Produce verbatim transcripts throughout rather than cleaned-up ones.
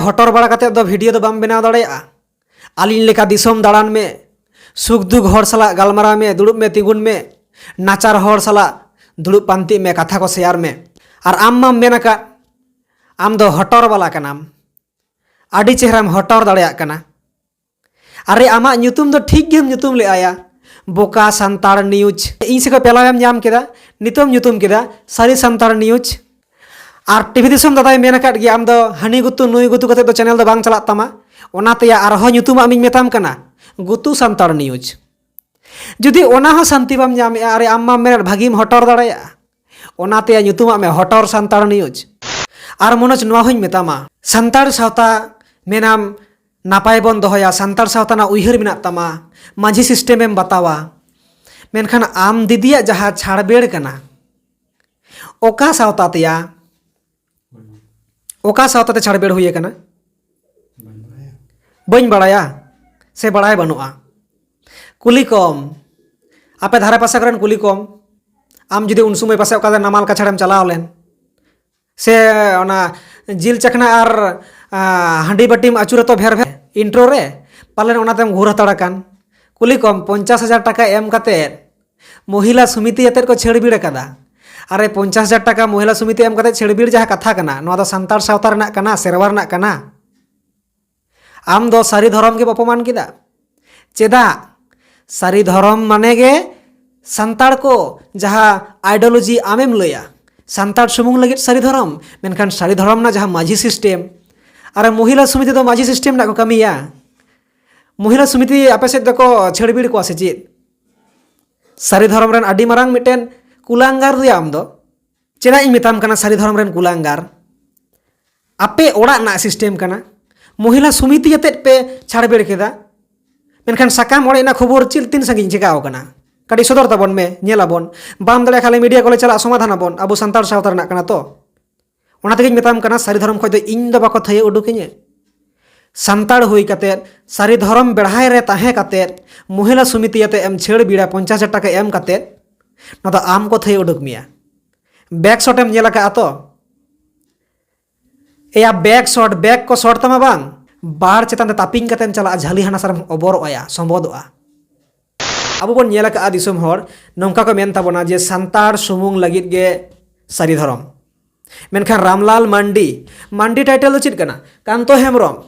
ᱦᱚᱴᱚᱨ ᱵᱟᱲᱟ ᱠᱟᱛᱮ ᱫᱚ ᱵᱷᱤᱰᱤᱭᱳ ᱫᱚ ᱵᱟᱢ ᱵᱮᱱᱟᱣ ᱫᱟᱲᱮᱭᱟᱜᱼᱟ᱾ ᱟᱹᱞᱤᱧ ᱞᱮᱠᱟ ᱫᱤᱥᱚᱢ ᱫᱟᱬᱟᱱ ᱢᱮ, ᱥᱩᱠ ᱫᱩᱠ ᱦᱚᱲ ᱥᱟᱞᱟᱜ ᱜᱟᱞᱢᱟᱨᱟᱣ ᱢᱮ, ᱫᱩᱲᱩᱵ ᱢᱮ, ᱛᱤᱸᱜᱩᱱ ᱢᱮ, ᱱᱟᱪᱟᱨ ᱦᱚᱲ ᱥᱟᱞᱟᱜ ᱫᱩᱲᱩᱵ ᱯᱟᱱᱛᱮᱜ ᱢᱮ, ᱠᱟᱛᱷᱟ ᱠᱚ ᱥᱮᱭᱟᱨ ᱢᱮ᱾ ᱟᱨ ᱟᱢ ᱢᱟᱢ ᱢᱮᱱ ᱟᱠᱟᱫ, ᱟᱢ ᱫᱚ ᱦᱚᱴᱚᱨ ᱵᱟᱞᱟ ᱠᱟᱱᱟᱢ, ᱟᱹᱰᱤ ᱪᱮᱦᱨᱟᱢ ᱦᱚᱴᱚᱨ ᱫᱟᱲᱮᱭᱟᱜ ᱠᱟᱱᱟ᱾ ᱟᱨᱮ, ᱟᱢᱟᱜ ᱧᱩᱛᱩᱢ ᱫᱚ ᱴᱷᱤᱠ ᱜᱮᱢ ᱧᱩᱛᱩᱢ ᱞᱮᱜᱼᱟᱭᱟ, ᱵᱚᱠᱟ ᱥᱟᱱᱛᱟᱲ ᱱᱤᱭᱩᱡᱽ᱾ ᱤᱧ ᱥᱮᱫ ᱠᱷᱚᱱ ᱯᱮᱞᱟᱣᱮᱢ ᱧᱟᱢ ᱠᱮᱫᱟ, ᱱᱤᱛᱚᱜ ᱮᱢ ᱧᱩᱛᱩᱢ ᱠᱮᱫᱟ ᱥᱟᱹᱨᱤ ᱥᱟᱱᱛᱟᱲ ᱱᱤᱭᱩᱡᱽ᱾ ᱟᱨ ᱴᱤᱵᱷᱤ ᱫᱤᱥᱚᱢ ᱫᱟᱫᱟᱭ ᱢᱮᱱ ᱟᱠᱟᱫ ᱜᱮᱭᱟ, ᱟᱢ ᱫᱚ ᱦᱟᱹᱱᱤ ᱜᱩᱛᱩ ᱱᱩᱭ ᱜᱩᱛᱩ ᱠᱟᱛᱮ ᱫᱚ ᱪᱮᱱᱮᱞ ᱫᱚ ᱵᱟᱝ ᱪᱟᱞᱟᱜ ᱛᱟᱢᱟ, ᱚᱱᱟᱛᱮ ᱟᱨᱦᱚᱸ ᱧᱩᱛᱩᱢ ᱟᱢᱤᱧ ᱢᱮᱛᱟᱢ ᱠᱟᱱᱟ ᱜᱩᱛᱩ ᱥᱟᱱᱛᱟᱲ ᱱᱤᱭᱩᱡᱽ᱾ ᱡᱩᱫᱤ ᱚᱱᱟ ᱦᱚᱸ ᱥᱟᱱᱛᱤ ᱵᱟᱢ ᱧᱟᱢᱮᱜᱼᱟ, ᱟᱨᱮ, ᱟᱢ ᱢᱟᱢ ᱢᱮᱱᱮᱫ ᱵᱷᱟᱹᱜᱤᱢ ᱦᱚᱴᱚᱨ ᱫᱟᱲᱮᱭᱟᱜᱼᱟ, ᱚᱱᱟᱛᱮ ᱧᱩᱛᱩᱢᱟᱜ ᱢᱮ ᱦᱚᱴᱚᱨ ᱥᱟᱱᱛᱟᱲ ᱱᱤᱭᱩᱡᱽ᱾ ᱟᱨ ᱢᱚᱱᱳᱡᱽ, ᱱᱚᱣᱟ ᱦᱚᱸᱧ ᱢᱮᱛᱟᱢᱟ, ᱥᱟᱱᱛᱟᱲ ᱥᱟᱶᱛᱟ ᱢᱮᱱᱟᱢ ᱱᱟᱯᱟᱭ ᱵᱚᱱ ᱫᱚᱦᱚᱭᱟ, ᱥᱟᱱᱛᱟᱲ ᱥᱟᱶᱛᱟ ᱨᱮᱱᱟᱜ ᱩᱭᱦᱟᱹᱨ ᱢᱮᱱᱟᱜ ᱛᱟᱢᱟ, ᱢᱟᱹᱡᱷᱤ ᱥᱤᱥᱴᱮᱢ ᱮᱢ ᱵᱟᱛᱟᱣᱟ, ᱢᱮᱱᱠᱷᱟᱱ ᱟᱢ ᱫᱤᱫᱤᱭᱟᱜ ᱡᱟᱦᱟᱸ ᱪᱷᱟᱲᱵᱮᱲ ᱠᱟᱱᱟ, ᱚᱠᱟ ᱥᱟᱶᱛᱟ ᱛᱮᱭᱟ? ᱚᱠᱟ ᱥᱟᱶᱛᱟ ᱛᱮ ᱪᱷᱟᱲᱵᱮᱲ ᱦᱩᱭ ᱟᱠᱟᱱᱟ? ᱵᱟᱹᱧ ᱵᱟᱲᱟᱭᱟ᱾ ᱥᱮ ᱵᱟᱲᱟᱭ ᱵᱟᱹᱱᱩᱜᱼᱟ? ᱠᱩᱞᱤ ᱠᱚᱢ, ᱟᱯᱮ ᱫᱷᱟᱨᱮ ᱯᱟᱥᱮ ᱠᱚᱨᱮᱱ ᱠᱩᱞᱤ ᱠᱚᱢ᱾ ᱟᱢ ᱡᱩᱫᱤ ᱩᱱ ᱥᱚᱢᱚᱭ ᱯᱟᱥᱮ ᱚᱠᱟ ᱱᱟᱢᱟᱞ ᱠᱟᱪᱷᱟᱲᱮᱢ ᱪᱟᱞᱟᱣ ᱞᱮᱱ, ᱥᱮ ᱚᱱᱟ ᱡᱤᱞ ᱪᱟᱠᱷᱱᱟ ᱟᱨ, ᱟ, ᱦᱟᱺᱰᱤ ᱵᱟᱹᱴᱤᱢ ᱟᱹᱪᱩᱨ ᱟᱛᱚ ᱵᱷᱮᱨ ᱵᱷᱮᱨ ᱤᱱᱴᱨᱳ ᱨᱮ, ᱯᱟᱞᱮᱱ ᱚᱱᱟᱛᱮᱢ ᱜᱷᱩᱨ ᱦᱟᱛᱟᱲ ᱟᱠᱟᱱ᱾ ᱠᱩᱞᱤ ᱠᱚᱢ, ᱯᱚᱧᱪᱟᱥ ᱦᱟᱡᱟᱨ ᱴᱟᱠᱟ ᱮᱢ ᱠᱟᱛᱮ ᱢᱚᱦᱤᱞᱟ ᱥᱚᱢᱤᱛᱤ ᱟᱛᱮᱫ ᱠᱚ ᱪᱷᱟᱹᱲᱵᱤᱲ ᱟᱠᱟᱫᱟ᱾ ᱟᱨᱮ, ᱯᱚᱧᱪᱟᱥ ᱦᱟᱡᱟᱨ ᱴᱟᱠᱟ ᱢᱚᱦᱤᱞᱟ ᱥᱚᱢᱤᱛᱤ ᱮᱢ ᱠᱟᱛᱮ ᱪᱷᱟᱹᱲᱵᱤᱲ ᱡᱟᱦᱟᱸ ᱠᱟᱛᱷᱟ ᱠᱟᱱᱟ, ᱱᱚᱣᱟ ᱫᱚ ᱥᱟᱱᱛᱟᱲ ᱥᱟᱶᱛᱟ ᱨᱮᱱᱟᱜ ᱠᱟᱱᱟ, ᱥᱮᱨᱣᱟ ᱨᱮᱱᱟᱜ ᱠᱟᱱᱟ᱾ ᱟᱢ ᱫᱚ ᱥᱟᱹᱨᱤ ᱫᱷᱚᱨᱚᱢ ᱜᱮᱢ ᱚᱯᱚᱢᱟᱱ ᱠᱮᱫᱟ᱾ ᱪᱮᱫᱟᱜ? ᱥᱟᱹᱨᱤ ᱫᱷᱚᱨᱚᱢ ᱢᱟᱱᱮ ᱜᱮ ᱥᱟᱱᱛᱟᱲ ᱠᱚ ᱡᱟᱦᱟᱸ ᱟᱭᱰᱤᱭᱳᱞᱚᱡᱤ ᱟᱢᱮᱢ ᱞᱟᱹᱭᱟ, ᱥᱟᱱᱛᱟᱲ ᱥᱩᱢᱩᱝ ᱞᱟᱹᱜᱤᱫ ᱥᱟᱹᱨᱤ ᱫᱷᱚᱨᱚᱢ, ᱢᱮᱱᱠᱷᱟᱱ ᱥᱟᱹᱨᱤ ᱫᱷᱚᱨᱚᱢ ᱨᱮᱱᱟᱜ ᱡᱟᱦᱟᱸ ᱢᱟᱹᱡᱷᱤ ᱥᱤᱥᱴᱮᱢ, ᱟᱨ ᱢᱚᱦᱤᱞᱟ ᱥᱚᱢᱤᱛᱤ ᱫᱚ ᱢᱟᱹᱡᱷᱤ ᱥᱤᱥᱴᱮᱢ ᱨᱮᱱᱟᱜ ᱠᱚ ᱠᱟᱹᱢᱤᱭᱟ᱾ ᱢᱚᱦᱤᱞᱟ ᱥᱚᱢᱤᱛᱤ ᱟᱯᱮ ᱥᱮᱫ ᱫᱚᱠᱚ ᱪᱷᱟᱹᱲᱵᱤᱲ ᱠᱚᱣᱟ ᱥᱮ ᱪᱮᱫ? ᱥᱟᱹᱨᱤ ᱫᱷᱚᱨᱚᱢ ᱨᱮᱱ ᱟᱹᱰᱤ ᱢᱟᱨᱟᱝ ᱢᱤᱫᱴᱮᱱ ᱠᱩᱞᱟᱝᱜᱟᱨ ᱫᱚᱭᱟ ᱟᱢ ᱫᱚ᱾ ᱪᱮᱫᱟᱜ ᱤᱧ ᱢᱮᱛᱟᱢ ᱠᱟᱱᱟ ᱥᱟᱹᱨᱤ ᱫᱷᱚᱨᱚᱢ ᱨᱮᱱ ᱠᱩᱞᱟᱝᱜᱟᱨ? ᱟᱯᱮ ᱚᱲᱟᱜ ᱨᱮᱱᱟᱜ ᱥᱤᱥᱴᱮᱢ ᱠᱟᱱᱟ, ᱢᱚᱦᱤᱞᱟ ᱥᱚᱢᱤᱛᱤ ᱟᱛᱮᱫ ᱯᱮ ᱪᱷᱟᱲᱵᱮᱲ ᱠᱮᱫᱟ, ᱢᱮᱱᱠᱷᱟᱱ ᱥᱟᱠᱟᱢ ᱚᱲᱮᱡ ᱨᱮᱱᱟᱜ ᱠᱷᱚᱵᱚᱨ ᱪᱮᱫ ᱛᱤᱱ ᱥᱟᱺᱜᱤᱧ ᱪᱤᱠᱟᱹᱣ ᱠᱟᱱᱟ? ᱠᱟᱹᱴᱤᱡ ᱥᱚᱫᱚᱨ ᱛᱟᱵᱚᱱ ᱢᱮ, ᱧᱮᱞ ᱟᱵᱚᱱ᱾ ᱵᱟᱢ ᱫᱟᱲᱮᱭᱟᱜ ᱠᱷᱟᱱ ᱞᱮ ᱢᱤᱰᱤᱭᱟ ᱠᱚᱞᱮ ᱪᱟᱞᱟᱜ, ᱥᱚᱢᱟᱫᱷᱟᱱ ᱟᱵᱚᱱ, ᱟᱵᱚ ᱥᱟᱱᱛᱟᱲ ᱥᱟᱶᱛᱟ ᱨᱮᱱᱟᱜ ᱠᱟᱱᱟ ᱛᱚ᱾ ᱚᱱᱟ ᱛᱮᱜᱮᱧ ᱢᱮᱛᱟᱢ ᱠᱟᱱᱟ, ᱥᱟᱹᱨᱤ ᱫᱷᱚᱨᱚᱢ ᱠᱷᱚᱱ ᱫᱚ ᱤᱧ ᱫᱚ ᱵᱟᱠᱚ ᱛᱷᱟᱹᱭᱟᱹ ᱩᱰᱩᱠᱤᱧᱟᱹ᱾ ᱥᱟᱱᱛᱟᱲ ᱦᱩᱭ ᱠᱟᱛᱮᱫ, ᱥᱟᱹᱨᱤ ᱫᱷᱚᱨᱚᱢ ᱵᱮᱲᱦᱟᱭ ᱨᱮ ᱛᱟᱦᱮᱸ ᱠᱟᱛᱮᱫ, ᱢᱚᱦᱤᱞᱟ ᱥᱚᱢᱤᱛᱤ ᱟᱛᱮ ᱮᱢ ᱪᱷᱟᱹᱲ ᱵᱤᱲᱟ ᱯᱚᱧᱪᱟᱥ ᱦᱟᱡᱟᱨ ᱴᱟᱠᱟ ᱮᱢ ᱠᱟᱛᱮᱫ, ᱱᱚᱣᱟ ᱫᱚ ᱟᱢ ᱠᱚ ᱛᱷᱟᱹᱭᱟᱹ ᱩᱰᱩᱠ ᱢᱮᱭᱟ᱾ ᱵᱮᱠ ᱥᱚᱴ ᱮᱢ ᱧᱮᱞ ᱟᱠᱟᱫᱼᱟ ᱛᱚ? ᱮᱭᱟ ᱵᱮᱠ ᱥᱚᱴ, ᱵᱮᱠ ᱠᱚ ᱥᱚᱴ ᱛᱟᱢᱟ ᱵᱟᱝ, ᱵᱟᱨ ᱪᱮᱛᱟᱱ ᱛᱮ ᱛᱟᱹᱯᱤᱧ ᱠᱟᱛᱮᱢ ᱪᱟᱞᱟᱜᱼᱟ, ᱡᱷᱟᱹᱞᱤ ᱦᱟᱱᱟ ᱥᱟᱨᱮᱢ ᱚᱵᱚᱨᱚᱜᱼᱟ, ᱥᱚᱢᱵᱚᱫᱚᱜᱼᱟ᱾ ᱟᱵᱚ ᱵᱚᱱ ᱧᱮᱞ ᱟᱠᱟᱫᱼᱟ ᱫᱤᱥᱚᱢ ᱦᱚᱲ, ᱱᱚᱝᱠᱟ ᱠᱚ ᱢᱮᱱ ᱛᱟᱵᱚᱱᱟ ᱡᱮ ᱥᱟᱱᱛᱟᱲ ᱥᱩᱢᱩᱝ ᱞᱟᱹᱜᱤᱫ ᱜᱮ ᱥᱟᱹᱨᱤ ᱫᱷᱚᱨᱚᱢ᱾ ᱢᱮᱱᱠᱷᱟᱱ ᱨᱟᱢᱞᱟᱞ ᱢᱟᱱᱰᱤ, ᱢᱟᱱᱰᱤ ᱴᱟᱭᱴᱮᱞ ᱫᱚ ᱪᱮᱫ ᱠᱟᱱᱟ? ᱠᱟᱱᱛᱚ ᱦᱮᱢᱵᱨᱚᱢ,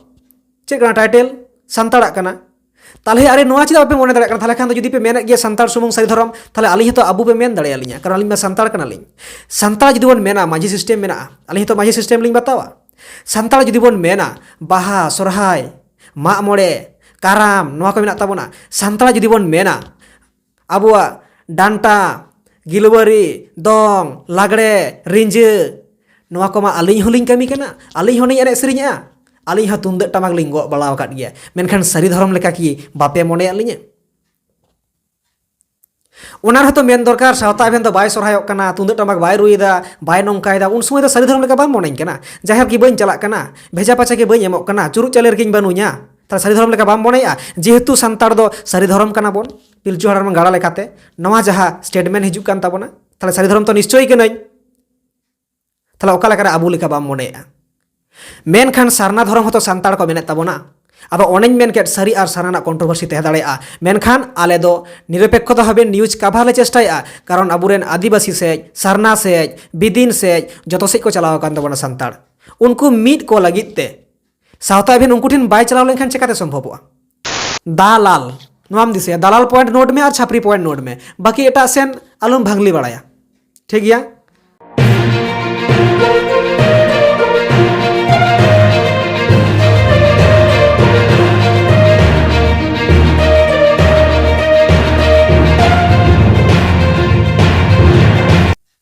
ᱪᱮᱫ ᱠᱟᱱᱟ ᱴᱟᱭᱴᱮᱞ? ᱥᱟᱱᱛᱟᱲᱟᱜ ᱠᱟᱱᱟ᱾ ᱛᱟᱦᱞᱮ ᱟᱨᱮ ᱱᱚᱣᱟ ᱪᱮᱫᱟᱜ ᱵᱟᱯᱮ ᱢᱚᱱᱮ ᱫᱟᱲᱮᱭᱟᱜ ᱠᱟᱱᱟ? ᱛᱟᱦᱞᱮ ᱠᱷᱟᱱ ᱫᱚ ᱡᱩᱫᱤ ᱯᱮ ᱢᱮᱱᱮᱫ ᱜᱮᱭᱟ ᱥᱟᱱᱛᱟᱲ ᱥᱩᱢᱩᱝ ᱥᱟᱹᱨᱤ ᱫᱷᱚᱨᱚᱢ, ᱛᱟᱦᱞᱮ ᱟᱹᱞᱤᱧ ᱦᱚᱸᱛᱚ ᱟᱵᱚ ᱯᱮ ᱢᱮᱱ ᱫᱟᱲᱮᱭᱟᱞᱤᱧᱟ, ᱠᱟᱨᱚᱱ ᱟᱹᱞᱤᱧ ᱢᱟ ᱥᱟᱱᱛᱟᱲ ᱠᱟᱱᱟᱞᱤᱧ᱾ ᱥᱟᱱᱛᱟᱲ ᱡᱩᱫᱤ ᱵᱚᱱ ᱢᱮᱱᱟ ᱢᱟᱹᱡᱷᱤ ᱥᱤᱥᱴᱮᱢ ᱢᱮᱱᱟᱜᱼᱟ, ᱟᱹᱞᱤᱧ ᱦᱚᱸᱛᱚ ᱢᱟᱹᱡᱷᱤ ᱥᱤᱥᱴᱮᱢ ᱞᱤᱧ ᱵᱟᱛᱟᱣᱟ᱾ ᱥᱟᱱᱛᱟᱲ ᱡᱩᱫᱤ ᱵᱚᱱ ᱢᱮᱱᱟ ᱵᱟᱦᱟ, ᱥᱚᱨᱦᱟᱭ, ᱢᱟᱜ ᱢᱚᱬᱮ, ᱠᱟᱨᱟᱢ, ᱱᱚᱣᱟ ᱠᱚ ᱢᱮᱱᱟᱜ ᱛᱟᱵᱚᱱᱟ, ᱥᱟᱱᱛᱟᱲ ᱡᱩᱫᱤ ᱵᱚᱱ ᱢᱮᱱᱟ ᱟᱵᱚᱣᱟᱜ ᱰᱟᱱᱴᱟ, ᱜᱤᱞᱣᱟᱹᱨᱤ, ᱫᱚᱝ, ᱞᱟᱜᱽᱲᱮ, ᱨᱤᱸᱡᱟᱹ, ᱱᱚᱣᱟ ᱠᱚᱢᱟ ᱟᱹᱞᱤᱧ ᱦᱚᱸᱞᱤᱧ ᱠᱟᱹᱢᱤ ᱠᱟᱱᱟ, ᱟᱹᱞᱤᱧ ᱦᱚᱸᱞᱤᱧ ᱮᱱᱮᱡ ᱥᱮᱨᱮᱧᱮᱜᱼᱟ, ᱟᱹᱞᱤᱧ ᱦᱚᱸ ᱛᱩᱢᱫᱟᱹᱜ ᱴᱟᱢᱟᱠ ᱞᱤᱧ ᱜᱚᱜ ᱵᱟᱲᱟ ᱟᱠᱟᱫ ᱜᱮᱭᱟ, ᱢᱮᱱᱠᱷᱟᱱ ᱥᱟᱹᱨᱤ ᱫᱷᱚᱨᱚᱢ ᱞᱮᱠᱟ ᱠᱤ ᱵᱟᱯᱮ ᱢᱚᱱᱮᱭᱮᱫ ᱞᱤᱧᱟ? ᱚᱱᱟ ᱨᱮᱦᱚᱸ ᱛᱚ ᱢᱮᱱ ᱫᱚᱨᱠᱟᱨ, ᱥᱟᱶᱛᱟ ᱮᱵᱷᱮᱱ ᱫᱚ ᱵᱟᱭ ᱥᱚᱨᱦᱟᱭᱚᱜ ᱠᱟᱱᱟ, ᱛᱩᱢᱫᱟᱹᱜ ᱴᱟᱢᱟᱠ ᱵᱟᱭ ᱨᱩᱭᱮᱫᱟ, ᱵᱟᱭ ᱱᱚᱝᱠᱟᱭᱮᱫᱟ, ᱩᱱ ᱥᱚᱢᱚᱭ ᱫᱚ ᱥᱟᱹᱨᱤ ᱫᱷᱚᱨᱚᱢ ᱞᱮᱠᱟ ᱵᱟᱢ ᱢᱚᱱᱮᱧ ᱠᱟᱱᱟ? ᱡᱟᱦᱮᱨ ᱠᱤ ᱵᱟᱹᱧ ᱪᱟᱞᱟᱜ ᱠᱟᱱᱟ, ᱵᱷᱮᱡᱟ ᱯᱟᱪᱟ ᱠᱤ ᱵᱟᱹᱧ ᱮᱢᱚᱜ ᱠᱟᱱᱟ, ᱪᱩᱨᱩᱡ ᱪᱟᱣᱞᱮ ᱨᱮᱜᱤᱧ ᱵᱟᱹᱱᱩᱧᱟ, ᱛᱟᱦᱞᱮ ᱥᱟᱹᱨᱤ ᱫᱷᱚᱨᱚᱢ ᱞᱮᱠᱟ ᱵᱟᱢ ᱢᱚᱱᱮᱭᱟ? ᱡᱮᱦᱮᱛᱩ ᱥᱟᱱᱛᱟᱲ ᱫᱚ ᱥᱟᱹᱨᱤ ᱫᱷᱚᱨᱚᱢ ᱠᱟᱱᱟ ᱵᱚᱱ, ᱯᱤᱞᱪᱩ ᱦᱟᱲᱟᱢ ᱜᱟᱲᱟ ᱞᱮᱠᱟᱛᱮ ᱱᱚᱣᱟ ᱡᱟᱦᱟᱸ ᱥᱴᱮᱴᱢᱮᱱᱴ ᱦᱤᱡᱩᱜ ᱠᱟᱱ ᱛᱟᱵᱚᱱᱟ, ᱛᱟᱦᱞᱮ ᱥᱟᱹᱨᱤ ᱫᱷᱚᱨᱚᱢ ᱛᱚ ᱱᱤᱥᱪᱚᱭ ᱠᱟᱹᱱᱟᱹᱧ᱾ ᱛᱟᱦᱞᱮ ᱚᱠᱟ ᱞᱮᱠᱟᱨᱮ ᱟᱵᱚ ᱞᱮᱠᱟ ᱵᱟᱢ ᱢᱚᱱᱮᱭᱮᱫᱼᱟ? ᱢᱮᱱᱠᱷᱟᱱ ᱥᱟᱨᱱᱟ ᱫᱷᱚᱨᱚᱢ ᱦᱚᱸᱛᱚ ᱥᱟᱱᱛᱟᱲ ᱠᱚ ᱢᱮᱱᱮᱫ ᱛᱟᱵᱚᱱᱟ᱾ ᱟᱫᱚ ᱚᱱᱮᱧ ᱢᱮᱱ ᱠᱮᱫ, ᱥᱟᱹᱨᱤ ᱟᱨ ᱥᱟᱨᱱᱟ ᱨᱮᱱᱟᱜ ᱠᱚᱱᱴᱨᱳᱵᱷᱟᱨᱥᱤ ᱛᱟᱦᱮᱸ ᱫᱟᱲᱮᱭᱟᱜᱼᱟ, ᱢᱮᱱᱠᱷᱟᱱ ᱟᱞᱮ ᱫᱚ ᱱᱤᱨᱚᱯᱮᱠᱠᱷᱚ ᱫᱚ ᱦᱟᱵᱮ ᱱᱤᱭᱩᱡᱽ ᱠᱟᱵᱷᱟᱨ ᱞᱮ ᱪᱮᱥᱴᱟᱭᱟ, ᱠᱟᱨᱚᱱ ᱟᱵᱚᱨᱮᱱ ᱟᱹᱫᱤᱵᱟᱹᱥᱤ ᱥᱮᱡ, ᱥᱟᱨᱱᱟ ᱥᱮᱡ, ᱵᱤᱫᱤᱱ ᱥᱮᱡ, ᱡᱚᱛᱚ ᱥᱮᱡ ᱠᱚ ᱪᱟᱞᱟᱣ ᱟᱠᱟᱱ ᱛᱟᱵᱚᱱᱟ ᱥᱟᱱᱛᱟᱲ᱾ ᱩᱱᱠᱩ ᱢᱤᱫ ᱠᱚ ᱞᱟᱹᱜᱤᱫ ᱛᱮ ᱥᱟᱶᱛᱟ ᱮᱵᱷᱮᱱ ᱩᱱᱠᱩ ᱴᱷᱮᱱ ᱵᱟᱭ ᱪᱟᱞᱟᱣ ᱞᱮᱱᱠᱷᱟᱱ ᱪᱮᱠᱟᱛᱮ ᱥᱚᱢᱵᱷᱚᱵᱚᱜᱼᱟ? ᱫᱟᱞᱟᱞ, ᱱᱚᱣᱟᱢ ᱫᱤᱥᱟᱹᱭᱟ, ᱫᱟᱞᱟᱞ ᱯᱚᱭᱮᱱᱴ ᱱᱳᱴ ᱢᱮ ᱟᱨ ᱪᱷᱟᱯᱨᱤ ᱯᱚᱭᱮᱱᱴ ᱱᱳᱴ ᱢᱮ, ᱵᱟᱹᱠᱤ ᱮᱴᱟᱜ ᱥᱮᱱ ᱟᱞᱚᱢ ᱵᱷᱟᱝᱞᱤ ᱵᱟᱲᱟᱭᱟ᱾ ᱴᱷᱤᱠ ᱜᱮᱭᱟ?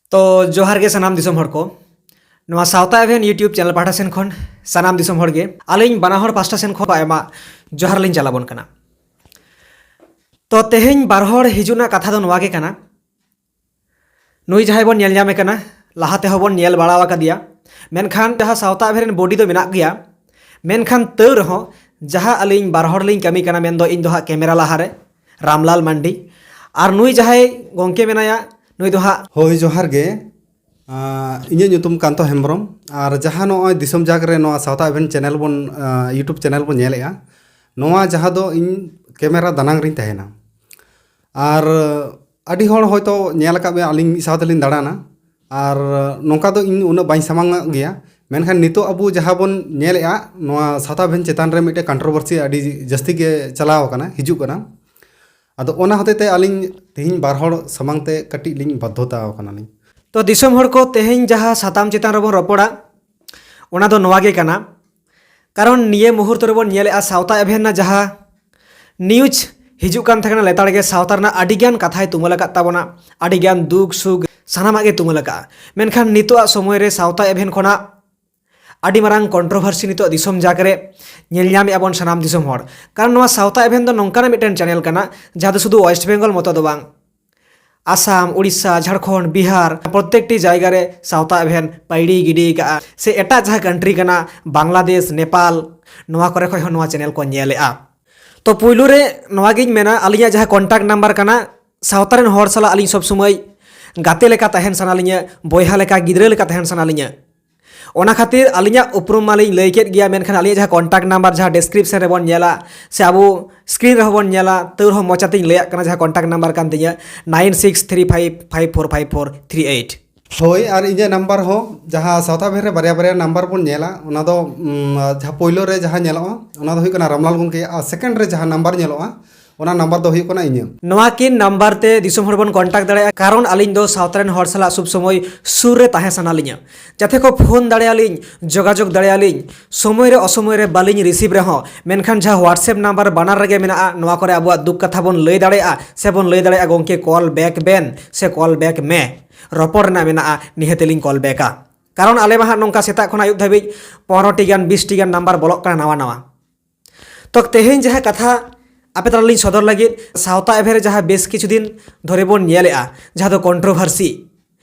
ᱛᱚ ᱡᱚᱦᱟᱨ ᱜᱮ ᱥᱟᱱᱟᱢ ᱫᱤᱥᱚᱢ ᱦᱚᱲ ᱠᱚ, ᱱᱚᱣᱟ ᱥᱟᱶᱛᱟ ᱮᱵᱷᱮᱱ YouTube ᱪᱮᱱᱮᱞ ᱯᱟᱦᱴᱟ ᱥᱮᱱ ᱠᱷᱚᱱ ᱥᱟᱱᱟᱢ ᱫᱤᱥᱚᱢ ᱦᱚᱲ ᱜᱮ ᱟᱹᱞᱤᱧ ᱵᱟᱱᱟ ᱦᱚᱲ ᱯᱟᱦᱴᱟ ᱥᱮᱱ ᱠᱷᱚᱱ ᱟᱭᱢᱟ ᱡᱚᱦᱟᱨ ᱞᱤᱧ ᱪᱟᱞ ᱟᱵᱚᱱ ᱠᱟᱱᱟ᱾ ᱛᱚ ᱛᱮᱦᱮᱧ ᱵᱟᱨ ᱦᱚᱲ ᱦᱤᱡᱩᱜ ᱨᱮᱱᱟᱜ ᱠᱟᱛᱷᱟ ᱫᱚ ᱱᱚᱣᱟ ᱜᱮ ᱠᱟᱱᱟ, ᱱᱩᱭ ᱡᱟᱦᱟᱸᱭ ᱵᱚᱱ ᱧᱮᱞ ᱧᱟᱢᱮ ᱠᱟᱱᱟ, ᱞᱟᱦᱟ ᱛᱮᱦᱚᱸ ᱵᱚᱱ ᱧᱮᱞ ᱵᱟᱲᱟ ᱟᱠᱟᱫᱮᱭᱟ, ᱢᱮᱱᱠᱷᱟᱱ ᱡᱟᱦᱟᱸ ᱥᱟᱶᱛᱟ ᱮᱵᱷᱮᱱ ᱨᱮᱱ ᱵᱚᱰᱤ ᱫᱚ ᱢᱮᱱᱟᱜ ᱜᱮᱭᱟ, ᱢᱮᱱᱠᱷᱟᱱ ᱛᱟᱹᱣ ᱨᱮᱦᱚᱸ ᱡᱟᱦᱟᱸ ᱟᱹᱞᱤᱧ ᱵᱟᱨ ᱦᱚᱲ ᱞᱤᱧ ᱠᱟᱹᱢᱤ ᱠᱟᱱᱟ, ᱢᱮᱱᱫᱚ ᱤᱧ ᱫᱚ ᱦᱟᱸᱜ ᱠᱮᱢᱮᱨᱟ ᱞᱟᱦᱟᱨᱮ ᱨᱟᱢᱞᱟᱞ ᱢᱟᱱᱰᱤ, ᱟᱨ ᱱᱩᱭ ᱡᱟᱦᱟᱸᱭ ᱜᱚᱢᱠᱮ ᱢᱮᱱᱟᱭᱟ, ᱱᱩᱭ ᱫᱚ ᱦᱟᱸᱜ ᱦᱳᱭ, ᱡᱚᱦᱟᱨ ᱜᱮ᱾ ᱟᱸ, ᱤᱧᱟᱹᱜ ᱧᱩᱛᱩᱢ ᱠᱟᱱᱛᱚ ᱦᱮᱢᱵᱨᱚᱢ᱾ ᱟᱨ ᱡᱟᱦᱟᱸ ᱱᱚᱜᱼᱚᱭ ᱫᱤᱥᱚᱢ ᱡᱟᱠ ᱨᱮ ᱱᱚᱣᱟ ᱥᱟᱶᱛᱟ ᱮᱵᱷᱮᱱ ᱪᱮᱱᱮᱞ ᱵᱚᱱ, ᱟᱸ, YouTube ᱪᱮᱱᱮᱞ ᱵᱚᱱ ᱧᱮᱞᱮᱜᱼᱟ, ᱱᱚᱣᱟ ᱡᱟᱦᱟᱸ ᱫᱚ ᱤᱧ ᱠᱮᱢᱮᱨᱟ ᱫᱟᱱᱟᱝ ᱨᱤᱧ ᱛᱟᱦᱮᱱᱟ᱾ ᱟᱨ ᱟᱹᱰᱤ ᱦᱚᱲ ᱦᱚᱭᱛᱳ ᱧᱮᱞ ᱟᱠᱟᱫ ᱢᱮᱭᱟ, ᱟᱹᱞᱤᱧ ᱢᱤᱫ ᱥᱟᱶ ᱛᱮᱞᱤᱧ ᱫᱟᱬᱟᱱᱟ᱾ ᱟᱨ ᱱᱚᱝᱠᱟ ᱫᱚ ᱤᱧ ᱩᱱᱟᱹᱜ ᱵᱟᱹᱧ ᱥᱟᱢᱟᱝ ᱚᱜ ᱜᱮᱭᱟ᱾ ᱢᱮᱱᱠᱷᱟᱱ ᱱᱤᱛᱚᱜ ᱟᱵᱚ ᱡᱟᱦᱟᱸ ᱵᱚᱱ ᱧᱮᱞᱮᱜᱼᱟ, ᱱᱚᱣᱟ ᱥᱟᱶᱛᱟ ᱮᱵᱷᱮᱱ ᱪᱮᱛᱟᱱ ᱨᱮ ᱢᱤᱫᱴᱮᱱ ᱠᱚᱱᱴᱨᱳᱵᱷᱟᱨᱥᱤ ᱟᱹᱰᱤ ᱡᱟᱹᱥᱛᱤ ᱜᱮ ᱪᱟᱞᱟᱣ ᱟᱠᱟᱱᱟ, ᱦᱤᱡᱩᱜ ᱠᱟᱱᱟ᱾ ᱟᱫᱚ ᱚᱱᱟ ᱦᱚᱛᱮ ᱛᱮ ᱟᱹᱞᱤᱧ ᱛᱮᱦᱮᱧ ᱵᱟᱨ ᱦᱚᱲ ᱥᱟᱢᱟᱝ ᱛᱮ ᱠᱟᱹᱴᱤᱡ ᱞᱤᱧ ᱵᱟᱫᱽᱫᱷᱚᱛᱟ ᱟᱠᱟᱱᱟᱞᱤᱧ᱾ ᱛᱚ ᱫᱤᱥᱚᱢ ᱦᱚᱲ ᱠᱚ, ᱛᱮᱦᱮᱧ ᱡᱟᱦᱟᱸ ᱥᱟᱛᱟᱢ ᱪᱮᱛᱟᱱ ᱨᱮᱵᱚᱱ ᱨᱚᱯᱚᱲᱟ, ᱚᱱᱟ ᱫᱚ ᱱᱚᱣᱟ ᱜᱮ ᱠᱟᱱᱟ᱾ ᱠᱟᱨᱚᱱ ᱱᱤᱭᱟᱹ ᱢᱩᱦᱩᱨᱛᱚ ᱨᱮᱵᱚᱱ ᱧᱮᱞᱮᱜᱼᱟ, ᱥᱟᱶᱛᱟ ᱮᱵᱷᱮᱱ ᱨᱮᱱᱟᱜ ᱡᱟᱦᱟᱸ ᱱᱤᱭᱩᱡᱽ ᱦᱤᱡᱩᱜ ᱠᱟᱱ ᱛᱟᱦᱮᱸ ᱠᱟᱱᱟ, ᱞᱮᱛᱟᱲ ᱜᱮ ᱥᱟᱶᱛᱟ ᱨᱮᱱᱟᱜ ᱟᱹᱰᱤᱜᱟᱱ ᱠᱟᱛᱷᱟᱭ ᱛᱩᱢᱟᱹᱞ ᱟᱠᱟᱫ ᱛᱟᱵᱚᱱᱟ, ᱟᱹᱰᱤᱜᱟᱱ ᱫᱩᱠ ᱥᱩᱠ ᱥᱟᱱᱟᱢᱟᱜ ᱜᱮ ᱛᱩᱢᱟᱹᱞ ᱟᱠᱟᱫᱼᱟ᱾ ᱢᱮᱱᱠᱷᱟᱱ ᱱᱤᱛᱚᱜᱟᱜ ᱥᱚᱢᱚᱭ ᱨᱮ ᱥᱟᱶᱛᱟ ᱮᱵᱷᱮᱱ ᱠᱷᱚᱱᱟᱜ ᱟᱹᱰᱤ ᱢᱟᱨᱟᱝ ᱠᱚᱱᱴᱨᱳᱵᱷᱟᱨᱥᱤ ᱱᱤᱛᱚᱜ ᱫᱤᱥᱚᱢ ᱡᱟᱠ ᱨᱮ ᱧᱮᱞ ᱧᱟᱢᱮᱫᱼᱟ ᱵᱚᱱ ᱥᱟᱱᱟᱢ ᱫᱤᱥᱚᱢ ᱦᱚᱲ᱾ ᱠᱟᱨᱚᱱ ᱱᱚᱣᱟ ᱥᱟᱶᱛᱟ ᱮᱵᱷᱮᱱ ᱫᱚ ᱱᱚᱝᱠᱟᱱᱟᱜ ᱢᱤᱫᱴᱮᱱ ᱪᱮᱱᱮᱞ ᱠᱟᱱᱟ, ᱡᱟᱦᱟᱸ ᱫᱚ ᱥᱩᱫᱷᱩ ᱳᱭᱮᱥᱴ ᱵᱮᱝᱜᱚᱞ ᱢᱚᱛᱚ ᱫᱚ ᱵᱟᱝ, ᱟᱥᱟᱢ, ᱩᱲᱤᱥᱥᱟ, ᱡᱷᱟᱲᱠᱷᱚᱸᱰ, ᱵᱤᱦᱟᱨ, ᱯᱨᱚᱛᱛᱮᱠᱴᱤ ᱡᱟᱭᱜᱟ ᱨᱮ ᱥᱟᱶᱛᱟ ᱮᱵᱷᱮᱱ ᱯᱟᱹᱭᱲᱤ ᱜᱤᱰᱤ ᱠᱟᱜᱼᱟ᱾ ᱥᱮ ᱮᱴᱟᱜ ᱡᱟᱦᱟᱸ ᱠᱟᱱᱴᱨᱤ ᱠᱟᱱᱟ, ᱵᱟᱝᱞᱟᱫᱮᱥ, ᱱᱮᱯᱟᱞ, ᱱᱚᱣᱟ ᱠᱚᱨᱮ ᱠᱷᱚᱱ ᱦᱚᱸ ᱱᱚᱣᱟ ᱪᱮᱱᱮᱞ ᱠᱚ ᱧᱮᱞᱮᱜᱼᱟ᱾ ᱛᱚ ᱯᱩᱭᱞᱩ ᱨᱮ ᱱᱚᱣᱟ ᱜᱤᱧ ᱢᱮᱱᱟ, ᱟᱹᱞᱤᱧᱟᱜ ᱡᱟᱦᱟᱸ ᱠᱚᱱᱴᱟᱠᱴ ᱱᱟᱢᱵᱟᱨ ᱠᱟᱱᱟ, ᱥᱟᱶᱛᱟ ᱨᱮᱱ ᱦᱚᱲ ᱥᱟᱞᱟᱜ ᱟᱹᱞᱤᱧ ᱥᱚᱵ ᱥᱚᱢᱚᱭ ᱜᱟᱛᱮ ᱞᱮᱠᱟ ᱛᱟᱦᱮᱱ ᱥᱟᱱᱟ ᱞᱤᱧᱟ, ᱵᱚᱭᱦᱟ ᱞᱮᱠᱟ, ᱜᱤᱫᱽᱨᱟᱹ ᱞᱮᱠᱟ ᱛᱟᱦᱮᱱ ᱥᱟᱱᱟ ᱞᱤᱧᱟ᱾ ᱚᱱᱟ ᱠᱷᱟᱹᱛᱤᱨ ᱟᱹᱞᱤᱧᱟᱜ ᱩᱯᱨᱩᱢ ᱢᱟᱞᱤᱧ ᱞᱟᱹᱭ ᱠᱮᱫ ᱜᱮᱭᱟ, ᱢᱮᱱᱠᱷᱟᱱ ᱟᱹᱞᱤᱧᱟᱜ ᱡᱟᱦᱟᱸ ᱠᱚᱱᱴᱟᱠᱴ ᱱᱟᱢᱵᱟᱨ ᱡᱟᱦᱟᱸ ᱰᱮᱥᱠᱨᱤᱯᱥᱚᱱ ᱨᱮᱵᱚᱱ ᱧᱮᱞᱟ ᱥᱮ ᱟᱵᱚ ᱥᱠᱨᱤᱱ ᱨᱮᱦᱚᱸ ᱵᱚᱱ ᱧᱮᱞᱟ, ᱛᱟᱹᱣ ᱨᱮᱦᱚᱸ ᱢᱚᱪᱟᱛᱤᱧ ᱞᱟᱹᱭᱟᱜ ᱠᱟᱱᱟ, ᱡᱟᱦᱟᱸ ᱠᱚᱱᱴᱟᱠᱴ ᱱᱟᱢᱵᱟᱨ ᱠᱟᱱ ᱛᱤᱧᱟᱹ nine six three five five four five four three eight᱾ ᱦᱳᱭ, ᱟᱨ ᱤᱧᱟᱹᱜ ᱱᱟᱢᱵᱟᱨ ᱦᱚᱸ, ᱡᱟᱦᱟᱸ ᱥᱟᱶᱛᱟ ᱮᱵᱷᱮᱱ ᱨᱮ ᱵᱟᱨᱭᱟ ᱵᱟᱨᱭᱟ ᱱᱟᱢᱵᱟᱨ ᱵᱚᱱ ᱧᱮᱞᱟ, ᱚᱱᱟ ᱫᱚ, ᱩᱢ, ᱡᱟᱦᱟᱸ ᱯᱳᱭᱞᱳ ᱨᱮ ᱡᱟᱦᱟᱸ ᱧᱮᱞᱚᱜᱼᱟ, ᱚᱱᱟ ᱫᱚ ᱦᱩᱭᱩᱜ ᱠᱟᱱᱟ ᱨᱟᱢᱞᱟᱞ ᱜᱚᱢᱠᱮ, ᱟᱨ ᱥᱮᱠᱮᱱᱰ ᱨᱮ ᱡᱟᱦᱟᱸ ᱱᱟᱢᱵᱟᱨ ᱧᱮᱞᱚᱜᱼᱟ, ᱚᱱᱟ ᱱᱟᱢᱵᱟᱨ ᱫᱚ ᱦᱩᱭᱩᱜ ᱠᱟᱱᱟ ᱤᱧᱟᱹᱜ᱾ ᱱᱚᱣᱟ ᱠᱤᱱ ᱱᱟᱢᱵᱟᱨ ᱛᱮ ᱫᱤᱥᱚᱢ ᱦᱚᱲ ᱵᱚᱱ ᱠᱚᱱᱴᱟᱠᱴ ᱫᱟᱲᱮᱭᱟᱜᱼᱟ, ᱠᱟᱨᱚᱱ ᱟᱹᱞᱤᱧ ᱫᱚ ᱥᱟᱶᱛᱟ ᱨᱮᱱ ᱦᱚᱲ ᱥᱟᱞᱟᱜ ᱥᱚᱵ ᱥᱚᱢᱚᱭ ᱥᱩᱨ ᱨᱮ ᱛᱟᱦᱮᱸ ᱥᱟᱱᱟ ᱞᱤᱧᱟ, ᱡᱟᱛᱮ ᱠᱚ ᱯᱷᱳᱱ ᱫᱟᱲᱮᱭᱟᱞᱤᱧ, ᱡᱳᱜᱟᱡᱳᱜᱽ ᱫᱟᱲᱮᱭᱟᱞᱤᱧ, ᱥᱚᱢᱚᱭ ᱨᱮ ᱚᱥᱚᱢᱚᱭ ᱨᱮ ᱵᱟᱹᱞᱤᱧ ᱨᱤᱥᱤᱵᱷ ᱨᱮᱦᱚᱸ, ᱢᱮᱱᱠᱷᱟᱱ ᱡᱟᱦᱟᱸ WhatsApp ᱱᱟᱢᱵᱟᱨ ᱵᱟᱱᱟᱨ ᱨᱮᱜᱮ ᱢᱮᱱᱟᱜᱼᱟ, ᱱᱚᱣᱟ ᱠᱚᱨᱮ ᱟᱵᱚᱣᱟᱜ ᱫᱩᱠ ᱠᱟᱛᱷᱟ ᱵᱚᱱ ᱞᱟᱹᱭ ᱫᱟᱲᱮᱭᱟᱜᱼᱟ, ᱥᱮ ᱵᱚᱱ ᱞᱟᱹᱭ ᱫᱟᱲᱮᱭᱟᱜᱼᱟ, "ᱜᱚᱢᱠᱮ, ᱠᱚᱞ ᱵᱮᱠ ᱵᱮᱱ" ᱥᱮ "ᱠᱚᱞ ᱵᱮᱠ ᱢᱮ", ᱨᱚᱯᱚᱲ ᱨᱮᱱᱟᱜ ᱢᱮᱱᱟᱜᱼᱟ, ᱱᱤᱦᱟᱹᱛ ᱞᱤᱧ ᱠᱚᱞ ᱵᱮᱠᱟ᱾ ᱠᱟᱨᱚᱱ ᱟᱞᱮ ᱢᱟ ᱦᱟᱸᱜ ᱱᱚᱝᱠᱟ ᱥᱮᱛᱟᱜ ᱠᱷᱚᱱ ᱟᱹᱭᱩᱵ ᱫᱷᱟᱹᱵᱤᱡ ᱯᱚᱱᱨᱚ ᱴᱤ ᱜᱟᱱ, ᱵᱤᱥ ᱴᱤ ᱜᱟᱱ ᱱᱟᱢᱵᱟᱨ ᱵᱚᱞᱚᱜ ᱠᱟᱱᱟ ᱱᱟᱣᱟ ᱱᱟᱣᱟ᱾ ᱛᱚ ᱛᱮᱦᱮᱧ ᱡᱟᱦᱟᱸ ᱠᱟᱛᱷᱟ ᱟᱯᱮ ᱛᱟᱞᱟ ᱞᱤᱧ ᱥᱚᱫᱚᱨ ᱞᱟᱹᱜᱤᱫ, ᱥᱟᱶᱛᱟ ᱮᱵᱷᱮᱱ ᱨᱮ ᱡᱟᱦᱟᱸ ᱵᱮᱥ ᱠᱤᱪᱷᱩ ᱫᱤᱱ ᱫᱷᱚᱨᱮ ᱵᱚᱱ ᱧᱮᱞᱮᱜᱼᱟ, ᱡᱟᱦᱟᱸ ᱫᱚ ᱠᱚᱱᱴᱨᱳᱵᱷᱟᱨᱥᱤ,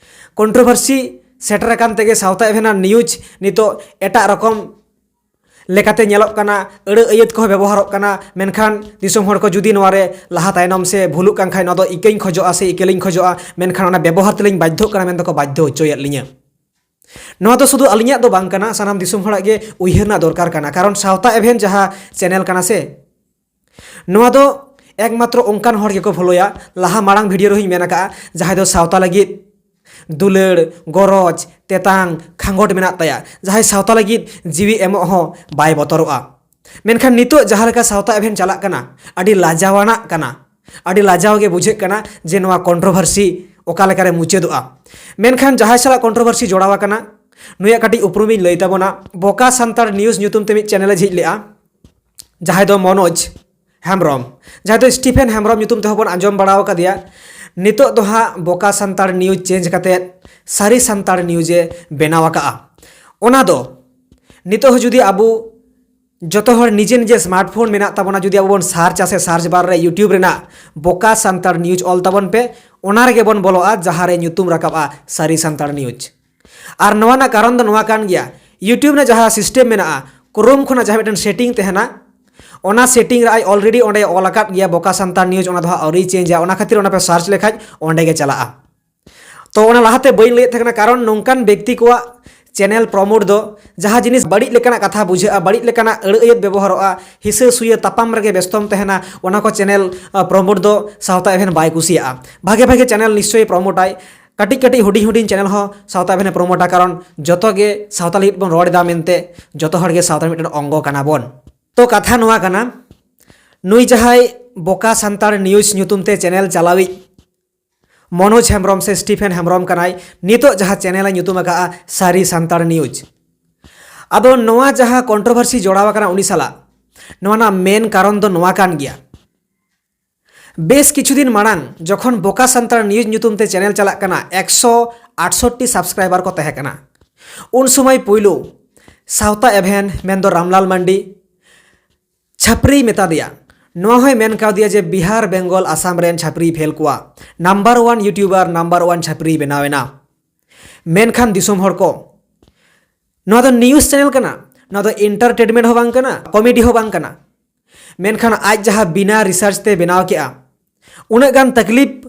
ᱠᱚᱱᱴᱨᱳᱵᱷᱟᱨᱥᱤ ᱥᱮᱴᱮᱨ ᱟᱠᱟᱱ ᱛᱮᱜᱮ ᱥᱟᱶᱛᱟ ᱮᱵᱷᱮᱱ ᱟᱨ ᱱᱤᱭᱩᱡᱽ ᱱᱤᱛᱚᱜ ᱮᱴᱟᱜ ᱨᱚᱠᱚᱢ ᱞᱮᱠᱟᱛᱮ ᱧᱮᱞᱚᱜ ᱠᱟᱱᱟ, ᱟᱹᱲᱟᱹ ᱟᱹᱭᱟᱹᱛ ᱠᱚᱦᱚᱸ ᱵᱮᱵᱚᱦᱟᱨᱚᱜ ᱠᱟᱱᱟ᱾ ᱢᱮᱱᱠᱷᱟᱱ ᱫᱤᱥᱚᱢ ᱦᱚᱲ ᱠᱚ ᱡᱩᱫᱤ ᱱᱚᱣᱟ ᱨᱮ ᱞᱟᱦᱟ ᱛᱟᱭᱱᱚᱢ ᱥᱮ ᱵᱷᱩᱞᱩᱜ ᱠᱟᱱ ᱠᱷᱟᱡ, ᱱᱚᱣᱟ ᱫᱚ ᱤᱠᱟᱹᱧ ᱠᱷᱚᱡᱚᱜᱼᱟ ᱥᱮ ᱤᱠᱟᱹᱞᱤᱧ ᱠᱷᱚᱡᱚᱜᱼᱟ, ᱢᱮᱱᱠᱷᱟᱱ ᱚᱱᱟ ᱵᱮᱵᱚᱦᱟᱨ ᱛᱮᱞᱤᱧ ᱵᱟᱫᱽᱫᱷᱚᱜ ᱠᱟᱱᱟ ᱢᱮᱱ ᱫᱚᱠᱚ ᱵᱟᱫᱽᱫᱷᱚ ᱦᱚᱪᱚᱭᱮᱫ ᱞᱤᱧᱟᱹ᱾ ᱱᱚᱣᱟ ᱫᱚ ᱥᱩᱫᱷᱩ ᱟᱹᱞᱤᱧᱟᱜ ᱫᱚ ᱵᱟᱝ ᱠᱟᱱᱟ, ᱥᱟᱱᱟᱢ ᱫᱤᱥᱚᱢ ᱦᱚᱲᱟᱜ ᱜᱮ ᱩᱭᱦᱟᱹᱨ ᱨᱮᱱᱟᱜ ᱫᱚᱨᱠᱟᱨ ᱠᱟᱱᱟ᱾ ᱠᱟᱨᱚᱱ ᱥᱟᱶᱛᱟ ᱮᱵᱷᱮᱱ ᱡᱟᱦᱟᱸ ᱪᱮᱱᱮᱞ ᱠᱟᱱᱟ ᱥᱮ, ᱱᱚᱣᱟ ᱫᱚ ᱮᱠᱢᱟᱛᱨᱚ ᱚᱱᱠᱟᱱ ᱦᱚᱲ ᱜᱮᱠᱚ ᱯᱷᱚᱞᱳᱭᱟ, ᱞᱟᱦᱟ ᱢᱟᱲᱟᱝ ᱵᱷᱤᱰᱤᱭᱳ ᱨᱮᱦᱚᱸᱧ ᱢᱮᱱ ᱟᱠᱟᱫᱼᱟ, ᱡᱟᱦᱟᱸᱭ ᱫᱚ ᱥᱟᱶᱛᱟ ᱞᱟᱹᱜᱤᱫ ᱫᱩᱞᱟᱹᱲ, ᱜᱚᱨᱚᱡᱽ, ᱛᱮᱛᱟᱝ, ᱠᱷᱟᱸᱜᱚᱴ ᱢᱮᱱᱟᱜ ᱛᱟᱭᱟ, ᱡᱟᱦᱟᱸᱭ ᱥᱟᱶᱛᱟ ᱞᱟᱹᱜᱤᱫ ᱡᱤᱣᱤ ᱮᱢᱚᱜ ᱦᱚᱸ ᱵᱟᱭ ᱵᱚᱛᱚᱨᱚᱜᱼᱟ᱾ ᱢᱮᱱᱠᱷᱟᱱ ᱱᱤᱛᱚᱜ ᱡᱟᱦᱟᱸ ᱞᱮᱠᱟ ᱥᱟᱶᱛᱟ ᱮᱵᱷᱮᱱ ᱪᱟᱞᱟᱜ ᱠᱟᱱᱟ, ᱟᱹᱰᱤ ᱞᱟᱡᱟᱣᱟᱱᱟᱜ ᱠᱟᱱᱟ, ᱟᱹᱰᱤ ᱞᱟᱡᱟᱣ ᱜᱮ ᱵᱩᱡᱷᱟᱹᱜ ᱠᱟᱱᱟ ᱡᱮ ᱱᱚᱣᱟ ᱠᱚᱱᱴᱨᱳᱵᱷᱟᱨᱥᱤ ᱚᱠᱟ ᱞᱮᱠᱟᱨᱮ ᱢᱩᱪᱟᱹᱫᱚᱜᱼᱟ᱾ ᱢᱮᱱᱠᱷᱟᱱ ᱡᱟᱦᱟᱸᱭ ᱥᱟᱞᱟᱜ ᱠᱚᱱᱴᱨᱳᱵᱷᱟᱨᱥᱤ ᱡᱚᱲᱟᱣ ᱟᱠᱟᱱᱟ, ᱱᱩᱭᱟᱜ ᱠᱟᱹᱴᱤᱡ ᱩᱯᱨᱩᱢᱤᱧ ᱞᱟᱹᱭ ᱛᱟᱵᱚᱱᱟ᱾ ᱵᱚᱠᱟ ᱥᱟᱱᱛᱟᱲ ᱱᱤᱭᱩᱡᱽ ᱧᱩᱛᱩᱢ ᱛᱮ ᱢᱤᱫ ᱪᱮᱱᱮᱞ ᱮ ᱡᱷᱤᱡ ᱞᱮᱜᱼᱟ, ᱡᱟᱦᱟᱸᱭ ᱫᱚ ᱢᱚᱱᱳᱡᱽ ᱦᱮᱢᱵᱨᱚᱢ, ᱡᱟᱦᱟᱸᱭ ᱫᱚ ᱥᱴᱤᱯᱷᱮᱱ ᱦᱮᱢᱵᱨᱚᱢ ᱧᱩᱛᱩᱢ ᱛᱮᱦᱚᱸ ᱵᱚᱱ ᱟᱸᱡᱚᱢ ᱵᱟᱲᱟ ᱟᱠᱟᱫᱮᱭᱟ᱾ ᱱᱤᱛᱚᱜ ᱫᱚ ᱦᱟᱸᱜ ᱵᱚᱠᱟ ᱥᱟᱱᱛᱟᱲ ᱱᱤᱭᱩᱡᱽ ᱪᱮᱧᱡᱽ ᱠᱟᱛᱮᱫ ᱥᱟᱹᱨᱤ ᱥᱟᱱᱛᱟᱲ ᱱᱤᱭᱩᱡᱽ ᱮ ᱵᱮᱱᱟᱣ ᱟᱠᱟᱫᱼᱟ᱾ ᱚᱱᱟ ᱫᱚ ᱱᱤᱛᱚᱜ ᱦᱚᱸ ᱡᱩᱫᱤ ᱟᱵᱚ ᱡᱚᱛᱚ ᱦᱚᱲ ᱱᱤᱡᱮ ᱱᱤᱡᱮ ᱥᱢᱟᱨᱴ ᱯᱷᱳᱱ ᱢᱮᱱᱟᱜ ᱛᱟᱵᱚᱱᱟ, ᱡᱩᱫᱤ ᱟᱵᱚ ᱵᱚᱱ ᱥᱟᱨᱪᱟ ᱥᱮ ᱥᱟᱨᱪ ᱵᱟᱨ ᱨᱮ YouTube ᱨᱮᱱᱟᱜ ᱵᱚᱠᱟ ᱥᱟᱱᱛᱟᱲ ᱱᱤᱭᱩᱡᱽ ᱚᱞ ᱛᱟᱵᱚᱱ ᱯᱮ, ᱚᱱᱟ ᱨᱮᱜᱮ ᱵᱚᱱ ᱵᱚᱞᱚᱜᱼᱟ, ᱡᱟᱦᱟᱸ ᱨᱮ ᱧᱩᱛᱩᱢ ᱨᱟᱠᱟᱵᱼᱟ ᱥᱟᱹᱨᱤ ᱥᱟᱱᱛᱟᱲ ᱱᱤᱭᱩᱡᱽ᱾ ᱟᱨ ᱱᱚᱣᱟ ᱨᱮᱱᱟᱜ ᱠᱟᱨᱚᱱ ᱫᱚ ᱱᱚᱣᱟ ᱠᱟᱱ ᱜᱮᱭᱟ, YouTube ᱨᱮᱱᱟᱜ ᱡᱟᱦᱟᱸ ᱥᱤᱥᱴᱮᱢ ᱢᱮᱱᱟᱜᱼᱟ, ᱠᱨᱳᱢ ᱠᱷᱚᱱᱟᱜ ᱡᱟᱦᱟᱸ ᱢᱤᱫᱴᱮᱱ ᱥᱮᱴᱤᱝ ᱛᱟᱦᱮᱱᱟ, ᱚᱱᱟ ᱥᱮᱴᱤᱝ ᱨᱮ ᱟᱡ ᱚᱞᱨᱮᱰᱤ ᱚᱸᱰᱮ ᱚᱞ ᱟᱠᱟᱫ ᱜᱮᱭᱟ ᱵᱚᱠᱟ ᱥᱟᱱᱛᱟᱲ ᱱᱤᱭᱩᱡᱽ, ᱚᱱᱟ ᱫᱚ ᱦᱟᱸᱜ ᱟᱹᱣᱨᱤ ᱪᱮᱧᱡᱟ᱾ ᱚᱱᱟ ᱠᱷᱟᱹᱛᱤᱨ ᱚᱱᱟ ᱯᱮ ᱥᱟᱨᱪ ᱞᱮᱠᱷᱟᱡ ᱚᱸᱰᱮ ᱜᱮ ᱪᱟᱞᱟᱜᱼᱟ᱾ ᱛᱚ ᱚᱱᱟ ᱞᱟᱦᱟᱛᱮ ᱵᱟᱹᱧ ᱞᱟᱹᱭᱮᱫ ᱛᱟᱦᱮᱸ ᱠᱟᱱᱟ, ᱠᱟᱨᱚᱱ ᱱᱚᱝᱠᱟᱱ ᱵᱮᱠᱛᱤ ᱠᱚᱣᱟᱜ ᱪᱮᱱᱮᱞ ᱯᱨᱚᱢᱳᱴ ᱫᱚ ᱡᱟᱦᱟᱸ ᱡᱤᱱᱤᱥ ᱵᱟᱹᱲᱤᱡ ᱞᱮᱠᱟᱱᱟᱜ ᱠᱟᱛᱷᱟ ᱵᱩᱡᱷᱟᱹᱜᱼᱟ, ᱵᱟᱹᱲᱤᱡ ᱞᱮᱠᱟᱱᱟᱜ ᱟᱹᱲᱟᱹ ᱟᱹᱭᱟᱹᱛ ᱵᱮᱵᱚᱦᱟᱨᱚᱜᱼᱟ, ᱦᱤᱥᱟᱹ ᱥᱩᱭᱟᱹ ᱛᱟᱯᱟᱢ ᱨᱮᱜᱮ ᱵᱮᱥᱛᱚᱢ ᱛᱟᱦᱮᱱᱟ, ᱚᱱᱟ ᱠᱚ ᱪᱮᱱᱮᱞ ᱯᱨᱚᱢᱳᱴ ᱫᱚ ᱥᱟᱶᱛᱟ ᱮᱵᱷᱮᱱ ᱵᱟᱭ ᱠᱩᱥᱤᱭᱟᱜᱼᱟ᱾ ᱵᱷᱟᱜᱮ ᱵᱷᱟᱜᱮ ᱪᱮᱱᱮᱞ ᱱᱤᱥᱪᱚᱭ ᱯᱨᱚᱢᱳᱴᱟᱭ, ᱠᱟᱹᱴᱤᱡ ᱠᱟᱹᱴᱤᱡ ᱦᱩᱰᱤᱧ ᱦᱩᱰᱤᱧ ᱪᱮᱱᱮᱞ ᱦᱚᱸ ᱥᱟᱶᱛᱟ ᱮᱵᱷᱮᱱᱮ ᱯᱨᱚᱢᱳᱴᱟ, ᱠᱟᱨᱚᱱ ᱡᱚᱛᱚ ᱜᱮ ᱥᱟᱶᱛᱟ ᱞᱟᱹᱜᱤᱫ ᱵᱚᱱ ᱨᱚᱲ ᱮᱫᱟ ᱢᱮᱱᱛᱮ ᱡᱚᱛᱚ ᱦᱚᱲ ᱜᱮ ᱥᱟᱶᱛᱟ ᱨᱮᱱ ᱢᱤᱫᱴᱮᱱ ᱚᱝᱜᱚ ᱠᱟᱱᱟ ᱵᱚᱱ᱾ ᱛᱚ ᱠᱟᱛᱷᱟ ᱱᱚᱣᱟ ᱠᱟᱱᱟ, ᱱᱩᱭ ᱡᱟᱦᱟᱸᱭ ᱵᱚᱠᱟ ᱥᱟᱱᱛᱟᱲ ᱱᱤᱭᱩᱡᱽ ᱧᱩᱛᱩᱢ ᱛᱮ ᱪᱮᱱᱮᱞ ᱪᱟᱞᱟᱣᱤᱡ ᱢᱚᱱᱳᱡᱽ ᱦᱮᱢᱵᱨᱚᱢ ᱥᱮ ᱥᱴᱤᱯᱷᱮᱱ ᱦᱮᱢᱵᱨᱚᱢ ᱠᱟᱱᱟᱭ, ᱱᱤᱛᱚᱜ ᱡᱟᱦᱟᱸ ᱪᱮᱱᱮᱞ ᱮ ᱧᱩᱛᱩᱢ ᱟᱠᱟᱫᱼᱟ ᱥᱟᱹᱨᱤ ᱥᱟᱱᱛᱟᱲ ᱱᱤᱭᱩᱡᱽ᱾ ᱟᱫᱚ ᱱᱚᱣᱟ ᱡᱟᱦᱟᱸ ᱠᱚᱱᱴᱨᱳᱵᱷᱟᱨᱥᱤ ᱡᱚᱲᱟᱣ ᱟᱠᱟᱱᱟ ᱩᱱᱤ ᱥᱟᱞᱟᱜ, ᱱᱚᱣᱟ ᱨᱮᱱᱟᱜ ᱢᱮᱱ ᱠᱟᱨᱚᱱ ᱫᱚ ᱱᱚᱣᱟ ᱠᱟᱱ ᱜᱮᱭᱟ᱾ ᱵᱮᱥ ᱠᱤᱪᱷᱩ ᱫᱤᱱ ᱢᱟᱲᱟᱝ ᱡᱚᱠᱷᱚᱱ ᱵᱚᱠᱟ ᱥᱟᱱᱛᱟᱲ ᱱᱤᱭᱩᱡᱽ ᱧᱩᱛᱩᱢ ᱛᱮ ᱪᱮᱱᱮᱞ ᱪᱟᱞᱟᱜ ᱠᱟᱱᱟ, ᱮᱠᱥᱚ ᱟᱴᱥᱚᱴᱴᱤ ᱥᱟᱵᱥᱠᱨᱟᱭᱵᱟᱨ ᱠᱚ ᱛᱟᱦᱮᱸ ᱠᱟᱱᱟ, ᱩᱱ ᱥᱚᱢᱚᱭ ᱯᱩᱭᱞᱩ ᱥᱟᱶᱛᱟ ᱮᱵᱷᱮᱱ ᱢᱮᱱᱫᱚ ᱨᱟᱢᱞᱟᱞ ᱢᱟᱱᱰᱤ ᱪᱷᱟᱹᱯᱨᱤᱭ ᱢᱮᱛᱟ ᱫᱮᱭᱟ᱾ ᱱᱚᱣᱟ ᱦᱚᱸᱭ ᱢᱮᱱ ᱠᱟᱣᱫᱮᱭᱟ ᱡᱮ ᱵᱤᱦᱟᱨ, ᱵᱮᱝᱜᱚᱞ, ᱟᱥᱟᱢ ᱨᱮᱱ ᱪᱷᱟᱹᱯᱨᱤᱭ ᱯᱷᱮᱞ ᱠᱚᱣᱟ, number one youtuber, number one ᱪᱷᱟᱹᱯᱨᱤᱭ ᱵᱮᱱᱟᱣ ᱮᱱᱟ᱾ ᱢᱮᱱᱠᱷᱟᱱ ᱫᱤᱥᱚᱢ ᱦᱚᱲ ᱠᱚ, ᱱᱚᱣᱟ ᱫᱚ ᱱᱤᱭᱩᱡᱽ ᱪᱮᱱᱮᱞ ᱠᱟᱱᱟ, ᱱᱚᱣᱟ ᱫᱚ ᱮᱱᱴᱟᱨᱴᱮᱱᱢᱮᱱᱴ ᱦᱚᱸ ᱵᱟᱝ ᱠᱟᱱᱟ, ᱠᱚᱢᱮᱰᱤ ᱦᱚᱸ ᱵᱟᱝ ᱠᱟᱱᱟ᱾ ᱢᱮᱱᱠᱷᱟᱱ ᱟᱡ ᱡᱟᱦᱟᱸ ᱵᱤᱱᱟ ᱨᱤᱥᱟᱨᱪ ᱛᱮ ᱵᱮᱱᱟᱣ ᱠᱮᱜᱼᱟ, ᱩᱱᱟᱹᱜ ᱜᱟᱱ ᱛᱟᱠᱞᱤᱯ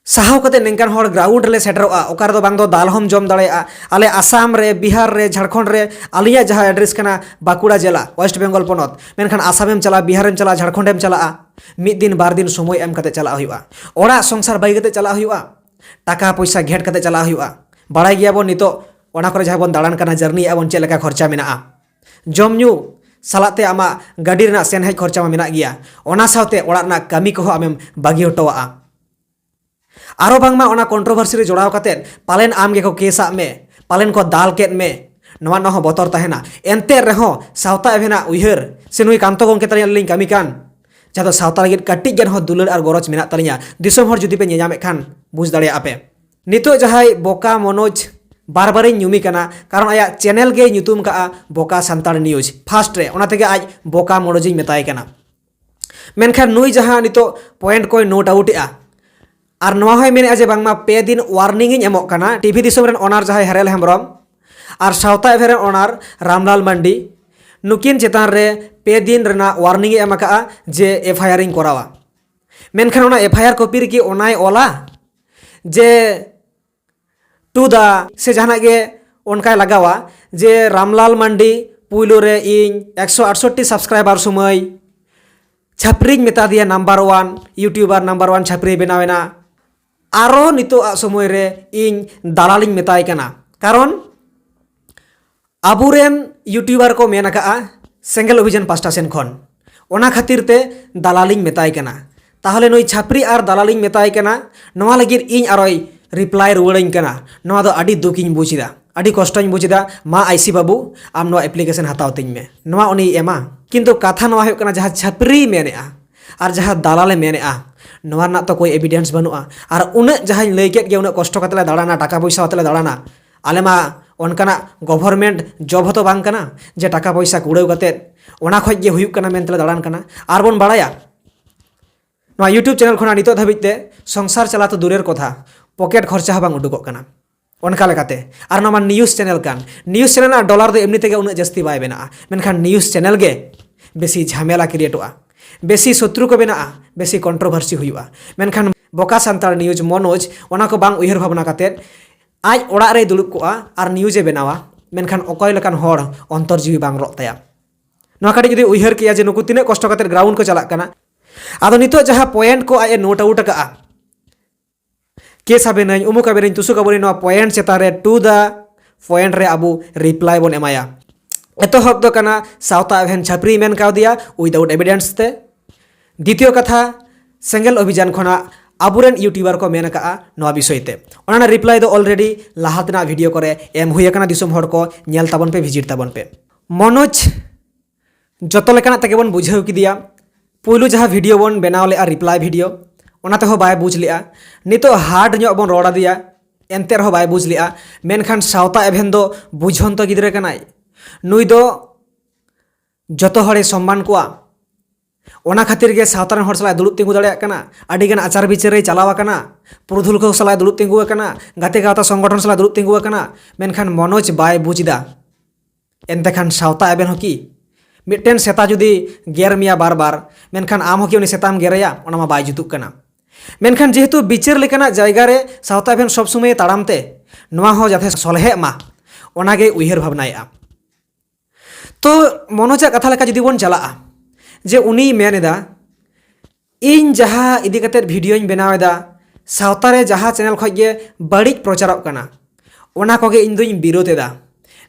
ᱥᱟᱦᱟᱣ ᱠᱟᱛᱮ ᱱᱤᱝᱠᱟᱱ ᱦᱚᱲ ᱜᱨᱟᱣᱩᱱᱰ ᱨᱮᱞᱮ ᱥᱮᱴᱮᱨᱚᱜᱼᱟ, ᱚᱠᱟ ᱨᱮᱫᱚ ᱵᱟᱝ ᱫᱚ ᱫᱟᱞ ᱦᱚᱸᱢ ᱡᱚᱢ ᱫᱟᱲᱮᱭᱟᱜᱼᱟ᱾ ᱟᱞᱮ ᱟᱥᱟᱢ ᱨᱮ, ᱵᱤᱦᱟᱨ ᱨᱮ, ᱡᱷᱟᱲᱠᱷᱚᱸᱰ ᱨᱮ, ᱟᱹᱞᱤᱧᱟᱜ ᱡᱟᱦᱟᱸ ᱮᱰᱨᱮᱥ ᱠᱟᱱᱟ ᱵᱟᱸᱠᱩᱲᱟ ᱡᱮᱞᱟ, ᱳᱭᱮᱥᱴ ᱵᱮᱝᱜᱚᱞ ᱯᱚᱱᱚᱛ, ᱢᱮᱱᱠᱷᱟᱱ ᱟᱥᱟᱢᱮᱢ ᱪᱟᱞᱟᱜᱼᱟ, ᱵᱤᱦᱟᱨᱮᱢ ᱪᱟᱞᱟᱜᱼᱟ, ᱡᱷᱟᱲᱠᱷᱚᱸᱰᱮᱢ ᱪᱟᱞᱟᱜᱼᱟ, ᱢᱤᱫ ᱫᱤᱱ ᱵᱟᱨ ᱫᱤᱱ ᱥᱚᱢᱚᱭ ᱮᱢ ᱠᱟᱛᱮ ᱪᱟᱞᱟᱜ ᱦᱩᱭᱩᱜᱼᱟ᱾ ᱚᱲᱟᱜ ᱥᱚᱝᱥᱟᱨ ᱵᱟᱹᱜᱤ ᱠᱟᱛᱮ ᱪᱟᱞᱟᱜ ᱦᱩᱭᱩᱜᱼᱟ᱾ ᱴᱟᱠᱟ ᱯᱚᱭᱥᱟ ᱜᱷᱮᱴ ᱠᱟᱛᱮ ᱪᱟᱞᱟᱜ ᱦᱩᱭᱩᱜᱼᱟ᱾ ᱵᱟᱲᱟᱭ ᱜᱮᱭᱟᱵᱚᱱ ᱱᱤᱛᱚᱜ ᱚᱱᱟ ᱠᱚᱨᱮ ᱡᱟᱦᱟᱸ ᱵᱚᱱ ᱫᱟᱬᱟᱱ ᱠᱟᱱᱟ, ᱡᱟᱨᱱᱤ ᱮᱫᱼᱟ ᱵᱚᱱ, ᱪᱮᱫ ᱞᱮᱠᱟ ᱠᱷᱚᱨᱪᱟ ᱢᱮᱱᱟᱜᱼᱟ᱾ ᱡᱚᱢ ᱧᱩ ᱥᱟᱞᱟᱜ ᱛᱮ ᱟᱢᱟᱜ ᱜᱟᱹᱰᱤ ᱨᱮᱱᱟᱜ ᱥᱮᱱ ᱦᱮᱡ ᱠᱷᱚᱨᱪᱟ ᱢᱟ ᱢᱮᱱᱟᱜ ᱜᱮᱭᱟ, ᱚᱱᱟ ᱥᱟᱶᱛᱮ ᱚᱲᱟᱜ ᱨᱮᱱᱟᱜ ᱠᱟᱹᱢᱤ ᱠᱚᱦᱚᱸ ᱟᱢᱮᱢ ᱵᱟᱹᱜᱤ ᱦᱚᱴᱚᱣᱟᱜᱼᱟ᱾ ᱟᱨᱚ ᱵᱟᱝᱢᱟ ᱚᱱᱟ ᱠᱚᱱᱴᱨᱳᱵᱷᱟᱨᱥᱤ ᱨᱮ ᱡᱚᱲᱟᱣ ᱠᱟᱛᱮᱫ ᱯᱟᱞᱮᱱ ᱟᱢ ᱜᱮᱠᱚ ᱠᱮᱥᱟᱜ ᱢᱮ, ᱯᱟᱞᱮᱱ ᱠᱚ ᱫᱟᱞ ᱠᱮᱫ ᱢᱮ, ᱱᱚᱣᱟ ᱨᱮᱱᱟᱜ ᱦᱚᱸ ᱵᱚᱛᱚᱨ ᱛᱟᱦᱮᱱᱟ᱾ ᱮᱱᱛᱮ ᱨᱮᱦᱚᱸ ᱥᱟᱶᱛᱟ ᱮᱵᱷᱮᱱᱟᱜ ᱩᱭᱦᱟᱹᱨ ᱥᱮ ᱱᱩᱭ ᱠᱟᱱᱛᱚ ᱜᱚᱢᱠᱮ ᱛᱟᱞᱤᱧ ᱟᱞᱤᱧ ᱞᱤᱧ ᱠᱟᱹᱢᱤ ᱠᱟᱱ, ᱡᱟᱦᱟᱸ ᱫᱚ ᱥᱟᱶᱛᱟ ᱞᱟᱹᱜᱤᱫ ᱠᱟᱹᱴᱤᱡ ᱜᱟᱱ ᱦᱚᱸ ᱫᱩᱞᱟᱹᱲ ᱟᱨ ᱜᱚᱨᱚᱡᱽ ᱢᱮᱱᱟᱜ ᱛᱟᱹᱞᱤᱧᱟ, ᱫᱤᱥᱚᱢ ᱦᱚᱲ ᱡᱩᱫᱤ ᱯᱮ ᱧᱮᱧᱟᱢᱮᱫ ᱠᱷᱟᱱ ᱵᱩᱡᱽ ᱫᱟᱲᱮᱭᱟᱜᱼᱟ ᱯᱮ᱾ ᱱᱤᱛᱚᱜ ᱡᱟᱦᱟᱸᱭ ᱵᱚᱠᱟ ᱢᱚᱱᱳᱡᱽ ᱵᱟᱨ ᱵᱟᱨᱤᱧ ᱧᱩᱢᱮ ᱠᱟᱱᱟ, ᱠᱟᱨᱚᱱ ᱟᱭᱟᱜ ᱪᱮᱱᱮᱞ ᱜᱮᱭ ᱧᱩᱛᱩᱢ ᱠᱟᱜᱼᱟ ᱵᱚᱠᱟ ᱥᱟᱱᱛᱟᱲ ᱱᱤᱭᱩᱡᱽ ᱯᱷᱟᱥᱴ ᱨᱮ, ᱚᱱᱟ ᱛᱮᱜᱮ ᱟᱡ ᱵᱚᱠᱟ ᱢᱚᱱᱳᱡᱽ ᱤᱧ ᱢᱮᱛᱟᱭ ᱠᱟᱱᱟ᱾ ᱢᱮᱱᱠᱷᱟᱱ ᱱᱩᱭ ᱡᱟᱦᱟᱸ ᱱᱤᱛᱚᱜ ᱯᱚᱭᱮᱱᱴ ᱠᱚᱭ ᱱᱳᱴ ᱟᱣᱩᱴ ᱮᱜᱼᱟ, ᱟᱨ ᱱᱚᱣᱟ ᱦᱚᱸᱭ ᱢᱮᱱᱮᱫᱼᱟ ᱡᱮ ᱵᱟᱝᱢᱟ ᱯᱮ ᱫᱤᱱ ᱳᱣᱟᱨᱱᱤᱝ ᱤᱧ ᱮᱢᱚᱜ ᱠᱟᱱᱟ ᱴᱤᱵᱷᱤ ᱫᱤᱥᱚᱢ ᱨᱮᱱ ᱳᱱᱟᱨ ᱡᱟᱦᱟᱸᱭ ᱦᱮᱨᱮᱞ ᱦᱮᱢᱵᱨᱚᱢ ᱟᱨ ᱥᱟᱶᱛᱟ ᱮᱵᱷᱮᱱ ᱨᱮᱱ ᱳᱱᱟᱨ ᱨᱟᱢᱞᱟᱞ ᱢᱟᱱᱰᱤ, ᱱᱩᱠᱤᱱ ᱪᱮᱛᱟᱱ ᱨᱮ ᱯᱮ ᱫᱤᱱ ᱨᱮᱱᱟᱜ ᱳᱣᱟᱨᱱᱤᱝ ᱮ ᱮᱢ ᱟᱠᱟᱫᱼᱟ ᱡᱮ ᱮᱯᱷ ᱟᱭ ᱟᱨ ᱤᱧ ᱠᱚᱨᱟᱣᱟ᱾ ᱢᱮᱱᱠᱷᱟᱱ ᱚᱱᱟ ᱮᱯᱷ ᱟᱭ ᱟᱨ ᱠᱚᱯᱤ ᱨᱮᱠᱤ ᱚᱱᱟᱭ ᱚᱞᱟ ᱡᱮ ᱴᱩ ᱫᱟ ᱥᱮ ᱡᱟᱦᱟᱱᱟᱜ ᱜᱮ ᱚᱱᱠᱟᱭ ᱞᱟᱜᱟᱣᱟ ᱡᱮ ᱨᱟᱢᱞᱟᱞ ᱢᱟᱱᱰᱤ ᱯᱩᱭᱞᱩ ᱨᱮ ᱤᱧ ᱮᱠᱥᱚ ᱟᱴᱥᱚᱴᱴᱤ ᱥᱟᱵᱥᱠᱨᱟᱭᱵᱟᱨ ᱥᱚᱢᱚᱭ ᱪᱷᱟᱹᱯᱨᱤᱧ ᱢᱮᱛᱟ ᱫᱮᱭᱟ number one youtuber number one ᱪᱷᱟᱹᱯᱨᱤ ᱵᱮᱱᱟᱣ ᱮᱱᱟ᱾ ᱟᱨᱚ ᱱᱤᱛᱚᱜ ᱟᱜ ᱥᱚᱢᱚᱭ ᱨᱮ ᱤᱧ ᱫᱟᱞᱟᱞᱤᱧ ᱢᱮᱛᱟᱭ ᱠᱟᱱᱟ, ᱠᱟᱨᱚᱱ ᱟᱵᱚᱨᱮᱱ ᱭᱩᱴᱩᱵᱟᱨ ᱠᱚ ᱢᱮᱱ ᱟᱠᱟᱫᱼᱟ ᱥᱮᱸᱜᱮᱞ ᱚᱵᱷᱤᱡᱟᱱ ᱯᱟᱥᱴᱟ ᱥᱮᱱ ᱠᱷᱚᱱ, ᱚᱱᱟ ᱠᱷᱟᱹᱛᱤᱨ ᱛᱮ ᱫᱟᱞᱟᱞᱤᱧ ᱢᱮᱛᱟᱭ ᱠᱟᱱᱟ᱾ ᱛᱟᱦᱚᱞᱮ ᱱᱩᱭ ᱪᱷᱟᱹᱯᱨᱤ ᱟᱨ ᱫᱟᱞᱟᱞᱤᱧ ᱢᱮᱛᱟᱭ ᱠᱟᱱᱟ, ᱱᱚᱣᱟ ᱞᱟᱹᱜᱤᱫ ᱤᱧ ᱟᱨᱚᱭ ᱨᱤᱯᱞᱟᱭ ᱨᱩᱣᱟᱹᱲᱟᱹᱧ ᱠᱟᱱᱟ᱾ ᱱᱚᱣᱟ ᱫᱚ ᱟᱹᱰᱤ ᱫᱩᱠᱤᱧ ᱵᱩᱡᱽ ᱮᱫᱟ, ᱟᱹᱰᱤ ᱠᱚᱥᱴᱚᱧ ᱵᱩᱡᱽ ᱮᱫᱟ᱾ ᱢᱟ ᱟᱭᱥᱤ ᱵᱟᱹᱵᱩ, ᱟᱢ ᱱᱚᱣᱟ ᱮᱯᱞᱤᱠᱮᱥᱚᱱ ᱦᱟᱛᱟᱣ ᱛᱤᱧ ᱢᱮ, ᱱᱚᱣᱟ ᱩᱱᱤᱭ ᱮᱢᱟ᱾ ᱠᱤᱱᱛᱩ ᱠᱟᱛᱷᱟ ᱱᱚᱣᱟ ᱦᱩᱭᱩᱜ ᱠᱟᱱᱟ, ᱡᱟᱦᱟᱸ ᱪᱷᱟᱹᱯᱨᱤᱭ ᱢᱮᱱᱮᱫᱼᱟ ᱟᱨ ᱡᱟᱦᱟᱸ ᱫᱟᱞᱟᱞᱮ ᱢᱮᱱᱮᱫᱼᱟ, ᱱᱚᱣᱟ ᱨᱮᱱᱟᱜ ᱛᱚ ᱠᱳᱭ ᱮᱵᱤᱰᱮᱱᱥ ᱵᱟᱹᱱᱩᱜᱼᱟ᱾ ᱟᱨ ᱩᱱᱟᱹᱜ ᱡᱟᱦᱟᱸᱧ ᱞᱟᱹᱭ ᱠᱮᱫ ᱜᱮ, ᱩᱱᱟᱹᱜ ᱠᱚᱥᱴᱚ ᱠᱟᱛᱮ ᱞᱮ ᱫᱟᱬᱟᱱᱟ, ᱴᱟᱠᱟ ᱯᱚᱭᱥᱟ ᱠᱟᱛᱮ ᱞᱮ ᱫᱟᱬᱟᱱᱟ, ᱟᱞᱮ ᱢᱟ ᱚᱱᱠᱟᱱᱟᱜ ᱜᱚᱵᱷᱚᱨᱢᱮᱱᱴ ᱡᱚᱵ ᱦᱚᱸᱛᱚ ᱵᱟᱝ ᱠᱟᱱᱟ ᱡᱮ ᱴᱟᱠᱟ ᱯᱚᱭᱥᱟ ᱠᱩᱲᱟᱹᱣ ᱠᱟᱛᱮ ᱚᱱᱟ ᱠᱷᱚᱡ ᱜᱮ ᱦᱩᱭᱩᱜ ᱠᱟᱱᱟ ᱢᱮᱱᱛᱮ ᱞᱮ ᱫᱟᱬᱟᱱ ᱠᱟᱱᱟ᱾ ᱟᱨ ᱵᱚᱱ ᱵᱟᱲᱟᱭᱟ, ᱱᱚᱣᱟ ᱭᱩᱴᱩᱵᱽ ᱪᱮᱱᱮᱞ ᱠᱷᱚᱱᱟᱜ ᱱᱤᱛᱚᱜ ᱫᱷᱟᱹᱵᱤᱡ ᱛᱮ ᱥᱚᱝᱥᱟᱨ ᱪᱟᱞᱟᱣ ᱛᱚ ᱫᱩᱨᱮᱨ ᱠᱚᱛᱷᱟ, ᱯᱚᱠᱮᱴ ᱠᱷᱚᱨᱪᱟ ᱦᱚᱸ ᱵᱟᱝ ᱩᱰᱩᱠᱚᱜ ᱠᱟᱱᱟ᱾ ᱚᱱᱠᱟ ᱞᱮᱠᱟᱛᱮ ᱟᱨ ᱱᱚᱣᱟ ᱢᱟ ᱱᱤᱭᱩᱡᱽ ᱪᱮᱱᱮᱞ ᱠᱟᱱ, ᱱᱤᱭᱩᱡᱽ ᱪᱮᱱᱮᱞ ᱨᱮᱱᱟᱜ ᱰᱚᱞᱟᱨ ᱫᱚ ᱮᱢᱱᱤ ᱛᱮᱜᱮ ᱩᱱᱟᱹᱜ ᱡᱟᱹᱥᱛᱤ ᱵᱟᱭ ᱵᱮᱱᱟᱜᱼᱟ, ᱢᱮᱱᱠᱷᱟᱱ ᱱᱤᱭᱩᱡᱽ ᱪᱮᱱᱮᱞ ᱜᱮ ᱵᱮᱥᱤ ᱡᱷᱟᱢᱮᱞᱟ ᱠᱨᱤᱭᱮᱴᱚᱜᱼᱟ, ᱵᱮᱥᱤ ᱥᱚᱛᱨᱩ ᱠᱚ ᱵᱮᱱᱟᱜᱼᱟ, ᱵᱮᱥᱤ ᱠᱚᱱᱴᱨᱳᱵᱷᱟᱨᱥᱤ ᱦᱩᱭᱩᱜᱼᱟ᱾ ᱢᱮᱱᱠᱷᱟᱱ ᱵᱚᱠᱟ ᱥᱟᱱᱛᱟᱲ ᱱᱤᱭᱩᱡᱽ ᱢᱚᱱᱳᱡᱽ ᱚᱱᱟ ᱠᱚ ᱵᱟᱝ ᱩᱭᱦᱟᱹᱨ ᱵᱷᱟᱵᱽᱱᱟ ᱠᱟᱛᱮᱫ ᱟᱡ ᱚᱲᱟᱜ ᱨᱮᱭ ᱫᱩᱲᱩᱵ ᱠᱚᱜᱼᱟ ᱟᱨ ᱱᱤᱭᱩᱡᱽ ᱮ ᱵᱮᱱᱟᱣᱟ, ᱢᱮᱱᱠᱷᱟᱱ ᱚᱠᱚᱭ ᱞᱮᱠᱟᱱ ᱦᱚᱲ ᱚᱱᱛᱚᱨ ᱡᱤᱣᱤ ᱵᱟᱝ ᱨᱚᱜ ᱛᱟᱭᱟ? ᱱᱚᱣᱟ ᱠᱟᱹᱴᱤᱡ ᱡᱩᱫᱤ ᱩᱭᱦᱟᱹᱨ ᱠᱮᱭᱟ ᱡᱮ ᱱᱩᱠᱩ ᱛᱤᱱᱟᱹᱜ ᱠᱚᱥᱴᱚ ᱠᱟᱛᱮᱫ ᱜᱨᱟᱣᱩᱱᱰ ᱠᱚ ᱪᱟᱞᱟᱜ ᱠᱟᱱᱟ᱾ ᱟᱫᱚ ᱱᱤᱛᱚᱜ ᱡᱟᱦᱟᱸ ᱯᱚᱭᱮᱱᱴ ᱠᱚ ᱟᱡ ᱮ ᱱᱳᱴ ᱟᱣᱩᱴ ᱟᱠᱟᱫᱼᱟ, ᱠᱮᱥ ᱟᱵᱮᱱᱟᱹᱧ, ᱩᱢᱩᱠ ᱟᱵᱮᱱᱟᱹᱧ, ᱛᱩᱥᱩᱠ ᱟᱵᱚᱱᱟᱹᱧ, ᱱᱚᱣᱟ ᱯᱚᱭᱮᱱᱴ ᱪᱮᱛᱟᱱ ᱨᱮ to the point ᱨᱮ ᱟᱵᱚ ᱨᱤᱯᱞᱟᱭ ᱵᱚᱱ ᱮᱢᱟᱭᱟ᱾ ᱮᱛᱚᱦᱚᱵ ᱫᱚ ᱠᱟᱱᱟ ᱥᱟᱶᱛᱟ ᱮᱵᱷᱮᱱ ᱪᱷᱟᱹᱯᱨᱤ ᱢᱮᱱ ᱠᱟᱣᱫᱮᱭᱟ without evidence ᱛᱮ᱾ ᱫᱤᱛᱤᱭᱚ ᱠᱟᱛᱷᱟ, ᱥᱮᱸᱜᱮᱞ ᱚᱵᱷᱤᱡᱟᱱ ᱠᱷᱚᱱᱟᱜ ᱟᱵᱚᱨᱮᱱ ᱤᱭᱩᱴᱩᱵᱟᱨ ᱠᱚ ᱢᱮᱱ ᱟᱠᱟᱫᱼᱟ ᱱᱚᱣᱟ ᱵᱤᱥᱚᱭ ᱛᱮ᱾ ᱚᱱᱟ ᱨᱮᱱᱟᱜ ᱨᱤᱯᱞᱟᱭ ᱫᱚ ᱚᱞᱨᱮᱰᱤ ᱞᱟᱦᱟ ᱛᱮᱱᱟᱜ ᱵᱷᱤᱰᱤᱭᱳ ᱠᱚᱨᱮ ᱮᱢ ᱦᱩᱭ ᱟᱠᱟᱱᱟ, ᱫᱤᱥᱚᱢ ᱦᱚᱲ ᱠᱚ ᱧᱮᱞ ᱛᱟᱵᱚᱱ ᱯᱮ, ᱵᱷᱤᱡᱤᱴ ᱛᱟᱵᱚᱱ ᱯᱮ᱾ ᱢᱚᱱᱳᱡᱽ ᱡᱚᱛᱚ ᱞᱮᱠᱟᱱᱟᱜ ᱛᱮᱜᱮ ᱵᱚᱱ ᱵᱩᱡᱷᱟᱹᱣ ᱠᱮᱫᱮᱭᱟ᱾ ᱯᱩᱭᱞᱩ ᱡᱟᱦᱟᱸ ᱵᱷᱤᱰᱤᱭᱳ ᱵᱚᱱ ᱵᱮᱱᱟᱣ ᱞᱮᱫᱼᱟ, ᱨᱤᱯᱞᱟᱭ ᱵᱷᱤᱰᱤᱭᱳ, ᱚᱱᱟ ᱛᱮᱦᱚᱸ ᱵᱟᱭ ᱵᱩᱡᱽ ᱞᱮᱫᱼᱟ᱾ ᱱᱤᱛᱚᱜ ᱦᱟᱨᱰ ᱧᱚᱜ ᱵᱚᱱ ᱨᱚᱲ ᱟᱫᱮᱭᱟ, ᱮᱱᱛᱮ ᱨᱮᱦᱚᱸ ᱵᱟᱭ ᱵᱩᱡᱽ ᱞᱮᱫᱼᱟ᱾ ᱢᱮᱱᱠᱷᱟᱱ ᱥᱟᱶᱛᱟ ᱮᱵᱷᱮᱱ ᱫᱚ ᱵᱩᱡᱷᱚᱱᱛᱚ ᱜᱤᱫᱽᱨᱟᱹ ᱠᱟᱱᱟᱭ᱾ ᱱᱩᱭ ᱫᱚ ᱡᱚᱛᱚ ᱦᱚᱲᱮ ᱥᱚᱢᱢᱟᱱ ᱠᱚᱣᱟ᱾ ᱚᱱᱟ ᱠᱷᱟᱹᱛᱤᱨ ᱜᱮ ᱥᱟᱶᱛᱟ ᱨᱮᱱ ᱦᱚᱲ ᱥᱟᱞᱟᱜ ᱫᱩᱲᱩᱵ ᱛᱤᱸᱜᱩ ᱫᱟᱲᱮᱭᱟᱜ ᱠᱟᱱᱟ, ᱟᱹᱰᱤᱜᱟᱱ ᱟᱪᱟᱨ ᱵᱤᱪᱟᱹᱨ ᱨᱮᱭ ᱪᱟᱞᱟᱣ ᱟᱠᱟᱱᱟ, ᱯᱩᱨᱩᱫᱷᱩᱞ ᱠᱚ ᱥᱟᱞᱟᱜ ᱫᱩᱲᱩᱵ ᱛᱤᱸᱜᱩ ᱟᱠᱟᱱᱟ, ᱜᱟᱛᱮ ᱜᱟᱶᱛᱟ ᱥᱚᱝᱜᱚᱴᱷᱚᱱ ᱥᱟᱞᱟᱜ ᱫᱩᱲᱩᱵ ᱛᱤᱸᱜᱩ ᱟᱠᱟᱱᱟ᱾ ᱢᱮᱱᱠᱷᱟᱱ ᱢᱚᱱᱳᱡᱽ ᱵᱟᱭ ᱵᱩᱡᱽ ᱮᱫᱟ᱾ ᱮᱱᱛᱮ ᱠᱷᱟᱱ ᱥᱟᱶᱛᱟ ᱮᱵᱷᱮᱱ ᱦᱚᱸ ᱠᱤ? ᱢᱤᱫᱴᱮᱱ ᱥᱮᱛᱟ ᱡᱩᱫᱤ ᱜᱮᱨ ᱢᱮᱭᱟ ᱵᱟᱨ ᱵᱟᱨ, ᱢᱮᱱᱠᱷᱟᱱ ᱟᱢ ᱦᱚᱸ ᱠᱤ ᱩᱱᱤ ᱥᱮᱛᱟᱢ ᱜᱮᱨᱮᱭᱟ? ᱚᱱᱟ ᱢᱟ ᱵᱟᱭ ᱡᱩᱛᱩᱜ ᱠᱟᱱᱟ᱾ ᱢᱮᱱᱠᱷᱟᱱ ᱡᱮᱦᱮᱛᱩ ᱵᱤᱪᱟᱹᱨ ᱞᱮᱠᱟᱱᱟᱜ ᱡᱟᱭᱜᱟ ᱨᱮ ᱥᱟᱶᱛᱟ ᱮᱵᱷᱮᱱ ᱥᱚᱵ ᱥᱚᱢᱚᱭᱮ ᱛᱟᱲᱟᱢ ᱛᱮ, ᱱᱚᱣᱟ ᱦᱚᱸ ᱡᱟᱛᱮ ᱥᱚᱞᱦᱮᱜ ᱢᱟ, ᱚᱱᱟᱜᱮ ᱩᱭᱦᱟᱹᱨ ᱵᱷᱟᱵᱽᱱᱟᱭᱮᱫᱼᱟ᱾ ᱛᱚ ᱢᱚᱱᱳᱡᱟᱜ ᱠᱟᱛᱷᱟ ᱞᱮᱠᱟ ᱡᱩᱫᱤ ᱵᱚᱱ ᱪᱟᱞᱟᱜᱼᱟ, ᱡᱮ ᱩᱱᱤᱭ ᱢᱮᱱ ᱮᱫᱟ, ᱤᱧ ᱡᱟᱦᱟᱸ ᱤᱫᱤ ᱠᱟᱛᱮᱫ ᱵᱷᱤᱰᱤᱭᱳᱧ ᱵᱮᱱᱟᱣ ᱮᱫᱟ, ᱥᱟᱶᱛᱟ ᱨᱮ ᱡᱟᱦᱟᱸ ᱪᱮᱱᱮᱞ ᱠᱷᱚᱱ ᱜᱮ ᱵᱟᱹᱲᱤᱡ ᱯᱨᱚᱪᱟᱨᱚᱜ ᱠᱟᱱᱟ, ᱚᱱᱟ ᱠᱚᱜᱮ ᱤᱧ ᱫᱩᱧ ᱵᱤᱨᱳᱫ ᱮᱫᱟ᱾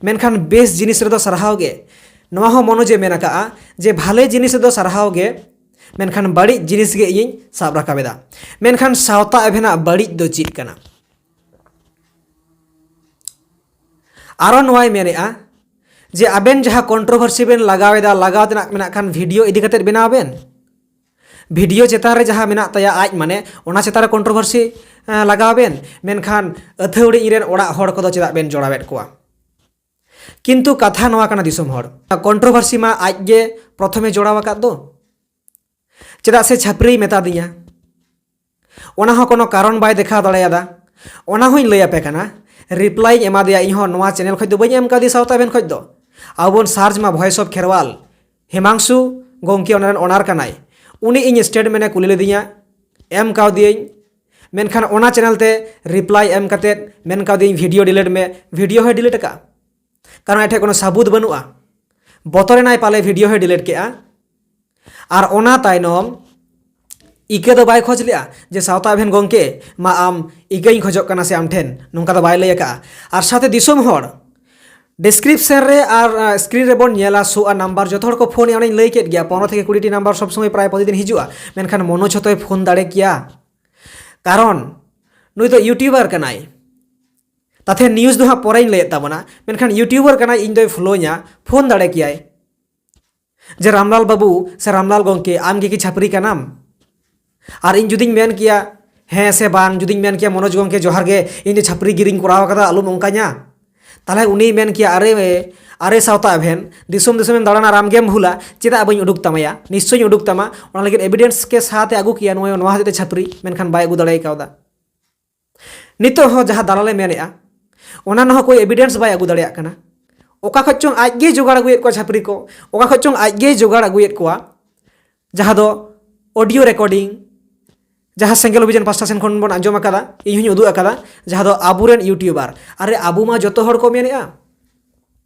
ᱢᱮᱱᱠᱷᱟᱱ ᱵᱮᱥ ᱡᱤᱱᱤᱥ ᱨᱮᱫᱚ ᱥᱟᱨᱦᱟᱣ ᱜᱮ᱾ ᱱᱚᱣᱟ ᱦᱚᱸ ᱢᱚᱱᱳᱡᱮ ᱢᱮᱱ ᱟᱠᱟᱫᱼᱟ ᱡᱮ ᱵᱷᱟᱞᱮ ᱡᱤᱱᱤᱥ ᱨᱮᱫᱚ ᱥᱟᱨᱦᱟᱣ ᱜᱮ, ᱢᱮᱱᱠᱷᱟᱱ ᱵᱟᱹᱲᱤᱡ ᱡᱤᱱᱤᱥ ᱜᱮ ᱤᱧᱤᱧ ᱥᱟᱵ ᱨᱟᱠᱟᱵ ᱮᱫᱟ᱾ ᱢᱮᱱᱠᱷᱟᱱ ᱥᱟᱶᱛᱟ ᱮᱵᱷᱮᱱᱟᱜ ᱵᱟᱹᱲᱤᱡ ᱫᱚ ᱪᱮᱫ ᱠᱟᱱᱟ? ᱟᱨᱚ ᱱᱚᱣᱟᱭ ᱢᱮᱱᱮᱫᱼᱟ ᱡᱮ ᱟᱵᱮᱱ ᱡᱟᱦᱟᱸ ᱠᱚᱱᱴᱨᱳᱵᱷᱟᱨᱥᱤ ᱵᱮᱱ ᱞᱟᱜᱟᱣ ᱮᱫᱟ, ᱞᱟᱜᱟᱣ ᱛᱮᱱᱟᱜ ᱢᱮᱱᱟᱜ ᱠᱷᱟᱱ ᱵᱷᱤᱰᱤᱭᱳ ᱤᱫᱤ ᱠᱟᱛᱮᱫ ᱵᱮᱱᱟᱣ ᱵᱮᱱ᱾ ᱵᱷᱤᱰᱤᱭᱳ ᱪᱮᱛᱟᱱ ᱨᱮ ᱡᱟᱦᱟᱸ ᱢᱮᱱᱟᱜ ᱛᱟᱭᱟ ᱟᱡ, ᱢᱟᱱᱮ ᱚᱱᱟ ᱪᱮᱛᱟᱱ ᱨᱮ ᱠᱚᱱᱴᱨᱳᱵᱷᱟᱨᱥᱤ ᱞᱟᱜᱟᱣ ᱵᱮᱱ, ᱢᱮᱱᱠᱷᱟᱱ ᱟᱹᱛᱷᱟᱹᱣᱲᱤ ᱤᱧ ᱨᱮᱱ ᱚᱲᱟᱜ ᱦᱚᱲ ᱠᱚᱫᱚ ᱪᱮᱫᱟᱜ ᱵᱮᱱ ᱡᱚᱲᱟᱣᱮᱫ ᱠᱚᱣᱟ? ᱠᱤᱱᱛᱩ ᱠᱟᱛᱷᱟ ᱱᱚᱣᱟ ᱠᱟᱱᱟ ᱫᱤᱥᱚᱢ ᱦᱚᱲ, ᱠᱚᱱᱴᱨᱳᱵᱷᱟᱨᱥᱤ ᱢᱟ ᱟᱡ ᱜᱮ ᱯᱨᱚᱛᱷᱚᱢᱮ ᱡᱚᱲᱟᱣ ᱟᱠᱟᱫ ᱫᱚ᱾ ᱪᱮᱫᱟᱜ ᱥᱮ ᱪᱷᱟᱹᱯᱨᱤᱭ ᱢᱮᱛᱟ ᱫᱤᱧᱟ, ᱚᱱᱟ ᱦᱚᱸ ᱠᱳᱱᱳ ᱠᱟᱨᱚᱱ ᱵᱟᱭ ᱫᱮᱠᱷᱟᱣ ᱫᱟᱲᱮᱭᱟᱫᱟ᱾ ᱚᱱᱟ ᱦᱚᱸᱧ ᱞᱟᱹᱭ ᱟᱯᱮ ᱠᱟᱱᱟ ᱨᱤᱯᱞᱟᱭᱤᱧ ᱮᱢᱟ ᱫᱮᱭᱟ, ᱤᱧᱦᱚᱸ ᱱᱚᱣᱟ ᱪᱮᱱᱮᱞ ᱠᱷᱚᱱ ᱫᱚ ᱵᱟᱹᱧ ᱮᱢ ᱠᱟᱣᱫᱮᱭᱟ ᱥᱟᱶᱛᱟ ᱮᱵᱷᱮᱱ ᱠᱷᱚᱱ ᱫᱚ᱾ ᱟᱵᱚ ᱵᱚᱱ ᱥᱟᱨᱪ ᱢᱟ ᱵᱷᱚᱭᱮᱥ ᱚᱯᱷ ᱠᱷᱮᱨᱣᱟᱞ, ᱦᱮᱢᱟᱝᱥᱩ ᱜᱚᱢᱠᱮ ᱚᱱᱟ ᱨᱮᱱ ᱚᱱᱟᱨ ᱠᱟᱱᱟᱭ᱾ ᱩᱱᱤ ᱤᱧ ᱥᱴᱮᱴᱢᱮᱱᱴ ᱮ ᱠᱩᱞᱤ ᱞᱤᱫᱤᱧᱟ, ᱮᱢ ᱠᱟᱣᱫᱤᱭᱟᱹᱧ᱾ ᱢᱮᱱᱠᱷᱟᱱ ᱚᱱᱟ ᱪᱮᱱᱮᱞ ᱛᱮ ᱨᱤᱯᱞᱟᱭ ᱮᱢ ᱠᱟᱛᱮᱫ ᱢᱮᱱ ᱠᱟᱣᱫᱤᱭᱟᱹᱧ, ᱵᱷᱤᱰᱤᱭᱳ ᱰᱤᱞᱤᱴ ᱢᱮ᱾ ᱵᱷᱤᱰᱤᱭᱳ ᱦᱚᱸᱭ ᱰᱤᱞᱤᱴ ᱟᱠᱟᱫᱼᱟ, ᱠᱟᱨᱚᱱ ᱟᱡ ᱴᱷᱮᱱ ᱠᱳᱱᱳ ᱥᱟᱵᱩᱛ ᱵᱟᱹᱱᱩᱜᱼᱟ᱾ ᱵᱚᱛᱚᱨ ᱮᱱᱟᱭ ᱯᱟᱞᱮ ᱵᱷᱤᱰᱤᱭᱳ ᱦᱚᱸᱭ ᱰᱤᱞᱤᱴ ᱠᱮᱫᱼᱟ᱾ ᱟᱨ ᱚᱱᱟ ᱛᱟᱭᱱᱚᱢ ᱤᱠᱟᱹ ᱫᱚ ᱵᱟᱭ ᱠᱷᱚᱡᱽ ᱞᱮᱫᱼᱟ ᱡᱮ ᱥᱟᱶᱛᱟ ᱮᱵᱷᱮᱱ ᱜᱚᱢᱠᱮ, ᱢᱟ ᱟᱢ ᱤᱠᱟᱹᱧ ᱠᱷᱚᱡᱚᱜ ᱠᱟᱱᱟ ᱥᱮ ᱟᱢ ᱴᱷᱮᱱ, ᱱᱚᱝᱠᱟ ᱫᱚ ᱵᱟᱭ ᱞᱟᱹᱭ ᱟᱠᱟᱫᱼᱟ᱾ ᱟᱨ ᱥᱟᱶᱛᱮ ᱫᱤᱥᱚᱢ ᱦᱚᱲ, ᱰᱤᱥᱠᱨᱤᱯᱥᱚᱱ ᱨᱮ ᱟᱨ ᱥᱠᱨᱤᱱ ᱨᱮᱵᱚᱱ ᱧᱮᱞᱟ, ᱥᱳ ᱟᱨ ᱱᱟᱢᱵᱟᱨ ᱡᱚᱛᱚ ᱦᱚᱲ ᱠᱚ ᱯᱷᱳᱱ ᱮᱫᱼᱟ, ᱚᱱᱮᱧ ᱞᱟᱹᱭ ᱠᱮᱫ ᱜᱮᱭᱟ, ᱯᱚᱱᱨᱚ ᱛᱷᱮᱠᱮ ᱠᱩᱲᱤᱴᱤ ᱱᱟᱢᱵᱟᱨ ᱥᱚᱵ ᱥᱚᱢᱚᱭ ᱯᱨᱟᱭ ᱯᱨᱚᱛᱤᱫᱤᱱ ᱦᱤᱡᱩᱜᱼᱟ᱾ ᱢᱮᱱᱠᱷᱟᱱ ᱢᱚᱱᱳᱡᱽ ᱦᱚᱸᱛᱚᱭ ᱯᱷᱳᱱ ᱫᱟᱲᱮ ᱠᱮᱭᱟ, ᱠᱟᱨᱚᱱ ᱱᱩᱭ ᱫᱚ ᱤᱭᱩᱴᱩᱵᱟᱨ ᱠᱟᱱᱟᱭ᱾ ᱛᱟᱛᱷᱮ ᱱᱤᱭᱩᱡᱽ ᱫᱚ ᱦᱟᱸᱜ ᱯᱚᱨᱮᱧ ᱞᱟᱹᱭᱮᱫ ᱛᱟᱵᱚᱱᱟ, ᱢᱮᱱᱠᱷᱟᱱ ᱤᱭᱩᱴᱩᱵᱟᱨ ᱠᱟᱱᱟᱭ, ᱤᱧ ᱫᱚᱭ ᱯᱷᱳᱱ ᱫᱟᱲᱮ ᱠᱮᱭᱟᱭ ᱡᱮ, "ᱨᱟᱢᱞᱟᱞ ᱵᱟᱹᱵᱩ ᱥᱮ ᱨᱟᱢᱞᱟᱞ ᱜᱚᱢᱠᱮ, ᱟᱢ ᱜᱮ ᱠᱤ ᱪᱷᱟᱹᱯᱨᱤ ᱠᱟᱱᱟᱢ?" ᱟᱨ ᱤᱧ ᱡᱩᱫᱤᱧ ᱢᱮᱱ ᱠᱮᱭᱟ, "ᱦᱮᱸ ᱥᱮ ᱵᱟᱝ", ᱡᱩᱫᱤᱧ ᱢᱮᱱ ᱠᱮᱭᱟ, "ᱢᱚᱱᱳᱡᱽ ᱜᱚᱢᱠᱮ ᱡᱚᱦᱟᱨ ᱜᱮ, ᱤᱧ ᱫᱚ ᱪᱷᱟᱹᱯᱨᱤ ᱜᱤᱨᱤᱧ ᱠᱚᱨᱟᱣ ᱟᱠᱟᱫᱟ, ᱟᱞᱚᱢ ᱚᱱᱠᱟᱧᱟ", ᱛᱟᱦᱚᱞᱮ ᱩᱱᱤᱭ ᱢᱮᱱ ᱠᱮᱭᱟ, "ᱟᱨᱮ, ᱟᱨᱮ ᱥᱟᱶᱛᱟ ᱮᱵᱷᱮᱱ, ᱫᱤᱥᱚᱢ ᱫᱤᱥᱚᱢᱮᱢ ᱫᱟᱬᱟᱱᱟ ᱟᱨ ᱟᱢ ᱜᱮᱢ ᱵᱷᱩᱞᱟ, ᱪᱮᱫᱟᱜ ᱵᱟᱹᱧ ᱩᱰᱩᱠ ᱛᱟᱢᱟᱭᱟ? ᱱᱤᱥᱪᱚᱭᱤᱧ ᱩᱰᱩᱠ ᱛᱟᱢᱟ, ᱚᱱᱟ ᱞᱟᱹᱜᱤᱫ ᱮᱵᱷᱤᱰᱮᱱᱥ ᱜᱮ ᱥᱟᱶᱛᱮ ᱟᱹᱜᱩ ᱠᱮᱭᱟ, ᱱᱚᱣᱟ, ᱱᱚᱣᱟ ᱦᱚᱛᱮᱡ ᱛᱮ ᱪᱷᱟᱹᱯᱨᱤ", ᱢᱮᱱᱠᱷᱟᱱ ᱵᱟᱭ ᱟᱹᱜᱩ ᱫᱟᱲᱮ ᱠᱟᱣᱫᱟ᱾ ᱱᱤᱛᱚᱜ ᱦᱚᱸ ᱡᱟᱦᱟᱸ ᱫᱟᱞᱟᱞᱮ ᱢᱮᱱᱮᱫᱼᱟ, ᱚᱱᱟ ᱨᱮᱦᱚᱸ ᱠᱳᱭ ᱮᱵᱷᱤᱰᱮᱱᱥ ᱵᱟᱭ ᱟᱹᱜᱩ ᱫᱟᱲᱮᱭᱟᱜ ᱠᱟᱱᱟ᱾ ᱚᱠᱟ ᱠᱷᱚᱡ ᱪᱚᱝ ᱟᱡ ᱜᱮᱭ ᱡᱚᱜᱟᱲ ᱟᱹᱜᱩᱭᱮᱫ ᱠᱚᱣᱟ ᱪᱷᱟᱹᱯᱨᱤ ᱠᱚ, ᱚᱠᱟ ᱠᱷᱚᱡ ᱪᱚᱝ ᱟᱡ ᱜᱮᱭ ᱡᱚᱜᱟᱲ ᱟᱹᱜᱩᱭᱮᱫ ᱠᱚᱣᱟ, ᱡᱟᱦᱟᱸ ᱫᱚ ᱚᱰᱤᱭᱳ ᱨᱮᱠᱚᱨᱰᱤᱝ, ᱡᱟᱦᱟᱸ ᱥᱮᱸᱜᱮᱞ ᱚᱵᱷᱤᱡᱟᱱ ᱯᱟᱥᱴᱟ ᱥᱮᱱ ᱠᱷᱚᱱ ᱵᱚᱱ ᱟᱸᱡᱚᱢ ᱟᱠᱟᱫᱟ, ᱤᱧ ᱦᱚᱧ ᱩᱫᱩᱜ ᱟᱠᱟᱫᱟ, ᱡᱟᱦᱟᱸ ᱫᱚ ᱟᱵᱚᱨᱮᱱ ᱤᱭᱩᱴᱩᱵᱟᱨ, ᱟᱨᱮ, ᱟᱵᱚ ᱢᱟ ᱡᱚᱛᱚ ᱦᱚᱲ ᱠᱚ ᱢᱮᱱᱮᱫᱼᱟ᱾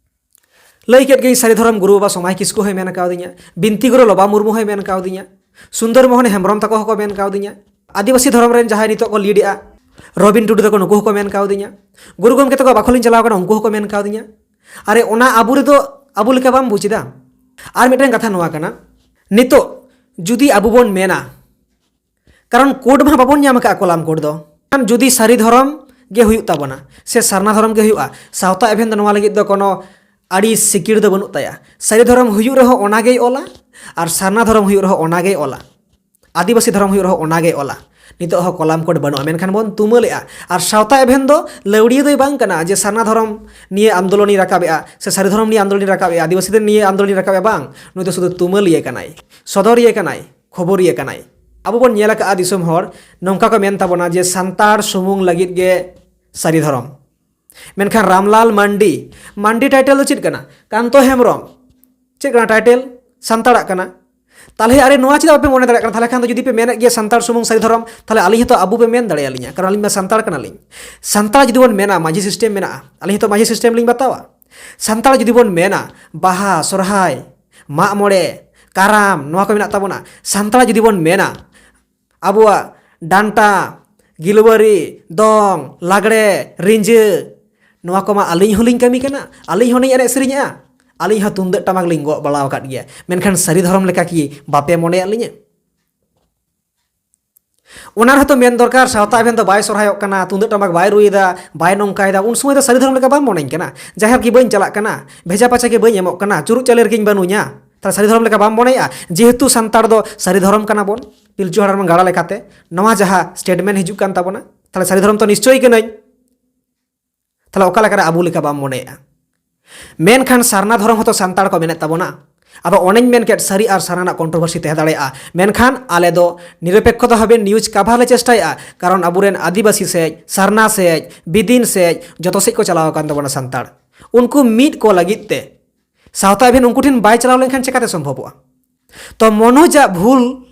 ᱞᱟᱹᱭ ᱠᱮᱫ ᱜᱤᱭᱟᱹᱧ, ᱥᱟᱹᱨᱤ ᱫᱷᱚᱨᱚᱢ ᱜᱩᱨᱩ ᱵᱟᱵᱟ ᱥᱚᱢᱟᱭ ᱠᱤᱥᱠᱩ ᱦᱚᱸᱭ ᱢᱮᱱ ᱠᱟᱣᱫᱤᱧᱟ, ᱵᱤᱱᱛᱤ ᱜᱩᱨᱩ ᱞᱚᱵᱟ ᱢᱩᱨᱢᱩ ᱦᱚᱸᱭ ᱢᱮᱱ ᱠᱟᱣᱫᱤᱧᱟ, ᱥᱩᱱᱫᱚᱨ ᱢᱳᱦᱚᱱ ᱦᱮᱢᱵᱨᱚᱢ ᱛᱟᱠᱚ ᱦᱚᱸᱠᱚ ᱢᱮᱱ ᱠᱟᱣᱫᱤᱧᱟ, ᱟᱹᱫᱤᱵᱟᱹᱥᱤ ᱫᱷᱚᱨᱚᱢ ᱨᱮᱱ ᱡᱟᱦᱟᱸᱭ ᱱᱤᱛᱚᱜ ᱠᱚ ᱞᱤᱰ ᱮᱫᱼᱟ, ᱨᱚᱵᱤᱱ ᱴᱩᱰᱩ ᱛᱟᱠᱚ, ᱱᱩᱠᱩ ᱦᱚᱸᱠᱚ ᱢᱮᱱ ᱠᱟᱣᱫᱤᱧᱟ, ᱜᱩᱨᱩ ᱜᱚᱢᱠᱮ ᱛᱟᱠᱚ ᱵᱟᱠᱷᱳᱞᱤᱧ ᱪᱟᱞᱟᱣ ᱠᱟᱱᱟ, ᱩᱱᱠᱩ ᱦᱚᱸᱠᱚ ᱢᱮᱱ ᱠᱟᱣᱫᱤᱧᱟ᱾ ᱟᱨᱮ, ᱚᱱᱟ ᱟᱵᱚ ᱨᱮᱫᱚ ᱟᱵᱚ ᱞᱮᱠᱟ ᱵᱟᱢ ᱵᱩᱡᱽ ᱮᱫᱟ? ᱟᱨ ᱢᱤᱫᱴᱮᱱ ᱠᱟᱛᱷᱟ ᱱᱚᱣᱟ ᱠᱟᱱᱟ, ᱱᱤᱛᱚᱜ ᱡᱩᱫᱤ ᱟᱵᱚ ᱵᱚᱱ ᱢᱮᱱᱟ, ᱠᱟᱨᱚᱱ ᱠᱳᱰ ᱢᱟ ᱵᱟᱵᱚᱱ ᱧᱟᱢ ᱟᱠᱟᱫᱼᱟ, ᱠᱚᱞᱟᱢ ᱠᱳᱰ ᱫᱚ᱾ ᱡᱩᱫᱤ ᱥᱟᱹᱨᱤ ᱫᱷᱚᱨᱚᱢ ᱜᱮ ᱦᱩᱭᱩᱜ ᱛᱟᱵᱚᱱᱟ ᱥᱮ ᱥᱟᱨᱱᱟ ᱫᱷᱚᱨᱚᱢ ᱜᱮ ᱦᱩᱭᱩᱜᱼᱟ, ᱥᱟᱶᱛᱟ ᱮᱵᱷᱮᱱ ᱫᱚ ᱱᱚᱣᱟ ᱞᱟᱹᱜᱤᱫ ᱫᱚ ᱠᱳᱱᱳ ᱟᱹᱲᱤ ᱥᱤᱠᱤᱲ ᱫᱚ ᱵᱟᱹᱱᱩᱜ ᱛᱟᱭᱟ᱾ ᱥᱟᱹᱨᱤ ᱫᱷᱚᱨᱚᱢ ᱦᱩᱭᱩᱜ ᱨᱮᱦᱚᱸ ᱚᱱᱟ ᱜᱮᱭ ᱚᱞᱟ, ᱟᱨ ᱥᱟᱨᱱᱟ ᱫᱷᱚᱨᱚᱢ ᱦᱩᱭᱩᱜ ᱨᱮᱦᱚᱸ ᱚᱱᱟ ᱜᱮᱭ ᱚᱞᱟ, ᱟᱹᱫᱤᱵᱟᱹᱥᱤ ᱫᱷᱚᱨᱚᱢ ᱦᱩᱭᱩᱜ ᱨᱮᱦᱚᱸ ᱚᱱᱟ ᱜᱮᱭ ᱚᱞᱟ᱾ ᱱᱤᱛᱚᱜ ᱦᱚᱸ ᱠᱚᱞᱟᱢ ᱠᱳᱰ ᱵᱟᱹᱱᱩᱜᱼᱟ, ᱢᱮᱱᱠᱷᱟᱱ ᱵᱚᱱ ᱛᱩᱢᱟᱹᱞᱮᱜᱼᱟ᱾ ᱟᱨ ᱥᱟᱶᱛᱟ ᱮᱵᱷᱮᱱ ᱫᱚ ᱞᱟᱹᱣᱲᱤᱭᱟᱹ ᱫᱚᱭ ᱵᱟᱝ ᱠᱟᱱᱟ ᱡᱮ ᱥᱟᱨᱱᱟ ᱫᱷᱚᱨᱚᱢ ᱱᱤᱭᱮ ᱟᱱᱫᱳᱞᱚᱱᱤᱧ ᱨᱟᱠᱟᱵᱮᱜᱼᱟ ᱥᱮ ᱥᱟᱹᱨᱤ ᱫᱷᱚᱨᱚᱢ ᱱᱤᱭᱮ ᱟᱱᱫᱳᱞᱚᱱᱤᱧ ᱨᱟᱠᱟᱵᱮᱜᱼᱟ, ᱟᱹᱫᱤᱵᱟᱹᱥᱤ ᱫᱚ ᱱᱤᱭᱮ ᱟᱱᱫᱳᱞᱚᱱᱤᱧ ᱨᱟᱠᱟᱵᱮᱜᱼᱟ, ᱵᱟᱝ᱾ ᱱᱩᱭ ᱫᱚ ᱥᱩᱫᱷᱩ ᱛᱩᱢᱟᱹᱞᱤᱭᱟᱹ ᱠᱟᱱᱟᱭ, ᱥᱚᱫᱚᱨᱤᱭᱟᱹ ᱠᱟᱱᱟᱭ, ᱠᱷᱚᱵᱚᱨᱤᱭᱟᱹ ᱠᱟᱱᱟᱭ᱾ ᱟᱵᱚ ᱵᱚᱱ ᱧᱮᱞ ᱟᱠᱟᱫᱼᱟ, ᱫᱤᱥᱚᱢ ᱦᱚᱲ ᱱᱚᱝᱠᱟ ᱠᱚ ᱢᱮᱱ ᱛᱟᱵᱚᱱᱟ ᱡᱮ ᱥᱟᱱᱛᱟᱲ ᱥᱩᱢᱩᱝ ᱞᱟᱹᱜᱤᱫ ᱜᱮ ᱥᱟᱹᱨᱤ ᱫᱷᱚᱨᱚᱢ᱾ ᱢᱮᱱᱠᱷᱟᱱ ᱨᱟᱢᱞᱟᱞ ᱢᱟᱱᱰᱤ, ᱢᱟᱱᱰᱤ ᱴᱟᱭᱴᱮᱞ ᱫᱚ ᱪᱮᱫ ᱠᱟᱱᱟ? ᱠᱟᱱᱛᱚ ᱦᱮᱢᱵᱨᱚᱢ, ᱪᱮᱫ ᱠᱟᱱᱟ ᱴᱟᱭᱴᱮᱞ? ᱥᱟᱱᱛᱟᱲᱟᱜ ᱠᱟᱱᱟ᱾ ᱛᱟᱦᱞᱮ ᱟᱨᱮ ᱱᱚᱣᱟ ᱪᱮᱫᱟᱜ ᱵᱟᱯᱮ ᱢᱚᱱᱮ ᱫᱟᱲᱮᱭᱟᱜ ᱠᱟᱱᱟ? ᱛᱟᱦᱞᱮ ᱠᱷᱟᱱ ᱫᱚ ᱡᱩᱫᱤ ᱯᱮ ᱢᱮᱱᱮᱫ ᱜᱮᱭᱟ ᱥᱟᱱᱛᱟᱲ ᱥᱩᱢᱩᱝ ᱥᱟᱹᱨᱤ ᱫᱷᱚᱨᱚᱢ, ᱛᱟᱦᱞᱮ ᱟᱹᱞᱤᱧ ᱦᱚᱸᱛᱚ ᱟᱵᱚ ᱯᱮ ᱢᱮᱱ ᱫᱟᱲᱮᱭᱟᱞᱤᱧᱟ, ᱠᱟᱨᱚᱱ ᱟᱹᱞᱤᱧ ᱢᱟ ᱥᱟᱱᱛᱟᱲ ᱠᱟᱱᱟᱞᱤᱧ᱾ ᱥᱟᱱᱛᱟᱲ ᱡᱩᱫᱤ ᱵᱚᱱ ᱢᱮᱱᱟ ᱢᱟᱹᱡᱷᱤ ᱥᱤᱥᱴᱮᱢ ᱢᱮᱱᱟᱜᱼᱟ, ᱟᱹᱞᱤᱧ ᱦᱚᱸᱛᱚ ᱢᱟᱹᱡᱷᱤ ᱥᱤᱥᱴᱮᱢ ᱞᱤᱧ ᱵᱟᱛᱟᱣᱟ᱾ ᱥᱟᱱᱛᱟᱲ ᱡᱩᱫᱤ ᱵᱚᱱ ᱢᱮᱱᱟ ᱵᱟᱦᱟ, ᱥᱚᱨᱦᱟᱭ, ᱢᱟᱜ ᱢᱚᱬᱮ, ᱠᱟᱨᱟᱢ, ᱱᱚᱣᱟ ᱠᱚ ᱢᱮᱱᱟᱜ ᱛᱟᱵᱚᱱᱟ, ᱥᱟᱱᱛᱟᱲ ᱡᱩᱫᱤ ᱵᱚᱱ ᱢᱮᱱᱟ ᱟᱵᱚᱣᱟᱜ ᱰᱟᱱᱴᱟ, ᱜᱤᱞᱣᱟᱹᱨᱤ, ᱫᱚᱝ, ᱞᱟᱜᱽᱲᱮ, ᱨᱤᱸᱡᱟᱹ, ᱱᱚᱣᱟ ᱠᱚᱢᱟ ᱟᱹᱞᱤᱧ ᱦᱚᱸᱞᱤᱧ ᱠᱟᱹᱢᱤ ᱠᱟᱱᱟ, ᱟᱹᱞᱤᱧ ᱦᱚᱸᱞᱤᱧ ᱮᱱᱮᱡ ᱥᱮᱨᱮᱧᱮᱜᱼᱟ, ᱟᱹᱞᱤᱧ ᱦᱚᱸ ᱛᱩᱢᱫᱟᱹᱜ ᱴᱟᱢᱟᱠ ᱞᱤᱧ ᱜᱚᱜ ᱵᱟᱲᱟ ᱟᱠᱟᱫ ᱜᱮᱭᱟ, ᱢᱮᱱᱠᱷᱟᱱ ᱥᱟᱹᱨᱤ ᱫᱷᱚᱨᱚᱢ ᱞᱮᱠᱟ ᱠᱤ ᱵᱟᱯᱮ ᱢᱚᱱᱮᱭᱮᱫ ᱞᱤᱧᱟ? ᱚᱱᱟ ᱨᱮᱦᱚᱸ ᱛᱚ ᱢᱮᱱ ᱫᱚᱨᱠᱟᱨ, ᱥᱟᱶᱛᱟ ᱮᱵᱷᱮᱱ ᱫᱚ ᱵᱟᱭ ᱥᱚᱨᱦᱟᱭᱚᱜ ᱠᱟᱱᱟ, ᱛᱩᱢᱫᱟᱹᱜ ᱴᱟᱢᱟᱠ ᱵᱟᱭ ᱨᱩᱭᱮᱫᱟ, ᱵᱟᱭ ᱱᱚᱝᱠᱟᱭᱮᱫᱟ, ᱩᱱ ᱥᱚᱢᱚᱭ ᱫᱚ ᱥᱟᱹᱨᱤ ᱫᱷᱚᱨᱚᱢ ᱞᱮᱠᱟ ᱵᱟᱢ ᱢᱚᱱᱮᱧ ᱠᱟᱱᱟ? ᱡᱟᱦᱮᱨ ᱠᱤ ᱵᱟᱹᱧ ᱪᱟᱞᱟᱜ ᱠᱟᱱᱟ? ᱵᱷᱮᱡᱟ ᱯᱟᱪᱟ ᱠᱤ ᱵᱟᱹᱧ ᱮᱢᱚᱜ ᱠᱟᱱᱟ? ᱪᱩᱨᱩᱡ ᱪᱟᱣᱞᱮ ᱨᱮᱜᱮᱧ ᱵᱟᱹᱱᱩᱧᱟ? ᱛᱟᱦᱞᱮ ᱥᱟᱹᱨᱤ ᱫᱷᱚᱨᱚᱢ ᱞᱮᱠᱟ ᱵᱟᱢ ᱢᱚᱱᱮᱭᱟ? ᱡᱮᱦᱮᱛᱩ ᱥᱟᱱᱛᱟᱲ ᱫᱚ ᱥᱟᱹᱨᱤ ᱫᱷᱚᱨᱚᱢ ᱠᱟᱱᱟ ᱵᱚᱱ, ᱯᱤᱞᱪᱩ ᱦᱟᱲᱟᱢ ᱜᱟᱲᱟ ᱞᱮᱠᱟᱛᱮ ᱱᱚᱣᱟ ᱡᱟᱦᱟᱸ ᱥᱴᱮᱴᱢᱮᱱᱴ ᱦᱤᱡᱩᱜ ᱠᱟᱱ ᱛᱟᱵᱚᱱᱟ, ᱛᱟᱦᱞᱮ ᱥᱟᱹᱨᱤ ᱫᱷᱚᱨᱚᱢ ᱛᱚ ᱱᱤᱥᱪᱚᱭ ᱠᱟᱹᱱᱟᱹᱧ᱾ ᱛᱟᱦᱞᱮ ᱚᱠᱟ ᱞᱮᱠᱟᱨᱮ ᱟᱵᱚ ᱞᱮᱠᱟ ᱵᱟᱢ ᱢᱚᱱᱮᱭᱮᱫᱼᱟ? ᱢᱮᱱᱠᱷᱟᱱ ᱥᱟᱨᱱᱟ ᱫᱷᱚᱨᱚᱢ ᱦᱚᱸᱛᱚ ᱥᱟᱱᱛᱟᱲ ᱠᱚ ᱢᱮᱱᱮᱫ ᱛᱟᱵᱚᱱᱟ᱾ ᱟᱫᱚ ᱚᱱᱮᱧ ᱢᱮᱱ ᱠᱮᱫ, ᱥᱟᱹᱨᱤ ᱟᱨ ᱥᱟᱨᱱᱟ ᱨᱮᱱᱟᱜ ᱠᱚᱱᱴᱨᱳᱵᱷᱟᱨᱥᱤ ᱛᱟᱦᱮᱸ ᱫᱟᱲᱮᱭᱟᱜᱼᱟ, ᱢᱮᱱᱠᱷᱟᱱ ᱟᱞᱮ ᱫᱚ ᱱᱤᱨᱚᱯᱮᱠᱠᱷᱚ ᱫᱚ ᱦᱟᱵᱮ ᱱᱤᱭᱩᱡᱽ ᱠᱟᱵᱷᱟᱨ ᱞᱮ ᱪᱮᱥᱴᱟᱭᱮᱫᱼᱟ, ᱠᱟᱨᱚᱱ ᱟᱵᱚᱨᱮᱱ ᱟᱹᱫᱤᱵᱟᱹᱥᱤ ᱥᱮᱡ, ᱥᱟᱨᱱᱟ ᱥᱮᱡ, ᱵᱤᱫᱤᱱ ᱥᱮᱡ, ᱡᱚᱛᱚ ᱥᱮᱡ ᱠᱚ ᱪᱟᱞᱟᱣ ᱟᱠᱟᱱ ᱛᱟᱵᱚᱱᱟ ᱥᱟᱱᱛᱟᱲ᱾ ᱩᱱᱠᱩ ᱢᱤᱫ ᱠᱚ ᱞᱟᱹᱜᱤᱫ ᱛᱮ ᱥᱟᱶᱛᱟ ᱮᱵᱷᱮᱱ ᱩᱱᱠᱩ ᱴᱷᱮᱱ ᱵᱟᱭ ᱪᱟᱞᱟᱣ ᱞᱮᱱᱠᱷᱟᱱ ᱪᱮᱠᱟᱛᱮ ᱥᱚᱢᱵᱷᱚᱵᱚᱜᱼᱟ? ᱛᱚ ᱢᱚᱱᱳᱡᱟᱜ ᱵᱷᱩᱞ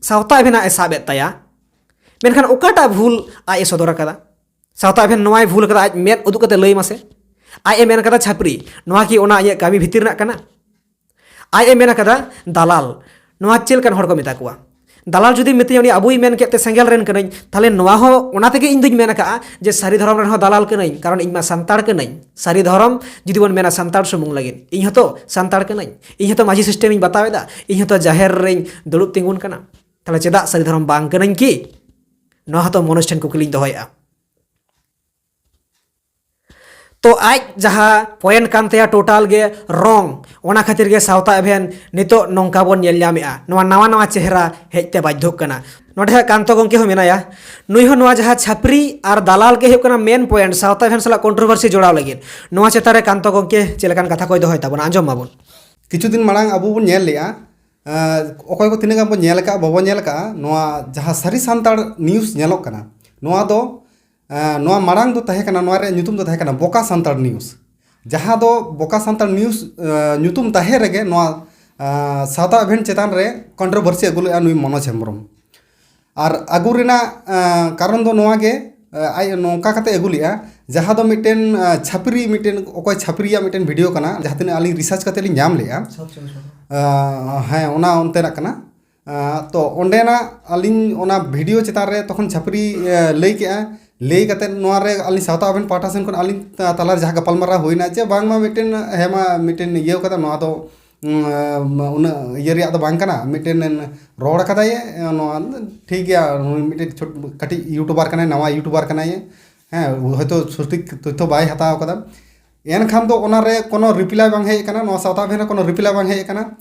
ᱥᱟᱶᱛᱟ ᱮᱵᱷᱮᱱᱟᱜ ᱮ ᱥᱟᱵ ᱮᱫ ᱛᱟᱭᱟ, ᱢᱮᱱᱠᱷᱟᱱ ᱚᱠᱟᱴᱟᱜ ᱵᱷᱩᱞ ᱟᱡ ᱮ ᱥᱚᱫᱚᱨ ᱟᱠᱟᱫᱟ? ᱥᱟᱶᱛᱟ ᱮᱵᱷᱮᱱ ᱱᱚᱣᱟᱭ ᱵᱷᱩᱞ ᱟᱠᱟᱫᱟ, ᱟᱡ ᱢᱮᱫ ᱩᱫᱩᱜ ᱠᱟᱛᱮ ᱞᱟᱹᱭ ᱢᱟᱥᱮ᱾ ᱟᱡ ᱮ ᱢᱮᱱ ᱟᱠᱟᱫᱟ ᱪᱷᱟᱹᱯᱨᱤ, ᱱᱚᱣᱟ ᱠᱤ ᱚᱱᱟ ᱤᱧᱟᱹᱜ ᱠᱟᱹᱢᱤ ᱵᱷᱤᱛᱤᱨ ᱨᱮᱱᱟᱜ ᱠᱟᱱᱟ? ᱟᱡ ᱮ ᱢᱮᱱ ᱟᱠᱟᱫᱟ ᱫᱟᱞᱟᱞ, ᱱᱚᱣᱟ ᱪᱮᱫ ᱞᱮᱠᱟᱱ ᱦᱚᱲ ᱠᱚ ᱢᱮᱛᱟ ᱠᱚᱣᱟ? ᱫᱟᱞᱟᱞ ᱡᱩᱫᱤ ᱢᱮᱛᱟᱹᱧᱟ, ᱩᱱᱤ ᱟᱵᱚᱭ ᱢᱮᱱ ᱠᱮᱫ ᱛᱮ ᱥᱮᱸᱜᱮᱞ ᱨᱮᱱ ᱠᱟᱹᱱᱟᱹᱧ, ᱛᱟᱦᱞᱮ ᱱᱚᱣᱟ ᱦᱚᱸ ᱚᱱᱟ ᱛᱮᱜᱮ ᱤᱧ ᱫᱩᱧ ᱢᱮᱱ ᱟᱠᱟᱫᱼᱟ ᱡᱮ ᱥᱟᱹᱨᱤ ᱫᱷᱚᱨᱚᱢ ᱨᱮᱱ ᱦᱚᱸ ᱫᱟᱞᱟᱞ ᱠᱟᱹᱱᱟᱹᱧ, ᱠᱟᱨᱚᱱ ᱤᱧ ᱢᱟ ᱥᱟᱱᱛᱟᱲ ᱠᱟᱹᱱᱟᱹᱧ᱾ ᱥᱟᱹᱨᱤ ᱫᱷᱚᱨᱚᱢ ᱡᱩᱫᱤ ᱵᱚᱱ ᱢᱮᱱᱟ ᱥᱟᱱᱛᱟᱲ ᱥᱩᱢᱩᱝ ᱞᱟᱹᱜᱤᱫ, ᱤᱧ ᱦᱚᱸᱛᱚ ᱥᱟᱱᱛᱟᱲ ᱠᱟᱹᱱᱟᱹᱧ, ᱤᱧ ᱦᱚᱸᱛᱚ ᱢᱟᱹᱡᱷᱤ ᱥᱤᱥᱴᱮᱢ ᱤᱧ ᱵᱟᱛᱟᱣ ᱮᱫᱟ, ᱤᱧ ᱦᱚᱸᱛᱚ ᱡᱟᱦᱮᱨ ᱨᱮᱧ ᱫᱩᱲᱩᱵ ᱛᱤᱸᱜᱩᱱ ᱠᱟᱱᱟ, ᱛᱟᱦᱞᱮ ᱪᱮᱫᱟᱜ ᱥᱟᱹᱨᱤ ᱫᱷᱚᱨᱚᱢ ᱵᱟᱝ ᱠᱟᱹᱱᱟᱹᱧ ᱠᱤ? ᱱᱚᱣᱟ ᱦᱚᱸᱛᱚ ᱢᱚᱱᱳᱡᱽ ᱴᱷᱮᱱ ᱠᱩᱠᱞᱤᱧ ᱫᱚᱦᱚᱭᱮᱫᱼᱟ᱾ ᱛᱚ ᱟᱡ ᱡᱟᱦᱟᱸ ᱯᱚᱭᱮᱱᱴ ᱠᱟᱱ ᱛᱟᱭᱟ ᱴᱳᱴᱟᱞ ᱜᱮ ᱨᱚᱝ, ᱚᱱᱟ ᱠᱷᱟᱹᱛᱤᱨ ᱜᱮ ᱥᱟᱶᱛᱟ ᱮᱵᱷᱮᱱ ᱱᱤᱛᱚᱜ ᱱᱚᱝᱠᱟ ᱵᱚᱱ ᱧᱮᱞ ᱧᱟᱢᱮᱜᱼᱟ, ᱱᱚᱣᱟ ᱱᱟᱣᱟ ᱱᱟᱣᱟ ᱪᱮᱦᱨᱟ ᱦᱮᱡ ᱛᱮ ᱵᱟᱫᱽᱫᱷᱚᱜ ᱠᱟᱱᱟ᱾ ᱱᱚᱰᱮ ᱦᱟᱸᱜ ᱠᱟᱱᱛᱚ ᱜᱚᱢᱠᱮ ᱦᱚᱸ ᱢᱮᱱᱟᱭᱟ, ᱱᱩᱭ ᱦᱚᱸ ᱱᱚᱣᱟ ᱡᱟᱦᱟᱸ ᱪᱷᱟᱹᱯᱨᱤ ᱟᱨ ᱫᱟᱞᱟᱞ ᱜᱮ ᱦᱩᱭᱩᱜ ᱠᱟᱱᱟ ᱢᱮᱱ ᱯᱚᱭᱮᱱᱴ ᱥᱟᱶᱛᱟ ᱮᱵᱷᱮᱱ ᱥᱟᱞᱟᱜ ᱠᱚᱱᱴᱨᱳᱵᱷᱟᱨᱥᱤ ᱡᱚᱲᱟᱣ ᱞᱟᱹᱜᱤᱫ᱾ ᱱᱚᱣᱟ ᱪᱮᱛᱟᱱ ᱨᱮ ᱠᱟᱱᱛᱚ ᱜᱚᱢᱠᱮ ᱪᱮᱫ ᱞᱮᱠᱟᱱ ᱠᱟᱛᱷᱟ ᱠᱚᱭ ᱫᱚᱦᱚᱭ ᱛᱟᱵᱚᱱᱟ, ᱟᱸᱡᱚᱢ ᱢᱟᱵᱚᱱ᱾ ᱠᱤᱪᱷᱩ ᱫᱤᱱ ᱢᱟᱲᱟᱝ ᱟᱵᱚ ᱵᱚᱱ ᱧᱮᱞ ᱞᱮᱜᱼᱟ, ᱟᱸ, ᱚᱠᱚᱭ ᱠᱚ ᱛᱤᱱᱟᱹᱜ ᱜᱟᱱ ᱵᱚᱱ ᱧᱮᱞ ᱟᱠᱟᱫᱼᱟ, ᱵᱟᱵᱚᱱ ᱧᱮᱞ ᱟᱠᱟᱫᱼᱟ, ᱱᱚᱣᱟ ᱡᱟᱦᱟᱸ ᱥᱟᱹᱨᱤ ᱥᱟᱱᱛᱟᱲ ᱱᱤᱭᱩᱡᱽ ᱧᱮᱞᱚᱜ ᱠᱟᱱᱟ, ᱱᱚᱣᱟ ᱫᱚ ᱱᱚᱣᱟ ᱢᱟᱲᱟᱝ ᱫᱚ ᱛᱟᱦᱮᱸ ᱠᱟᱱᱟ, ᱱᱚᱣᱟ ᱨᱮᱭᱟᱜ ᱧᱩᱛᱩᱢ ᱫᱚ ᱛᱟᱦᱮᱸ ᱠᱟᱱᱟ ᱵᱚᱠᱟ ᱥᱟᱱᱛᱟᱲ ᱱᱤᱭᱩᱡᱽ, ᱡᱟᱦᱟᱸ ᱫᱚ ᱵᱚᱠᱟ ᱥᱟᱱᱛᱟᱲ ᱱᱤᱭᱩᱡᱽ ᱧᱩᱛᱩᱢ ᱛᱟᱦᱮᱸ ᱨᱮᱜᱮ ᱱᱚᱣᱟ ᱥᱟᱶᱛᱟ ᱮᱵᱷᱮᱱ ᱪᱮᱛᱟᱱ ᱨᱮ ᱠᱚᱱᱴᱨᱳᱵᱷᱟᱨᱥᱤ ᱟᱹᱜᱩ ᱞᱮᱫᱼᱟ ᱱᱩᱭ ᱢᱚᱱᱳᱡᱽ ᱦᱮᱢᱵᱨᱚᱢ᱾ ᱟᱨ ᱟᱹᱜᱩ ᱨᱮᱱᱟᱜ ᱠᱟᱨᱚᱱ ᱫᱚ ᱱᱚᱣᱟ ᱜᱮ, ᱟᱡ ᱱᱚᱝᱠᱟ ᱠᱟᱛᱮ ᱟᱹᱜᱩ ᱞᱮᱫᱼᱟ, ᱡᱟᱦᱟᱸ ᱫᱚ ᱢᱤᱫᱴᱮᱱ ᱪᱷᱟᱹᱯᱨᱤ, ᱢᱤᱫᱴᱮᱱ ᱚᱠᱚᱭ ᱪᱷᱟᱹᱯᱨᱤᱭᱟᱜ ᱢᱤᱫᱴᱮᱱ ᱵᱷᱤᱰᱤᱭᱳ ᱠᱟᱱᱟ, ᱡᱟᱦᱟᱸ ᱛᱤᱱᱟᱹᱜ ᱟᱹᱞᱤᱧ ᱨᱤᱥᱟᱨᱪ ᱠᱟᱛᱮ ᱞᱤᱧ ᱧᱟᱢ ᱞᱮᱫᱼᱟ᱾ ᱦᱮᱸ, ᱚᱱᱟ ᱚᱱᱛᱮᱱᱟᱜ ᱠᱟᱱᱟ᱾ ᱛᱚ ᱚᱸᱰᱮᱱᱟᱜ ᱟᱹᱞᱤᱧ ᱚᱱᱟ ᱵᱷᱤᱰᱤᱭᱳ ᱪᱮᱛᱟᱱ ᱨᱮ ᱛᱚᱠᱷᱚᱱ ᱪᱷᱟᱹᱯᱨᱤ ᱞᱟᱹᱭ ᱠᱮᱜᱼᱟ, ᱞᱟᱹᱭ ᱠᱟᱛᱮ ᱱᱚᱣᱟ ᱨᱮ ᱟᱹᱞᱤᱧ ᱥᱟᱶᱛᱟ ᱟᱵᱮᱱ ᱯᱟᱦᱴᱟ ᱥᱮᱱ ᱠᱷᱚᱱ ᱟᱹᱞᱤᱧ ᱛᱟᱞᱟᱨᱮ ᱡᱟᱦᱟᱸ ᱜᱟᱯᱟᱞᱢᱟᱨᱟᱣ ᱦᱩᱭᱱᱟ ᱡᱮ ᱵᱟᱝᱢᱟ ᱢᱤᱫᱴᱮᱱ, ᱦᱮᱸ ᱢᱟ ᱢᱤᱫᱴᱮᱱ ᱤᱭᱟᱹ ᱠᱟᱫᱟ, ᱱᱚᱣᱟ ᱫᱚ ᱩᱱᱟᱹᱜ ᱤᱭᱟᱹ ᱨᱮᱭᱟᱜ ᱫᱚ ᱵᱟᱝ ᱠᱟᱱᱟ, ᱢᱤᱫᱴᱮᱱ ᱨᱚᱲ ᱠᱟᱫᱟᱭ, ᱱᱚᱣᱟ ᱴᱷᱤᱠ ᱜᱮᱭᱟ, ᱱᱩᱭ ᱢᱤᱫᱴᱮᱱ ᱠᱟᱹᱴᱤᱡ ᱤᱭᱩᱴᱩᱵᱟᱨ ᱠᱟᱱᱟᱭ, ᱱᱟᱣᱟ ᱤᱭᱩᱴᱩᱵᱟᱨ ᱠᱟᱱᱟᱭ, ᱦᱮᱸ, ᱦᱚᱭᱛᱳ ᱥᱚᱴᱷᱤᱠ ᱛᱚᱛᱛᱷᱚ ᱵᱟᱭ ᱦᱟᱛᱟᱣ ᱠᱟᱫᱟ᱾ ᱮᱱᱠᱷᱟᱱ ᱫᱚ ᱚᱱᱟᱨᱮ ᱠᱳᱱᱳ ᱨᱤᱯᱞᱟᱭ ᱵᱟᱝ ᱦᱮᱡ ᱟᱠᱟᱱᱟ, ᱱᱚᱣᱟ ᱥᱟᱶᱛᱟ ᱟᱵᱷᱮᱱ ᱨᱮ ᱠᱳᱱᱳ ᱨᱤᱯᱞᱟᱭ ᱵᱟᱝ ᱦᱮᱡ ᱟᱠᱟᱱᱟ᱾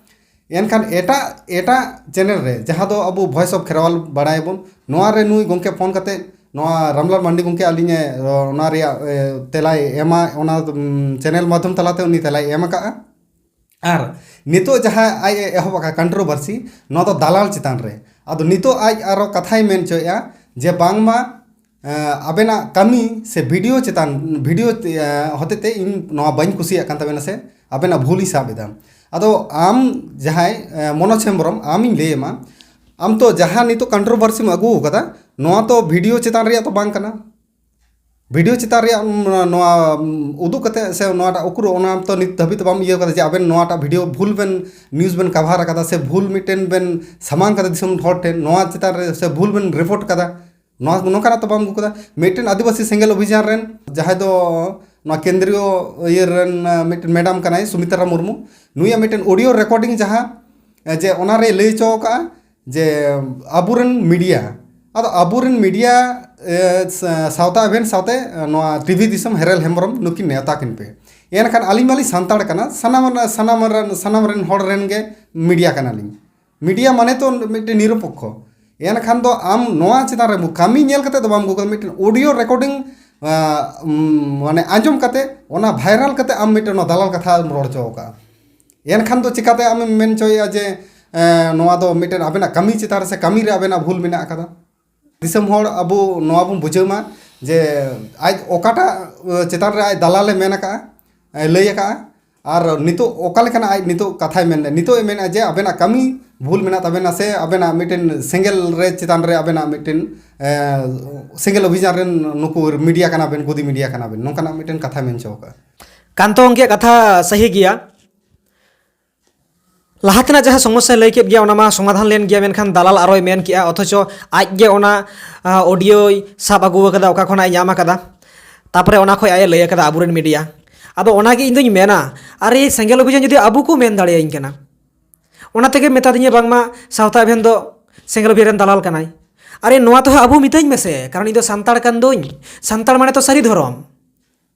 ᱮᱱᱠᱷᱟᱱ ᱮᱴᱟᱜ ᱮᱴᱟᱜ ᱪᱮᱱᱮᱞ ᱨᱮ, ᱡᱟᱦᱟᱸ ᱫᱚ ᱟᱵᱚ ᱵᱷᱚᱭᱮᱥ ᱚᱯᱷ ᱠᱷᱮᱨᱣᱟᱞ ᱵᱟᱲᱟᱭᱟᱵᱚᱱ, ᱱᱚᱣᱟ ᱨᱮ ᱱᱩᱭ ᱜᱚᱢᱠᱮ ᱯᱷᱳᱱ ᱠᱟᱛᱮ, ᱱᱚᱣᱟ ᱨᱟᱢᱞᱟᱞ ᱢᱟᱱᱰᱤ ᱜᱚᱢᱠᱮ ᱟᱹᱞᱤᱧᱮ ᱚᱱᱟ ᱨᱮᱭᱟᱜ ᱛᱮᱞᱟᱭ ᱮᱢᱟ, ᱚᱱᱟ ᱪᱮᱱᱮᱞ ᱢᱟᱫᱽᱫᱷᱚᱢ ᱛᱟᱞᱟᱛᱮ ᱩᱱᱤ ᱛᱮᱞᱟᱭ ᱮᱢ ᱟᱠᱟᱫᱼᱟ᱾ ᱟᱨ ᱱᱤᱛᱚᱜ ᱡᱟᱦᱟᱸ ᱟᱡ ᱮ ᱮᱦᱚᱵ ᱟᱠᱟᱫ ᱠᱚᱱᱴᱨᱳᱵᱷᱟᱨᱥᱤ, ᱱᱚᱣᱟ ᱫᱚ ᱫᱟᱞᱟᱞ ᱪᱮᱛᱟᱱ ᱨᱮ᱾ ᱟᱫᱚ ᱱᱤᱛᱚᱜ ᱟᱡ ᱟᱨᱚ ᱠᱟᱛᱷᱟᱭ ᱢᱮᱱ ᱦᱚᱪᱚᱭᱮᱫᱼᱟ ᱡᱮ ᱵᱟᱝᱢᱟ ᱟᱵᱮᱱᱟᱜ ᱠᱟᱹᱢᱤ ᱥᱮ ᱵᱷᱤᱰᱤᱭᱳ ᱪᱮᱛᱟᱱ, ᱵᱷᱤᱰᱤᱭᱳ ᱦᱚᱛᱮᱛᱮ ᱤᱧ ᱱᱚᱣᱟ ᱵᱟᱹᱧ ᱠᱩᱥᱤᱭᱟᱜ ᱠᱟᱱ ᱛᱟᱵᱮᱱᱟ ᱥᱮ ᱟᱵᱮᱱᱟᱜ ᱵᱷᱩᱞᱤᱧ ᱥᱟᱵ ᱮᱫᱟ᱾ ᱟᱫᱚ ᱟᱢ ᱡᱟᱦᱟᱸᱭ ᱢᱚᱱᱳᱡᱽ ᱦᱮᱢᱵᱨᱚᱢ, ᱟᱢᱤᱧ ᱞᱟᱹᱭ ᱟᱢᱟ, ᱟᱢ ᱛᱚ ᱡᱟᱦᱟᱸ ᱱᱤᱛᱚᱜ ᱠᱚᱱᱴᱨᱳᱵᱷᱟᱨᱥᱤᱢ ᱟᱹᱜᱩ ᱟᱠᱟᱫᱟ, ᱱᱚᱣᱟ ᱛᱚ ᱵᱷᱤᱰᱤᱭᱳ ᱪᱮᱛᱟᱱ ᱨᱮᱭᱟᱜ ᱛᱚ ᱵᱟᱝ ᱠᱟᱱᱟ᱾ ᱵᱷᱤᱰᱤᱭᱳ ᱪᱮᱛᱟᱱ ᱨᱮᱭᱟᱜ ᱱᱚᱣᱟ ᱩᱫᱩᱜ ᱠᱟᱛᱮ ᱥᱮ ᱱᱚᱣᱟᱴᱟᱜ ᱩᱠᱩᱨ, ᱚᱱᱟ ᱛᱚ ᱱᱤᱛ ᱫᱷᱟᱹᱵᱤᱡ ᱛᱮ ᱵᱟᱢ ᱤᱭᱟᱹ ᱠᱟᱫᱟ ᱡᱮ ᱟᱵᱮᱱ ᱱᱚᱣᱟᱴᱟᱜ ᱵᱷᱤᱰᱤᱭᱳ ᱵᱷᱩᱞ ᱵᱮᱱ ᱱᱤᱭᱩᱡᱽ ᱵᱮᱱ ᱠᱟᱵᱷᱟᱨ ᱟᱠᱟᱫᱟ ᱥᱮ ᱵᱷᱩᱞ ᱢᱤᱫᱴᱮᱱ ᱵᱮᱱ ᱥᱟᱢᱟᱝ ᱠᱟᱫᱟ ᱫᱤᱥᱚᱢ ᱦᱚᱲ ᱴᱷᱮᱱ, ᱱᱚᱣᱟ ᱪᱮᱛᱟᱱ ᱨᱮ ᱥᱮ ᱵᱷᱩᱞ ᱵᱮᱱ ᱨᱤᱯᱳᱨᱴ ᱠᱟᱫᱟ, ᱱᱚᱣᱟ ᱱᱚᱝᱠᱟᱱᱟᱜ ᱛᱚ ᱵᱟᱢ ᱟᱹᱜᱩ ᱠᱟᱫᱟ᱾ ᱢᱤᱫᱴᱮᱱ ᱟᱹᱫᱤᱵᱟᱹᱥᱤ ᱥᱮᱸᱜᱮᱞ ᱚᱵᱷᱤᱡᱟᱱ ᱨᱮᱱ ᱡᱟᱦᱟᱸᱭ ᱫᱚ ᱱᱚᱣᱟ ᱠᱮᱱᱫᱨᱤᱭᱚ ᱤᱭᱟᱹ ᱨᱮᱱ ᱢᱤᱫᱴᱮᱱ ᱢᱮᱰᱟᱢ ᱠᱟᱱᱟᱭ ᱥᱩᱢᱤᱛᱨᱟ ᱢᱩᱨᱢᱩ, ᱱᱩᱭᱟᱜ ᱢᱤᱫᱴᱮᱱ ᱚᱰᱤᱭᱳ ᱨᱮᱠᱚᱨᱰᱤᱝ ᱡᱟᱦᱟᱸ ᱡᱮ ᱚᱱᱟᱨᱮ ᱞᱟᱹᱭ ᱦᱚᱪᱚ ᱟᱠᱟᱫᱼᱟ ᱡᱮ ᱟᱵᱚᱨᱮᱱ ᱢᱤᱰᱤᱭᱟ, ᱟᱫᱚ ᱟᱵᱚᱨᱮᱱ ᱢᱤᱰᱤᱭᱟ ᱥᱟᱶᱛᱟ ᱟᱵᱮᱱ ᱥᱟᱶᱛᱮ ᱱᱚᱣᱟ ᱴᱤᱵᱷᱤ ᱫᱤᱥᱚᱢ ᱦᱮᱨᱮᱞ ᱦᱮᱢᱵᱨᱚᱢ ᱱᱩᱠᱤᱱ ᱱᱮᱣᱛᱟ ᱠᱤᱱ ᱯᱮ᱾ ᱮᱱᱠᱷᱟᱱ ᱟᱹᱞᱤᱧ ᱢᱟᱞᱤᱧ ᱥᱟᱱᱛᱟᱲ ᱠᱟᱱᱟ, ᱥᱟᱱᱟᱢ ᱥᱟᱱᱟᱢ ᱨᱮᱱ ᱥᱟᱱᱟᱢ ᱨᱮᱱ ᱦᱚᱲ ᱨᱮᱱ ᱜᱮ ᱢᱤᱰᱤᱭᱟ ᱠᱟᱱᱟᱞᱤᱧ᱾ ᱢᱤᱰᱤᱭᱟ ᱢᱟᱱᱮ ᱛᱚ ᱢᱤᱫᱴᱮᱱ ᱱᱤᱨᱚᱯᱚᱠᱠᱷᱚ᱾ ᱮᱱᱠᱷᱟᱱ ᱫᱚ ᱟᱢ ᱱᱚᱣᱟ ᱪᱮᱛᱟᱱ ᱨᱮ ᱠᱟᱹᱢᱤ ᱧᱮᱞ ᱠᱟᱛᱮ ᱫᱚ ᱵᱟᱢ ᱟᱹᱜᱩ ᱠᱟᱫᱟ, ᱢᱤᱫᱴᱮᱱ ᱚᱰᱤᱭᱳ ᱨᱮᱠᱚᱨᱰᱤᱝ ᱢᱟᱱᱮ ᱟᱸᱡᱚᱢ ᱠᱟᱛᱮ ᱚᱱᱟ ᱵᱷᱟᱭᱨᱟᱞ ᱠᱟᱛᱮ ᱟᱢ ᱢᱤᱫᱴᱮᱱ ᱚᱱᱟ ᱫᱟᱞᱟᱞ ᱠᱟᱛᱷᱟᱢ ᱨᱚᱲ ᱦᱚᱪᱚ ᱟᱠᱟᱫᱼᱟ᱾ ᱮᱱᱠᱷᱟᱱ ᱫᱚ ᱪᱤᱠᱟᱛᱮ ᱟᱢᱮᱢ ᱢᱮᱱ ᱦᱚᱪᱚᱭᱮᱫᱼᱟ ᱡᱮ ᱱᱚᱣᱟ ᱫᱚ ᱢᱤᱫᱴᱮᱱ ᱟᱵᱮᱱᱟᱜ ᱠᱟᱹᱢᱤ ᱪᱮᱛᱟᱱ ᱨᱮ ᱥᱮ ᱠᱟᱹᱢᱤ ᱨᱮ ᱟᱵᱮᱱᱟᱜ ᱵᱷᱩᱞ ᱢᱮᱱᱟᱜ ᱟᱠᱟᱫᱟ? ᱫᱤᱥᱚᱢ ᱦᱚᱲ ᱟᱵᱚ ᱱᱚᱣᱟ ᱵᱚᱱ ᱵᱩᱡᱷᱟᱹᱣ ᱢᱟ ᱡᱮ ᱟᱡ ᱚᱠᱟᱴᱟᱜ ᱪᱮᱛᱟᱱ ᱨᱮ ᱟᱡ ᱫᱟᱞᱟᱞᱮ ᱢᱮᱱ ᱟᱠᱟᱫᱼᱟ, ᱞᱟᱹᱭ ᱟᱠᱟᱫᱼᱟ, ᱟᱨ ᱱᱤᱛᱚᱜ ᱚᱠᱟ ᱞᱮᱠᱟᱱᱟᱜ ᱟᱡ ᱱᱤᱛᱚᱜ ᱠᱟᱛᱷᱟᱭ ᱢᱮᱱᱫᱟ? ᱱᱤᱛᱚᱜ ᱮ ᱢᱮᱱᱟ ᱡᱮ ᱟᱵᱮᱱᱟᱜ ᱠᱟᱹᱢᱤ ᱵᱷᱩᱞ ᱢᱮᱱᱟᱜ ᱛᱟᱵᱮᱱᱟ, ᱥᱮ ᱟᱵᱮᱱᱟᱜ ᱢᱤᱫᱴᱮᱱ ᱥᱮᱸᱜᱮᱞ ᱨᱮ ᱪᱮᱛᱟᱱ ᱨᱮ ᱟᱵᱮᱱᱟᱜ ᱢᱤᱫᱴᱮᱱ ᱮ, ᱥᱮᱸᱜᱮᱞ ᱚᱵᱷᱤᱡᱟᱱ ᱨᱮᱱ ᱱᱩᱠᱩ ᱢᱤᱰᱤᱭᱟ ᱠᱟᱱᱟ ᱵᱮᱱ, ᱜᱚᱫᱤ ᱢᱤᱰᱤᱭᱟ ᱠᱟᱱᱟ ᱵᱮᱱ, ᱱᱚᱝᱠᱟᱱᱟᱜ ᱢᱤᱫᱴᱮᱱ ᱠᱟᱛᱷᱟᱭ ᱢᱮᱱ ᱦᱚᱪᱚ ᱟᱠᱟᱫᱼᱟ᱾ ᱠᱟᱱᱛᱚ ᱜᱚᱢᱠᱮᱭᱟᱜ ᱠᱟᱛᱷᱟ ᱥᱟᱹᱦᱤ ᱜᱮᱭᱟ᱾ ᱞᱟᱦᱟ ᱛᱮᱱᱟᱜ ᱡᱟᱦᱟᱸ ᱥᱚᱢᱚᱥᱥᱟᱭ ᱞᱟᱹᱭ ᱠᱮᱫ ᱜᱮᱭᱟ, ᱚᱱᱟ ᱢᱟ ᱥᱚᱢᱟᱫᱷᱟᱱ ᱞᱮᱱ ᱜᱮᱭᱟ, ᱢᱮᱱᱠᱷᱟᱱ ᱫᱟᱞᱟᱞ ᱟᱨᱚᱭ ᱢᱮᱱ ᱠᱮᱜᱼᱟ, ᱚᱛᱷᱚᱪᱚ ᱟᱡ ᱜᱮ ᱚᱱᱟ, ᱟ, ᱚᱰᱤᱭᱳᱭ ᱥᱟᱵ ᱟᱹᱜᱩ ᱟᱠᱟᱫᱟ, ᱚᱠᱟ ᱠᱷᱚᱱᱟᱜ ᱮ ᱧᱟᱢ ᱟᱠᱟᱫᱟ᱾ ᱛᱟᱯᱚᱨᱮ ᱚᱱᱟ ᱠᱷᱚᱱ ᱟᱡ ᱮ ᱞᱟᱹᱭ ᱟᱠᱟᱫᱟ ᱟᱵᱚᱨᱮᱱ ᱢᱤᱰᱤᱭᱟ᱾ ᱟᱫᱚ ᱚᱱᱟᱜᱮ ᱤᱧ ᱫᱩᱧ ᱢᱮᱱᱟ, ᱟᱨᱮ, ᱥᱮᱸᱜᱮᱞ ᱚᱵᱷᱤᱡᱟᱱ ᱡᱩᱫᱤ ᱟᱵᱚ ᱠᱚ ᱢᱮᱱ ᱫᱟᱲᱮᱭᱟᱹᱧ ᱠᱟᱱᱟ, ᱚᱱᱟ ᱛᱮᱜᱮ ᱢᱮᱛᱟ ᱫᱤᱧᱟ ᱵᱟᱝᱢᱟ ᱥᱟᱶᱛᱟ ᱮᱵᱷᱮᱱ ᱫᱚ ᱥᱮᱸᱜᱮᱞ ᱚᱵᱷᱤᱡᱟᱱ ᱨᱮᱱ ᱫᱟᱞᱟᱞ ᱠᱟᱱᱟᱭ᱾ ᱟᱨᱮ, ᱱᱚᱣᱟ ᱛᱮᱦᱚᱸ ᱟᱵᱚ ᱢᱤᱛᱟᱹᱧ ᱢᱮᱥᱮ, ᱠᱟᱨᱚᱱ ᱤᱧ ᱫᱚ ᱥᱟᱱᱛᱟᱲ ᱠᱟᱱ ᱫᱩᱧ᱾ ᱥᱟᱱᱛᱟᱲ ᱢᱟᱱᱮ ᱛᱚ ᱥᱟᱹᱨᱤ ᱫᱷᱚᱨᱚᱢ᱾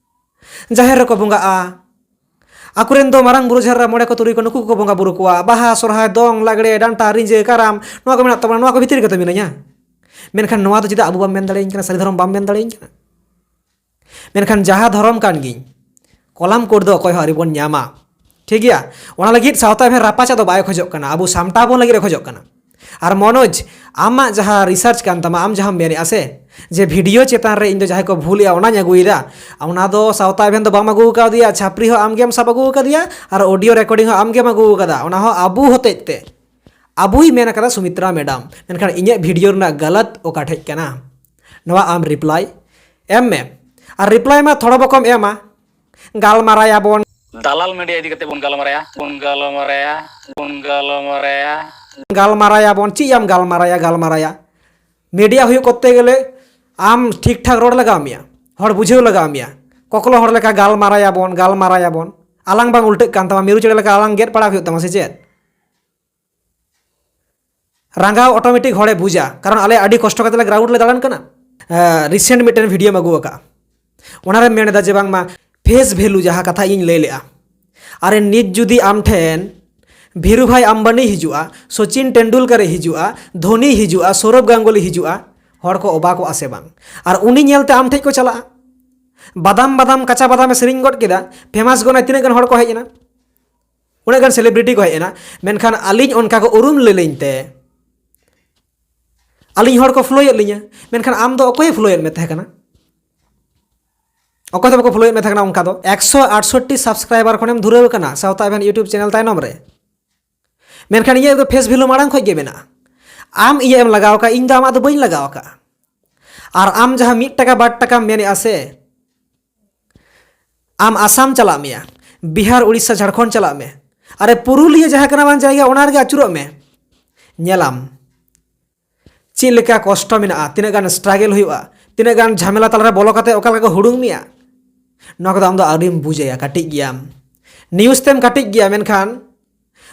ᱡᱟᱦᱮᱨ ᱨᱮᱠᱚ ᱵᱚᱸᱜᱟᱜᱼᱟ, ᱟᱠᱚᱨᱮᱱ ᱫᱚ ᱢᱟᱨᱟᱝ ᱵᱩᱨᱩ, ᱡᱟᱦᱮᱨ ᱮᱨᱟ, ᱢᱚᱬᱮ ᱠᱚ, ᱛᱩᱨᱩᱭ ᱠᱚ, ᱱᱩᱠᱩ ᱠᱚᱠᱚ ᱵᱚᱸᱜᱟ ᱵᱩᱨᱩ ᱠᱚᱣᱟ᱾ ᱵᱟᱦᱟ, ᱥᱚᱨᱦᱟᱭ, ᱫᱚᱝ, ᱞᱟᱜᱽᱲᱮ, ᱰᱟᱱᱴᱟ, ᱨᱤᱸᱡᱟᱹ, ᱠᱟᱨᱟᱢ, ᱱᱚᱣᱟ ᱠᱚ ᱢᱮᱱᱟᱜ ᱛᱟᱵᱚᱱᱟ, ᱱᱚᱣᱟ ᱠᱚ ᱵᱷᱤᱛᱤᱨ ᱨᱮᱜᱮ ᱛᱚ ᱢᱤᱱᱟᱹᱧᱟ᱾ ᱢᱮᱱᱠᱷᱟᱱ ᱱᱚᱣᱟ ᱫᱚ ᱪᱮᱫᱟᱜ ᱟᱵᱚ ᱵᱟᱢ ᱢᱮᱱ ᱫᱟᱲᱮᱭᱟᱹᱧ ᱠᱟᱱᱟ, ᱥᱟᱹᱨᱤ ᱫᱷᱚᱨᱚᱢ ᱵᱟᱢ ᱢᱮᱱ ᱫᱟᱲᱮᱭᱟᱹᱧ ᱠᱟᱱᱟ? ᱢᱮᱱᱠᱷᱟᱱ ᱡᱟᱦᱟᱸ ᱫᱷᱚᱨᱚᱢ ᱠᱟᱱ ᱜᱤᱧ, ᱠᱚᱞᱟᱢ ᱠᱳᱰ ᱫᱚ ᱚᱠᱚᱭ ᱦᱚᱸ ᱟᱹᱣᱨᱤ ᱵᱚᱱ ᱧᱟᱢᱟ᱾ ᱴᱷᱤᱠ ᱜᱮᱭᱟ? ᱚᱱᱟ ᱞᱟᱹᱜᱤᱫ ᱥᱟᱶᱛᱟ ᱮᱵᱷᱮᱱ ᱨᱟᱯᱟᱪᱟᱜ ᱫᱚ ᱵᱟᱭ ᱠᱷᱚᱡᱚᱜ ᱠᱟᱱᱟ, ᱟᱵᱚ ᱥᱟᱢᱴᱟᱣ ᱵᱚᱱ ᱞᱟᱹᱜᱤᱫ ᱮ ᱠᱷᱚᱡᱚᱜ ᱠᱟᱱᱟ᱾ ᱟᱨ ᱢᱚᱱᱳᱡᱽ, ᱟᱢᱟᱜ ᱡᱟᱦᱟᱸ ᱨᱤᱥᱟᱨᱪ ᱠᱟᱱ ᱛᱟᱢᱟ, ᱟᱢ ᱡᱟᱦᱟᱸᱢ ᱢᱮᱱᱮᱫᱼᱟ ᱥᱮ, ᱡᱮ ᱵᱷᱤᱰᱤᱭᱳ ᱪᱮᱛᱟᱱ ᱨᱮ ᱤᱧ ᱫᱚ ᱡᱟᱦᱟᱸᱭ ᱠᱚ ᱵᱷᱩᱞᱮᱜᱼᱟ ᱚᱱᱟᱧ ᱟᱹᱜᱩᱭᱮᱫᱟ, ᱚᱱᱟ ᱫᱚ ᱥᱟᱶᱛᱟ ᱮᱵᱷᱮᱱ ᱫᱚ ᱵᱟᱢ ᱟᱹᱜᱩ ᱟᱠᱟᱫᱮᱭᱟ, ᱪᱷᱟᱯᱨᱤ ᱦᱚᱸ ᱟᱢᱜᱮᱢ ᱥᱟᱵ ᱟᱹᱜᱩ ᱟᱠᱟᱫᱮᱭᱟ, ᱟᱨ ᱚᱰᱤᱭᱳ ᱨᱮᱠᱚᱨᱰᱤᱝ ᱦᱚᱸ ᱟᱢᱜᱮᱢ ᱟᱹᱜᱩ ᱟᱠᱟᱫᱟ, ᱚᱱᱟ ᱦᱚᱸ ᱟᱵᱚ ᱦᱚᱛᱮᱡ ᱛᱮ᱾ ᱟᱵᱚᱭ ᱢᱮᱱ ᱟᱠᱟᱫᱟ ᱥᱩᱢᱤᱛᱨᱟ ᱢᱮᱰᱟᱢ, ᱢᱮᱱᱠᱷᱟᱱ ᱤᱧᱟᱹᱜ ᱵᱷᱤᱰᱤᱭᱳ ᱨᱮᱱᱟᱜ ᱜᱟᱞᱟᱛ ᱚᱠᱟ ᱴᱷᱮᱡ ᱠᱟᱱᱟ? ᱱᱚᱣᱟ ᱟᱢ ᱨᱤᱯᱞᱟᱭ ᱮᱢ ᱢᱮ᱾ ᱟᱨ ᱨᱤᱯᱞᱟᱭ ᱢᱟ ᱛᱷᱚᱲᱟ ᱵᱚᱠᱚᱢ ᱮᱢᱟ, ᱜᱟᱞᱢᱟᱨᱟᱭᱟᱵᱚᱱ᱾ ᱫᱟᱞᱟᱞ ᱢᱤᱰᱤᱭᱟ ᱤᱫᱤ ᱠᱟᱛᱮ ᱵᱚᱱ ᱜᱟᱞᱢᱟᱨᱟᱭᱟ, ᱵᱚᱱ ᱜᱟᱞᱢᱟᱨᱟᱭᱟ, ᱵᱚᱱ ᱜᱟᱞᱢᱟᱨᱟᱭᱟ᱾ ᱜᱟᱞᱢᱟᱨᱟᱭᱟᱵᱚᱱ, ᱪᱮᱫ ᱭᱟᱢ ᱜᱟᱞᱢᱟᱨᱟᱭᱟ, ᱜᱟᱞᱢᱟᱨᱟᱭᱟ? ᱢᱤᱰᱤᱭᱟ ᱦᱩᱭᱩᱜ ᱠᱚᱨᱛᱮ ᱜᱮᱞᱮ ᱟᱢ ᱴᱷᱤᱠ ᱴᱷᱟᱠ ᱨᱚᱲ ᱞᱟᱜᱟᱣ ᱢᱮᱭᱟ, ᱦᱚᱲ ᱵᱩᱡᱷᱟᱹᱣ ᱞᱟᱜᱟᱣ ᱢᱮᱭᱟ᱾ ᱠᱚᱠᱞᱚ ᱦᱚᱲ ᱞᱮᱠᱟ ᱜᱟᱞᱢᱟᱨᱟᱭᱟᱵᱚᱱ, ᱜᱟᱞᱢᱟᱨᱟᱭᱟᱵᱚᱱ᱾ ᱟᱞᱟᱝ ᱵᱟᱝ ᱩᱞᱴᱟᱹᱜ ᱠᱟᱱ ᱛᱟᱢᱟ, ᱢᱤᱨᱩ ᱪᱮᱬᱮ ᱞᱮᱠᱟ ᱟᱞᱟᱝ ᱜᱮᱫ ᱯᱟᱲᱟᱜ ᱦᱩᱭᱩᱜ ᱛᱟᱢᱟ ᱥᱮ ᱪᱮᱫ? ᱨᱟᱸᱜᱟᱣ ᱚᱴᱳᱢᱮᱴᱤᱠ ᱦᱚᱲᱮ ᱵᱩᱡᱟ, ᱠᱟᱨᱚᱱ ᱟᱞᱮ ᱟᱹᱰᱤ ᱠᱚᱥᱴᱚ ᱠᱟᱛᱮ ᱞᱮ ᱜᱨᱟᱣᱩᱱᱰ ᱞᱮ ᱫᱟᱬᱟᱱ ᱠᱟᱱᱟ᱾ ᱨᱤᱥᱮᱱᱴ ᱢᱤᱫᱴᱮᱱ ᱵᱷᱤᱰᱤᱭᱳᱢ ᱟᱹᱜᱩ ᱟᱠᱟᱫᱼᱟ, ᱚᱱᱟᱨᱮᱢ ᱢᱮᱱ ᱮᱫᱟ ᱡᱮ ᱵᱟᱝᱢᱟ ᱯᱷᱮᱥ ᱵᱷᱮᱞᱩ, ᱡᱟᱦᱟᱸ ᱠᱟᱛᱷᱟ ᱤᱧ ᱞᱟᱹᱭ ᱞᱮᱫᱼᱟ, ᱟᱨᱮ, ᱱᱤᱛ ᱡᱩᱫᱤ ᱟᱢ ᱴᱷᱮᱱ ᱫᱷᱤᱨᱩ ᱵᱷᱟᱭ ᱟᱢᱵᱟᱱᱤ ᱦᱤᱡᱩᱜᱼᱟ, ᱥᱚᱪᱤᱱ ᱴᱮᱱᱰᱩᱞᱠᱟᱨᱮ ᱦᱤᱡᱩᱜᱼᱟ, ᱫᱷᱳᱱᱤ ᱦᱤᱡᱩᱜᱼᱟ, ᱥᱳᱨᱚᱵᱷ ᱜᱟᱝᱜᱩᱞᱤ ᱦᱤᱡᱩᱜᱼᱟ, ᱦᱚᱲ ᱠᱚ ᱚᱵᱟᱠᱚᱜᱼᱟ ᱥᱮ ᱵᱟᱝ? ᱟᱨ ᱩᱱᱤ ᱧᱮᱞᱛᱮ ᱟᱢ ᱴᱷᱮᱡ ᱠᱚ ᱪᱟᱞᱟᱜᱼᱟ᱾ ᱵᱟᱫᱟᱢ ᱵᱟᱫᱟᱢ ᱠᱟᱪᱟ ᱵᱟᱫᱟᱢᱮ ᱥᱮᱨᱮᱧ ᱜᱚᱫ ᱠᱮᱫᱟ, ᱯᱷᱮᱢᱟᱥ ᱜᱚᱫ ᱮᱱᱟᱭ, ᱛᱤᱱᱟᱹᱜ ᱜᱟᱱ ᱦᱚᱲ ᱠᱚ ᱦᱮᱡ ᱮᱱᱟ, ᱩᱱᱟᱹᱜ ᱜᱟᱱ ᱥᱮᱞᱤᱵᱨᱤᱴᱤ ᱠᱚ ᱦᱮᱡ ᱮᱱᱟ, ᱢᱮᱱᱠᱷᱟᱱ ᱟᱹᱞᱤᱧ ᱚᱱᱠᱟ ᱠᱚ ᱩᱨᱩᱢ ᱞᱤᱞᱤᱧ ᱛᱮ ᱟᱹᱞᱤᱧ ᱦᱚᱲ ᱠᱚ ᱯᱷᱞᱳᱭᱮᱫ ᱞᱤᱧᱟ, ᱢᱮᱱᱠᱷᱟᱱ ᱟᱢ ᱫᱚ ᱚᱠᱚᱭᱮ ᱯᱷᱞᱳᱭᱮᱫ ᱢᱮ ᱛᱟᱦᱮᱸ ᱠᱟᱱᱟ? ᱚᱠᱚᱭ ᱫᱚ ᱵᱟᱠᱚ ᱯᱷᱚᱞᱳᱭᱮᱫ ᱢᱮ ᱛᱟᱦᱮᱸ ᱠᱟᱱᱟ ᱚᱱᱠᱟ ᱫᱚ᱾ ᱮᱠᱥᱚ ᱟᱴᱥᱚᱴᱴᱤ ᱥᱟᱵᱥᱠᱨᱟᱭᱵᱟᱨ ᱠᱷᱚᱱᱮᱢ ᱫᱷᱩᱨᱟᱹᱣ ᱟᱠᱟᱱᱟ ᱥᱟᱶᱛᱟ ᱮᱵᱷᱮᱱ YouTube ᱪᱮᱱᱮᱞ ᱛᱟᱭᱱᱚᱢ ᱨᱮ᱾ ᱢᱮᱱᱠᱷᱟᱱ ᱤᱧᱟᱹᱜ ᱫᱚ ᱯᱷᱮᱥ ᱵᱷᱮᱞᱩ ᱢᱟᱲᱟᱝ ᱠᱷᱚᱱ ᱜᱮ ᱢᱮᱱᱟᱜᱼᱟ᱾ ᱟᱢ ᱤᱧᱟᱹᱜ ᱮᱢ ᱞᱟᱜᱟᱣ ᱟᱠᱟᱫ, ᱤᱧ ᱫᱚ ᱟᱢᱟᱜ ᱫᱚ ᱵᱟᱹᱧ ᱞᱟᱜᱟᱣ ᱟᱠᱟᱫᱼᱟ᱾ ᱟᱨ ᱟᱢ ᱡᱟᱦᱟᱸ ᱢᱤᱫ ᱴᱟᱠᱟ ᱵᱟᱨ ᱴᱟᱠᱟᱢ ᱢᱮᱱᱮᱫᱼᱟ ᱥᱮ, ᱟᱢ ᱟᱥᱟᱢ ᱪᱟᱞᱟᱜ ᱢᱮᱭᱟ, ᱵᱤᱦᱟᱨ, ᱩᱲᱤᱥᱥᱟ, ᱡᱷᱟᱲᱠᱷᱚᱸᱰ ᱪᱟᱞᱟᱜ ᱢᱮ, ᱟᱨᱮ ᱯᱩᱨᱩᱞᱤᱭᱟᱹ ᱡᱟᱦᱟᱸ ᱠᱟᱱᱟ ᱵᱟᱝ ᱡᱟᱭᱜᱟ, ᱚᱱᱟ ᱨᱮᱜᱮ ᱟᱹᱪᱩᱨᱚᱜ ᱢᱮ, ᱧᱮᱞᱟᱢ ᱪᱮᱫ ᱞᱮᱠᱟ ᱠᱚᱥᱴᱚ ᱢᱮᱱᱟᱜᱼᱟ, ᱛᱤᱱᱟᱹᱜ ᱜᱟᱱ ᱥᱴᱨᱟᱜᱮᱞ ᱦᱩᱭᱩᱜᱼᱟ, ᱛᱤᱱᱟᱹᱜ ᱜᱟᱱ ᱡᱷᱟᱢᱮᱞᱟ ᱛᱟᱞᱟᱨᱮ ᱵᱚᱞᱚ ᱠᱟᱛᱮ ᱚᱠᱟ ᱞᱮᱠᱟ ᱠᱚ ᱦᱩᱲᱩᱝ ᱢᱮᱭᱟ᱾ ᱱᱚᱣᱟ ᱠᱚᱫᱚ ᱟᱢ ᱫᱚ ᱟᱹᱣᱨᱤᱢ ᱵᱩᱡᱟᱭᱟ, ᱠᱟᱹᱴᱤᱡ ᱜᱮᱭᱟᱢ, ᱱᱤᱭᱩᱡᱽ ᱛᱮᱢ ᱠᱟᱹᱴᱤᱡ ᱜᱮᱭᱟ, ᱢᱮᱱᱠᱷᱟᱱ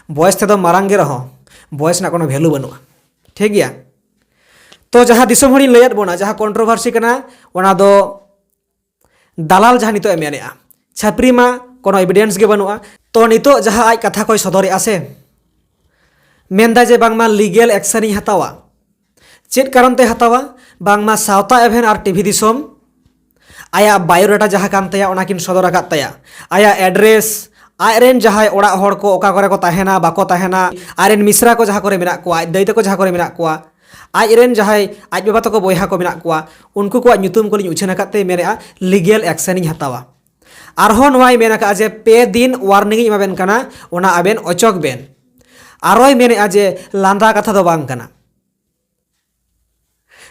ᱵᱚᱭᱮᱥ ᱛᱮᱫᱚ ᱢᱟᱨᱟᱝ ᱜᱮ ᱨᱮᱦᱚᱸ ᱵᱚᱭᱮᱥ ᱨᱮᱱᱟᱜ ᱠᱳᱱᱳ ᱵᱷᱮᱞᱩ ᱵᱟᱹᱱᱩᱜᱼᱟ᱾ ᱴᱷᱤᱠ ᱜᱮᱭᱟ? ᱛᱚ ᱡᱟᱦᱟᱸ ᱫᱤᱥᱚᱢ ᱦᱚᱲᱤᱧ ᱞᱟᱹᱭᱟᱫ ᱵᱚᱱᱟ, ᱡᱟᱦᱟᱸ ᱠᱚᱱᱴᱨᱳᱵᱷᱟᱨᱥᱤ ᱠᱟᱱᱟ, ᱚᱱᱟ ᱫᱚ ᱫᱟᱞᱟᱞ ᱡᱟᱦᱟᱸ ᱱᱤᱛᱚᱜ ᱮ ᱢᱮᱱᱮᱫᱼᱟ, ᱪᱷᱟᱹᱯᱨᱤ ᱢᱟ ᱠᱳᱱᱳ ᱮᱵᱤᱰᱮᱱᱥ ᱜᱮ ᱵᱟᱹᱱᱩᱜᱼᱟ᱾ ᱛᱚ ᱱᱤᱛᱚᱜ ᱡᱟᱦᱟᱸ ᱟᱡ ᱠᱟᱛᱷᱟ ᱠᱚᱭ ᱥᱚᱫᱚᱨᱮᱫᱼᱟ ᱥᱮ, ᱢᱮᱱᱫᱟ ᱡᱮ ᱵᱟᱝᱢᱟ ᱞᱤᱜᱮᱞ ᱮᱠᱥᱮᱱ ᱤᱧ ᱦᱟᱛᱟᱣᱟ᱾ ᱪᱮᱫ ᱠᱟᱨᱚᱱ ᱛᱮ ᱦᱟᱛᱟᱣᱟ? ᱵᱟᱝᱢᱟ ᱥᱟᱶᱛᱟ ᱮᱵᱷᱮᱱ ᱟᱨ ᱴᱤᱵᱷᱤ ᱫᱤᱥᱚᱢ ᱟᱭᱟᱜ ᱵᱟᱭᱳᱰᱟᱴᱟ ᱡᱟᱦᱟᱸ ᱠᱟᱱ ᱛᱟᱭᱟ, ᱚᱱᱟ ᱠᱤᱱ ᱥᱚᱫᱚᱨ ᱟᱠᱟᱫ ᱛᱟᱭᱟ᱾ ᱟᱭᱟᱜ ᱮᱰᱨᱮᱥ, ᱟᱡ ᱨᱮᱱ ᱡᱟᱦᱟᱸᱭ ᱚᱲᱟᱜ ᱦᱚᱲ ᱠᱚ ᱚᱠᱟ ᱠᱚᱨᱮ ᱠᱚ ᱛᱟᱦᱮᱱᱟ, ᱵᱟᱠᱚ ᱛᱟᱦᱮᱱᱟ, ᱟᱡ ᱨᱮᱱ ᱢᱤᱥᱨᱟ ᱠᱚ ᱡᱟᱦᱟᱸ ᱠᱚᱨᱮ ᱢᱮᱱᱟᱜ ᱠᱚᱣᱟ, ᱟᱡ ᱫᱟᱹᱭ ᱛᱟᱠᱚ ᱡᱟᱦᱟᱸ ᱠᱚᱨᱮ ᱢᱮᱱᱟᱜ ᱠᱚᱣᱟ, ᱟᱡ ᱨᱮᱱ ᱡᱟᱦᱟᱸᱭ ᱟᱡ ᱵᱟᱵᱟ ᱛᱟᱠᱚ ᱵᱚᱭᱦᱟ ᱠᱚ ᱢᱮᱱᱟᱜ ᱠᱚᱣᱟ, ᱩᱱᱠᱩ ᱠᱚᱣᱟᱜ ᱧᱩᱛᱩᱢ ᱠᱚᱞᱤᱧ ᱩᱪᱷᱟᱹᱱ ᱟᱠᱟᱫ ᱛᱮ ᱢᱮᱱᱮᱫᱼᱟ ᱞᱤᱜᱮᱞ ᱮᱠᱥᱮᱱ ᱤᱧ ᱦᱟᱛᱟᱣᱟ᱾ ᱟᱨᱦᱚᱸ ᱱᱚᱣᱟᱭ ᱢᱮᱱ ᱟᱠᱟᱫᱼᱟ ᱡᱮ ᱯᱮ ᱫᱤᱱ ᱳᱣᱟᱨᱱᱤᱝ ᱤᱧ ᱮᱢᱟᱵᱮᱱ ᱠᱟᱱᱟ, ᱚᱱᱟ ᱟᱵᱮᱱ ᱚᱪᱚᱜ ᱵᱮᱱ᱾ ᱟᱨᱚᱭ ᱢᱮᱱᱮᱫᱼᱟ ᱡᱮ ᱞᱟᱸᱫᱟ ᱠᱟᱛᱷᱟ ᱫᱚ ᱵᱟᱝ ᱠᱟᱱᱟ᱾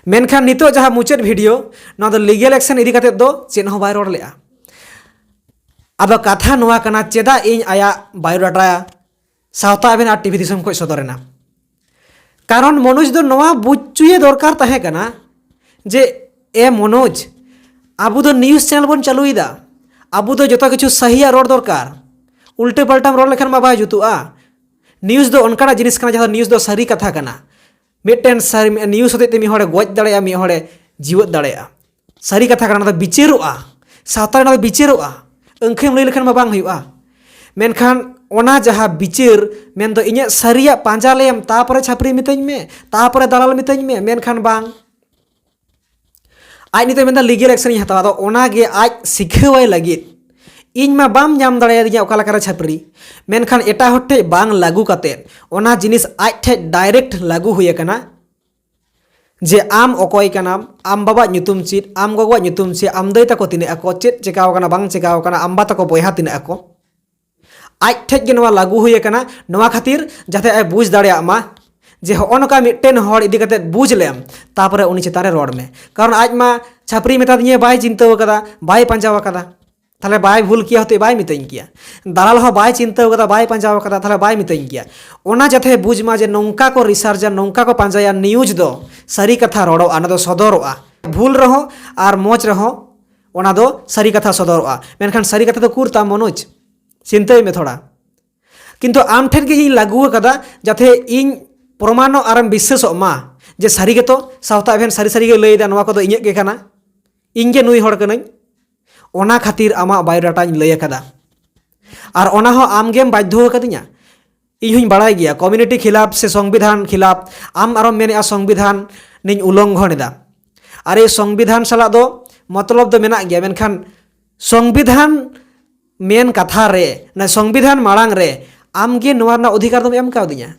ᱢᱮᱱᱠᱷᱟᱱ ᱱᱤᱛᱚᱜ ᱡᱟᱦᱟᱸ ᱢᱩᱪᱟᱹᱫ ᱵᱷᱤᱰᱤᱭᱳ, ᱱᱚᱣᱟ ᱫᱚ ᱞᱤᱜᱮᱞ ᱮᱠᱥᱮᱱ ᱤᱫᱤ ᱠᱟᱛᱮᱫ ᱫᱚ ᱪᱮᱫ ᱦᱚᱸ ᱵᱟᱭ ᱨᱚᱲ ᱞᱮᱫᱼᱟ᱾ ᱟᱫᱚ ᱠᱟᱛᱷᱟ ᱱᱚᱣᱟ ᱠᱟᱱᱟ, ᱪᱮᱫᱟᱜ ᱤᱧ ᱟᱭᱟᱜ ᱵᱟᱭᱳᱰᱟᱴᱟ ᱥᱟᱶᱛᱟ ᱮᱵᱷᱮᱱ ᱟᱨ ᱴᱤᱵᱷᱤ ᱫᱤᱥᱚᱢ ᱠᱷᱚᱱ ᱥᱚᱫᱚᱨ ᱮᱱᱟ? ᱠᱟᱨᱚᱱ ᱢᱚᱱᱳᱡᱽ ᱫᱚ ᱱᱚᱣᱟ ᱵᱩᱡᱽ ᱦᱚᱪᱚᱭᱮ ᱫᱚᱨᱠᱟᱨ ᱛᱟᱦᱮᱸ ᱠᱟᱱᱟ ᱡᱮ, ᱮ ᱢᱚᱱᱳᱡᱽ, ᱟᱵᱚ ᱫᱚ ᱱᱤᱭᱩᱡᱽ ᱪᱮᱱᱮᱞ ᱵᱚᱱ ᱪᱟᱹᱞᱩᱭᱮᱫᱟ, ᱟᱵᱚ ᱫᱚ ᱡᱚᱛᱚ ᱠᱤᱪᱷᱩ ᱥᱟᱹᱦᱤᱭᱟᱜ ᱨᱚᱲ ᱫᱚᱨᱠᱟᱨ᱾ ᱩᱞᱴᱟᱹ ᱯᱟᱞᱴᱟᱢ ᱨᱚᱲ ᱞᱮᱠᱷᱟᱱ ᱢᱟ ᱵᱟᱭ ᱡᱩᱛᱩᱜᱼᱟ᱾ ᱱᱤᱭᱩᱡᱽ ᱫᱚ ᱚᱱᱠᱟᱱᱟᱜ ᱡᱤᱱᱤᱥ ᱠᱟᱱᱟ ᱡᱟᱦᱟᱸ ᱫᱚ ᱱᱤᱭᱩᱡᱽ ᱫᱚ ᱥᱟᱹᱨᱤ ᱠᱟᱛᱷᱟ ᱠᱟᱱᱟ᱾ ᱢᱤᱫᱴᱮᱱ ᱥᱟᱹᱨᱤ, ᱱᱤᱭᱩᱡᱽ ᱦᱚᱛᱮᱡ ᱛᱮ ᱢᱤᱫ ᱦᱚᱲᱮ ᱜᱚᱡ ᱫᱟᱲᱮᱭᱟᱜᱼᱟ, ᱢᱤᱫ ᱦᱚᱲᱮ ᱡᱤᱣᱮᱫ ᱫᱟᱲᱮᱭᱟᱜᱼᱟ᱾ ᱥᱟᱹᱨᱤ ᱠᱟᱛᱷᱟ ᱠᱟᱱᱟ, ᱚᱱᱟ ᱫᱚ ᱵᱤᱪᱟᱹᱨᱚᱜᱼᱟ, ᱥᱟᱶᱛᱟ ᱨᱮ ᱚᱱᱟ ᱫᱚ ᱵᱤᱪᱟᱹᱨᱚᱜᱼᱟ᱾ ᱟᱹᱝᱠᱷᱟᱹᱭᱮᱢ ᱞᱟᱹᱭ ᱞᱮᱠᱷᱟᱱ ᱢᱟ ᱵᱟᱝ ᱦᱩᱭᱩᱜᱼᱟ᱾ ᱢᱮᱱᱠᱷᱟᱱ ᱚᱱᱟ ᱡᱟᱦᱟᱸ ᱵᱤᱪᱟᱹᱨ, ᱢᱮᱱᱫᱚ ᱤᱧᱟᱹᱜ ᱥᱟᱹᱨᱤᱭᱟᱜ ᱯᱟᱸᱡᱟ ᱞᱮᱢ, ᱛᱟᱯᱚᱨᱮ ᱪᱷᱟᱹᱯᱨᱤ ᱢᱤᱛᱟᱹᱧ ᱢᱮ, ᱛᱟᱯᱚᱨᱮ ᱫᱟᱞᱟᱞ ᱢᱤᱛᱟᱹᱧ ᱢᱮ, ᱢᱮᱱᱠᱷᱟᱱ ᱵᱟᱝ᱾ ᱟᱡ ᱱᱤᱛᱚᱜ ᱢᱮᱱᱫᱟ ᱞᱤᱜᱮᱞ ᱮᱠᱥᱮᱱ ᱤᱧ ᱦᱟᱛᱟᱣᱟ᱾ ᱟᱫᱚ ᱚᱱᱟᱜᱮ ᱟᱡ ᱥᱤᱠᱷᱟᱹᱣᱟᱭ ᱞᱟᱹᱜᱤᱫ, ᱤᱧ ᱢᱟ ᱵᱟᱢ ᱧᱟᱢ ᱫᱟᱲᱮᱭᱟᱫᱤᱧᱟ ᱚᱠᱟ ᱞᱮᱠᱟᱨᱮ ᱪᱷᱟᱹᱯᱨᱤ, ᱢᱮᱱᱠᱷᱟᱱ ᱮᱴᱟᱜ ᱦᱚᱲ ᱴᱷᱮᱡ ᱵᱟᱝ ᱞᱟᱹᱜᱩ ᱠᱟᱛᱮᱫ ᱚᱱᱟ ᱡᱤᱱᱤᱥ ᱟᱡ ᱴᱷᱮᱡ ᱰᱟᱭᱨᱮᱠᱴ ᱞᱟᱹᱜᱩ ᱦᱩᱭ ᱟᱠᱟᱱᱟ᱾ ᱡᱮ ᱟᱢ ᱚᱠᱚᱭ ᱠᱟᱱᱟᱢ, ᱟᱢ ᱵᱟᱵᱟᱣᱟᱜ ᱧᱩᱛᱩᱢ ᱪᱮᱫ, ᱟᱢ ᱜᱚᱜᱚᱣᱟᱜ ᱧᱩᱛᱩᱢ ᱪᱮᱫ, ᱟᱢ ᱫᱟᱹᱭ ᱛᱟᱠᱚ ᱛᱤᱱᱟᱹᱜ ᱟᱠᱚ, ᱪᱮᱫ ᱪᱮᱠᱟᱣ ᱠᱟᱱᱟ ᱵᱟᱝ ᱪᱮᱠᱟᱣ ᱠᱟᱱᱟ, ᱟᱢ ᱵᱟ ᱛᱟᱠᱚ ᱵᱚᱭᱦᱟ ᱛᱤᱱᱟᱹᱜ ᱟᱠᱚ, ᱟᱡ ᱴᱷᱮᱡ ᱜᱮ ᱱᱚᱣᱟ ᱞᱟᱹᱜᱩ ᱦᱩᱭ ᱟᱠᱟᱱᱟ᱾ ᱱᱚᱣᱟ ᱠᱷᱟᱹᱛᱤᱨ ᱡᱟᱛᱮ ᱟᱡ ᱵᱩᱡᱽ ᱫᱟᱲᱮᱭᱟᱜ ᱢᱟ ᱡᱮ ᱦᱚᱸᱜᱼᱚ ᱱᱚᱝᱠᱟ ᱢᱤᱫᱴᱮᱱ ᱦᱚᱲ ᱤᱫᱤ ᱠᱟᱛᱮ ᱵᱩᱡᱽ ᱞᱮᱢ, ᱛᱟᱯᱚᱨᱮ ᱩᱱᱤ ᱪᱮᱛᱟᱱ ᱨᱮ ᱨᱚᱲ ᱢᱮ᱾ ᱠᱟᱨᱚᱱ ᱟᱡ ᱢᱟ ᱪᱷᱟᱹᱯᱨᱤ ᱢᱮᱛᱟ ᱫᱤᱧᱟᱹ, ᱵᱟᱭ ᱪᱤᱱᱛᱟᱹᱣ ᱠᱟᱫᱟ, ᱵᱟᱭ ᱯᱟᱸᱡᱟᱣ ᱠᱟᱫᱟ, ᱛᱟᱦᱞᱮ ᱵᱟᱭ ᱵᱷᱩᱞ ᱠᱮᱭᱟ, ᱦᱚᱛᱮ ᱵᱟᱭ ᱢᱤᱛᱟᱹᱧ ᱠᱮᱭᱟ᱾ ᱫᱟᱞᱟᱞ ᱦᱚᱸ ᱵᱟᱭ ᱪᱤᱱᱛᱟᱹᱣ ᱠᱟᱫᱟ, ᱵᱟᱭ ᱯᱟᱸᱡᱟᱣ ᱠᱟᱫᱟ, ᱛᱟᱦᱞᱮ ᱵᱟᱭ ᱢᱤᱛᱟᱹᱧ ᱠᱮᱭᱟ᱾ ᱚᱱᱟ ᱡᱟᱛᱮ ᱵᱩᱡᱽ ᱢᱟ ᱡᱮ ᱱᱚᱝᱠᱟ ᱠᱚ ᱨᱤᱥᱟᱨᱪᱟ, ᱱᱚᱝᱠᱟ ᱠᱚ ᱯᱟᱸᱡᱟᱭᱟ, ᱱᱤᱭᱩᱡᱽ ᱫᱚ ᱥᱟᱹᱨᱤ ᱠᱟᱛᱷᱟ ᱨᱚᱲᱚᱜᱼᱟ, ᱚᱱᱟ ᱫᱚ ᱥᱚᱫᱚᱨᱚᱜᱼᱟ᱾ ᱵᱷᱩᱞ ᱨᱮᱦᱚᱸ ᱟᱨ ᱢᱚᱡᱽ ᱨᱮᱦᱚᱸ ᱚᱱᱟ ᱫᱚ ᱥᱟᱹᱨᱤ ᱠᱟᱛᱷᱟ ᱥᱚᱫᱚᱨᱚᱜᱼᱟ᱾ ᱢᱮᱱᱠᱷᱟᱱ ᱥᱟᱹᱨᱤ ᱠᱟᱛᱷᱟ ᱫᱚ ᱩᱠᱩᱨ ᱛᱟᱢ ᱢᱚᱱᱳᱡᱽ? ᱪᱤᱱᱛᱟᱹᱭ ᱢᱮ ᱛᱷᱚᱲᱟ᱾ ᱠᱤᱱᱛᱩ ᱟᱢ ᱴᱷᱮᱱ ᱜᱮ ᱤᱧ ᱞᱟᱹᱜᱩ ᱟᱠᱟᱫᱟ, ᱡᱟᱛᱮ ᱤᱧ ᱯᱨᱚᱢᱟᱱᱚᱜ ᱟᱨᱮᱢ ᱵᱤᱥᱥᱟᱹᱥᱚᱜ ᱢᱟ ᱡᱮ ᱥᱟᱹᱨᱤ ᱜᱮᱛᱚ ᱥᱟᱶᱛᱟ ᱮᱵᱷᱮᱱ ᱥᱟᱹᱨᱤ ᱥᱟᱹᱨᱤ ᱜᱮ ᱞᱟᱹᱭ ᱮᱫᱟ, ᱱᱚᱣᱟ ᱠᱚᱫᱚ ᱤᱧᱟᱹᱜ ᱜᱮ ᱠᱟᱱᱟ, ᱤᱧ ᱜᱮ ᱱᱩᱭ ᱦᱚᱲ ᱠᱟᱹᱱᱟᱹᱧ᱾ ᱚᱱᱟ ᱠᱷᱟᱹᱛᱤᱨ ᱟᱢᱟᱜ ᱵᱟᱭᱳᱰᱟᱴᱟᱧ ᱞᱟᱹᱭ ᱟᱠᱟᱫᱟ᱾ ᱟᱨ ᱚᱱᱟ ᱦᱚᱸ ᱟᱢ ᱜᱮᱢ ᱵᱟᱫᱽᱫᱷᱚ ᱟᱠᱟᱫᱤᱧᱟ᱾ ᱤᱧ ᱦᱚᱧ ᱵᱟᱲᱟᱭ ᱜᱮᱭᱟ ᱠᱚᱢᱤᱭᱩᱱᱤᱴᱤ ᱠᱷᱤᱞᱟᱯ ᱥᱮ ᱥᱚᱝᱵᱤᱫᱷᱟᱱ ᱠᱷᱤᱞᱟᱯ, ᱟᱢ ᱟᱨᱚᱢ ᱢᱮᱱᱮᱫᱼᱟ ᱥᱚᱝᱵᱤᱫᱷᱟᱱ ᱱᱤᱧ ᱩᱞᱞᱚᱝᱜᱷᱚᱱ ᱮᱫᱟ᱾ ᱟᱨᱮ, ᱥᱚᱝᱵᱤᱫᱷᱟᱱ ᱥᱟᱞᱟᱜ ᱫᱚ ᱢᱚᱛᱞᱚᱵ ᱫᱚ ᱢᱮᱱᱟᱜ ᱜᱮᱭᱟ, ᱢᱮᱱᱠᱷᱟᱱ ᱥᱚᱝᱵᱤᱫᱷᱟᱱ ᱢᱮᱱ ᱠᱟᱛᱷᱟ ᱨᱮ, ᱥᱚᱝᱵᱤᱫᱷᱟᱱ ᱢᱟᱲᱟᱝ ᱨᱮ ᱟᱢ ᱜᱮ ᱱᱚᱣᱟ ᱨᱮᱱᱟᱜ ᱚᱫᱷᱤᱠᱟᱨ ᱫᱚᱢ ᱮᱢ ᱠᱟᱣᱫᱤᱧᱟ᱾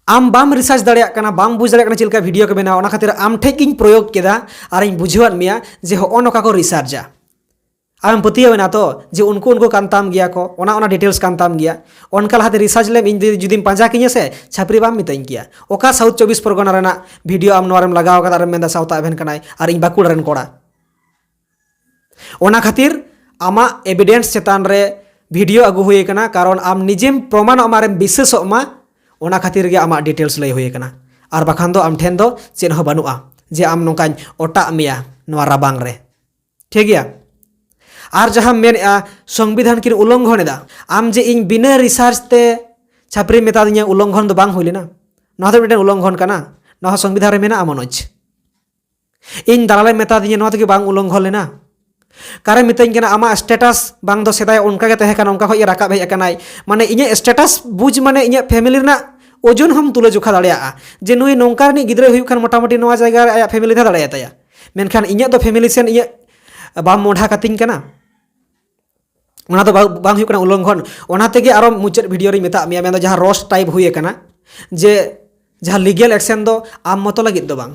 ᱟᱢ ᱵᱟᱢ ᱨᱤᱥᱟᱨᱪ ᱫᱟᱲᱮᱭᱟᱜ ᱠᱟᱱᱟ, ᱵᱟᱢ ᱵᱩᱡᱽ ᱫᱟᱲᱮᱭᱟᱜ ᱠᱟᱱᱟ ᱪᱮᱫ ᱞᱮᱠᱟ ᱵᱷᱤᱰᱤᱭᱳ ᱠᱚ ᱵᱮᱱᱟᱣᱟ, ᱚᱱᱟ ᱠᱷᱟᱹᱛᱤᱨ ᱟᱢ ᱴᱷᱮᱡ ᱜᱤᱧ ᱯᱨᱚᱭᱳᱜᱽ ᱠᱮᱫᱟ ᱟᱨᱤᱧ ᱵᱩᱡᱷᱟᱹᱣᱟᱫ ᱢᱮᱭᱟ ᱡᱮ ᱦᱚᱸᱜᱼᱚ ᱱᱚᱝᱠᱟ ᱠᱚ ᱨᱤᱥᱟᱨᱪᱟ᱾ ᱟᱢᱮᱢ ᱯᱟᱹᱛᱭᱟᱹᱣ ᱮᱱᱟ ᱛᱚ ᱡᱮ ᱩᱱᱠᱩ ᱩᱱᱠᱩ ᱠᱟᱱ ᱛᱟᱢ ᱜᱮᱭᱟ ᱠᱚ, ᱚᱱᱟ ᱚᱱᱟ ᱰᱤᱴᱮᱞᱥ ᱠᱟᱱ ᱛᱟᱢ ᱜᱮᱭᱟ᱾ ᱚᱱᱠᱟ ᱞᱟᱦᱟᱛᱮ ᱨᱤᱥᱟᱨᱪ ᱞᱮᱢ, ᱤᱧ ᱡᱩᱫᱤ- ᱡᱩᱫᱤᱢ ᱯᱟᱸᱡᱟ ᱠᱤᱧᱟ ᱥᱮ, ᱪᱷᱟᱹᱯᱨᱤ ᱵᱟᱢ ᱢᱤᱛᱟᱹᱧ ᱠᱮᱭᱟ᱾ ᱚᱠᱟ ᱥᱟᱣᱩᱛᱷ ᱪᱚᱵᱵᱤᱥ ᱯᱚᱨᱜᱚᱱᱟ ᱨᱮᱱᱟᱜ ᱵᱷᱤᱰᱤᱭᱳ ᱟᱢ ᱱᱚᱣᱟ ᱨᱮᱢ ᱞᱟᱜᱟᱣ ᱠᱟᱫᱟ ᱟᱨᱮᱢ ᱢᱮᱱᱫᱟ ᱥᱟᱶᱛᱟ ᱮᱵᱷᱮᱱ ᱠᱟᱱᱟᱭ ᱟᱨ ᱤᱧ ᱵᱟᱸᱠᱩᱲᱟ ᱨᱮᱱ ᱠᱚᱲᱟ? ᱚᱱᱟ ᱠᱷᱟᱹᱛᱤᱨ ᱟᱢᱟᱜ ᱮᱵᱷᱤᱰᱮᱱᱥ ᱪᱮᱛᱟᱱ ᱨᱮ ᱵᱷᱤᱰᱤᱭᱳ ᱟᱹᱜᱩ ᱦᱩᱭ ᱟᱠᱟᱱᱟ, ᱠᱟᱨᱚᱱ ᱟᱢ ᱱᱤᱡᱮᱢ ᱯᱨᱚᱢᱟᱱᱚᱜ ᱢᱟ ᱟᱨᱮᱢ ᱵᱤᱥᱥᱟᱹᱥᱚᱜ ᱢᱟ, ᱚᱱᱟ ᱠᱷᱟᱹᱛᱤᱨ ᱜᱮ ᱟᱢᱟᱜ ᱰᱤᱴᱮᱞᱥ ᱞᱟᱹᱭ ᱦᱩᱭ ᱟᱠᱟᱱᱟ᱾ ᱟᱨ ᱵᱟᱠᱷᱟᱱ ᱫᱚ ᱟᱢ ᱴᱷᱮᱱ ᱫᱚ ᱪᱮᱫ ᱦᱚᱸ ᱵᱟᱹᱱᱩᱜᱼᱟ ᱡᱮ ᱟᱢ ᱱᱚᱝᱠᱟᱧ ᱚᱴᱟᱜ ᱢᱮᱭᱟ ᱱᱚᱣᱟ ᱨᱟᱵᱟᱝ ᱨᱮ᱾ ᱴᱷᱤᱠ ᱜᱮᱭᱟ? ᱟᱨ ᱡᱟᱦᱟᱸᱢ ᱢᱮᱱᱮᱫᱼᱟ ᱥᱚᱝᱵᱤᱫᱷᱟᱱ ᱠᱤᱱ ᱩᱞᱞᱚᱝᱜᱷᱚᱱ ᱮᱫᱟ, ᱟᱢ ᱡᱮ ᱤᱧ ᱵᱤᱱᱟᱹ ᱨᱤᱥᱟᱨᱪ ᱛᱮ ᱪᱷᱟᱹᱯᱨᱤ ᱢᱮᱛᱟ ᱫᱤᱧᱟ, ᱩᱞᱞᱚᱝᱜᱷᱚᱱ ᱫᱚ ᱵᱟᱝ ᱦᱩᱭ ᱞᱮᱱᱟ? ᱱᱚᱣᱟ ᱫᱚ ᱢᱤᱫᱴᱮᱱ ᱩᱞᱞᱚᱝᱜᱷᱚᱱ ᱠᱟᱱᱟ, ᱱᱚᱣᱟ ᱦᱚᱸ ᱥᱚᱝᱵᱤᱫᱷᱟᱱ ᱨᱮ ᱢᱮᱱᱟᱜᱼᱟ ᱢᱚᱱᱳᱡᱽ᱾ ᱤᱧ ᱫᱟᱞᱟᱞᱮ ᱢᱮᱛᱟ ᱫᱤᱧᱟ, ᱱᱚᱣᱟ ᱛᱮᱜᱮ ᱵᱟᱝ ᱩᱞᱞᱚᱝᱜᱷᱚᱱ ᱞᱮᱱᱟ? ᱠᱟᱨᱮ ᱢᱤᱛᱟᱹᱧ ᱠᱟᱱᱟ ᱟᱢᱟᱜ ᱥᱴᱮᱴᱟᱥ ᱵᱟᱝ ᱫᱚ ᱥᱮᱫᱟᱭ ᱚᱱᱠᱟ ᱜᱮ ᱛᱟᱦᱮᱸ ᱠᱟᱱᱟ, ᱚᱱᱠᱟ ᱠᱷᱚᱱ ᱜᱮ ᱨᱟᱠᱟᱵ ᱦᱮᱡ ᱟᱠᱟᱱᱟᱭ᱾ ᱢᱟᱱᱮ ᱤᱧᱟᱹᱜ ᱥᱴᱮᱴᱟᱥ ᱵᱩᱡᱽ ᱢᱟᱱᱮ ᱤᱧᱟᱹᱜ ᱯᱷᱮᱢᱮᱞᱤ ᱨᱮᱱᱟᱜ ᱳᱡᱚᱱ ᱦᱚᱸᱢ ᱛᱩᱞᱟᱹ ᱡᱚᱠᱷᱟ ᱫᱟᱲᱮᱭᱟᱜᱼᱟ ᱡᱮ ᱱᱩᱭ ᱱᱚᱝᱠᱟ ᱨᱤᱱᱤᱡ ᱜᱤᱫᱽᱨᱟᱹᱭ ᱦᱩᱭᱩᱜ ᱠᱷᱟᱱ ᱢᱚᱴᱟᱢᱩᱴᱤ ᱱᱚᱣᱟ ᱡᱟᱭᱜᱟ ᱨᱮ ᱟᱭᱟᱜ ᱯᱷᱮᱢᱮᱞᱤ ᱛᱟᱦᱮᱸ ᱫᱟᱲᱮᱭᱟᱛᱟᱭᱟ᱾ ᱢᱮᱱᱠᱷᱟᱱ ᱤᱧᱟᱹᱜ ᱫᱚ ᱯᱷᱮᱢᱮᱞᱤ ᱥᱮᱱ ᱤᱧᱟᱹᱜ ᱵᱟᱢ ᱢᱚᱰᱷᱟ ᱠᱟᱛᱤᱧ ᱠᱟᱱᱟ, ᱚᱱᱟ ᱫᱚ ᱵᱟᱝ ᱵᱟᱝ ᱦᱩᱭᱩᱜ ᱠᱟᱱᱟ ᱩᱞᱞᱚᱝᱜᱷᱚᱱ᱾ ᱚᱱᱟ ᱛᱮᱜᱮ ᱟᱨᱚ ᱢᱩᱪᱟᱹᱫ ᱵᱷᱤᱰᱤᱭᱳ ᱨᱤᱧ ᱢᱮᱛᱟᱫ ᱢᱮᱭᱟ, ᱢᱮᱱᱫᱚ ᱡᱟᱦᱟᱸ ᱨᱳᱥᱴ ᱴᱟᱭᱤᱯ ᱦᱩᱭ ᱟᱠᱟᱱᱟ ᱡᱮ ᱡᱟᱦᱟᱸ ᱞᱤᱜᱮᱞ ᱮᱠᱥᱮᱱ ᱫᱚ ᱟᱢ ᱢᱚᱛᱚ ᱞᱟᱹᱜᱤᱫ ᱫᱚ ᱵᱟᱝ,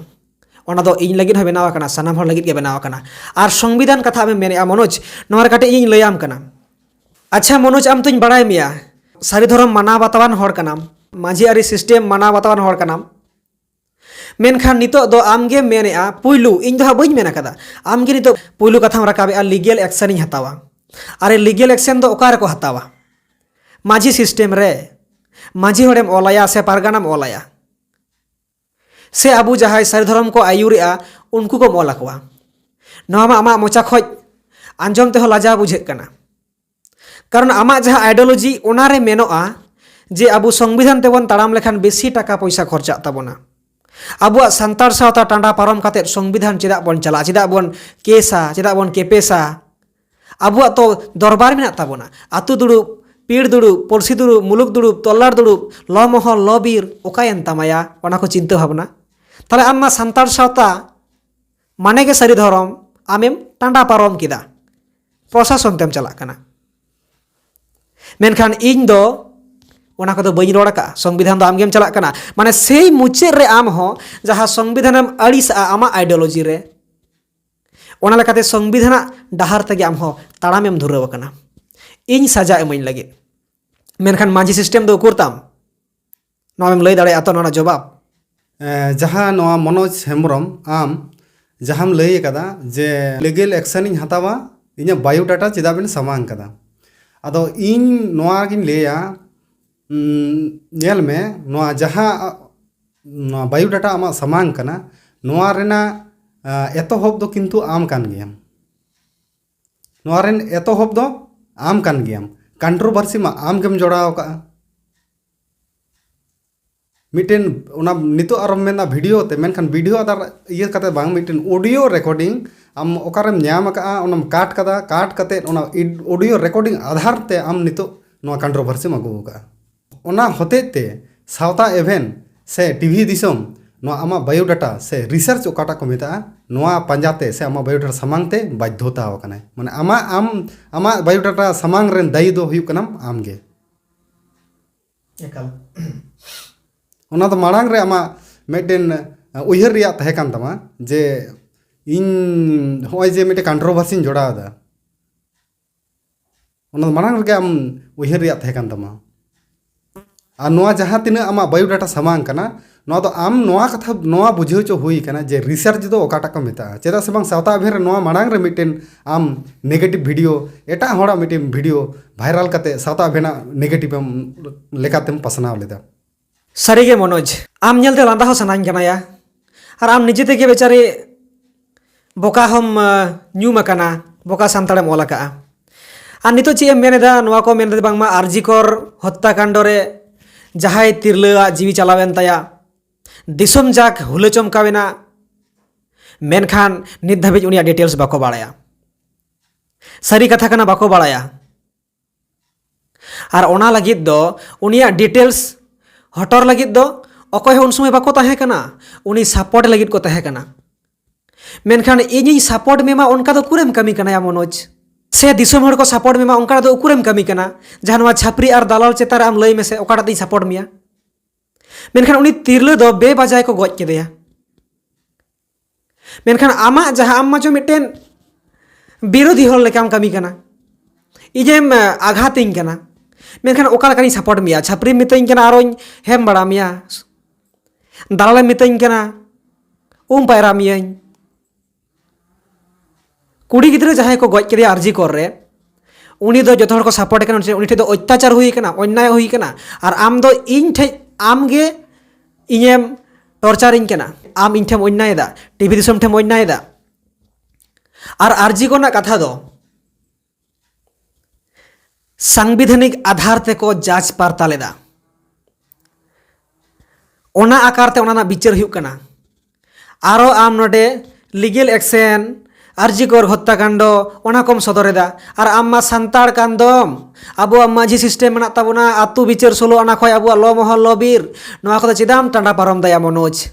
ᱚᱱᱟ ᱫᱚ ᱤᱧ ᱞᱟᱹᱜᱤᱫ ᱦᱚᱸ ᱵᱮᱱᱟᱣ ᱟᱠᱟᱱᱟ, ᱥᱟᱱᱟᱢ ᱦᱚᱲ ᱞᱟᱹᱜᱤᱫ ᱜᱮ ᱵᱮᱱᱟᱣ ᱟᱠᱟᱱᱟ᱾ ᱟᱨ ᱥᱚᱝᱵᱤᱫᱷᱟᱱ ᱠᱟᱛᱷᱟ ᱟᱢᱮᱢ ᱢᱮᱱᱮᱫᱼᱟ ᱢᱚᱱᱳᱡᱽ, ᱱᱚᱣᱟ ᱨᱮ ᱠᱟᱹᱴᱤᱡ ᱤᱧ ᱞᱟᱹᱭᱟᱢ ᱠᱟᱱᱟ᱾ ᱟᱪᱪᱷᱟ ᱢᱚᱱᱳᱡᱽ, ᱟᱢ ᱛᱚᱧ ᱵᱟᱲᱟᱭ ᱢᱮᱭᱟ, ᱥᱟᱹᱨᱤ ᱫᱷᱚᱨᱚᱢ ᱢᱟᱱᱟᱣ ᱵᱟᱛᱟᱣᱟᱱ ᱦᱚᱲ ᱠᱟᱱᱟᱢ, ᱢᱟᱹᱡᱷᱤ ᱟᱹᱨᱤ ᱥᱤᱥᱴᱮᱢ ᱢᱟᱱᱟᱣ ᱵᱟᱛᱟᱣᱟᱱ ᱦᱚᱲ ᱠᱟᱱᱟᱢ᱾ ᱢᱮᱱᱠᱷᱟᱱ ᱱᱤᱛᱚᱜ ᱫᱚ ᱟᱢᱜᱮᱢ ᱢᱮᱱᱮᱫᱼᱟ, ᱯᱩᱭᱞᱩ, ᱤᱧ ᱫᱚ ᱦᱟᱸᱜ ᱵᱟᱹᱧ ᱢᱮᱱ ᱟᱠᱟᱫᱟ, ᱟᱢᱜᱮ ᱱᱤᱛᱚᱜ ᱯᱩᱭᱞᱩ ᱠᱟᱛᱷᱟᱢ ᱨᱟᱠᱟᱵᱮᱫᱼᱟ, ᱞᱤᱜᱮᱞ ᱮᱠᱥᱮᱱᱤᱧ ᱦᱟᱛᱟᱣᱟ᱾ ᱟᱨᱮ, ᱞᱤᱜᱮᱞ ᱮᱠᱥᱮᱱ ᱫᱚ ᱚᱠᱟ ᱨᱮᱠᱚ ᱦᱟᱛᱟᱣᱟ? ᱢᱟᱹᱡᱷᱤ ᱥᱤᱥᱴᱮᱢ ᱨᱮ᱾ ᱢᱟᱹᱡᱷᱤ ᱦᱚᱲᱮᱢ ᱚᱞᱟᱭᱟ ᱥᱮ ᱯᱟᱨᱜᱟᱱᱟᱢ ᱚᱞᱟᱭᱟ? ᱥᱮ ᱟᱵᱚ ᱡᱟᱦᱟᱸᱭ ᱥᱟᱹᱨᱤ ᱫᱷᱚᱨᱚᱢ ᱠᱚ ᱟᱹᱭᱩᱨᱮᱜᱼᱟ, ᱩᱱᱠᱩ ᱠᱚᱢ ᱚᱞ ᱟᱠᱚᱣᱟ? ᱱᱚᱣᱟ ᱢᱟ ᱟᱢᱟᱜ ᱢᱚᱪᱟ ᱠᱷᱚᱡ ᱟᱸᱡᱚᱢ ᱛᱮᱦᱚᱸ ᱞᱟᱡᱟᱣ ᱵᱩᱡᱷᱟᱹᱜ ᱠᱟᱱᱟ᱾ ᱠᱟᱨᱚᱱ ᱟᱢᱟᱜ ᱡᱟᱦᱟᱸ ideology, ᱚᱱᱟᱨᱮ ᱢᱮᱱᱚᱜᱼᱟ ᱡᱮ ᱟᱵᱚ ᱥᱚᱝᱵᱤᱫᱷᱟᱱ ᱛᱮᱵᱚᱱ ᱛᱟᱲᱟᱢ ᱞᱮᱠᱷᱟᱱ ᱵᱮᱥᱤ ᱴᱟᱠᱟ ᱯᱚᱭᱥᱟ ᱠᱷᱚᱨᱪᱟᱜ ᱛᱟᱵᱚᱱᱟ᱾ ᱟᱵᱚᱣᱟᱜ ᱥᱟᱱᱛᱟᱲ ᱥᱟᱶᱛᱟ ᱴᱟᱸᱰᱟ ᱯᱟᱨᱚᱢ ᱠᱟᱛᱮᱫ ᱥᱚᱝᱵᱤᱫᱷᱟᱱ ᱪᱮᱫᱟᱜ ᱵᱚᱱ ᱪᱟᱞᱟᱜᱼᱟ, ᱪᱮᱫᱟᱜ ᱵᱚᱱ ᱠᱮᱥᱟ, ᱪᱮᱫᱟᱜ ᱵᱚᱱ ᱠᱮᱯᱮᱥᱟ? ᱟᱵᱚᱣᱟᱜ ᱛᱚ ᱫᱚᱨᱵᱟᱨ ᱢᱮᱱᱟᱜ ᱛᱟᱵᱚᱱᱟ, ᱟᱹᱛᱩ ᱫᱩᱲᱩᱵ, ᱯᱤᱲ ᱫᱩᱲᱩᱵ, ᱯᱚᱲᱥᱤ ᱫᱩᱲᱩᱵ, ᱢᱩᱞᱩᱠ ᱫᱩᱲᱩᱵ, ᱛᱚᱞᱞᱟᱲ ᱫᱩᱲᱩᱵ, ᱞᱚ ᱢᱚᱦᱚᱞ, ᱞᱚ ᱵᱤᱨ, ᱚᱠᱟᱭᱮᱱ ᱛᱟᱢᱟᱭᱟ ᱚᱱᱟ ᱠᱚ ᱪᱤᱱᱛᱟᱹ ᱵᱷᱟᱵᱽᱱᱟ? ᱛᱟᱦᱞᱮ ᱟᱢ ᱢᱟ ᱥᱟᱱᱛᱟᱲ ᱥᱟᱶᱛᱟ ᱢᱟᱱᱮ ᱜᱮ ᱥᱟᱹᱨᱤ ᱫᱷᱚᱨᱚᱢ, ᱟᱢᱮᱢ ᱴᱟᱸᱰᱟ ᱯᱟᱨᱚᱢ ᱠᱮᱫᱟ, ᱯᱨᱚᱥᱟᱥᱚᱱ ᱛᱮᱢ ᱪᱟᱞᱟᱜ ᱠᱟᱱᱟ᱾ ᱢᱮᱱᱠᱷᱟᱱ ᱤᱧ ᱫᱚ ᱚᱱᱟ ᱠᱚᱫᱚ ᱵᱟᱹᱧ ᱨᱚᱲ ᱟᱠᱟᱫᱼᱟ, ᱥᱚᱝᱵᱤᱫᱷᱟᱱ ᱫᱚ ᱟᱢᱜᱮᱢ ᱪᱟᱞᱟᱜ ᱠᱟᱱᱟ᱾ ᱢᱟᱱᱮ ᱥᱮᱭ ᱢᱩᱪᱟᱹᱫ ᱨᱮ ᱟᱢ ᱦᱚᱸ ᱡᱟᱦᱟᱸ ᱥᱚᱝᱵᱤᱫᱷᱟᱱᱮᱢ ᱟᱹᱲᱤᱥᱟᱜᱼᱟ ᱟᱢᱟᱜ ideology ᱨᱮ, ᱚᱱᱟ ᱞᱮᱠᱟᱛᱮ ᱥᱚᱝᱵᱤᱫᱷᱟᱱᱟᱜ ᱰᱟᱦᱟᱨ ᱛᱮᱜᱮ ᱟᱢ ᱦᱚᱸ ᱛᱟᱲᱟᱢᱮᱢ ᱫᱷᱩᱨᱟᱹᱣ ᱟᱠᱟᱱᱟ, ᱤᱧ ᱥᱟᱡᱟ ᱮᱢᱟᱹᱧ ᱞᱟᱹᱜᱤᱫ᱾ ᱢᱮᱱᱠᱷᱟᱱ ᱢᱟᱹᱡᱷᱤ ᱥᱤᱥᱴᱮᱢ ᱫᱚ ᱩᱠᱩᱨ ᱛᱟᱢ? ᱱᱚᱣᱟᱢ ᱞᱟᱹᱭ ᱫᱟᱲᱮᱭᱟᱜᱼᱟ ᱛᱚ, ᱱᱚᱣᱟ ᱨᱮᱱᱟᱜ ᱡᱚᱵᱟᱵ? ᱮ, ᱡᱟᱦᱟᱸ ᱱᱚᱣᱟ ᱢᱚᱱᱳᱡᱽ ᱦᱮᱢᱵᱨᱚᱢ, ᱟᱢ ᱡᱟᱦᱟᱸᱢ ᱞᱟᱹᱭ ᱟᱠᱟᱫᱟ ᱡᱮ ᱞᱤᱜᱮᱞ ᱮᱠᱥᱮᱱ ᱤᱧ ᱦᱟᱛᱟᱣᱟ, ᱤᱧᱟᱹᱜ ᱵᱟᱭᱳᱰᱟᱴᱟ ᱪᱮᱫᱟᱜ ᱵᱮᱱ ᱥᱟᱢᱟᱝ ᱠᱟᱫᱟ? ᱟᱫᱚ ᱤᱧ ᱱᱚᱣᱟ ᱜᱤᱧ ᱞᱟᱹᱭᱟ, ᱩᱢ, ᱧᱮᱞ ᱢᱮ, ᱱᱚᱣᱟ ᱡᱟᱦᱟᱸ, ᱟ, ᱱᱚᱣᱟ ᱵᱟᱭᱳᱰᱟᱴᱟ ᱟᱢᱟᱜ ᱥᱟᱢᱟᱝ ᱠᱟᱱᱟ, ᱱᱚᱣᱟ ᱨᱮᱱᱟᱜ, ᱟ, ᱮᱛᱚᱦᱚᱵ ᱫᱚ ᱠᱤᱱᱛᱩ ᱟᱢ ᱠᱟᱱ ᱜᱮᱭᱟᱢ᱾ ᱱᱚᱣᱟ ᱨᱮᱱ ᱮᱛᱚᱦᱚᱵ ᱫᱚ ᱟᱢ ᱠᱟᱱ ᱜᱮᱭᱟᱢ᱾ ᱠᱚᱱᱴᱨᱳᱵᱷᱟᱨᱥᱤ ᱢᱟ ᱟᱢ ᱜᱮᱢ ᱡᱚᱲᱟᱣ ᱟᱠᱟᱫᱼᱟ᱾ ᱢᱤᱫᱴᱮᱱ ᱚᱱᱟ ᱱᱤᱛᱚᱜ ᱟᱨᱚᱢ ᱢᱮᱱᱫᱟ ᱵᱷᱤᱰᱤᱭᱳ ᱛᱮ, ᱢᱮᱱᱠᱷᱟᱱ ᱵᱷᱤᱰᱤᱭᱳ ᱟᱫᱷᱟᱨ ᱤᱭᱟᱹ ᱠᱟᱛᱮ ᱵᱟᱝ, ᱢᱤᱫᱴᱮᱱ ᱚᱰᱤᱭᱳ ᱨᱮᱠᱚᱨᱰᱤᱝ ᱟᱢ ᱚᱠᱟᱨᱮᱢ ᱧᱟᱢ ᱟᱠᱟᱫᱼᱟ, ᱚᱱᱟᱢ ᱠᱟᱴ ᱠᱟᱫᱟ, ᱠᱟᱴ ᱠᱟᱛᱮ ᱚᱱᱟ ᱚᱰᱤᱭᱳ ᱨᱮᱠᱚᱨᱰᱤᱝ ᱟᱫᱷᱟᱨ ᱛᱮ ᱟᱢ ᱱᱤᱛᱚᱜ ᱱᱚᱣᱟ ᱠᱚᱱᱴᱨᱳᱵᱷᱟᱨᱥᱤᱢ ᱟᱹᱜᱩ ᱟᱠᱟᱫᱼᱟ᱾ ᱚᱱᱟ ᱦᱚᱛᱮᱡ ᱛᱮ ᱥᱟᱶᱛᱟ ᱮᱵᱷᱮᱱ ᱥᱮ ᱴᱤᱵᱷᱤ ᱫᱤᱥᱚᱢ, ᱱᱚᱣᱟ ᱟᱢᱟᱜ ᱵᱟᱭᱳᱰᱟᱴᱟ ᱥᱮ ᱨᱤᱥᱟᱨᱪ ᱚᱠᱟᱴᱟᱜ ᱠᱚ ᱢᱮᱛᱟᱜᱼᱟ, ᱱᱚᱣᱟ ᱯᱟᱸᱡᱟᱛᱮ ᱥᱮ ᱟᱢᱟᱜ ᱵᱟᱭᱳᱰᱟᱴᱟ ᱥᱟᱢᱟᱝ ᱛᱮ ᱵᱟᱫᱽᱫᱷᱚᱛᱟ ᱟᱠᱟᱱᱟᱭ᱾ ᱢᱟᱱᱮ ᱟᱢᱟᱜ, ᱟᱢ, ᱟᱢᱟᱜ ᱵᱟᱭᱳᱰᱟᱴᱟ ᱥᱟᱢᱟᱝ ᱨᱮᱱ ᱫᱟᱭᱤ ᱫᱚ ᱦᱩᱭᱩᱜ ᱠᱟᱱᱟᱢ ᱟᱢ ᱜᱮ᱾ ᱮᱠᱟᱞ᱾ ᱚᱱᱟ ᱫᱚ ᱢᱟᱲᱟᱝ ᱨᱮ ᱟᱢᱟᱜ ᱢᱤᱫᱴᱮᱱ ᱩᱭᱦᱟᱹᱨ ᱨᱮᱭᱟᱜ ᱛᱟᱦᱮᱸ ᱠᱟᱱ ᱛᱟᱢᱟ ᱡᱮ ᱤᱧ ᱦᱚᱸᱜᱼᱚᱭ ᱡᱮ ᱢᱤᱫᱴᱮᱱ ᱠᱚᱱᱴᱨᱳᱵᱷᱟᱨᱥᱤᱧ ᱡᱚᱲᱟᱣ ᱮᱫᱟ, ᱚᱱᱟ ᱫᱚ ᱢᱟᱲᱟᱝ ᱨᱮᱜᱮ ᱟᱢ ᱩᱭᱦᱟᱹᱨ ᱨᱮᱭᱟᱜ ᱛᱟᱦᱮᱸ ᱠᱟᱱ ᱛᱟᱢᱟ᱾ ᱟᱨ ᱱᱚᱣᱟ ᱡᱟᱦᱟᱸ ᱛᱤᱱᱟᱹᱜ ᱟᱢᱟᱜ ᱵᱟᱭᱳᱰᱟᱴᱟ ᱥᱟᱢᱟᱝ ᱠᱟᱱᱟ, ᱱᱚᱣᱟ ᱫᱚ ᱟᱢ ᱱᱚᱣᱟ ᱠᱟᱛᱷᱟ ᱱᱚᱣᱟ ᱵᱩᱡᱷᱟᱹᱣ ᱦᱚᱪᱚ ᱦᱩᱭ ᱠᱟᱱᱟ ᱡᱮ ᱨᱤᱥᱟᱨᱪ ᱫᱚ ᱚᱠᱟᱴᱟᱜ ᱠᱚ ᱢᱮᱛᱟᱜᱼᱟ᱾ ᱪᱮᱫᱟᱜ ᱥᱮ ᱵᱟᱝ, ᱥᱟᱶᱛᱟ ᱟᱵᱷᱮᱱ ᱨᱮ ᱱᱚᱣᱟ ᱢᱟᱲᱟᱝ ᱨᱮ ᱢᱤᱫᱴᱮᱱ ᱟᱢ ᱱᱮᱜᱮᱴᱤᱵᱷ ᱵᱷᱤᱰᱤᱭᱳ, ᱮᱴᱟᱜ ᱦᱚᱲᱟᱜ ᱢᱤᱫᱴᱮᱱ ᱵᱷᱤᱰᱤᱭᱳ ᱵᱷᱟᱭᱨᱟᱞ ᱠᱟᱛᱮ ᱥᱟᱶᱛᱟ ᱟᱵᱷᱮᱱᱟᱜ ᱱᱮᱜᱮᱴᱤᱵᱷ ᱮᱢ ᱞᱮᱠᱟᱛᱮᱢ ᱯᱟᱥᱱᱟᱣ ᱞᱮᱫᱟ᱾ ᱥᱟᱹᱨᱤᱜᱮ ᱢᱚᱱᱳᱡᱽ, ᱟᱢ ᱧᱮᱞᱛᱮ ᱞᱟᱸᱫᱟ ᱦᱚᱸ ᱥᱟᱱᱟᱧ ᱠᱟᱱᱟᱭᱟ᱾ ᱟᱨ ᱟᱢ ᱱᱤᱡᱮ ᱛᱮᱜᱮ ᱵᱮᱪᱟᱨᱤ ᱵᱚᱠᱟ ᱦᱚᱸᱢ ᱧᱩᱢ ᱟᱠᱟᱱᱟ, ᱵᱚᱠᱟ ᱥᱟᱱᱛᱟᱲᱮᱢ ᱚᱞ ᱟᱠᱟᱜᱼᱟ᱾ ᱟᱨ ᱱᱤᱛᱚᱜ ᱪᱮᱫ ᱮᱢ ᱢᱮᱱ ᱮᱫᱟ? ᱱᱚᱣᱟ ᱠᱚ ᱢᱮᱱ ᱮᱫᱟ ᱵᱟᱝᱢᱟ ᱟᱨᱡᱤᱠᱚᱨ ᱦᱚᱛᱛᱟᱠᱟᱱᱰ ᱨᱮ ᱡᱟᱦᱟᱸᱭ ᱛᱤᱨᱞᱟᱹᱣᱟᱜ ᱡᱤᱣᱤ ᱪᱟᱞᱟᱣᱮᱱ ᱛᱟᱭᱟ, ᱫᱤᱥᱚᱢ ᱡᱟᱠ ᱦᱩᱞᱟᱹ ᱪᱚᱢᱠᱟᱣ ᱮᱱᱟ, ᱢᱮᱱᱠᱷᱟᱱ ᱱᱤᱛ ᱫᱷᱟᱹᱵᱤᱡ ᱩᱱᱤᱭᱟᱜ ᱰᱤᱴᱮᱞᱥ ᱵᱟᱠᱚ ᱵᱟᱲᱟᱭᱟ᱾ ᱥᱟᱹᱨᱤ ᱠᱟᱛᱷᱟ ᱠᱟᱱᱟ, ᱵᱟᱠᱚ ᱵᱟᱲᱟᱭᱟ᱾ ᱟᱨ ᱚᱱᱟ ᱞᱟᱹᱜᱤᱫ ᱫᱚ, ᱩᱱᱤᱭᱟᱜ ᱰᱤᱴᱮᱞᱥ ᱦᱚᱴᱚᱨ ᱞᱟᱹᱜᱤᱫ ᱫᱚ ᱚᱠᱚᱭ ᱦᱚᱸ ᱩᱱ ᱥᱚᱢᱚᱭ ᱵᱟᱠᱚ ᱛᱟᱦᱮᱸ ᱠᱟᱱᱟ, ᱩᱱᱤ ᱥᱟᱯᱳᱨᱴ ᱞᱟᱹᱜᱤᱫ ᱠᱚ ᱛᱟᱦᱮᱸ ᱠᱟᱱᱟ᱾ ᱢᱮᱱᱠᱷᱟᱱ ᱤᱧᱤᱧ ᱥᱟᱯᱳᱨᱴ ᱢᱮᱢᱟ ᱚᱱᱠᱟ ᱫᱚ ᱩᱠᱩᱨᱮᱢ ᱠᱟᱹᱢᱤ ᱠᱟᱱᱟᱭᱟ ᱢᱚᱱᱳᱡᱽ? ᱥᱮ ᱫᱤᱥᱚᱢ ᱦᱚᱲ ᱠᱚ ᱥᱟᱯᱳᱨᱴ ᱢᱮᱢᱟ ᱚᱱᱠᱟ ᱫᱚ ᱩᱠᱩᱨᱮᱢ ᱠᱟᱹᱢᱤ ᱠᱟᱱᱟ? ᱡᱟᱦᱟᱸ ᱱᱚᱣᱟ ᱪᱷᱟᱹᱯᱨᱤ ᱟᱨ ᱫᱟᱞᱟᱞ ᱪᱮᱛᱟᱱ ᱨᱮ ᱟᱢ ᱞᱟᱹᱭ ᱢᱮᱥᱮ, ᱚᱠᱟᱴᱟᱜ ᱫᱚᱧ ᱥᱟᱯᱳᱨᱴ ᱢᱮᱭᱟ? ᱢᱮᱱᱠᱷᱟᱱ ᱩᱱᱤ ᱛᱤᱨᱞᱟᱹ ᱫᱚ ᱵᱮᱵᱟᱡᱟᱭ ᱠᱚ ᱜᱚᱡ ᱠᱮᱫᱮᱭᱟ᱾ ᱢᱮᱱᱠᱷᱟᱱ ᱟᱢᱟᱜ ᱡᱟᱦᱟᱸ, ᱟᱢ ᱢᱟᱪᱚ ᱢᱤᱫᱴᱮᱱ ᱵᱤᱨᱳᱫᱷᱤ ᱦᱚᱲ ᱞᱮᱠᱟᱢ ᱠᱟᱹᱢᱤ ᱠᱟᱱᱟ, ᱤᱧᱮᱢ ᱟᱜᱷᱟᱛᱤᱧ ᱠᱟᱱᱟ᱾ ᱢᱮᱱᱠᱷᱟᱱ ᱚᱠᱟ ᱞᱮᱠᱟᱱᱤᱧ ᱥᱟᱯᱳᱨᱴ ᱢᱮᱭᱟ? ᱪᱷᱟᱹᱯᱨᱤᱢ ᱢᱤᱛᱟᱹᱧ ᱠᱟᱱᱟ, ᱟᱨᱚᱧ ᱦᱮᱢ ᱵᱟᱲᱟ ᱢᱮᱭᱟ᱾ ᱫᱟᱞᱟᱞᱮᱢ ᱢᱤᱛᱟᱹᱧ ᱠᱟᱱᱟ, ᱩᱢ ᱯᱟᱭᱨᱟ ᱢᱤᱭᱟᱹᱧ᱾ ᱠᱩᱲᱤ ᱜᱤᱫᱽᱨᱟᱹ ᱡᱟᱦᱟᱸᱭ ᱠᱚ ᱜᱚᱡ ᱠᱮᱫᱮᱭᱟ ᱟᱨᱡᱤ ᱠᱚᱨ ᱨᱮ, ᱩᱱᱤ ᱫᱚ ᱡᱚᱛᱚ ᱦᱚᱲ ᱠᱚ ᱥᱟᱯᱳᱨᱴ ᱠᱟᱱᱟ, ᱩᱱᱤ ᱴᱷᱮᱱ ᱫᱚ ᱚᱛᱛᱟᱪᱟᱨ ᱦᱩᱭ ᱠᱟᱱᱟ, ᱚᱱᱱᱟᱭ ᱦᱩᱭ ᱠᱟᱱᱟ᱾ ᱟᱨ ᱟᱢ ᱫᱚ ᱤᱧ ᱴᱷᱮᱡ, ᱟᱢ ᱜᱮ ᱤᱧᱮᱢ ᱴᱚᱨᱪᱟᱨᱤᱧ ᱠᱟᱱᱟ, ᱟᱢ ᱤᱧ ᱴᱷᱮᱢ ᱚᱱᱱᱟᱭᱮᱫᱟ, ᱴᱤᱵᱷᱤ ᱫᱤᱥᱚᱢ ᱴᱷᱮᱢ ᱚᱱᱱᱟᱭᱮᱫᱟ᱾ ᱟᱨ ᱟᱨᱡᱤ ᱠᱚ ᱨᱮᱱᱟᱜ ᱠᱟᱛᱷᱟ ᱫᱚ ᱥᱟᱝᱵᱤᱫᱷᱟᱱᱤᱠ ᱟᱫᱷᱟᱨ ᱛᱮᱠᱚ ᱡᱟᱡᱽ ᱯᱟᱨᱛᱟ ᱞᱮᱫᱟ᱾ ᱚᱱᱟ ᱟᱠᱟᱨ ᱛᱮ ᱚᱱᱟ ᱨᱮᱱᱟᱜ ᱵᱤᱪᱟᱹᱨ ᱦᱩᱭᱩᱜ ᱠᱟᱱᱟ᱾ ᱟᱨᱚ ᱟᱢ ᱱᱚᱰᱮ ᱞᱤᱜᱮᱞ ᱮᱠᱥᱮᱱ, ᱟᱨᱡᱤᱠᱚᱨ ᱦᱚᱛᱛᱟᱠᱟᱱᱰ, ᱚᱱᱟ ᱠᱚᱢ ᱥᱚᱫᱚᱨ ᱮᱫᱟ᱾ ᱟᱨ ᱟᱢ ᱢᱟ ᱥᱟᱱᱛᱟᱲ ᱠᱟᱱ ᱫᱚᱢ, ᱟᱵᱚᱣᱟᱜ ᱢᱟᱹᱡᱷᱤ ᱥᱤᱥᱴᱮᱢ ᱢᱮᱱᱟᱜ ᱛᱟᱵᱚᱱᱟ, ᱟᱹᱛᱩ ᱵᱤᱪᱟᱹᱨ ᱥᱳᱞᱳ ᱟᱱᱟ ᱠᱷᱚᱱ ᱟᱵᱚᱣᱟᱜ ᱞᱚ ᱢᱚᱦᱚᱞ ᱞᱚ ᱵᱤᱨ, ᱱᱚᱣᱟ ᱠᱚᱫᱚ ᱪᱮᱫᱟᱜ ᱮᱢ ᱴᱟᱸᱰᱟ ᱯᱟᱨᱚᱢ ᱫᱟᱭᱟ ᱢᱚᱱᱳᱡᱽ?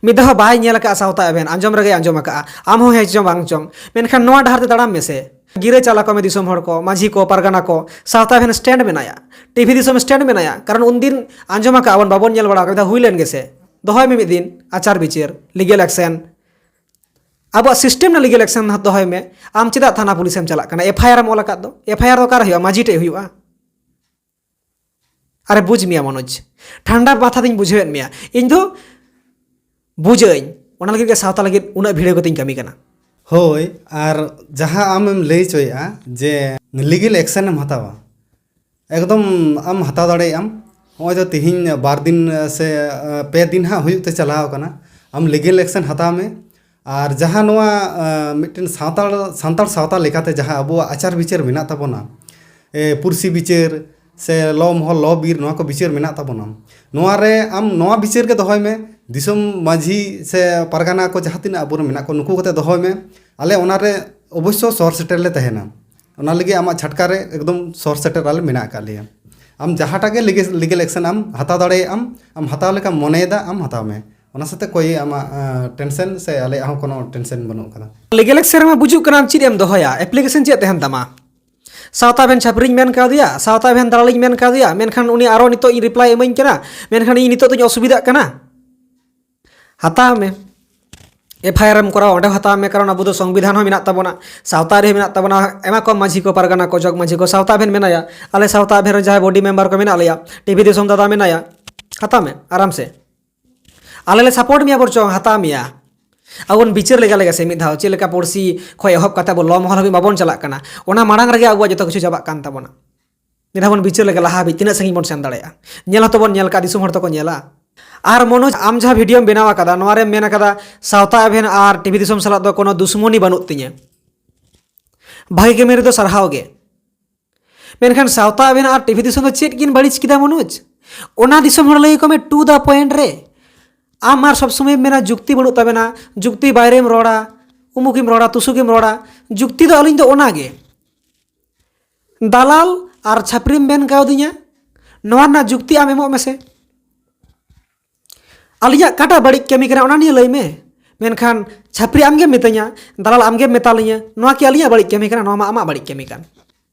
ᱢᱤᱫ ᱫᱷᱟᱣ ᱦᱚᱸ ᱵᱟᱭ ᱧᱮᱞ ᱟᱠᱟᱫᱼᱟ ᱥᱟᱶᱛᱟ ᱟᱵᱷᱮᱱ, ᱟᱸᱡᱚᱢ ᱨᱮᱜᱮ ᱟᱸᱡᱚᱢ ᱟᱠᱟᱫᱼᱟ᱾ ᱟᱢ ᱦᱚᱸ ᱦᱮᱸ ᱪᱚᱝ ᱵᱟᱝ ᱪᱚᱝ, ᱢᱮᱱᱠᱷᱟᱱ ᱱᱚᱣᱟ ᱰᱟᱦᱟᱨ ᱛᱮ ᱛᱟᱲᱟᱢ ᱢᱮᱥᱮ᱾ ᱜᱤᱨᱟᱹ ᱪᱟᱞ ᱟᱠᱚ ᱢᱮ ᱫᱤᱥᱚᱢ ᱦᱚᱲ ᱠᱚ, ᱢᱟᱹᱡᱷᱤ ᱠᱚ, ᱯᱟᱨᱜᱟᱱᱟ ᱠᱚ, ᱥᱟᱶᱛᱟ ᱮᱵᱷᱮᱱ stand ᱢᱮᱱᱟᱭᱟ, ᱴᱤᱵᱷᱤ ᱫᱤᱥᱚᱢ stand ᱢᱮᱱᱟᱭᱟ᱾ ᱠᱟᱨᱚᱱ ᱩᱱᱫᱤᱱ ᱟᱸᱡᱚᱢ ᱟᱠᱟᱫ ᱵᱚᱱ, ᱵᱟᱵᱚᱱ ᱧᱮᱞ ᱵᱟᱲᱟ ᱟᱠᱟᱫᱟ, ᱦᱩᱭ ᱞᱮᱱ ᱜᱮᱥᱮ, ᱫᱚᱦᱚᱭ ᱢᱮ ᱢᱤᱫ ᱫᱤᱱ ᱟᱪᱟᱨ ᱵᱤᱪᱟᱹᱨ, legal action᱾ ᱟᱵᱚᱣᱟᱜ system ᱨᱮ legal action ᱫᱚᱦᱚᱭ ᱢᱮ᱾ ᱟᱢ ᱪᱮᱫᱟᱜ ᱛᱷᱟᱱᱟ ᱯᱩᱞᱤᱥ ᱮᱢ ᱪᱟᱞᱟᱜ ᱠᱟᱱᱟ? FIR ᱮᱢ ᱚᱞ ᱟᱠᱟᱫ ᱫᱚ, FIR ᱫᱚ ᱚᱠᱟᱨᱮ ᱦᱩᱭᱩᱜᱼᱟ? ᱢᱟᱹᱡᱷᱤ ᱴᱷᱮᱡ ᱦᱩᱭᱩᱜᱼᱟ᱾ ᱟᱨᱮ ᱵᱩᱡᱽ ᱢᱮᱭᱟ ᱢᱚᱱᱳᱡᱽ, ᱴᱷᱟᱱᱰᱟ ᱢᱟᱛᱷᱟ ᱛᱤᱧ ᱵᱩᱡᱷᱟᱹᱣᱮᱫ ᱢᱮᱭᱟ᱾ ᱤᱧ ᱫᱚ ᱵᱩᱡᱷᱟᱹᱣᱟᱹᱧ, ᱚᱱᱟ ᱞᱟᱹᱜᱤᱫ ᱜᱮ ᱥᱟᱶᱛᱟ ᱞᱟᱹᱜᱤᱫ ᱩᱱᱟᱹᱜ ᱵᱷᱤᱲᱟᱹᱣ ᱠᱟᱛᱮᱧ ᱠᱟᱹᱢᱤ ᱠᱟᱱᱟ᱾ ᱦᱳᱭ, ᱟᱨ ᱡᱟᱦᱟᱸ ᱟᱢᱮᱢ ᱞᱟᱹᱭ ᱦᱚᱪᱚᱭᱮᱫᱼᱟ ᱡᱮ legal action ᱮᱢ ᱦᱟᱛᱟᱣᱟ, ᱮᱠᱫᱚᱢ ᱟᱢ ᱦᱟᱛᱟᱣ ᱫᱟᱲᱮᱭᱟᱜ ᱟᱢ᱾ ᱱᱚᱜᱼᱚᱭ ᱫᱚ ᱛᱤᱦᱤᱧ ᱵᱟᱨ ᱫᱤᱱ ᱥᱮ, ᱟᱸ, ᱯᱮ ᱫᱤᱱ ᱦᱟᱸᱜ ᱦᱩᱭᱩᱜ ᱛᱮ ᱪᱟᱞᱟᱣ ᱟᱠᱟᱱᱟ᱾ ᱟᱢ legal action ᱦᱟᱛᱟᱣ ᱢᱮ᱾ ᱟᱨ ᱡᱟᱦᱟᱸ ᱱᱚᱣᱟ, ᱟᱸ, ᱢᱤᱫᱴᱮᱱ ᱥᱟᱱᱛᱟᱲ, ᱥᱟᱱᱛᱟᱲ ᱥᱟᱶᱛᱟ ᱞᱮᱠᱟᱛᱮ ᱡᱟᱦᱟᱸ ᱟᱵᱚᱣᱟᱜ ᱟᱪᱟᱨ ᱵᱤᱪᱟᱹᱨ ᱢᱮᱱᱟᱜ ᱛᱟᱵᱚᱱᱟ, ᱮ, ᱯᱩᱨᱥᱤ ᱵᱤᱪᱟᱹᱨ ᱥᱮ ᱞᱚ ᱢᱚᱦᱚᱞ, ᱞᱚ ᱵᱤᱨ, ᱱᱚᱣᱟ ᱠᱚ ᱵᱤᱪᱟᱹᱨ ᱢᱮᱱᱟᱜ ᱛᱟᱵᱚᱱᱟ᱾ ᱱᱚᱣᱟ ᱨᱮ ᱟᱢ ᱱᱚᱣᱟ ᱵᱤᱪᱟᱹᱨ ᱜᱮ ᱫᱚᱦᱚᱭ ᱢᱮ, ᱫᱤᱥᱚᱢ ᱢᱟᱹᱡᱷᱤ ᱥᱮ ᱯᱟᱨᱜᱟᱱᱟ ᱠᱚ ᱡᱟᱦᱟᱸ ᱛᱤᱱᱟᱹᱜ ᱟᱵᱚᱨᱮᱱ ᱢᱮᱱᱟᱜ ᱠᱚ, ᱱᱩᱠᱩ ᱠᱚᱛᱮ ᱫᱚᱦᱚᱭ ᱢᱮ᱾ ᱟᱞᱮ ᱚᱱᱟ ᱨᱮ ᱚᱵᱚᱥᱥᱚ ᱥᱚᱨ ᱥᱮᱴᱮᱨ ᱞᱮ ᱛᱟᱦᱮᱱᱟ᱾ ᱚᱱᱟ ᱞᱟᱹᱜᱤᱫ ᱟᱢᱟᱜ ᱪᱷᱟᱴᱠᱟ ᱨᱮ ᱮᱠᱫᱚᱢ ᱥᱚᱨ ᱥᱮᱴᱮᱨ ᱟᱞᱮ ᱢᱮᱱᱟᱜ ᱟᱠᱟᱫ ᱞᱮᱭᱟ᱾ ᱟᱢ ᱡᱟᱦᱟᱸᱴᱟᱜ ᱜᱮ legal, legal action ᱟᱢ ᱦᱟᱛᱟᱣ ᱫᱟᱲᱮᱭᱟᱜ ᱟᱢ, ᱟᱢ ᱦᱟᱛᱟᱣ ᱞᱮᱠᱟᱢ ᱢᱚᱱᱮᱭᱮᱫᱟ, ᱟᱢ ᱦᱟᱛᱟᱣ ᱢᱮ᱾ ᱚᱱᱟ ᱥᱟᱛᱮ ᱠᱳᱭ ᱟᱢᱟᱜ, ᱟᱸ, tension ᱥᱮ ᱟᱞᱮᱭᱟᱜ ᱦᱚᱸ ᱠᱳᱱᱳ tension ᱵᱟᱹᱱᱩᱜ ᱟᱠᱟᱫᱟ᱾ Legal action ᱨᱮᱢᱟ ᱵᱩᱡᱩᱜ ᱠᱟᱱᱟ, ᱟᱢ ᱪᱮᱫ ᱮᱢ ᱫᱚᱦᱚᱭᱟ? Application ᱪᱮᱫ ᱛᱟᱦᱮᱱ ᱛᱟᱢᱟ? ᱥᱟᱶᱛᱟ ᱮᱵᱷᱮᱱ ᱪᱷᱟᱹᱯᱨᱤᱧ ᱢᱮᱱ ᱠᱟᱣᱫᱮᱭᱟ, ᱥᱟᱶᱛᱟ ᱮᱵᱷᱮᱱ ᱫᱟᱞᱟᱞᱤᱧ ᱢᱮᱱ ᱠᱟᱣᱫᱮᱭᱟ, ᱢᱮᱱᱠᱷᱟᱱ ᱩᱱᱤ ᱟᱨᱚ ᱱᱤᱛᱚᱜ ᱤᱧ reply ᱮᱢᱟᱹᱧ ᱠᱟᱱᱟ, ᱢᱮᱱᱠᱷᱟᱱ ᱤᱧ ᱱᱤᱛᱚᱜ ᱫᱚᱧ ᱚᱥᱩᱵᱤᱫᱷᱟᱜ ᱠᱟᱱᱟ᱾ ᱦᱟᱛᱟᱣ ᱢᱮ, FIR ᱮᱢ ᱠᱚᱨᱟᱣᱟ, ᱚᱸᱰᱮ ᱦᱚᱸ ᱦᱟᱛᱟᱣ ᱢᱮ, ᱠᱟᱨᱚᱱ ᱟᱵᱚ ᱫᱚ ᱥᱚᱝᱵᱤᱫᱷᱟᱱ ᱦᱚᱸ ᱢᱮᱱᱟᱜ ᱛᱟᱵᱚᱱᱟ, ᱥᱟᱶᱛᱟ ᱟᱹᱨᱤ ᱦᱚᱸ ᱢᱮᱱᱟᱜ ᱛᱟᱵᱚᱱᱟ, ᱮᱢᱟ ᱠᱚᱣᱟ ᱢᱟᱹᱡᱷᱤ ᱠᱚ, ᱯᱟᱨᱜᱟᱱᱟ ᱠᱚ, ᱡᱚᱜᱽ ᱢᱟᱹᱡᱷᱤ ᱠᱚ, ᱥᱟᱶᱛᱟ ᱮᱵᱷᱮᱱ ᱢᱮᱱᱟᱭᱟ, ᱟᱞᱮ ᱥᱟᱶᱛᱟ ᱮᱵᱷᱮᱱ ᱨᱮ ᱡᱟᱦᱟᱸᱭ body member ᱠᱚ ᱢᱮᱱᱟᱜ ᱞᱮᱭᱟ, ᱴᱤᱵᱷᱤ ᱫᱤᱥᱚᱢ ᱫᱟᱫᱟ ᱢᱮᱱᱟᱭᱟ, ᱦᱟᱛᱟᱣ ᱢᱮ ᱟᱨᱟᱢ ᱥᱮ᱾ ᱟᱞᱮ ᱞᱮ support ᱢᱮᱭᱟ ᱵᱚᱨᱪᱚᱝ, ᱦᱟᱛᱟᱣ ᱢᱮᱭᱟ᱾ ᱟᱵᱚ ᱵᱚᱱ ᱵᱤᱪᱟᱹᱨ ᱞᱮᱜᱟ ᱞᱮᱜᱟ ᱥᱮ ᱢᱤᱫ ᱫᱷᱟᱣ, ᱪᱮᱫ ᱞᱮᱠᱟ ᱯᱩᱲᱥᱤ ᱠᱷᱚᱱ ᱮᱦᱚᱵ ᱠᱟᱛᱮ ᱟᱵᱚ ᱞᱚ ᱢᱚᱦᱚᱞ ᱦᱟᱹᱵᱤᱡ ᱵᱟᱵᱚᱱ ᱪᱟᱞᱟᱜ ᱠᱟᱱᱟ, ᱚᱱᱟ ᱢᱟᱲᱟᱝ ᱨᱮᱜᱮ ᱟᱵᱚᱣᱟᱜ ᱡᱚᱛᱚ ᱠᱤᱪᱷᱩ ᱪᱟᱵᱟᱜ ᱠᱟᱱ ᱛᱟᱵᱚᱱᱟ᱾ ᱢᱤᱫ ᱫᱷᱟᱣ ᱵᱚᱱ ᱵᱤᱪᱟᱹᱨ ᱞᱮᱜᱟ ᱞᱟᱦᱟ ᱦᱟᱹᱵᱤᱡ ᱛᱤᱱᱟᱹᱜ ᱥᱟᱺᱜᱤᱧ ᱵᱚᱱ ᱥᱮᱱ ᱫᱟᱲᱮᱭᱟᱜᱼᱟ᱾ ᱧᱮᱞ ᱦᱚᱸᱛᱚ ᱵᱚᱱ ᱧᱮᱞ ᱠᱟᱜᱼᱟ, ᱫᱤᱥᱚᱢ ᱦᱚᱲ ᱛᱚᱠᱚ ᱧᱮᱞᱟ᱾ ᱟᱨ ᱢᱚᱱᱳᱡᱽ, ᱟᱢ ᱡᱟᱦᱟᱸ videoᱢ ᱵᱮᱱᱟᱣ ᱟᱠᱟᱫᱟ, ᱱᱚᱣᱟ ᱨᱮᱢ ᱢᱮᱱ ᱟᱠᱟᱫᱟ, "ᱥᱟᱶᱛᱟ ᱮᱵᱷᱮᱱ ᱟᱨ ᱴᱤᱵᱷᱤ ᱫᱤᱥᱚᱢ ᱥᱟᱞᱟᱜ ᱫᱚ ᱠᱳᱱᱳ ᱫᱩᱥᱢᱚᱱᱤ ᱵᱟᱹᱱᱩᱜ ᱛᱤᱧᱟᱹ᱾" ᱵᱷᱟᱜᱮ ᱠᱟᱹᱢᱤ ᱨᱮᱫᱚ ᱥᱟᱨᱦᱟᱣ ᱜᱮ᱾ ᱢᱮᱱᱠᱷᱟᱱ ᱥᱟᱶᱛᱟ ᱮᱵᱷᱮᱱ ᱟᱨ ᱴᱤᱵᱷᱤ ᱫᱤᱥᱚᱢ ᱫᱚ ᱪᱮᱫ ᱠᱤᱱ ᱵᱟᱹᱲᱤᱡ ᱠᱮᱫᱟ ᱢᱚᱱᱳᱡᱽ? ᱚᱱᱟ ᱫᱤᱥᱚᱢ ᱦᱚᱲ ᱞᱟᱹᱭ ᱟᱠᱚ ᱢᱮ to the point ᱨᱮ᱾ ᱟᱢ ᱟᱨ ᱥᱚᱵ ᱥᱚᱢᱚᱭ ᱮᱢ ᱢᱮᱱᱟ ᱡᱩᱠᱛᱤ ᱵᱟᱹᱱᱩᱜ ᱛᱟᱵᱮᱱᱟ, ᱡᱩᱠᱛᱤ ᱵᱟᱭᱨᱮᱢ ᱨᱚᱲᱟ, ᱩᱢᱩᱠᱮᱢ ᱨᱚᱲᱟ, ᱛᱩᱥᱩᱠᱮᱢ ᱨᱚᱲᱟ᱾ ᱡᱩᱠᱛᱤ ᱫᱚ ᱟᱹᱞᱤᱧ ᱫᱚ ᱚᱱᱟ ᱜᱮ᱾ ᱫᱟᱞᱟᱞ ᱟᱨ ᱪᱷᱟᱹᱯᱨᱤᱢ ᱢᱮᱱ ᱠᱟᱣᱫᱤᱧᱟ, ᱱᱚᱣᱟ ᱨᱮᱱᱟᱜ ᱡᱩᱠᱛᱤ ᱟᱢ ᱮᱢᱚᱜ ᱢᱮᱥᱮ᱾ ᱟᱹᱞᱤᱧᱟᱜ ᱚᱠᱟᱴᱟᱜ ᱵᱟᱹᱲᱤᱡ ᱠᱟᱹᱢᱤ ᱠᱟᱱᱟ, ᱚᱱᱟ ᱱᱤᱭᱮ ᱞᱟᱹᱭ ᱢᱮ᱾ ᱢᱮᱱᱠᱷᱟᱱ ᱪᱷᱟᱹᱯᱨᱤ ᱟᱢᱜᱮᱢ ᱢᱤᱛᱟᱹᱧᱟ, ᱫᱟᱞᱟᱞ ᱟᱢᱜᱮᱢ ᱢᱮᱛᱟᱞᱤᱧᱟ, ᱱᱚᱣᱟ ᱠᱤ ᱟᱹᱞᱤᱧᱟᱜ ᱵᱟᱹᱲᱤᱡ ᱠᱟᱹᱢᱤ ᱠᱟᱱᱟ? ᱱᱚᱣᱟ ᱢᱟ ᱟᱢᱟᱜ ᱵᱟᱹᱲᱤᱡ ᱠᱟᱹᱢᱤ ᱠᱟᱱ᱾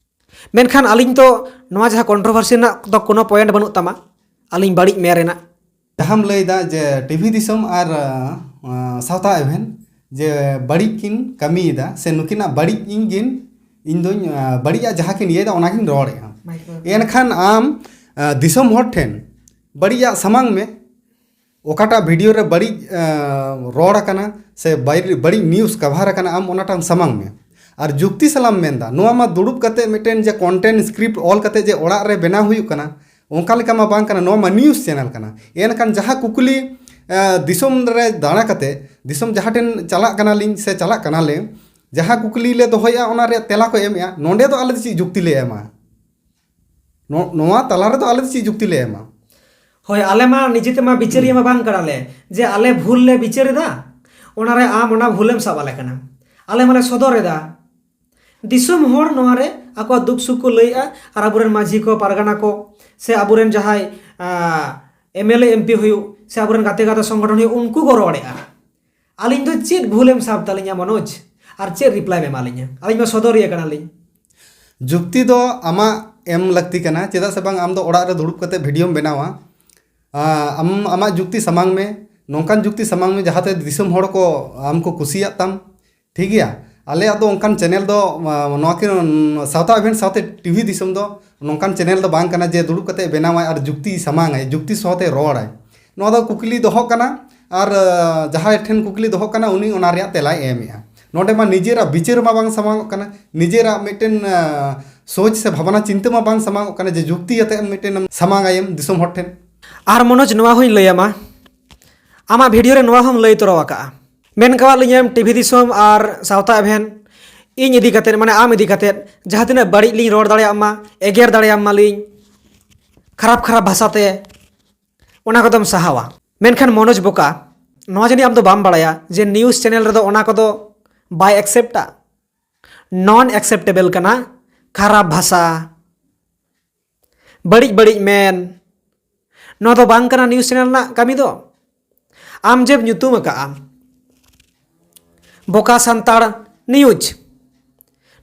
ᱢᱮᱱᱠᱷᱟᱱ ᱟᱹᱞᱤᱧ ᱛᱚ ᱱᱚᱣᱟ ᱡᱟᱦᱟᱸ ᱠᱚᱱᱴᱨᱳᱵᱷᱟᱨᱥᱤ ᱨᱮᱱᱟᱜ ᱫᱚ ᱠᱳᱱᱳ ᱯᱚᱭᱮᱱᱴ ᱵᱟᱹᱱᱩᱜ ᱛᱟᱢᱟ ᱟᱹᱞᱤᱧ ᱵᱟᱹᱲᱤᱡ ᱢᱮᱱ ᱨᱮᱱᱟᱜ᱾ ᱡᱟᱦᱟᱸᱢ ᱞᱟᱹᱭᱫᱟ ᱡᱮ ᱴᱤᱵᱷᱤ ᱫᱤᱥᱚᱢ ᱟᱨ ᱟᱸ, ᱥᱟᱶᱛᱟ ᱮᱵᱷᱮᱱ ᱡᱮ ᱵᱟᱹᱲᱤᱡ ᱠᱤᱱ ᱠᱟᱹᱢᱤᱭᱮᱫᱟ, ᱥᱮ ᱱᱩᱠᱤᱱᱟᱜ ᱵᱟᱹᱲᱤᱡ ᱤᱧ ᱜᱤᱱ ᱤᱧ ᱫᱚᱧ ᱟᱸ, ᱵᱟᱹᱲᱤᱡᱟᱜ ᱡᱟᱦᱟᱸ ᱠᱤᱱ ᱤᱭᱟᱹᱭᱮᱫᱟ ᱚᱱᱟᱜᱤᱧ ᱨᱚᱲᱮᱫᱼᱟ᱾ ᱮᱱᱠᱷᱟᱱ ᱟᱢ ᱟᱸ, ᱫᱤᱥᱚᱢ ᱦᱚᱲ ᱴᱷᱮᱱ ᱵᱟᱹᱲᱤᱡᱟᱜ ᱥᱟᱢᱟᱝ ᱢᱮ, ᱚᱠᱟᱴᱟᱜ ᱵᱷᱤᱰᱤᱭᱳ ᱨᱮ ᱵᱟᱹᱲᱤᱡ ᱟᱸ, ᱨᱚᱲ ᱟᱠᱟᱱᱟ ᱥᱮ ᱵᱟᱹᱲᱤᱡ ᱱᱤᱭᱩᱡᱽ ᱠᱟᱵᱷᱟᱨ ᱟᱠᱟᱱᱟ, ᱟᱢ ᱚᱱᱟᱴᱟᱜ ᱥᱟᱢᱟᱝ ᱢᱮ᱾ ᱟᱨ ᱡᱩᱠᱛᱤ ᱥᱟᱞᱟᱢ ᱢᱮᱱᱫᱟ, ᱱᱚᱣᱟ ᱢᱟ ᱫᱩᱲᱩᱵ ᱠᱟᱛᱮ ᱢᱤᱫᱴᱮᱱ ᱡᱮ ᱠᱚᱱᱴᱮᱱᱴ ᱥᱠᱨᱤᱯᱴ ᱚᱞ ᱠᱟᱛᱮ ᱡᱮ ᱚᱲᱟᱜ ᱨᱮ ᱵᱮᱱᱟᱣ ᱦᱩᱭᱩᱜ ᱠᱟᱱᱟ, ᱚᱱᱠᱟ ᱞᱮᱠᱟ ᱢᱟ ᱵᱟᱝ ᱠᱟᱱᱟ, ᱱᱚᱣᱟ ᱢᱟ ᱱᱤᱭᱩᱡᱽ ᱪᱮᱱᱮᱞ ᱠᱟᱱᱟ᱾ ᱮᱱᱠᱷᱟᱱ ᱡᱟᱦᱟᱸ ᱠᱩᱠᱞᱤ ᱟᱸ, ᱫᱤᱥᱚᱢ ᱨᱮ ᱫᱟᱬᱟ ᱠᱟᱛᱮ, ᱫᱤᱥᱚᱢ ᱡᱟᱦᱟᱸ ᱴᱷᱮᱱ ᱪᱟᱞᱟᱜ ᱠᱟᱱᱟᱞᱤᱧ ᱥᱮ ᱪᱟᱞᱟᱜ ᱠᱟᱱᱟᱞᱮ, ᱡᱟᱦᱟᱸ ᱠᱩᱠᱞᱤ ᱞᱮ ᱫᱚᱦᱚᱭᱮᱫᱼᱟ ᱚᱱᱟ ᱨᱮᱭᱟᱜ ᱛᱮᱞᱟ ᱠᱚ ᱮᱢᱮᱫᱼᱟ, ᱱᱚᱰᱮ ᱫᱚ ᱟᱞᱮ ᱫᱚ ᱪᱮᱫ ᱡᱩᱠᱛᱤ ᱞᱮ ᱮᱢᱟ? ᱱᱚ- ᱱᱚᱣᱟ ᱛᱟᱞᱟ ᱨᱮᱫᱚ ᱟᱞᱮ ᱫᱚ ᱪᱮᱫ ᱡᱩᱠᱛᱤ ᱞᱮ ᱮᱢᱟ? ᱦᱳᱭ, ᱟᱞᱮ ᱢᱟ ᱱᱤᱡᱮ ᱛᱮᱢᱟ ᱵᱤᱪᱟᱹᱨᱤᱭᱟᱹ ᱢᱟ ᱵᱟᱝ ᱠᱟᱱᱟᱞᱮ ᱡᱮ ᱟᱞᱮ ᱵᱷᱩᱞ ᱞᱮ ᱵᱤᱪᱟᱹᱨ ᱮᱫᱟ, ᱚᱱᱟᱨᱮ ᱟᱢ ᱚᱱᱟ ᱵᱷᱩᱞᱮᱢ ᱥᱟᱵ ᱟᱞᱮ ᱠᱟᱱᱟ᱾ ᱟᱞᱮ ᱢᱟᱞᱮ ᱥᱚᱫᱚᱨ ᱮᱫᱟ, ᱫᱤᱥᱚᱢ ᱦᱚᱲ ᱱᱚᱣᱟᱨᱮ ᱟᱠᱚᱣᱟᱜ ᱫᱩᱠ ᱥᱩᱠ ᱠᱚ ᱞᱟᱹᱭᱮᱫᱼᱟ, ᱟᱨ ᱟᱵᱚᱨᱮᱱ ᱢᱟᱹᱡᱷᱤ ᱠᱚ, ᱯᱟᱨᱜᱟᱱᱟ ᱠᱚ, ᱥᱮ ᱟᱵᱚᱨᱮᱱ ᱡᱟᱦᱟᱸᱭ M L A M P ᱦᱩᱭᱩᱜ, ᱥᱮ ᱟᱵᱚᱨᱮᱱ ᱜᱟᱛᱮ ᱜᱟᱛᱮ ᱥᱚᱝᱜᱚᱴᱷᱚᱱ ᱦᱩᱭᱩᱜ, ᱩᱱᱠᱩ ᱠᱚ ᱨᱚᱲᱮᱫᱼᱟ᱾ ᱟᱹᱞᱤᱧ ᱫᱚ ᱪᱮᱫ ᱵᱷᱩᱞᱮᱢ ᱥᱟᱵ ᱛᱟᱹᱞᱤᱧᱟ ᱢᱚᱱᱳᱡᱽ? ᱟᱨ ᱪᱮᱫ ᱨᱤᱯᱞᱟᱭ ᱮᱢᱟᱞᱤᱧᱟ? ᱟᱹᱞᱤᱧ ᱢᱟ ᱥᱚᱫᱚᱨᱤᱭᱟᱹ ᱠᱟᱱᱟᱞᱤᱧ᱾ ᱡᱩᱠᱛᱤ ᱫᱚ ᱟᱢᱟᱜ ᱮᱢ ᱞᱟᱹᱠᱛᱤ ᱠᱟᱱᱟ, ᱪᱮᱫᱟᱜ ᱥᱮ ᱵᱟᱝ ᱟᱢ ᱫᱚ ᱚᱲᱟᱜ ᱨᱮ ᱫᱩᱲᱩᱵ ᱠᱟᱛᱮ ᱵᱷᱤᱰᱤᱭᱳᱢ ᱵᱮᱱᱟᱣᱟ᱾ ᱟᱢ ᱟᱢᱟᱜ ᱡᱩᱠᱛᱤ ᱥᱟᱢᱟᱝ ᱢᱮ, ᱱᱚᱝᱠᱟᱱ ᱡᱩᱠᱛᱤ ᱥᱟᱢᱟᱝ ᱢᱮ ᱡᱟᱦᱟᱸᱛᱮ ᱫᱤᱥᱚᱢ ᱦᱚᱲ ᱠᱚ ᱟᱢ ᱠᱚ ᱠᱩᱥᱤᱭᱟᱜ ᱛᱟᱢ᱾ ᱴᱷᱤᱠ ᱜᱮᱭᱟ, ᱟᱞᱮᱭᱟᱜ ᱫᱚ ᱚᱱᱠᱟᱱ ᱪᱮᱱᱮᱞ ᱫᱚ ᱱᱚᱣᱟ ᱠᱤ ᱥᱟᱶᱛᱟ ᱮᱵᱷᱮᱱ ᱥᱟᱶᱛᱮ ᱴᱤᱵᱷᱤ ᱫᱤᱥᱚᱢ ᱫᱚ ᱱᱚᱝᱠᱟᱱ ᱪᱮᱱᱮᱞ ᱫᱚ ᱵᱟᱝ ᱠᱟᱱᱟ ᱡᱮ ᱫᱩᱲᱩᱵ ᱠᱟᱛᱮ ᱵᱮᱱᱟᱣᱟᱭ ᱟᱨ ᱡᱩᱠᱛᱤ ᱥᱟᱢᱟᱝᱟᱭ, ᱡᱩᱠᱛᱤ ᱥᱚᱦᱚᱛᱮ ᱨᱚᱲᱟᱭ᱾ ᱱᱚᱣᱟ ᱫᱚ ᱠᱩᱠᱞᱤ ᱫᱚᱦᱚᱜ ᱠᱟᱱᱟ, ᱟᱨ ᱡᱟᱦᱟᱸᱭ ᱴᱷᱮᱱ ᱠᱩᱠᱞᱤ ᱫᱚᱦᱚᱜ ᱠᱟᱱᱟ ᱩᱱᱤ ᱚᱱᱟ ᱨᱮᱭᱟᱜ ᱛᱮᱞᱟᱭ ᱮᱢᱮᱜᱼᱟ᱾ ᱱᱚᱰᱮ ᱢᱟ ᱱᱤᱡᱮᱨᱟᱜ ᱵᱤᱪᱟᱹᱨ ᱢᱟ ᱵᱟᱝ ᱥᱟᱢᱟᱝᱚᱜ ᱠᱟᱱᱟ, ᱱᱤᱡᱮᱨᱟᱜ ᱢᱤᱫᱴᱮᱱ ᱥᱳᱪ ᱥᱮ ᱵᱷᱟᱵᱽᱱᱟ ᱪᱤᱱᱛᱟᱹ ᱢᱟ ᱵᱟᱝ ᱥᱟᱢᱟᱝᱚᱜ ᱠᱟᱱᱟ ᱡᱮ ᱡᱩᱠᱛᱤ ᱟᱛᱮ ᱢᱤᱫᱴᱮᱱ ᱥᱟᱢᱟᱝ ᱟᱭᱮᱢ ᱫᱤᱥᱚᱢ ᱦᱚᱲ ᱴᱷᱮᱱ᱾ ᱟᱨ ᱢᱚᱱᱳᱡᱽ, ᱱᱚᱣᱟ ᱦᱚᱸᱧ ᱞᱟᱹᱭᱟᱢᱟ, ᱟᱢᱟᱜ ᱵᱷᱤᱰᱤᱭᱳ ᱨᱮ ᱱᱚᱣᱟ ᱦᱚᱸᱢ ᱞᱟᱹᱭ ᱛᱚᱨᱟ ᱟᱠᱟᱜᱼᱟ, ᱢᱮᱱ ᱠᱟᱣᱟᱫ ᱞᱤᱧᱟᱹᱢ ᱴᱤᱵᱷᱤ ᱫᱤᱥᱚᱢ ᱟᱨ ᱥᱟᱶᱛᱟ ᱮᱵᱷᱮᱱ ᱤᱧ ᱤᱫᱤ ᱠᱟᱛᱮᱫ, ᱢᱟᱱᱮ ᱟᱢ ᱤᱫᱤ ᱠᱟᱛᱮᱫ ᱡᱟᱦᱟᱸ ᱛᱤᱱᱟᱹᱜ ᱵᱟᱹᱲᱤᱡ ᱞᱤᱧ ᱨᱚᱲ ᱫᱟᱲᱮᱭᱟᱜ ᱢᱟ, ᱮᱜᱮᱨ ᱫᱟᱲᱮᱭᱟᱢ ᱢᱟᱞᱤᱧ ᱠᱷᱟᱨᱟᱯ ᱠᱷᱟᱨᱟᱯ ᱵᱷᱟᱥᱟᱛᱮ, ᱚᱱᱟ ᱠᱚᱫᱚᱢ ᱥᱟᱦᱟᱣᱟ᱾ ᱢᱮᱱᱠᱷᱟᱱ ᱢᱚᱱᱳᱡᱽ ᱵᱚᱠᱟ, ᱱᱚᱣᱟ ᱡᱟᱹᱱᱤᱡ ᱟᱢ ᱫᱚ ᱵᱟᱢ ᱵᱟᱲᱟᱭᱟ ᱡᱮ ᱱᱤᱭᱩᱡᱽ ᱪᱮᱱᱮᱞ ᱨᱮᱫᱚ ᱚᱱᱟ ᱠᱚᱫᱚ ᱵᱟᱭ ᱮᱠᱥᱮᱯᱴᱟ, ᱱᱚᱱ ᱮᱠᱥᱮᱯᱴᱮᱵᱮᱞ ᱠᱟᱱᱟ ᱠᱷᱟᱨᱟᱯ ᱵᱷᱟᱥᱟ, ᱵᱟᱹᱲᱤᱡ ᱵᱟᱹᱲᱤᱡ ᱢᱮᱱ᱾ ᱱᱚᱣᱟ ᱫᱚ ᱵᱟᱝ ᱠᱟᱱᱟ ᱱᱤᱭᱩᱡᱽ ᱪᱮᱱᱮᱞ ᱨᱮᱱᱟᱜ ᱠᱟᱹᱢᱤ ᱫᱚ᱾ ᱟᱢ ᱡᱮᱢ ᱧᱩᱛᱩᱢ ᱟᱠᱟᱫᱼᱟ, ᱵᱚᱠᱟ ᱥᱟᱱᱛᱟᱲ ᱱᱤᱭᱩᱡᱽ᱾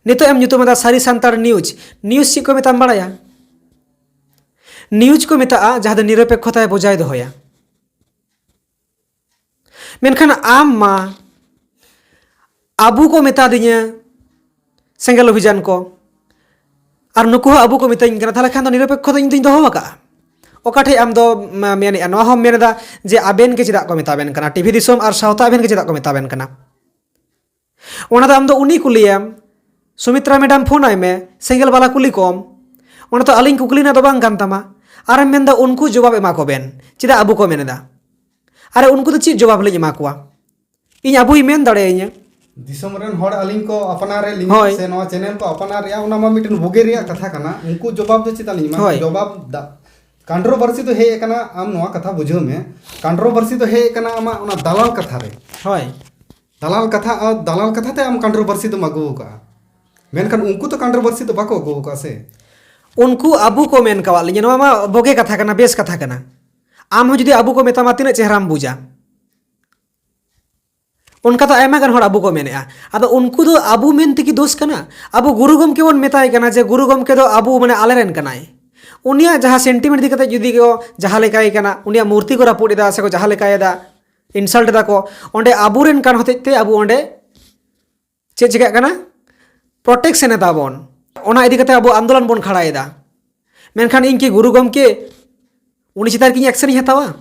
ᱱᱤᱛᱚᱜ ᱮᱢ ᱧᱩᱛᱩᱢ ᱮᱫᱟ ᱥᱟᱹᱨᱤ ᱥᱟᱱᱛᱟᱲ ᱱᱤᱭᱩᱡᱽ᱾ ᱱᱤᱭᱩᱡᱽ ᱪᱮᱫ ᱠᱚ ᱢᱮᱛᱟᱢ ᱵᱟᱲᱟᱭᱟ? ᱱᱤᱭᱩᱡᱽ ᱠᱚ ᱢᱮᱛᱟᱜᱼᱟ ᱡᱟᱦᱟᱸ ᱫᱚ ᱱᱤᱨᱚᱯᱮᱠᱠᱷᱚᱛᱟᱭ ᱵᱚᱡᱟᱭ ᱫᱚᱦᱚᱭᱟ᱾ ᱢᱮᱱᱠᱷᱟᱱ ᱟᱢ ᱢᱟ ᱟᱵᱚ ᱠᱚ ᱢᱮᱛᱟ ᱫᱤᱧᱟ ᱥᱮᱸᱜᱮᱞ ᱚᱵᱷᱤᱡᱟᱱ ᱠᱚ, ᱟᱨ ᱱᱩᱠᱩ ᱦᱚᱸ ᱟᱵᱚ ᱠᱚ ᱢᱮᱛᱟᱹᱧ ᱠᱟᱱᱟ, ᱛᱟᱦᱚᱞᱮ ᱠᱷᱟᱱ ᱫᱚ ᱱᱤᱨᱚᱯᱮᱠᱠᱷᱚ ᱫᱚ ᱤᱧ ᱫᱚᱧ ᱫᱚᱦᱚ ᱟᱠᱟᱫᱼᱟ᱾ ᱚᱠᱟ ᱴᱷᱮᱡ ᱟᱢ ᱫᱚ ᱢᱮᱱᱮᱫᱼᱟ, ᱱᱚᱣᱟ ᱦᱚᱸᱢ ᱢᱮᱱᱮᱫᱟ ᱡᱮ ᱟᱵᱮᱱ ᱜᱮ ᱪᱮᱫᱟᱜ ᱠᱚ ᱢᱮᱛᱟ ᱵᱮᱱ ᱠᱟᱱᱟ, ᱴᱤᱵᱷᱤ ᱫᱤᱥᱚᱢ ᱟᱨ ᱥᱟᱶᱛᱟ ᱟᱵᱮᱱ ᱜᱮ ᱪᱮᱫᱟᱜ ᱠᱚ ᱢᱮᱛᱟ ᱵᱮᱱ ᱠᱟᱱᱟ? ᱚᱱᱟ ᱫᱚ ᱟᱢ ᱫᱚ ᱩᱱᱤ ᱠᱩᱞᱤᱭᱮᱢ, ᱥᱩᱢᱤᱛᱨᱟ ᱢᱮᱰᱟᱢ ᱯᱷᱳᱱ ᱟᱭ ᱢᱮ, ᱥᱮᱸᱜᱮᱞ ᱵᱟᱞᱟ ᱠᱩᱞᱤ ᱠᱚᱢ᱾ ᱚᱱᱟ ᱫᱚ ᱟᱹᱞᱤᱧ ᱠᱩᱠᱞᱤ ᱨᱮᱱᱟᱜ ᱫᱚ ᱵᱟᱝ ᱠᱟᱱ ᱛᱟᱢᱟ᱾ ᱟᱨᱮᱢ ᱢᱮᱱᱫᱟ ᱩᱱᱠᱩ ᱡᱚᱵᱟᱵ ᱮᱢᱟ ᱠᱚ ᱵᱮᱱ, ᱪᱮᱫᱟᱜ ᱟᱵᱚ ᱠᱚ ᱢᱮᱱ ᱮᱫᱟ? ᱟᱨᱮ ᱩᱱᱠᱩ ᱫᱚ ᱪᱮᱫ ᱡᱚᱵᱟᱵ ᱞᱤᱧ ᱮᱢᱟ ᱠᱚᱣᱟ? ᱤᱧ ᱟᱵᱚᱭ ᱢᱮᱱ ᱫᱟᱲᱮᱭᱟᱹᱧᱟ᱾ ᱫᱤᱥᱚᱢ ᱨᱮᱱ ᱦᱚᱲ ᱟᱹᱞᱤᱧ ᱠᱚ ᱟᱯᱱᱟᱨᱮᱫ ᱞᱤᱧᱟ ᱦᱳᱭ᱾ ᱥᱮ ᱱᱚᱣᱟ ᱪᱮᱱᱮᱞ ᱠᱚ ᱟᱯᱱᱟᱨᱮᱫᱼᱟ, ᱚᱱᱟ ᱢᱟ ᱢᱤᱫᱴᱮᱱ ᱵᱩᱜᱤ ᱨᱮᱭᱟᱜ ᱠᱟᱛᱷᱟ ᱠᱟᱱᱟ᱾ ᱩᱱᱠᱩ ᱡᱚᱵᱟᱵ ᱫᱚ ᱪᱮᱫᱟᱜ ᱞᱤᱧ ᱮᱢᱟ? ᱦᱳᱭ᱾ ᱡᱚᱵᱟᱵ ᱫᱟ-, ᱠᱚᱱᱴᱨᱳᱵᱷᱟᱨᱥᱤ ᱫᱚ ᱦᱮᱡ ᱟᱠᱟᱱᱟ, ᱟᱢ ᱱᱚᱣᱟ ᱠᱟᱛᱷᱟ ᱵᱩᱡᱷᱟᱹᱣ ᱢᱮ, ᱠᱚᱱᱴᱨᱳᱵᱷᱟᱨᱥᱤ ᱫᱚ ᱦᱮᱡ ᱟᱠᱟᱱᱟ ᱟᱢᱟᱜ ᱚᱱᱟ ᱫᱟᱞᱟᱞ ᱠᱟᱛᱷᱟ ᱨᱮ᱾ ᱦᱳᱭ᱾ ᱫᱟᱞᱟᱞ ᱠᱟᱛᱷᱟ, ᱟᱨ ᱫᱟᱞᱟᱞ ᱠᱟᱛᱷᱟ ᱛᱮ ᱟᱢ ᱠᱚᱱᱴᱨᱳᱵᱷᱟᱨᱥᱤ ᱫᱚᱢ ᱟᱹᱜᱩ ᱟᱠᱟᱫᱼᱟ, ᱢᱮᱱᱠᱷᱟᱱ ᱩᱱᱠᱩ ᱛᱚ ᱠᱚᱱᱴᱨᱳᱵᱷᱟᱨᱥᱤ ᱫᱚ ᱵᱟᱠᱚ ᱟᱹᱜᱩ ᱟᱠᱟᱫᱼᱟ ᱥᱮ᱾ ᱩᱱᱠᱩ ᱟᱵᱚ ᱠᱚ ᱢᱮᱱ ᱠᱟᱣᱟᱫ ᱞᱤᱧᱟ, ᱱᱚᱣᱟ ᱢᱟ ᱵᱩᱜᱤ ᱠᱟᱛᱷᱟ ᱠᱟᱱᱟ, ᱵᱮᱥ ᱠᱟᱛᱷᱟ ᱠᱟᱱᱟ᱾ ᱟᱢ ᱦᱚᱸ ᱡᱩᱫᱤ ᱟᱵᱚ ᱠᱚ ᱢᱮᱛᱟᱢᱟ, ᱛᱤᱱᱟᱹᱜ ᱪᱮᱦᱨᱟᱢ ᱵᱩᱡᱟ᱾ ᱚᱱᱠᱟ ᱫᱚ ᱟᱭᱢᱟ ᱜᱟᱱ ᱦᱚᱲ ᱟᱵᱚ ᱠᱚ ᱢᱮᱱᱮᱫᱼᱟ᱾ ᱟᱫᱚ ᱩᱱᱠᱩ ᱫᱚ ᱟᱵᱚ ᱢᱮᱱ ᱛᱮᱜᱮ ᱫᱳᱥ ᱠᱟᱱᱟ? ᱟᱵᱚ ᱜᱩᱨᱩ ᱜᱚᱢᱠᱮ ᱵᱚᱱ ᱢᱮᱛᱟᱭ ᱠᱟᱱᱟ ᱡᱮ ᱜᱩᱨᱩ ᱜᱚᱢᱠᱮ ᱫᱚ ᱟᱵᱚ, ᱢᱟᱱᱮ, ᱟᱞᱮ ᱨᱮᱱ ᱠᱟᱱᱟᱭ᱾ ᱩᱱᱤᱭᱟᱜ ᱡᱟᱦᱟᱸ ᱥᱮᱱᱴᱤᱢᱮᱱᱴ ᱤᱫᱤ ᱠᱟᱛᱮ ᱡᱩᱫᱤ ᱠᱚ ᱡᱟᱦᱟᱸ ᱞᱮᱠᱟᱭ ᱠᱟᱱᱟ, ᱩᱱᱤᱭᱟᱜ ᱢᱩᱨᱛᱤ ᱠᱚ ᱨᱟᱹᱯᱩᱫ ᱮᱫᱟ ᱥᱮᱠᱚ ᱡᱟᱦᱟᱸ ᱞᱮᱠᱟᱭᱮᱫᱟ, ᱤᱱᱥᱟᱞᱴ ᱮᱫᱟ ᱠᱚ, ᱚᱸᱰᱮ ᱟᱵᱚᱨᱮᱱ ᱠᱟᱱ ᱦᱚᱛᱮᱡ ᱛᱮ ᱟᱵᱚ ᱚᱸᱰᱮ ᱪᱮᱫ ᱪᱤᱠᱟᱹᱜ ᱠᱟᱱᱟ? ᱯᱨᱚᱴᱮᱠᱥᱚᱱ ᱮᱫᱟ ᱵᱚᱱ᱾ ᱚᱱᱟ ᱤᱫᱤ ᱠᱟᱛᱮ ᱟᱵᱚ ᱟᱱᱫᱳᱞᱚᱱ ᱵᱚᱱ ᱠᱷᱟᱲᱟᱭᱮᱫᱟ᱾ ᱢᱮᱱᱠᱷᱟᱱ ᱤᱧ ᱠᱤ ᱜᱩᱨᱩ ᱜᱚᱢᱠᱮ ᱩᱱᱤ ᱪᱮᱛᱟᱱ ᱨᱮ ᱤᱧ ᱮᱠᱥᱮᱱ ᱤᱧ ᱦᱟᱛᱟᱣᱟ?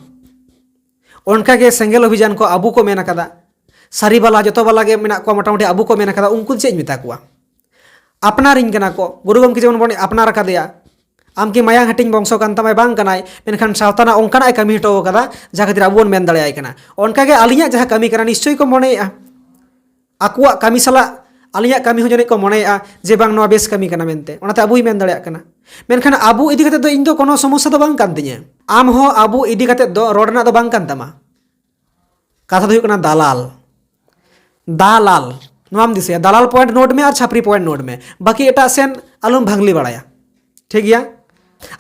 ᱚᱱᱠᱟᱜᱮ ᱥᱮᱸᱜᱮᱞ ᱚᱵᱷᱤᱡᱟᱱ ᱠᱚ ᱟᱵᱚ ᱠᱚ ᱢᱮᱱ ᱟᱠᱟᱫᱟ, ᱥᱟᱹᱨᱤ ᱵᱟᱞᱟ ᱡᱚᱛᱚ ᱵᱟᱞᱟ ᱜᱮ ᱢᱮᱱᱟᱜ ᱠᱚᱣᱟ ᱢᱚᱴᱟᱢᱩᱴᱤ, ᱟᱵᱚ ᱠᱚ ᱢᱮᱱ ᱟᱠᱟᱫᱟ, ᱩᱱᱠᱩ ᱫᱚ ᱪᱮᱫ ᱤᱧ ᱢᱮᱛᱟ ᱠᱚᱣᱟ? ᱟᱯᱱᱟᱨᱤᱧ ᱠᱟᱱᱟ ᱠᱚ, ᱜᱩᱨᱩ ᱜᱚᱢᱠᱮ ᱡᱮᱢᱚᱱ ᱵᱚᱱ ᱟᱯᱱᱟᱨ ᱟᱠᱟᱫᱮᱭᱟ᱾ ᱟᱢ ᱠᱤ ᱢᱟᱭᱟᱝ ᱦᱟᱹᱴᱤᱧ ᱵᱚᱝᱥᱚ ᱠᱟᱱ ᱛᱟᱢᱟᱭ? ᱵᱟᱝ ᱠᱟᱱᱟᱭ, ᱢᱮᱱᱠᱷᱟᱱ ᱥᱟᱶᱛᱟ ᱨᱮᱱᱟᱜ ᱚᱱᱠᱟᱱᱟᱜ ᱮ ᱠᱟᱹᱢᱤ ᱦᱚᱴᱚ ᱟᱠᱟᱫᱟ ᱡᱟᱦᱟᱸ ᱠᱷᱟᱹᱛᱤᱨ ᱟᱵᱚ ᱵᱚᱱ ᱢᱮᱱ ᱫᱟᱲᱮᱭᱟᱭ ᱠᱟᱱᱟ᱾ ᱚᱱᱠᱟᱜᱮ ᱟᱹᱞᱤᱧᱟᱜ ᱡᱟᱦᱟᱸ ᱠᱟᱹᱢᱤ ᱠᱟᱱᱟ ᱱᱤᱥᱪᱳᱭ ᱠᱚ ᱢᱚᱱᱮᱭᱮᱫᱼᱟ᱾ ᱟᱠᱚᱣᱟᱜ ᱠᱟᱹᱢᱤ ᱥᱟᱞᱟᱜ ᱟᱹᱞᱤᱧᱟᱜ ᱠᱟᱹᱢᱤ ᱦᱚᱸ ᱡᱟᱹᱱᱤᱡ ᱠᱚ ᱢᱚᱱᱮᱭᱮᱫᱼᱟ ᱡᱮ ᱵᱟᱝ, ᱱᱚᱣᱟ ᱵᱮᱥ ᱠᱟᱹᱢᱤ ᱠᱟᱱᱟ ᱢᱮᱱᱛᱮ, ᱚᱱᱟᱛᱮ ᱟᱵᱚᱭ ᱢᱮᱱ ᱫᱟᱲᱮᱭᱟᱜ ᱠᱟᱱᱟ᱾ ᱢᱮᱱᱠᱷᱟᱱ ᱟᱵᱚ ᱤᱫᱤ ᱠᱟᱛᱮᱫ ᱫᱚ ᱤᱧ ᱫᱚ ᱠᱳᱱᱳ ᱥᱚᱢᱚᱥᱥᱟ ᱫᱚ ᱵᱟᱝ ᱠᱟᱱ ᱛᱤᱧᱟᱹ᱾ ᱟᱢ ᱦᱚᱸ ᱟᱵᱚ ᱤᱫᱤ ᱠᱟᱛᱮᱫ ᱫᱚ ᱨᱚᱲ ᱨᱮᱱᱟᱜ ᱫᱚ ᱵᱟᱝ ᱠᱟᱱ ᱛᱟᱢᱟ᱾ ᱠᱟᱛᱷᱟ ᱫᱚ ᱦᱩᱭᱩᱜ ᱠᱟᱱᱟ ᱫᱟᱞᱟᱞ᱾ ᱫᱟᱞᱟᱞ, ᱱᱚᱣᱟᱢ ᱫᱤᱥᱟᱹᱭᱟ, ᱫᱟᱞᱟᱞ ᱯᱚᱭᱮᱱᱴ ᱱᱳᱴ ᱢᱮ ᱟᱨ ᱪᱷᱟᱯᱨᱤ ᱯᱚᱭᱮᱱᱴ ᱱᱳᱴ ᱢᱮ, ᱵᱟᱹᱠᱤ ᱮᱴᱟᱜ ᱥᱮᱱ ᱟᱞᱚᱢ ᱵᱷᱟᱝᱞᱤ ᱵᱟᱲᱟᱭᱟ, ᱴᱷᱤᱠ ᱜᱮᱭᱟ?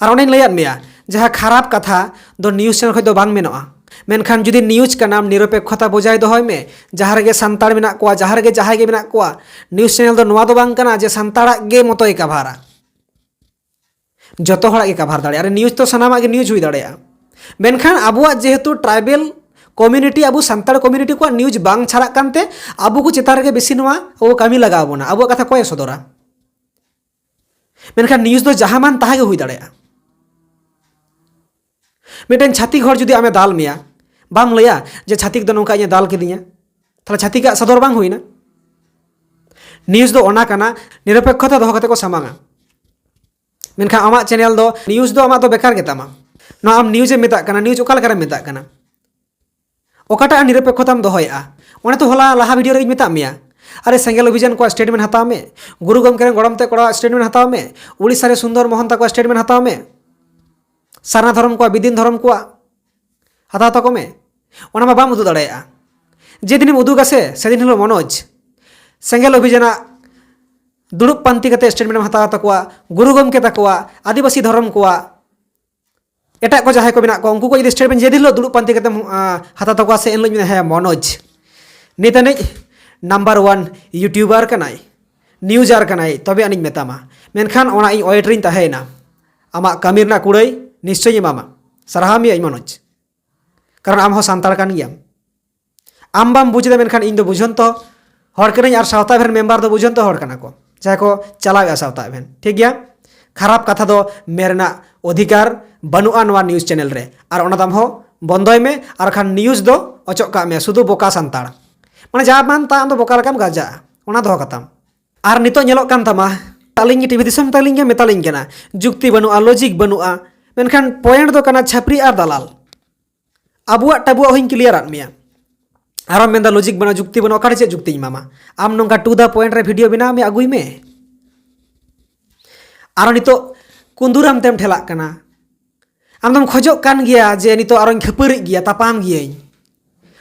ᱟᱨ ᱚᱱᱮᱧ ᱞᱟᱹᱭᱟᱫ ᱢᱮᱭᱟ, ᱡᱟᱦᱟᱸ ᱠᱷᱟᱨᱟᱯ ᱠᱟᱛᱷᱟ ᱫᱚ ᱱᱤᱭᱩᱡᱽ ᱪᱮᱱᱮᱞ ᱠᱷᱚᱱ ᱫᱚ ᱵᱟᱝ ᱢᱮᱱᱚᱜᱼᱟ, ᱢᱮᱱᱠᱷᱟᱱ ᱡᱩᱫᱤ ᱱᱤᱭᱩᱡᱽ ᱠᱟᱱᱟᱢ, ᱱᱤᱨᱚᱯᱮᱠᱠᱷᱚᱛᱟ ᱵᱚᱡᱟᱭ ᱫᱚᱦᱚᱭ ᱢᱮ᱾ ᱡᱟᱦᱟᱸ ᱨᱮᱜᱮ ᱥᱟᱱᱛᱟᱲ ᱢᱮᱱᱟᱜ ᱠᱚᱣᱟ, ᱡᱟᱦᱟᱸ ᱨᱮᱜᱮ ᱡᱟᱦᱟᱸᱭ ᱜᱮ ᱢᱮᱱᱟᱜ ᱠᱚᱣᱟ, ᱱᱤᱭᱩᱡᱽ ᱪᱮᱱᱮᱞ ᱫᱚ ᱱᱚᱣᱟ ᱫᱚ ᱵᱟᱝ ᱠᱟᱱᱟ ᱡᱮ ᱥᱟᱱᱛᱟᱲᱟᱜ ᱜᱮ ᱢᱚᱛᱚᱭ ᱠᱟᱵᱷᱟᱨᱟ᱾ ᱡᱚᱛᱚ ᱦᱚᱲᱟᱜ ᱜᱮ ᱠᱟᱵᱷᱟᱨ ᱫᱟᱲᱮᱭᱟᱜᱼᱟ᱾ ᱟᱨ ᱱᱤᱭᱩᱡᱽ ᱛᱚ ᱥᱟᱱᱟᱢᱟᱜ ᱜᱮ ᱱᱤᱭᱩᱡᱽ ᱦᱩᱭ ᱫᱟᱲᱮᱭᱟᱜᱼᱟ᱾ ᱢᱮᱱᱠᱷᱟᱱ ᱟᱵᱚᱣᱟᱜ ᱡᱮᱦᱮᱛᱩ ᱴᱨᱟᱭᱵᱮᱞ ᱠᱚᱢᱤᱭᱩᱱᱤᱴᱤ, ᱟᱵᱚ ᱥᱟᱱᱛᱟᱲ ᱠᱚᱢᱤᱭᱩᱱᱤᱴᱤ ᱠᱚᱣᱟᱜ ᱱᱤᱭᱩᱡᱽ ᱵᱟᱝ ᱪᱷᱟᱨᱟᱜ ᱠᱟᱱᱛᱮ ᱟᱵᱚ ᱠᱚ ᱪᱮᱛᱟᱱ ᱨᱮᱜᱮ ᱵᱮᱥᱤ ᱱᱚᱣᱟ ᱟᱵᱚ ᱠᱟᱹᱢᱤ ᱞᱟᱜᱟᱣ ᱵᱚᱱᱟ, ᱟᱵᱚᱣᱟᱜ ᱠᱟᱛᱷᱟ ᱠᱚᱭ ᱥᱚᱫᱚᱨᱟ᱾ ᱢᱮᱱᱠᱷᱟᱱ ᱱᱤᱭᱩᱡᱽ ᱫᱚ ᱡᱟᱦᱟᱸ ᱢᱟᱱ ᱛᱟᱦᱟᱸ ᱜᱮ ᱦᱩᱭ ᱫᱟᱲᱮᱭᱟᱜᱼᱟ᱾ ᱢᱤᱫᱴᱮᱱ ᱪᱷᱟᱹᱛᱤᱠ ᱦᱚᱲ ᱡᱩᱫᱤ ᱟᱢᱮ ᱫᱟᱞ ᱢᱮᱭᱟ, ᱵᱟᱢ ᱞᱟᱹᱭᱟ ᱡᱮ ᱪᱷᱟᱹᱛᱤᱠ ᱫᱚ ᱱᱚᱝᱠᱟ ᱤᱧᱮ ᱫᱟᱞ ᱠᱤᱫᱤᱧᱟ, ᱛᱟᱦᱞᱮ ᱪᱷᱟᱹᱛᱤᱠᱟᱜ ᱥᱚᱫᱚᱨ ᱵᱟᱝ ᱦᱩᱭᱱᱟ? ᱱᱤᱭᱩᱡᱽ ᱫᱚ ᱚᱱᱟ ᱠᱟᱱᱟ, ᱱᱤᱨᱚᱯᱮᱠᱠᱷᱚᱛᱟ ᱫᱚᱦᱚ ᱠᱟᱛᱮ ᱠᱚ ᱥᱟᱢᱟᱝᱟ᱾ ᱢᱮᱱᱠᱷᱟᱱ ᱟᱢᱟᱜ ᱪᱮᱱᱮᱞ ᱫᱚ, ᱱᱤᱭᱩᱡᱽ ᱫᱚ ᱟᱢᱟᱜ ᱫᱚ ᱵᱮᱠᱟᱨ ᱜᱮᱛᱟᱢᱟ᱾ ᱱᱚᱣᱟ ᱟᱢ ᱱᱤᱭᱩᱡᱽ ᱮᱢ ᱢᱮᱛᱟᱜ ᱠᱟᱱᱟ, ᱱᱤᱭᱩᱡᱽ ᱚᱠᱟ ᱞᱮᱠᱟᱨᱮᱢ ᱢᱮᱛᱟᱜ ᱠᱟᱱᱟ? ᱚᱠᱟᱴᱟᱜ ᱱᱤᱨᱚᱯᱮᱠᱠᱷᱚᱛᱟᱢ ᱫᱚᱦᱚᱭᱮᱫᱼᱟ? ᱚᱱᱮ ᱛᱚ ᱦᱚᱞᱟ ᱞᱟᱦᱟ ᱵᱷᱤᱰᱤᱭᱳ ᱨᱮᱧ ᱢᱮᱛᱟᱜ ᱢᱮᱭᱟ, ᱟᱨᱮ ᱥᱮᱸᱜᱮᱞ ᱚᱵᱷᱤᱡᱟᱱ ᱠᱚᱣᱟᱜ ᱥᱴᱮᱴᱢᱮᱱᱴ ᱦᱟᱛᱟᱣ ᱢᱮ, ᱜᱩᱨᱩ ᱜᱚᱢᱠᱮ ᱨᱮᱱ ᱜᱚᱲᱚᱢ ᱛᱮ ᱠᱚᱲᱟᱣᱟᱜ ᱥᱴᱮᱴᱢᱮᱱᱴ ᱦᱟᱛᱟᱣ ᱢᱮ, ᱩᱲᱤᱥᱥᱟ ᱨᱮ ᱥᱩᱱᱫᱚᱨ ᱢᱳᱦᱚᱱ ᱛᱟᱠᱚᱣᱟᱜ ᱥᱴᱮᱴᱢᱮᱱᱴ ᱦᱟᱛᱟᱣ ᱢᱮ, ᱥᱟᱨᱱᱟ ᱫᱷᱚᱨᱚᱢ ᱠᱚᱣᱟᱜ, ᱵᱤᱫᱤᱱ ᱫᱷᱚᱨᱚᱢ ᱠᱚᱣᱟᱜ ᱦᱟᱛᱟᱣ ᱛᱟᱠᱚ ᱢᱮ᱾ ᱚᱱᱟ ᱢᱟ ᱵᱟᱢ ᱩᱫᱩᱜ ᱫᱟᱲᱮᱭᱟᱜᱼᱟ᱾ ᱡᱮᱫᱤᱱᱮᱢ ᱩᱫᱩᱜᱟ ᱥᱮ, ᱥᱮᱫᱤᱱ ᱦᱤᱞᱳᱜ ᱢᱚᱱᱳᱡᱽ ᱥᱮᱸᱜᱮᱞ ᱚᱵᱷᱤᱡᱟᱱᱟᱜ ᱫᱩᱲᱩᱵ ᱯᱟᱱᱛᱮ ᱠᱟᱛᱮ ᱥᱴᱮᱴᱢᱮᱱᱴ ᱮᱢ ᱦᱟᱛᱟᱣ ᱛᱟᱠᱚᱣᱟ, ᱜᱩᱨᱩ ᱜᱚᱢᱠᱮ ᱛᱟᱠᱚᱣᱟᱜ, ᱟᱹᱫᱤᱵᱟᱹᱥᱤ ᱫᱷᱚᱨᱚᱢ ᱠᱚᱣᱟᱜ, ᱮᱴᱟᱜ ᱠᱚ ᱡᱟᱦᱟᱸᱭ ᱠᱚ ᱢᱮᱱᱟᱜ ᱠᱚᱣᱟ, ᱩᱱᱠᱩ ᱠᱚ ᱡᱩᱫᱤ ᱥᱴᱮᱴᱢᱮᱱᱴ ᱡᱮ ᱫᱤᱱ ᱦᱤᱞᱳᱜ ᱫᱩᱲᱩᱵ ᱯᱟᱱᱛᱮ ᱠᱟᱛᱮᱢ, ᱟ, ᱦᱟᱛᱟᱣ ᱛᱟᱠᱚᱣᱟ ᱥᱮ, ᱮᱱ ᱦᱤᱞᱳᱜ ᱢᱮᱱᱟ, "ᱦᱮᱸ, ᱢᱚᱱᱳᱡᱽ ᱱᱤᱛ ᱟᱹᱱᱤᱡ ᱱᱟᱢᱵᱟᱨ ᱳᱣᱟᱱ ᱭᱩᱴᱩᱵᱟᱨ ᱠᱟᱱᱟᱭ, ᱱᱤᱭᱩᱡᱟᱨ ᱠᱟᱱᱟᱭ", ᱛᱚᱵᱮ ᱟᱹᱱᱤᱡ ᱢᱮᱛᱟᱢᱟ᱾ ᱢᱮᱱᱠᱷᱟᱱ ᱚᱱᱟ ᱤᱧ ᱳᱭᱮᱴ ᱨᱤᱧ ᱛᱟᱦᱮᱸᱭᱮᱱᱟ᱾ ᱟᱢᱟᱜ ᱠᱟᱹᱢᱤ ᱨᱮᱱᱟᱜ ᱠᱩᱲᱟᱹᱭ ᱱᱤᱥᱪᱚᱭᱤᱧ ᱮᱢᱟᱢᱟ᱾ ᱥᱟᱨᱦᱟᱣ ᱢᱮᱭᱟᱹᱧ ᱢᱚᱱᱳᱡᱽ, ᱠᱟᱨᱚᱱ ᱟᱢ ᱦᱚᱸ ᱥᱟᱱᱛᱟᱲ ᱠᱟᱱ ᱜᱮᱭᱟᱢ᱾ ᱟᱢ ᱵᱟᱢ ᱵᱩᱡᱽ ᱮᱫᱟ, ᱢᱮᱱᱠᱷᱟᱱ ᱤᱧ ᱫᱚ ᱵᱩᱡᱷᱚᱱᱛᱚ ᱦᱚᱲ ᱠᱟᱹᱱᱟᱹᱧ, ᱟᱨ ᱥᱟᱶᱛᱟ ᱮᱵᱷᱮᱱ ᱢᱮᱢᱵᱟᱨ ᱫᱚ ᱵᱩᱡᱷᱚᱱᱛᱚ ᱦᱚᱲ ᱠᱟᱱᱟ ᱠᱚ, ᱡᱟᱦᱟᱸᱭ ᱠᱚ ᱪᱟᱞᱟᱣᱮᱫᱼᱟ ᱥᱟᱶᱛᱟ ᱮᱵᱷᱮᱱ, ᱴᱷᱤᱠ ᱜᱮᱭᱟ? ᱠᱷᱟᱨᱟᱯ ᱠᱟᱛᱷᱟ ᱫᱚ ᱢᱮᱱ ᱨᱮᱱᱟᱜ ᱚᱫᱷᱤᱠᱟᱨ ᱵᱟᱹᱱᱩᱜᱼᱟ ᱱᱚᱣᱟ ᱱᱤᱭᱩᱡᱽ ᱪᱮᱱᱮᱞ ᱨᱮ, ᱟᱨ ᱚᱱᱟ ᱫᱚ ᱟᱢ ᱦᱚᱸ ᱵᱚᱱᱫᱚᱭ ᱢᱮ, ᱟᱨ ᱠᱷᱟᱱ ᱱᱤᱭᱩᱡᱽ ᱫᱚ ᱚᱪᱚᱜ ᱠᱟᱜ ᱢᱮ, ᱥᱩᱫᱷᱩ ᱵᱚᱠᱟ ᱥᱟᱱᱛᱟᱲ᱾ ᱢᱟᱱᱮ, ᱡᱟ ᱢᱟᱱ ᱛᱟ ᱟᱢ ᱫᱚ ᱵᱚᱠᱟ ᱞᱮᱠᱟᱢ ᱜᱟᱨᱡᱟᱜᱼᱟ, ᱚᱱᱟ ᱫᱚᱦᱚ ᱠᱟᱛᱟᱢ᱾ ᱟᱨ ᱱᱤᱛᱚᱜ ᱧᱮᱞᱚᱜ ᱠᱟᱱ ᱛᱟᱢᱟ, ᱟᱹᱞᱤᱧ ᱜᱮ ᱴᱤᱵᱷᱤ ᱫᱤᱥᱚᱢ ᱛᱟᱹᱞᱤᱧ ᱜᱮ ᱢᱮᱛᱟᱞᱤᱧ ᱠᱟᱱᱟ, ᱡᱩᱠᱛᱤ ᱵᱟᱹᱱᱩᱜᱼᱟ, ᱞᱚᱡᱤᱠ ᱵᱟᱹᱱᱩᱜᱼᱟ, ᱢᱮᱱᱠᱷᱟᱱ ᱯᱚᱭᱮᱱᱴ ᱫᱚ ᱠᱟᱱᱟ ᱪᱷᱟᱹᱯᱨᱤ ᱟᱨ ᱫᱟᱞᱟᱞ᱾ ᱟᱵᱚᱣᱟᱜ ᱴᱟᱵᱩᱣᱟᱜ ᱦᱚᱸᱧ ᱠᱞᱤᱭᱟᱨᱟᱫ ᱢᱮᱭᱟ, ᱟᱨᱚᱢ ᱢᱮᱱᱫᱟ ᱞᱚᱡᱤᱠ ᱵᱟᱹᱱᱩᱜᱼᱟ, ᱡᱩᱠᱛᱤ ᱵᱟᱹᱱᱩᱜᱼᱟ, ᱚᱠᱟᱨᱮ ᱪᱮᱫ ᱡᱩᱠᱛᱤᱧ ᱮᱢᱟᱢᱟ? ᱟᱢ ᱱᱚᱝᱠᱟ ᱴᱩ ᱫᱟ ᱯᱚᱭᱮᱱᱴ ᱨᱮ ᱵᱷᱤᱰᱤᱭᱳ ᱵᱮᱱᱟᱣ ᱢᱮ, ᱟᱹᱜᱩᱭ ᱢᱮ᱾ ᱟᱨᱚ ᱱᱤᱛᱚᱜ ᱠᱩᱸᱫᱩᱨᱟᱢ ᱛᱮᱢ ᱴᱷᱮᱞᱟᱜ ᱠᱟᱱᱟ᱾ ᱟᱢ ᱫᱚᱢ ᱠᱷᱚᱡᱚᱜ ᱠᱟᱱ ᱜᱮᱭᱟ ᱡᱮ ᱱᱤᱛᱚᱜ ᱟᱨᱚᱧ ᱠᱷᱟᱹᱯᱟᱹᱨᱤᱜ ᱜᱮᱭᱟ, ᱛᱟᱯᱟᱢ ᱜᱤᱭᱟᱹᱧ᱾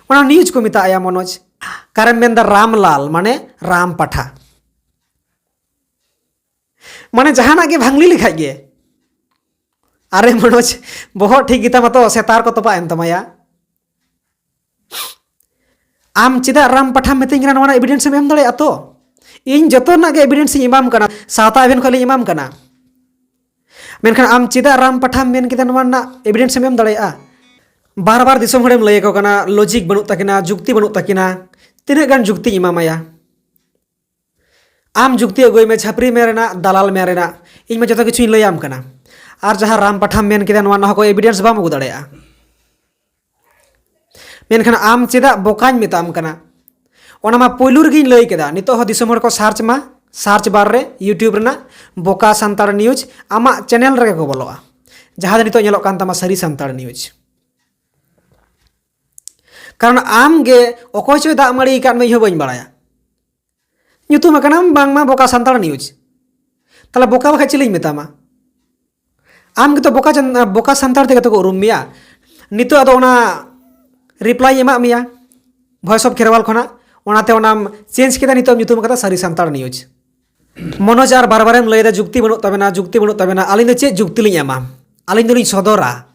ᱚᱱᱟ ᱱᱤᱭᱩᱡᱽ ᱠᱚ ᱢᱮᱛᱟᱜᱼᱟ ᱢᱚᱱᱳᱡᱽ᱾ ᱚᱠᱟᱨᱮᱢ ᱢᱮᱱᱫᱟ ᱨᱟᱢᱞᱟᱞ, ᱢᱟᱱᱮ ᱨᱟᱢ ᱯᱟᱴᱷᱟ᱾ ᱢᱟᱱᱮ ᱡᱟᱦᱟᱱᱟᱜ ᱜᱮ ᱵᱷᱟᱝᱞᱤ ᱞᱮᱠᱷᱟᱡ ᱜᱮ᱾ ᱟᱨᱮ ᱢᱚᱱᱳᱡᱽ, ᱵᱚᱦᱚᱜ ᱴᱷᱤᱠ ᱜᱮᱛᱟᱢᱟ ᱛᱚ, ᱥᱮ ᱛᱟᱨ ᱠᱚ ᱛᱚᱯᱟᱜ ᱮᱱ ᱛᱟᱢᱟ ᱭᱟ? ᱟᱢ ᱪᱮᱫᱟᱜ ᱨᱟᱢ ᱯᱟᱴᱷᱟᱢ ᱢᱤᱛᱟᱹᱧ ᱠᱟᱱᱟ? ᱱᱚᱣᱟ ᱨᱮᱱᱟᱜ ᱮᱵᱤᱰᱮᱱᱥ ᱮᱢ ᱮᱢ ᱫᱟᱲᱮᱭᱟᱜᱼᱟ ᱛᱚ? ᱤᱧ ᱡᱚᱛᱚ ᱨᱮᱱᱟᱜ ᱜᱮ ᱮᱵᱤᱰᱮᱱᱥ ᱤᱧ ᱮᱢᱟᱢ ᱠᱟᱱᱟ, ᱥᱟᱶᱛᱟ ᱮᱵᱷᱮᱱ ᱠᱷᱚᱱ ᱞᱤᱧ ᱮᱢᱟᱢ ᱠᱟᱱᱟ᱾ ᱢᱮᱱᱠᱷᱟᱱ ᱟᱢ ᱪᱮᱫᱟᱜ ᱨᱟᱢ ᱯᱟᱴᱷᱟᱢ ᱢᱮᱱ ᱠᱮᱫᱟ? ᱱᱚᱣᱟ ᱨᱮᱱᱟᱜ ᱮᱵᱤᱰᱮᱱᱥ ᱮᱢ ᱮᱢ ᱫᱟᱲᱮᱭᱟᱜᱼᱟ? ᱵᱟᱨ ᱵᱟᱨ ᱫᱤᱥᱚᱢ ᱦᱚᱲᱮᱢ ᱞᱟᱹᱭ ᱟᱠᱚ ᱠᱟᱱᱟ, ᱞᱚᱡᱤᱠ ᱵᱟᱹᱱᱩᱜ ᱛᱟᱹᱠᱤᱱᱟ, ᱡᱩᱠᱛᱤ ᱵᱟᱹᱱᱩᱜ ᱛᱟᱹᱠᱤᱱᱟ᱾ ᱛᱤᱱᱟᱹᱜ ᱜᱟᱱ ᱡᱩᱠᱛᱤᱧ ᱮᱢᱟᱢᱟᱭᱟ? ᱟᱢ ᱡᱩᱠᱛᱤ ᱟᱹᱜᱩᱭ ᱢᱮ, ᱪᱷᱟᱹᱯᱨᱤ ᱢᱮ ᱨᱮᱱᱟᱜ, ᱫᱟᱞᱟᱞ ᱢᱮ ᱨᱮᱱᱟᱜ, ᱤᱧ ᱢᱟ ᱡᱚᱛᱚ ᱠᱤᱪᱷᱩᱧ ᱞᱟᱹᱭᱟᱢ ᱠᱟᱱᱟ᱾ ᱟᱨ ᱡᱟᱦᱟᱸ ᱨᱟᱢ ᱯᱟᱴᱷᱟᱢ ᱢᱮᱱ ᱠᱮᱫᱟ, ᱱᱚᱣᱟ ᱨᱮᱱᱟᱜ ᱦᱚᱸ ᱠᱳᱱᱳ ᱮᱵᱤᱰᱮᱱᱥ ᱵᱟᱢ ᱟᱹᱜᱩ ᱫᱟᱲᱮᱭᱟᱜᱼᱟ᱾ ᱢᱮᱱᱠᱷᱟᱱ ᱟᱢ ᱪᱮᱫᱟᱜ ᱵᱚᱠᱟᱧ ᱢᱮᱛᱟᱢ ᱠᱟᱱᱟ? ᱚᱱᱟ ᱢᱟ ᱯᱳᱭᱞᱳ ᱨᱮᱜᱮᱧ ᱞᱟᱹᱭ ᱠᱮᱫᱟ᱾ ᱱᱤᱛᱚᱜ ᱦᱚᱸ ᱫᱤᱥᱚᱢ ᱦᱚᱲ ᱠᱚ ᱥᱟᱨᱪ ᱢᱟ, ᱥᱟᱨᱪ ᱵᱟᱨ ᱨᱮ YouTube ᱨᱮᱱᱟᱜ ᱵᱚᱠᱟ ᱥᱟᱱᱛᱟᱲ ᱱᱤᱭᱩᱡᱽ, ᱟᱢᱟᱜ ᱪᱮᱱᱮᱞ ᱨᱮᱜᱮ ᱠᱚ ᱵᱚᱞᱚᱜᱼᱟ, ᱡᱟᱦᱟᱸ ᱫᱚ ᱱᱤᱛᱚᱜ ᱧᱮᱞᱚᱜ ᱠᱟᱱ ᱛᱟᱢᱟ ᱥᱟᱹᱨᱤ ᱥᱟᱱᱛᱟᱲ ᱱᱤᱭᱩᱡᱽ᱾ ᱠᱟᱨᱚᱱ ᱟᱢ ᱜᱮ ᱚᱠᱚᱭ ᱪᱚᱭ ᱫᱟᱜ ᱢᱟᱹᱲᱤ ᱟᱠᱟᱫ ᱢᱮ, ᱤᱧ ᱦᱚᱸ ᱵᱟᱹᱧ ᱵᱟᱲᱟᱭᱟ᱾ ᱧᱩᱛᱩᱢ ᱟᱠᱟᱱᱟᱢ ᱵᱟᱝᱢᱟ ᱵᱚᱠᱟ ᱥᱟᱱᱛᱟᱲ ᱱᱤᱭᱩᱡᱽ᱾ ᱛᱟᱦᱞᱮ ᱵᱚᱠᱟ ᱵᱟᱠᱷᱟᱡ ᱪᱮᱫ ᱞᱤᱧ ᱢᱮᱛᱟᱢᱟ? ᱟᱢ ᱜᱮᱛᱚ ᱵᱚᱠᱟ ᱪᱟᱱ-, ᱵᱚᱠᱟ ᱥᱟᱱᱛᱟᱲ ᱛᱮᱜᱮ ᱛᱚ ᱠᱚ ᱩᱨᱩᱢ ᱢᱮᱭᱟ᱾ ᱱᱤᱛᱚᱜ ᱟᱫᱚ ᱚᱱᱟ ᱨᱤᱯᱞᱟᱭ ᱮᱢᱟᱜ ᱢᱮᱭᱟ, ᱵᱷᱚᱭᱮᱥ ᱚᱯᱷ ᱠᱷᱮᱨᱣᱟᱞ ᱠᱷᱚᱱᱟᱜ, ᱚᱱᱟᱛᱮ ᱚᱱᱟᱢ ᱪᱮᱧᱡᱽ ᱠᱮᱫᱟ, ᱱᱤᱛᱚᱜ ᱧᱩᱛᱩᱢ ᱠᱟᱫᱟ ᱥᱟᱹᱨᱤ ᱥᱟᱱᱛᱟᱲ ᱱᱤᱭᱩᱡᱽ᱾ ᱢᱚᱱᱳᱡᱽ ᱟᱨ ᱵᱟᱨ ᱵᱟᱨᱮᱢ ᱞᱟᱹᱭᱫᱟ ᱡᱩᱠᱛᱤ ᱵᱟᱹᱱᱩᱜ ᱛᱟᱵᱮᱱᱟ, ᱡᱩᱠᱛᱤ ᱵᱟᱹᱱᱩᱜ ᱛᱟᱵᱮᱱᱟ᱾ ᱟᱹᱞᱤᱧ ᱫᱚ ᱪᱮᱫ ᱡᱩᱠᱛᱤ ᱞᱤᱧ ᱮᱢᱟ? ᱟᱹᱞᱤᱧ ᱫᱚᱞᱤᱧ ᱥᱚᱫᱚᱨᱟ᱾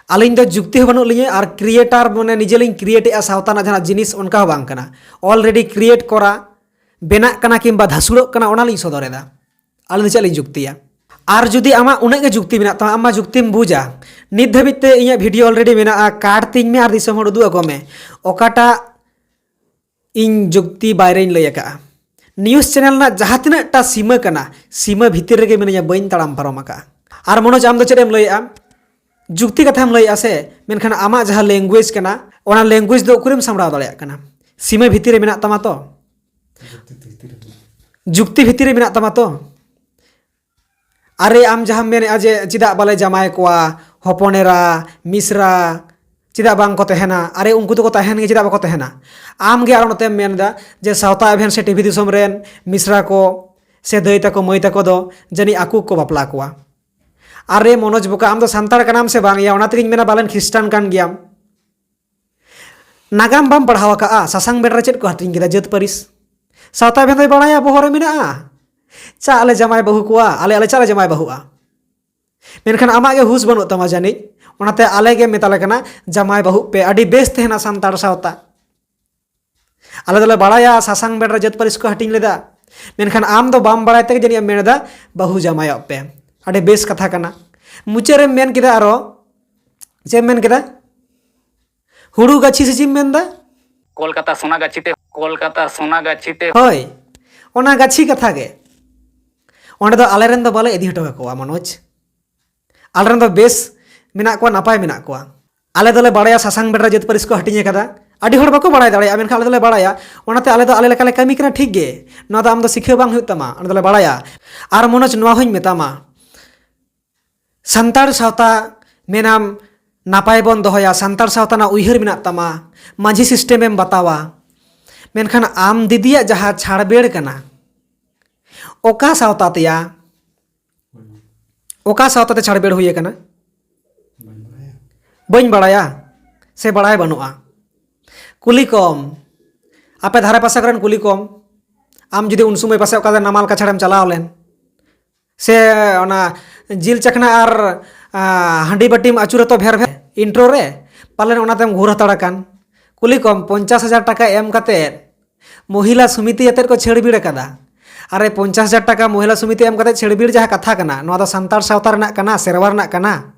ᱟᱹᱞᱤᱧ ᱫᱚ ᱡᱩᱠᱛᱤ ᱦᱚᱸ ᱵᱟᱹᱱᱩᱜ ᱞᱤᱧᱟᱹ, ᱟᱨ ᱠᱨᱤᱭᱮᱴᱟᱨ, ᱢᱟᱱᱮ ᱱᱤᱡᱮ ᱞᱤᱧ ᱠᱨᱤᱭᱮᱴ ᱮᱜᱼᱟ ᱥᱟᱶᱛᱟ ᱨᱮᱱᱟᱜ ᱡᱟᱦᱟᱱᱟᱜ ᱡᱤᱱᱤᱥ, ᱚᱱᱠᱟ ᱦᱚᱸ ᱵᱟᱝ ᱠᱟᱱᱟ᱾ ᱚᱞᱨᱮᱰᱤ ᱠᱨᱤᱭᱮᱴ ᱠᱚᱨᱟ, ᱵᱮᱱᱟᱜ ᱠᱟᱱᱟ ᱠᱤᱝᱵᱟ ᱫᱷᱟᱥᱩᱲᱚᱜ ᱠᱟᱱᱟ, ᱚᱱᱟ ᱞᱤᱧ ᱥᱚᱫᱚᱨ ᱮᱫᱟ᱾ ᱟᱹᱞᱤᱧ ᱫᱚ ᱪᱮᱫ ᱞᱤᱧ ᱡᱩᱠᱛᱤᱭᱟ? ᱟᱨ ᱡᱩᱫᱤ ᱟᱢᱟᱜ ᱩᱱᱟᱹᱜ ᱜᱮ ᱡᱩᱠᱛᱤ ᱢᱮᱱᱟᱜ ᱛᱟᱢᱟ, ᱟᱢ ᱢᱟ ᱡᱩᱠᱛᱤᱢ ᱵᱩᱡᱟ, ᱱᱤᱛ ᱫᱷᱟᱹᱵᱤᱡ ᱛᱮ ᱤᱧᱟᱹᱜ ᱵᱷᱤᱰᱤᱭᱳ ᱚᱞᱨᱮᱰᱤ ᱢᱮᱱᱟᱜᱼᱟ, ᱠᱟᱴ ᱛᱤᱧ ᱢᱮ ᱟᱨ ᱫᱤᱥᱚᱢ ᱦᱚᱲ ᱩᱫᱩᱜ ᱟᱠᱚ ᱢᱮ, ᱚᱠᱟᱴᱟᱜ ᱤᱧ ᱡᱩᱠᱛᱤ ᱵᱟᱭᱨᱮᱧ ᱞᱟᱹᱭ ᱟᱠᱟᱫᱼᱟ᱾ ᱱᱤᱭᱩᱡᱽ ᱪᱮᱱᱮᱞ ᱨᱮᱱᱟᱜ ᱡᱟᱦᱟᱸ ᱛᱤᱱᱟᱹᱜ ᱴᱟ ᱥᱤᱢᱟᱹ ᱠᱟᱱᱟ, ᱥᱤᱢᱟᱹ ᱵᱷᱤᱛᱤᱨ ᱨᱮᱜᱮ ᱢᱤᱱᱟᱹᱧᱟ, ᱵᱟᱹᱧ ᱛᱟᱲᱟᱢ ᱯᱟᱨᱚᱢ ᱟᱠᱟᱫᱼᱟ᱾ ᱟᱨ ᱢᱚᱱᱳᱡᱽ, ᱟᱢ ᱫᱚ ᱪᱮᱫ ᱮᱢ ᱞᱟᱹᱭᱮᱫᱼᱟ? ᱡᱩᱠᱛᱤ ᱠᱟᱛᱷᱟᱢ ᱞᱟᱹᱭᱮᱫᱼᱟ ᱥᱮ, ᱢᱮᱱᱠᱷᱟᱱ ᱟᱢᱟᱜ ᱡᱟᱦᱟᱸ ᱞᱮᱝᱜᱩᱭᱮᱡᱽ ᱠᱟᱱᱟ, ᱚᱱᱟ ᱞᱮᱝᱜᱩᱭᱮᱡᱽ ᱫᱚ ᱩᱠᱩᱨᱮᱢ ᱥᱟᱢᱵᱲᱟᱣ ᱫᱟᱲᱮᱭᱟᱜ ᱠᱟᱱᱟ? ᱥᱤᱢᱟᱹ ᱵᱷᱤᱛᱤᱨ ᱨᱮ ᱢᱮᱱᱟᱜ ᱛᱟᱢᱟ ᱛᱚ? ᱡᱩᱠᱛᱤ ᱵᱷᱤᱛᱤᱨ ᱨᱮ ᱢᱮᱱᱟᱜᱼᱟ᱾ ᱡᱩᱠᱛᱤ ᱵᱷᱤᱛᱤᱨ ᱨᱮ ᱢᱮᱱᱟᱜ ᱛᱟᱢᱟ ᱛᱚ? ᱟᱨᱮ, ᱟᱢ ᱡᱟᱦᱟᱸᱢ ᱢᱮᱱᱮᱫᱼᱟ ᱡᱮ ᱪᱮᱫᱟᱜ ᱵᱟᱞᱮ ᱡᱟᱢᱟᱭ ᱠᱚᱣᱟ, ᱦᱚᱯᱚᱱ ᱮᱨᱟ, ᱢᱤᱥᱨᱟ, ᱪᱮᱫᱟᱜ ᱵᱟᱝ ᱠᱚ ᱛᱟᱦᱮᱱᱟ? ᱟᱨᱮ, ᱩᱱᱠᱩ ᱫᱚᱠᱚ ᱛᱟᱦᱮᱱ ᱜᱮᱭᱟ, ᱪᱮᱫᱟᱜ ᱵᱟᱠᱚ ᱛᱟᱦᱮᱱᱟ? ᱟᱢ ᱜᱮ ᱟᱨᱚ ᱱᱚᱛᱮᱢ ᱢᱮᱱ ᱮᱫᱟ ᱡᱮ ᱥᱟᱶᱛᱟ ᱮᱵᱷᱮᱱ ᱥᱮ ᱴᱤᱵᱷᱤ ᱫᱤᱥᱚᱢ ᱨᱮᱱ ᱢᱤᱥᱨᱟ ᱠᱚ ᱥᱮ ᱫᱟᱹᱭ ᱛᱟᱠᱚ, ᱢᱟᱹᱭ ᱛᱟᱠᱚ ᱫᱚ ᱡᱟᱹᱱᱤᱡ ᱟᱠᱚ ᱠᱚ ᱵᱟᱯᱞᱟ ᱠᱚᱣᱟ᱾ ᱟᱨᱮ ᱢᱚᱱᱳᱡᱽ ᱵᱚᱠᱟ, ᱟᱢ ᱫᱚ ᱥᱟᱱᱛᱟᱲ ᱠᱟᱱᱟᱢ ᱥᱮ ᱵᱟᱝ ᱭᱟ? ᱚᱱᱟ ᱛᱮᱜᱤᱧ ᱢᱮᱱᱟ, ᱵᱟᱞᱮᱱ ᱠᱷᱨᱤᱥᱴᱟᱱ ᱠᱟᱱ ᱜᱮᱭᱟᱢ᱾ ᱱᱟᱜᱟᱢ ᱵᱟᱢ ᱯᱟᱲᱦᱟᱣ ᱟᱠᱟᱜᱼᱟ? ᱥᱟᱥᱟᱝ ᱵᱮᱰ ᱨᱮ ᱪᱮᱫ ᱠᱚ ᱦᱟᱹᱴᱤᱧ ᱠᱮᱫᱟ? ᱡᱟᱹᱛ ᱯᱟᱹᱨᱤᱥ᱾ ᱥᱟᱶᱛᱟ ᱮᱵᱷᱮᱱ ᱫᱚᱭ ᱵᱟᱲᱟᱭᱟ, ᱵᱚᱦᱚᱜ ᱨᱮ ᱢᱮᱱᱟᱜᱼᱟ᱾ ᱪᱟᱜ ᱞᱮ ᱡᱟᱢᱟᱭ ᱵᱟᱹᱦᱩ ᱠᱚᱣᱟ, ᱟᱞᱮ, ᱟᱞᱮ ᱪᱟᱜ ᱞᱮ ᱡᱟᱢᱟᱭ ᱵᱟᱹᱦᱩᱜᱼᱟ᱾ ᱢᱮᱱᱠᱷᱟᱱ ᱟᱢᱟᱜ ᱜᱮ ᱦᱩᱥ ᱵᱟᱹᱱᱩᱜ ᱛᱟᱢᱟ ᱡᱟᱹᱱᱤᱡ, ᱚᱱᱟᱛᱮ ᱟᱞᱮ ᱜᱮ ᱢᱮᱛᱟ ᱞᱮ ᱠᱟᱱᱟ, ᱡᱟᱢᱟᱭ ᱵᱟᱹᱦᱩᱜ ᱯᱮ, ᱟᱹᱰᱤ ᱵᱮᱥ ᱛᱟᱦᱮᱱᱟ ᱥᱟᱱᱛᱟᱲ ᱥᱟᱶᱛᱟ᱾ ᱟᱞᱮ ᱫᱚᱞᱮ ᱵᱟᱲᱟᱭᱟ ᱥᱟᱥᱟᱝ ᱵᱮᱲ ᱨᱮ ᱡᱟᱹᱛ ᱯᱟᱹᱨᱤᱥ ᱠᱚ ᱦᱟᱹᱴᱤᱧ ᱞᱮᱫᱟ, ᱢᱮᱱᱠᱷᱟᱱ ᱟᱢ ᱫᱚ ᱵᱟᱢ ᱵᱟᱲᱟᱭ ᱛᱮᱜᱮ ᱡᱟᱹᱱᱤᱡ ᱮᱢ ᱢᱮᱱ ᱮᱫᱟ ᱵᱟᱹᱦᱩ ᱡᱟᱢᱟᱭᱚᱜ ᱯᱮ᱾ ᱟᱹᱰᱤ ᱵᱮᱥ ᱠᱟᱛᱷᱟ ᱠᱟᱱᱟ᱾ ᱢᱩᱪᱟᱹᱫ ᱨᱮᱢ ᱢᱮᱱ ᱠᱮᱫᱟ ᱟᱨᱚ, ᱪᱮᱫ ᱮᱢ ᱢᱮᱱ ᱠᱮᱫᱟ? ᱦᱩᱲᱩ ᱜᱟᱹᱪᱷᱤ ᱥᱮ ᱪᱮᱫ ᱮᱢ ᱢᱮᱱ ᱮᱫᱟ? ᱠᱳᱞᱠᱟᱛᱟ ᱥᱳᱱᱟ ᱜᱟᱹᱪᱷᱤ ᱛᱮ, ᱠᱳᱞᱠᱟᱛᱟ ᱥᱳᱱᱟ ᱜᱟᱹᱪᱷᱤ ᱛᱮ᱾ ᱦᱳᱭ, ᱚᱱᱟ ᱜᱟᱹᱪᱷᱤ ᱠᱟᱛᱷᱟ ᱜᱮ᱾ ᱚᱸᱰᱮ ᱫᱚ ᱟᱞᱮ ᱨᱮᱱ ᱫᱚ ᱵᱟᱞᱮ ᱤᱫᱤ ᱦᱚᱴᱚ ᱠᱟᱠᱚᱣᱟ ᱢᱚᱱᱳᱡᱽ᱾ ᱟᱞᱮ ᱨᱮᱱ ᱫᱚ ᱵᱮᱥ ᱢᱮᱱᱟᱜ ᱠᱚᱣᱟ, ᱱᱟᱯᱟᱭ ᱢᱮᱱᱟᱜ ᱠᱚᱣᱟ᱾ ᱟᱞᱮ ᱫᱚᱞᱮ ᱵᱟᱲᱟᱭᱟ ᱥᱟᱥᱟᱝ ᱵᱮᱲ ᱨᱮ ᱡᱟᱹᱛ ᱯᱟᱹᱨᱤᱥ ᱠᱚ ᱦᱟᱹᱴᱤᱧ ᱟᱠᱟᱫᱟ᱾ ᱟᱹᱰᱤ ᱦᱚᱲ ᱵᱟᱠᱚ ᱵᱟᱲᱟᱭ ᱫᱟᱲᱮᱭᱟᱜᱼᱟ, ᱢᱮᱱᱠᱷᱟᱱ ᱟᱞᱮ ᱫᱚᱞᱮ ᱵᱟᱲᱟᱭᱟ᱾ ᱚᱱᱟᱛᱮ ᱟᱞᱮ ᱫᱚ ᱟᱞᱮ ᱞᱮᱠᱟᱞᱮ ᱠᱟᱹᱢᱤ ᱠᱟᱱᱟ, ᱴᱷᱤᱠ ᱜᱮ᱾ ᱱᱚᱣᱟ ᱫᱚ ᱟᱢ ᱫᱚ ᱥᱤᱠᱷᱟᱹᱣ ᱵᱟᱝ ᱦᱩᱭᱩᱜ ᱛᱟᱢᱟ, ᱟᱞᱮ ᱫᱚᱞᱮ ᱵᱟᱲᱟᱭᱟ᱾ ᱟᱨ ᱢᱚᱱᱳᱡᱽ, ᱱᱚᱣᱟ ᱦᱚᱸᱧ ᱢᱮᱛᱟᱢᱟ, ᱥᱟᱱᱛᱟᱲ ᱥᱟᱶᱛᱟ ᱢᱮᱱᱟᱢ ᱱᱟᱯᱟᱭ ᱵᱚᱱ ᱫᱚᱦᱚᱭᱟ, ᱥᱟᱱᱛᱟᱲ ᱥᱟᱶᱛᱟ ᱨᱮᱱᱟᱜ ᱩᱭᱦᱟᱹᱨ ᱢᱮᱱᱟᱜ ᱛᱟᱢᱟ, ᱢᱟᱹᱡᱷᱤ system ᱮᱢ ᱵᱟᱛᱟᱣᱟ, ᱢᱮᱱᱠᱷᱟᱱ ᱟᱢ ᱫᱤᱫᱤᱭᱟᱜ ᱡᱟᱦᱟᱸ ᱪᱷᱟᱲᱵᱮᱲ ᱠᱟᱱᱟ, ᱚᱠᱟ ᱥᱟᱶᱛᱟ ᱛᱮᱭᱟ? ᱚᱠᱟ ᱥᱟᱶᱛᱟ ᱛᱮ ᱪᱷᱟᱲᱵᱮᱲ ᱦᱩᱭ ᱟᱠᱟᱱᱟ? ᱵᱟᱹᱧ ᱵᱟᱲᱟᱭᱟ ᱥᱮ ᱵᱟᱲᱟᱭ ᱵᱟᱹᱱᱩᱜᱼᱟ? ᱠᱩᱞᱤ ᱠᱚᱢ, ᱟᱯᱮ ᱫᱷᱟᱨᱮ ᱯᱟᱥᱮ ᱠᱚᱨᱮᱱ ᱠᱩᱞᱤ ᱠᱚᱢ᱾ ᱟᱢ ᱡᱩᱫᱤ ᱩᱱ ᱥᱚᱢᱚᱭ ᱯᱟᱥᱮ ᱚᱠᱟ ᱱᱟᱢᱟᱞ ᱠᱟᱪᱷᱟᱲᱮᱢ ᱪᱟᱞᱟᱣ ᱞᱮᱱ, ᱥᱮ ᱚᱱᱟ ᱡᱤᱞ ᱪᱟᱠᱷᱱᱟ ᱟᱨ, ᱟ, ᱦᱟᱺᱰᱤ ᱵᱟᱹᱴᱤᱢ ᱟᱹᱪᱩᱨ ᱟᱛᱚ ᱵᱷᱮᱨ ᱵᱷᱮᱨ intro ᱨᱮ, ᱯᱟᱞᱮᱱ ᱚᱱᱟᱛᱮᱢ ᱜᱷᱩᱨ ᱦᱟᱛᱟᱲ ᱟᱠᱟᱱ᱾ ᱠᱩᱞᱤ ᱠᱚᱢ, ᱯᱚᱧᱪᱟᱥ ᱦᱟᱡᱟᱨ ᱴᱟᱠᱟ ᱮᱢ ᱠᱟᱛᱮ ᱢᱚᱦᱤᱞᱟ ᱥᱚᱢᱤᱛᱤ ᱟᱛᱮᱫ ᱠᱚ ᱪᱷᱟᱹᱲᱵᱤᱲ ᱟᱠᱟᱫᱟ᱾ ᱟᱨᱮ, ᱯᱚᱧᱪᱟᱥ ᱦᱟᱡᱟᱨ ᱴᱟᱠᱟ ᱢᱚᱦᱤᱞᱟ ᱥᱚᱢᱤᱛᱤ ᱮᱢ ᱠᱟᱛᱮ ᱪᱷᱟᱹᱲᱵᱤᱲ ᱡᱟᱦᱟᱸ ᱠᱟᱛᱷᱟ ᱠᱟᱱᱟ, ᱱᱚᱣᱟ ᱫᱚ ᱥᱟᱱᱛᱟᱲ ᱥᱟᱶᱛᱟ ᱨᱮᱱᱟᱜ ᱠᱟᱱᱟ, ᱥᱮᱨᱣᱟ ᱨᱮᱱᱟᱜ ᱠᱟᱱᱟ?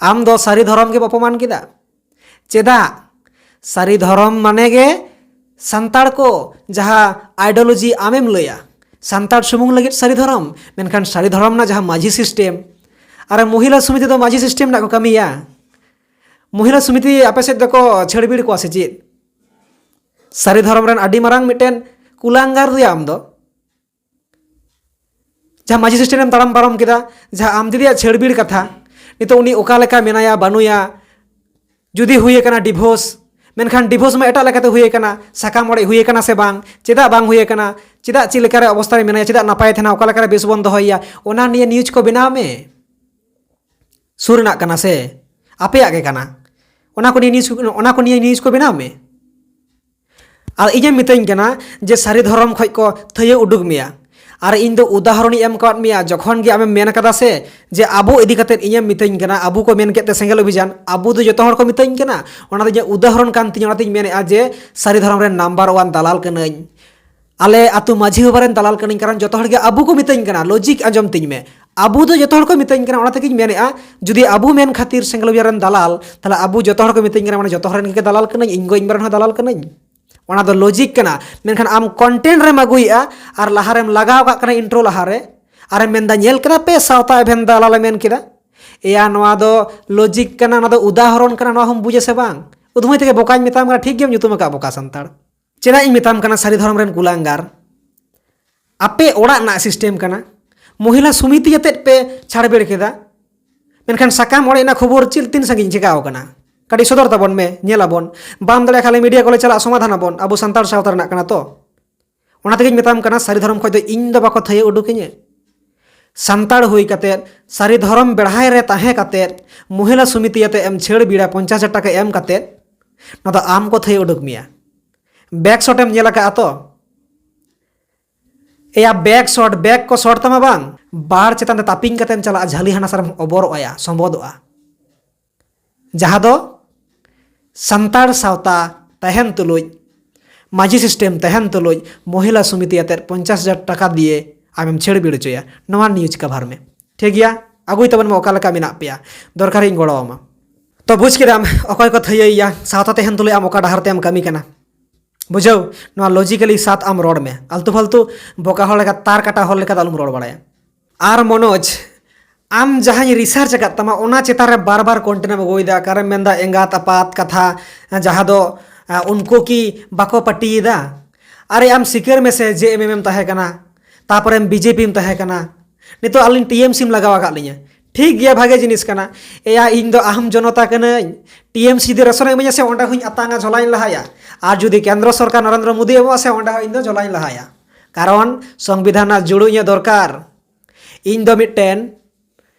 ᱟᱢ ᱫᱚ ᱥᱟᱹᱨᱤ ᱫᱷᱚᱨᱚᱢ ᱜᱮᱢ ᱚᱯᱚᱢᱟᱱ ᱠᱮᱫᱟ᱾ ᱪᱮᱫᱟᱜ? ᱥᱟᱹᱨᱤ ᱫᱷᱚᱨᱚᱢ ᱢᱟᱱᱮ ᱜᱮ ᱥᱟᱱᱛᱟᱲ ᱠᱚ ᱡᱟᱦᱟᱸ ideology ᱟᱢᱮᱢ ᱞᱟᱹᱭᱟ, ᱥᱟᱱᱛᱟᱲ ᱥᱩᱢᱩᱝ ᱞᱟᱹᱜᱤᱫ ᱥᱟᱹᱨᱤ ᱫᱷᱚᱨᱚᱢ, ᱢᱮᱱᱠᱷᱟᱱ ᱥᱟᱹᱨᱤ ᱫᱷᱚᱨᱚᱢ ᱨᱮᱱᱟᱜ ᱡᱟᱦᱟᱸ ᱢᱟᱹᱡᱷᱤ system, ᱟᱨ ᱢᱚᱦᱤᱞᱟ ᱥᱚᱢᱤᱛᱤ ᱫᱚ ᱢᱟᱹᱡᱷᱤ system ᱨᱮᱱᱟᱜ ᱠᱚ ᱠᱟᱹᱢᱤᱭᱟ᱾ ᱢᱚᱦᱤᱞᱟ ᱥᱚᱢᱤᱛᱤ ᱟᱯᱮ ᱥᱮᱫ ᱫᱚᱠᱚ ᱪᱷᱟᱹᱲᱵᱤᱲ ᱠᱚᱣᱟ ᱥᱮ ᱪᱮᱫ? ᱥᱟᱹᱨᱤ ᱫᱷᱚᱨᱚᱢ ᱨᱮᱱ ᱟᱹᱰᱤ ᱢᱟᱨᱟᱝ ᱢᱤᱫᱴᱮᱱ ᱠᱩᱞᱟᱝᱜᱟᱨ ᱫᱚᱭᱟ ᱟᱢ ᱫᱚ᱾ ᱡᱟᱦᱟᱸ ᱢᱟᱹᱡᱷᱤ system ᱮᱢ ᱛᱟᱲᱟᱢ ᱯᱟᱨᱚᱢ ᱠᱮᱫᱟ, ᱡᱟᱦᱟᱸ ᱟᱢ ᱫᱤᱫᱤᱭᱟᱜ ᱪᱷᱟᱹᱲᱵᱤᱲ ᱠᱟᱛᱷᱟ, ᱱᱤᱛᱚᱜ ᱩᱱᱤ ᱚᱠᱟ ᱞᱮᱠᱟ ᱢᱮᱱᱟᱭᱟ ᱵᱟᱹᱱᱩᱭᱟ, ᱡᱩᱫᱤ ᱦᱩᱭ ᱟᱠᱟᱱᱟ divorce, ᱢᱮᱱᱠᱷᱟᱱ divorce ᱢᱟ ᱮᱴᱟᱜ ᱞᱮᱠᱟᱛᱮ ᱦᱩᱭ ᱟᱠᱟᱱᱟ, ᱥᱟᱠᱟᱢ ᱚᱲᱮᱡ ᱦᱩᱭ ᱟᱠᱟᱱᱟ ᱥᱮ ᱵᱟᱝ, ᱪᱮᱫᱟᱜ ᱵᱟᱝ ᱦᱩᱭ ᱟᱠᱟᱱᱟ, ᱪᱮᱫᱟᱜ ᱪᱮᱫ ᱞᱮᱠᱟᱨᱮ ᱚᱵᱚᱥᱛᱟ ᱨᱮ ᱢᱮᱱᱟᱭᱟ, ᱪᱮᱫᱟᱜ ᱱᱟᱯᱟᱭ ᱛᱟᱦᱮᱱᱟ, ᱚᱠᱟ ᱞᱮᱠᱟᱨᱮ ᱵᱮᱥ ᱵᱚᱱ ᱫᱚᱦᱚᱭᱮᱭᱟ, ᱚᱱᱟ ᱱᱤᱭᱮ news ᱠᱚ ᱵᱮᱱᱟᱣ ᱢᱮ᱾ ᱥᱩᱨ ᱨᱮᱱᱟᱜ ᱠᱟᱱᱟ ᱥᱮ ᱟᱯᱮᱭᱟᱜ ᱜᱮ ᱠᱟᱱᱟ, ᱚᱱᱟ ᱠᱚ ᱱᱤᱭᱮ news, ᱚᱱᱟ ᱠᱚ ᱱᱤᱭᱮ news ᱠᱚ ᱵᱮᱱᱟᱣ ᱢᱮ᱾ ᱟᱨ ᱤᱧᱮᱢ ᱢᱤᱛᱟᱹᱧ ᱠᱟᱱᱟ ᱡᱮ ᱥᱟᱹᱨᱤ ᱫᱷᱚᱨᱚᱢ ᱠᱷᱚᱡ ᱠᱚ ᱛᱷᱟᱹᱭᱟᱹ ᱩᱰᱩᱠ ᱢᱮᱭᱟ᱾ ᱟᱨ ᱤᱧ ᱫᱚ ᱩᱫᱟᱦᱚᱨᱚᱱᱤᱧ ᱮᱢ ᱠᱟᱣᱟᱫ ᱢᱮᱭᱟ, ᱡᱚᱠᱷᱚᱱ ᱜᱮ ᱟᱢᱮᱢ ᱢᱮᱱ ᱠᱟᱫᱟ ᱥᱮ ᱡᱮ ᱟᱵᱚ ᱤᱫᱤ ᱠᱟᱛᱮᱫ ᱤᱧᱮᱢ ᱢᱤᱛᱟᱹᱧ ᱠᱟᱱᱟ, ᱟᱵᱚ ᱠᱚ ᱢᱮᱱ ᱠᱮᱫ ᱛᱮ ᱥᱮᱸᱜᱮᱞ ᱚᱵᱷᱤᱡᱟᱱ, ᱟᱵᱚ ᱫᱚ ᱡᱚᱛᱚ ᱦᱚᱲ ᱠᱚ ᱢᱤᱛᱟᱹᱧ ᱠᱟᱱᱟ, ᱚᱱᱟ ᱫᱚ ᱤᱧᱟᱹᱜ ᱩᱫᱟᱦᱚᱨᱚᱱ ᱠᱟᱱ ᱛᱤᱧᱟ, ᱚᱱᱟᱛᱤᱧ ᱢᱮᱱᱮᱫᱼᱟ ᱡᱮ ᱥᱟᱹᱨᱤ ᱫᱷᱚᱨᱚᱢ ᱨᱮᱱ ᱱᱟᱢᱵᱟᱨ ᱳᱣᱟᱱ ᱫᱟᱞᱟᱞ ᱠᱟᱹᱱᱟᱹᱧ, ᱟᱞᱮ ᱟᱹᱛᱩ ᱢᱟᱹᱡᱷᱤ ᱵᱟᱵᱟ ᱨᱮᱱ ᱫᱟᱞᱟᱞ ᱠᱟᱹᱱᱟᱹᱧ, ᱠᱟᱨᱚᱱ ᱡᱚᱛᱚ ᱦᱚᱲ ᱜᱮ ᱟᱵᱚ ᱠᱚ ᱢᱤᱛᱟᱹᱧ ᱠᱟᱱᱟ, ᱞᱚᱡᱤᱠ ᱟᱸᱡᱚᱢ ᱛᱤᱧ ᱢᱮ, ᱟᱵᱚ ᱫᱚ ᱡᱚᱛᱚ ᱦᱚᱲ ᱠᱚ ᱢᱤᱛᱟᱹᱧ ᱠᱟᱱᱟ, ᱚᱱᱟᱛᱮᱜᱤᱧ ᱢᱮᱱᱮᱫᱼᱟ ᱡᱩᱫᱤ ᱟᱵᱚ ᱢᱮᱱ ᱠᱷᱟᱹᱛᱤᱨ ᱥᱮᱸᱜᱮᱞ ᱚᱵᱷᱤᱡᱟᱱ ᱨᱮᱱ ᱫᱟᱞᱟᱞ, ᱛᱟᱦᱞᱮ ᱟᱵᱚ ᱡᱚᱛᱚ ᱦᱚᱲ ᱠᱚ ᱢᱤᱛᱟᱹᱧ ᱠᱟᱱᱟ, ᱢᱟᱱᱮ ᱡᱚᱛᱚ ᱦᱚᱲ ᱨᱮᱱ ᱜᱮ ᱫᱟᱞᱟᱞ ᱠᱟᱹᱱᱟᱹᱧ, ᱤᱧ ᱜᱚ ᱤᱧ ᱵᱟ ᱨᱮᱱ ᱦᱚᱸ ᱫᱟᱞᱟᱞ ᱠᱟᱹᱱᱟᱹᱧ᱾ ᱚᱱᱟ ᱫᱚ ᱞᱚᱡᱤᱠ ᱠᱟᱱᱟ, ᱢᱮᱱᱠᱷᱟᱱ ᱟᱢ ᱠᱚᱱᱴᱮᱱᱴ ᱨᱮᱢ ᱟᱹᱜᱩᱭᱮᱫᱼᱟ ᱟᱨ ᱞᱟᱦᱟᱨᱮᱢ ᱞᱟᱜᱟᱣ ᱠᱟᱜ ᱠᱟᱱᱟ ᱤᱱᱴᱨᱳ ᱞᱟᱦᱟᱨᱮ, ᱟᱨᱮᱢ ᱢᱮᱱᱫᱟ, "ᱧᱮᱞ ᱠᱮᱫᱟ ᱯᱮ, ᱥᱟᱶᱛᱟ ᱮᱵᱷᱮᱱ ᱫᱟᱞᱟᱞᱮ ᱢᱮᱱ ᱠᱮᱫᱟ"᱾ ᱮᱭᱟ, ᱱᱚᱣᱟ ᱫᱚ ᱞᱚᱡᱤᱠ ᱠᱟᱱᱟ, ᱱᱚᱣᱟ ᱫᱚ ᱩᱫᱟᱦᱚᱨᱚᱱ ᱠᱟᱱᱟ, ᱱᱚᱣᱟ ᱦᱚᱸᱢ ᱵᱩᱡᱟ ᱥᱮ ᱵᱟᱝ? ᱩᱫᱷᱢᱟᱹᱭ ᱛᱮᱜᱮ ᱵᱚᱠᱟᱧ ᱢᱮᱛᱟᱢ ᱠᱟᱱᱟ, ᱴᱷᱤᱠ ᱜᱮᱢ ᱧᱩᱛᱩᱢ ᱟᱠᱟᱫ ᱵᱚᱠᱟ ᱥᱟᱱᱛᱟᱲ᱾ ᱪᱮᱫᱟᱜ ᱤᱧ ᱢᱮᱛᱟᱢ ᱠᱟᱱᱟ ᱥᱟᱹᱨᱤ ᱫᱷᱚᱨᱚᱢ ᱨᱮᱱ ᱠᱩᱞᱟᱝᱜᱟᱨ? ᱟᱯᱮ ᱚᱲᱟᱜ ᱨᱮᱱᱟᱜ ᱥᱤᱥᱴᱮᱢ ᱠᱟᱱᱟ, ᱢᱚᱦᱤᱞᱟ ᱥᱚᱢᱤᱛᱤ ᱟᱛᱮᱫ ᱯᱮ ᱪᱷᱟᱲᱵᱤᱲ ᱠᱮᱫᱟ, ᱢᱮᱱᱠᱷᱟᱱ ᱥᱟᱠᱟᱢ ᱚᱲᱮᱡ ᱨᱮᱱᱟᱜ ᱠᱷᱚᱵᱚᱨ ᱪᱮᱫ ᱛᱤᱱ ᱥᱟᱺᱜᱤᱧ ᱪᱤᱠᱟᱹᱣ ᱠᱟᱱᱟ? ᱠᱟᱹᱴᱤᱡ ᱥᱚᱫᱚᱨ ᱛᱟᱵᱚᱱ ᱢᱮ, ᱧᱮᱞ ᱟᱵᱚᱱ᱾ ᱵᱟᱢ ᱫᱟᱲᱮᱭᱟᱜ ᱠᱷᱟᱱ ᱢᱤᱰᱤᱭᱟ ᱠᱚᱞᱮ ᱪᱟᱞᱟᱜ, ᱥᱚᱢᱟᱫᱷᱟᱱ ᱟᱵᱚᱱ, ᱟᱵᱚ ᱥᱟᱱᱛᱟᱲ ᱥᱟᱶᱛᱟ ᱨᱮᱱᱟᱜ ᱠᱟᱱᱟ ᱛᱚ᱾ ᱚᱱᱟ ᱛᱮᱜᱮᱧ ᱢᱮᱛᱟᱢ ᱠᱟᱱᱟ, ᱥᱟᱹᱨᱤ ᱫᱷᱚᱨᱚᱢ ᱠᱷᱚᱡ ᱫᱚ ᱤᱧ ᱫᱚ ᱵᱟᱠᱚ ᱛᱷᱟᱹᱭᱟᱹ ᱩᱰᱩᱠᱤᱧᱟᱹ᱾ ᱥᱟᱱᱛᱟᱲ ᱦᱩᱭ ᱠᱟᱛᱮᱫ, ᱥᱟᱹᱨᱤ ᱫᱷᱚᱨᱚᱢ ᱵᱮᱲᱦᱟᱭ ᱨᱮ ᱛᱟᱦᱮᱸ ᱠᱟᱛᱮᱫ, ᱢᱚᱦᱤᱞᱟ ᱥᱚᱢᱤᱛᱤ ᱟᱛᱮ ᱮᱢ ᱪᱷᱟᱹᱲ ᱵᱤᱲᱟ ᱯᱚᱧᱪᱟᱥ ᱦᱟᱡᱟᱨ ᱴᱟᱠᱟ ᱮᱢ ᱠᱟᱛᱮᱫ, ᱱᱚᱣᱟ ᱫᱚ ᱟᱢ ᱠᱚ ᱛᱷᱟᱹᱭᱟᱹ ᱩᱰᱩᱠ ᱢᱮᱭᱟ᱾ ᱵᱮᱠ ᱥᱚᱴ ᱮᱢ ᱧᱮᱞ ᱟᱠᱟᱫᱼᱟ ᱛᱚ? ᱮᱭᱟ, ᱵᱮᱠ ᱥᱚᱴ, ᱵᱮᱠ ᱠᱚ ᱥᱚᱴ ᱛᱟᱢᱟ ᱵᱟᱝ, ᱵᱟᱨ ᱪᱮᱛᱟᱱ ᱛᱮ ᱛᱟᱹᱯᱤᱧ ᱠᱟᱛᱮᱢ ᱪᱟᱞᱟᱜᱼᱟ, ᱡᱷᱟᱹᱞᱤ ᱦᱟᱱᱟ ᱥᱟᱨᱮᱢ ᱚᱵᱚᱨᱚᱜᱼᱟ, ᱥᱚᱢᱵᱚᱫᱚᱜᱼᱟ᱾ ᱡᱟᱦᱟᱸ ᱫᱚ ᱥᱟᱱᱛᱟᱲ ᱥᱟᱶᱛᱟ ᱛᱟᱦᱮᱱ ᱛᱩᱞᱩᱡ, ᱢᱟᱹᱡᱷᱤ ᱥᱤᱥᱴᱮᱢ ᱛᱟᱦᱮᱱ ᱛᱩᱞᱩᱡ, ᱢᱚᱦᱤᱞᱟ ᱥᱚᱢᱤᱛᱤ ᱟᱛᱮᱫ ᱯᱚᱧᱪᱟᱥ ᱦᱟᱡᱟᱨ ᱴᱟᱠᱟ ᱫᱤᱭᱮ ᱟᱢᱮᱢ ᱪᱷᱟᱹᱲ ᱵᱤᱲ ᱦᱚᱪᱚᱭᱟ᱾ ᱱᱚᱣᱟ ᱱᱤᱭᱩᱡᱽ ᱠᱟᱵᱷᱟᱨ ᱢᱮ, ᱴᱷᱤᱠ ᱜᱮᱭᱟ? ᱟᱹᱜᱩᱭ ᱛᱟᱵᱚᱱ ᱢᱮ ᱚᱠᱟ ᱞᱮᱠᱟ ᱢᱮᱱᱟᱜ ᱯᱮᱭᱟ, ᱫᱚᱨᱠᱟᱨᱤᱧ ᱜᱚᱲᱚ ᱟᱢᱟ᱾ ᱛᱚ ᱵᱩᱡᱽ ᱠᱮᱫᱟᱢ ᱚᱠᱚᱭ ᱠᱚ ᱛᱷᱟᱹᱭᱟᱹᱭᱮᱭᱟ, ᱥᱟᱶᱛᱟ ᱛᱟᱦᱮᱱ ᱛᱩᱞᱩᱡ ᱟᱢ ᱚᱠᱟ ᱰᱟᱦᱟᱨ ᱛᱮᱢ ᱠᱟᱹᱢᱤ ᱠᱟᱱᱟ᱾ ᱵᱩᱡᱷᱟᱹᱣ, ᱱᱚᱣᱟ ᱞᱚᱡᱤᱠᱟᱞᱤ ᱥᱟᱛ ᱟᱢ ᱨᱚᱲ ᱢᱮ, ᱟᱞᱛᱩ ᱯᱷᱟᱞᱛᱩ ᱵᱚᱠᱟ ᱦᱚᱲ ᱞᱮᱠᱟ, ᱛᱟᱨ ᱠᱟᱴᱟ ᱦᱚᱲ ᱞᱮᱠᱟ ᱫᱚ ᱟᱞᱚᱢ ᱨᱚᱲ ᱵᱟᱲᱟᱭᱟ᱾ ᱟᱨ ᱢᱚᱱᱳᱡᱽ, ᱟᱢ ᱡᱟᱦᱟᱸᱧ ᱨᱤᱥᱟᱨᱪ ᱟᱠᱟᱫ ᱛᱟᱢᱟ, ᱚᱱᱟ ᱪᱮᱛᱟᱱ ᱨᱮ ᱵᱟᱨ ᱵᱟᱨ ᱠᱚᱱᱴᱮᱱᱴ ᱮᱢ ᱟᱹᱜᱩᱭᱮᱫᱟ, ᱚᱠᱟᱨᱮᱢ ᱢᱮᱱᱫᱟ ᱮᱸᱜᱟᱛ ᱟᱯᱟᱛ ᱠᱟᱛᱷᱟ, ᱡᱟᱦᱟᱸ ᱫᱚ, ᱟ, ᱩᱱᱠᱩ ᱠᱤ ᱵᱟᱠᱚ ᱯᱟᱹᱴᱤᱭᱮᱫᱟ? ᱟᱨᱮ ᱟᱢ ᱥᱤᱠᱟᱹᱨ ᱢᱮᱥᱮ, ᱡᱮ ᱮᱢ ᱮᱢ ᱛᱟᱦᱮᱸ ᱠᱟᱱᱟ, ᱛᱟᱨᱯᱚᱨᱮᱢ ᱵᱤᱡᱮᱯᱤᱢ ᱛᱟᱦᱮᱸ ᱠᱟᱱᱟ, ᱱᱤᱛᱚᱜ ᱟᱹᱞᱤᱧ ᱴᱤ ᱮᱢ ᱥᱤᱢ ᱞᱟᱜᱟᱣ ᱟᱠᱟᱫ ᱞᱤᱧᱟᱹ᱾ ᱴᱷᱤᱠ ᱜᱮᱭᱟ, ᱵᱷᱟᱜᱮ ᱡᱤᱱᱤᱥ ᱠᱟᱱᱟ᱾ ᱮᱭᱟ, ᱤᱧ ᱫᱚ ᱟᱦᱚᱢ ᱡᱚᱱᱚᱛᱟ ᱠᱟᱹᱱᱟᱹᱧ, ᱴᱤ ᱮᱢ ᱥᱤ ᱡᱩᱫᱤ ᱨᱮᱥᱚᱱᱮ ᱤᱢᱟᱹᱧᱟ ᱥᱮ, ᱚᱸᱰᱮ ᱦᱚᱸᱧ ᱟᱛᱟᱝᱟ, ᱡᱷᱚᱞᱟᱧ ᱞᱟᱦᱟᱭᱟ᱾ ᱟᱨ ᱡᱩᱫᱤ ᱠᱮᱱᱫᱨᱚ ᱥᱚᱨᱠᱟᱨ ᱱᱚᱨᱮᱱᱫᱨᱚ ᱢᱳᱫᱤ ᱮᱢᱚᱜᱼᱟ ᱥᱮ, ᱚᱸᱰᱮ ᱦᱚᱸ ᱤᱧ ᱫᱚ ᱡᱷᱚᱞᱟᱧ ᱞᱟᱦᱟᱭᱟ᱾ ᱠᱟᱨᱚᱱ ᱥᱚᱝᱵᱤᱫᱷᱟᱱ ᱨᱮᱱᱟᱜ ᱡᱩᱲᱩ ᱤᱧᱟᱹᱜ ᱫᱚᱨᱠᱟᱨ᱾ ᱤᱧ ᱫᱚ ᱢᱤᱫᱴᱮᱱ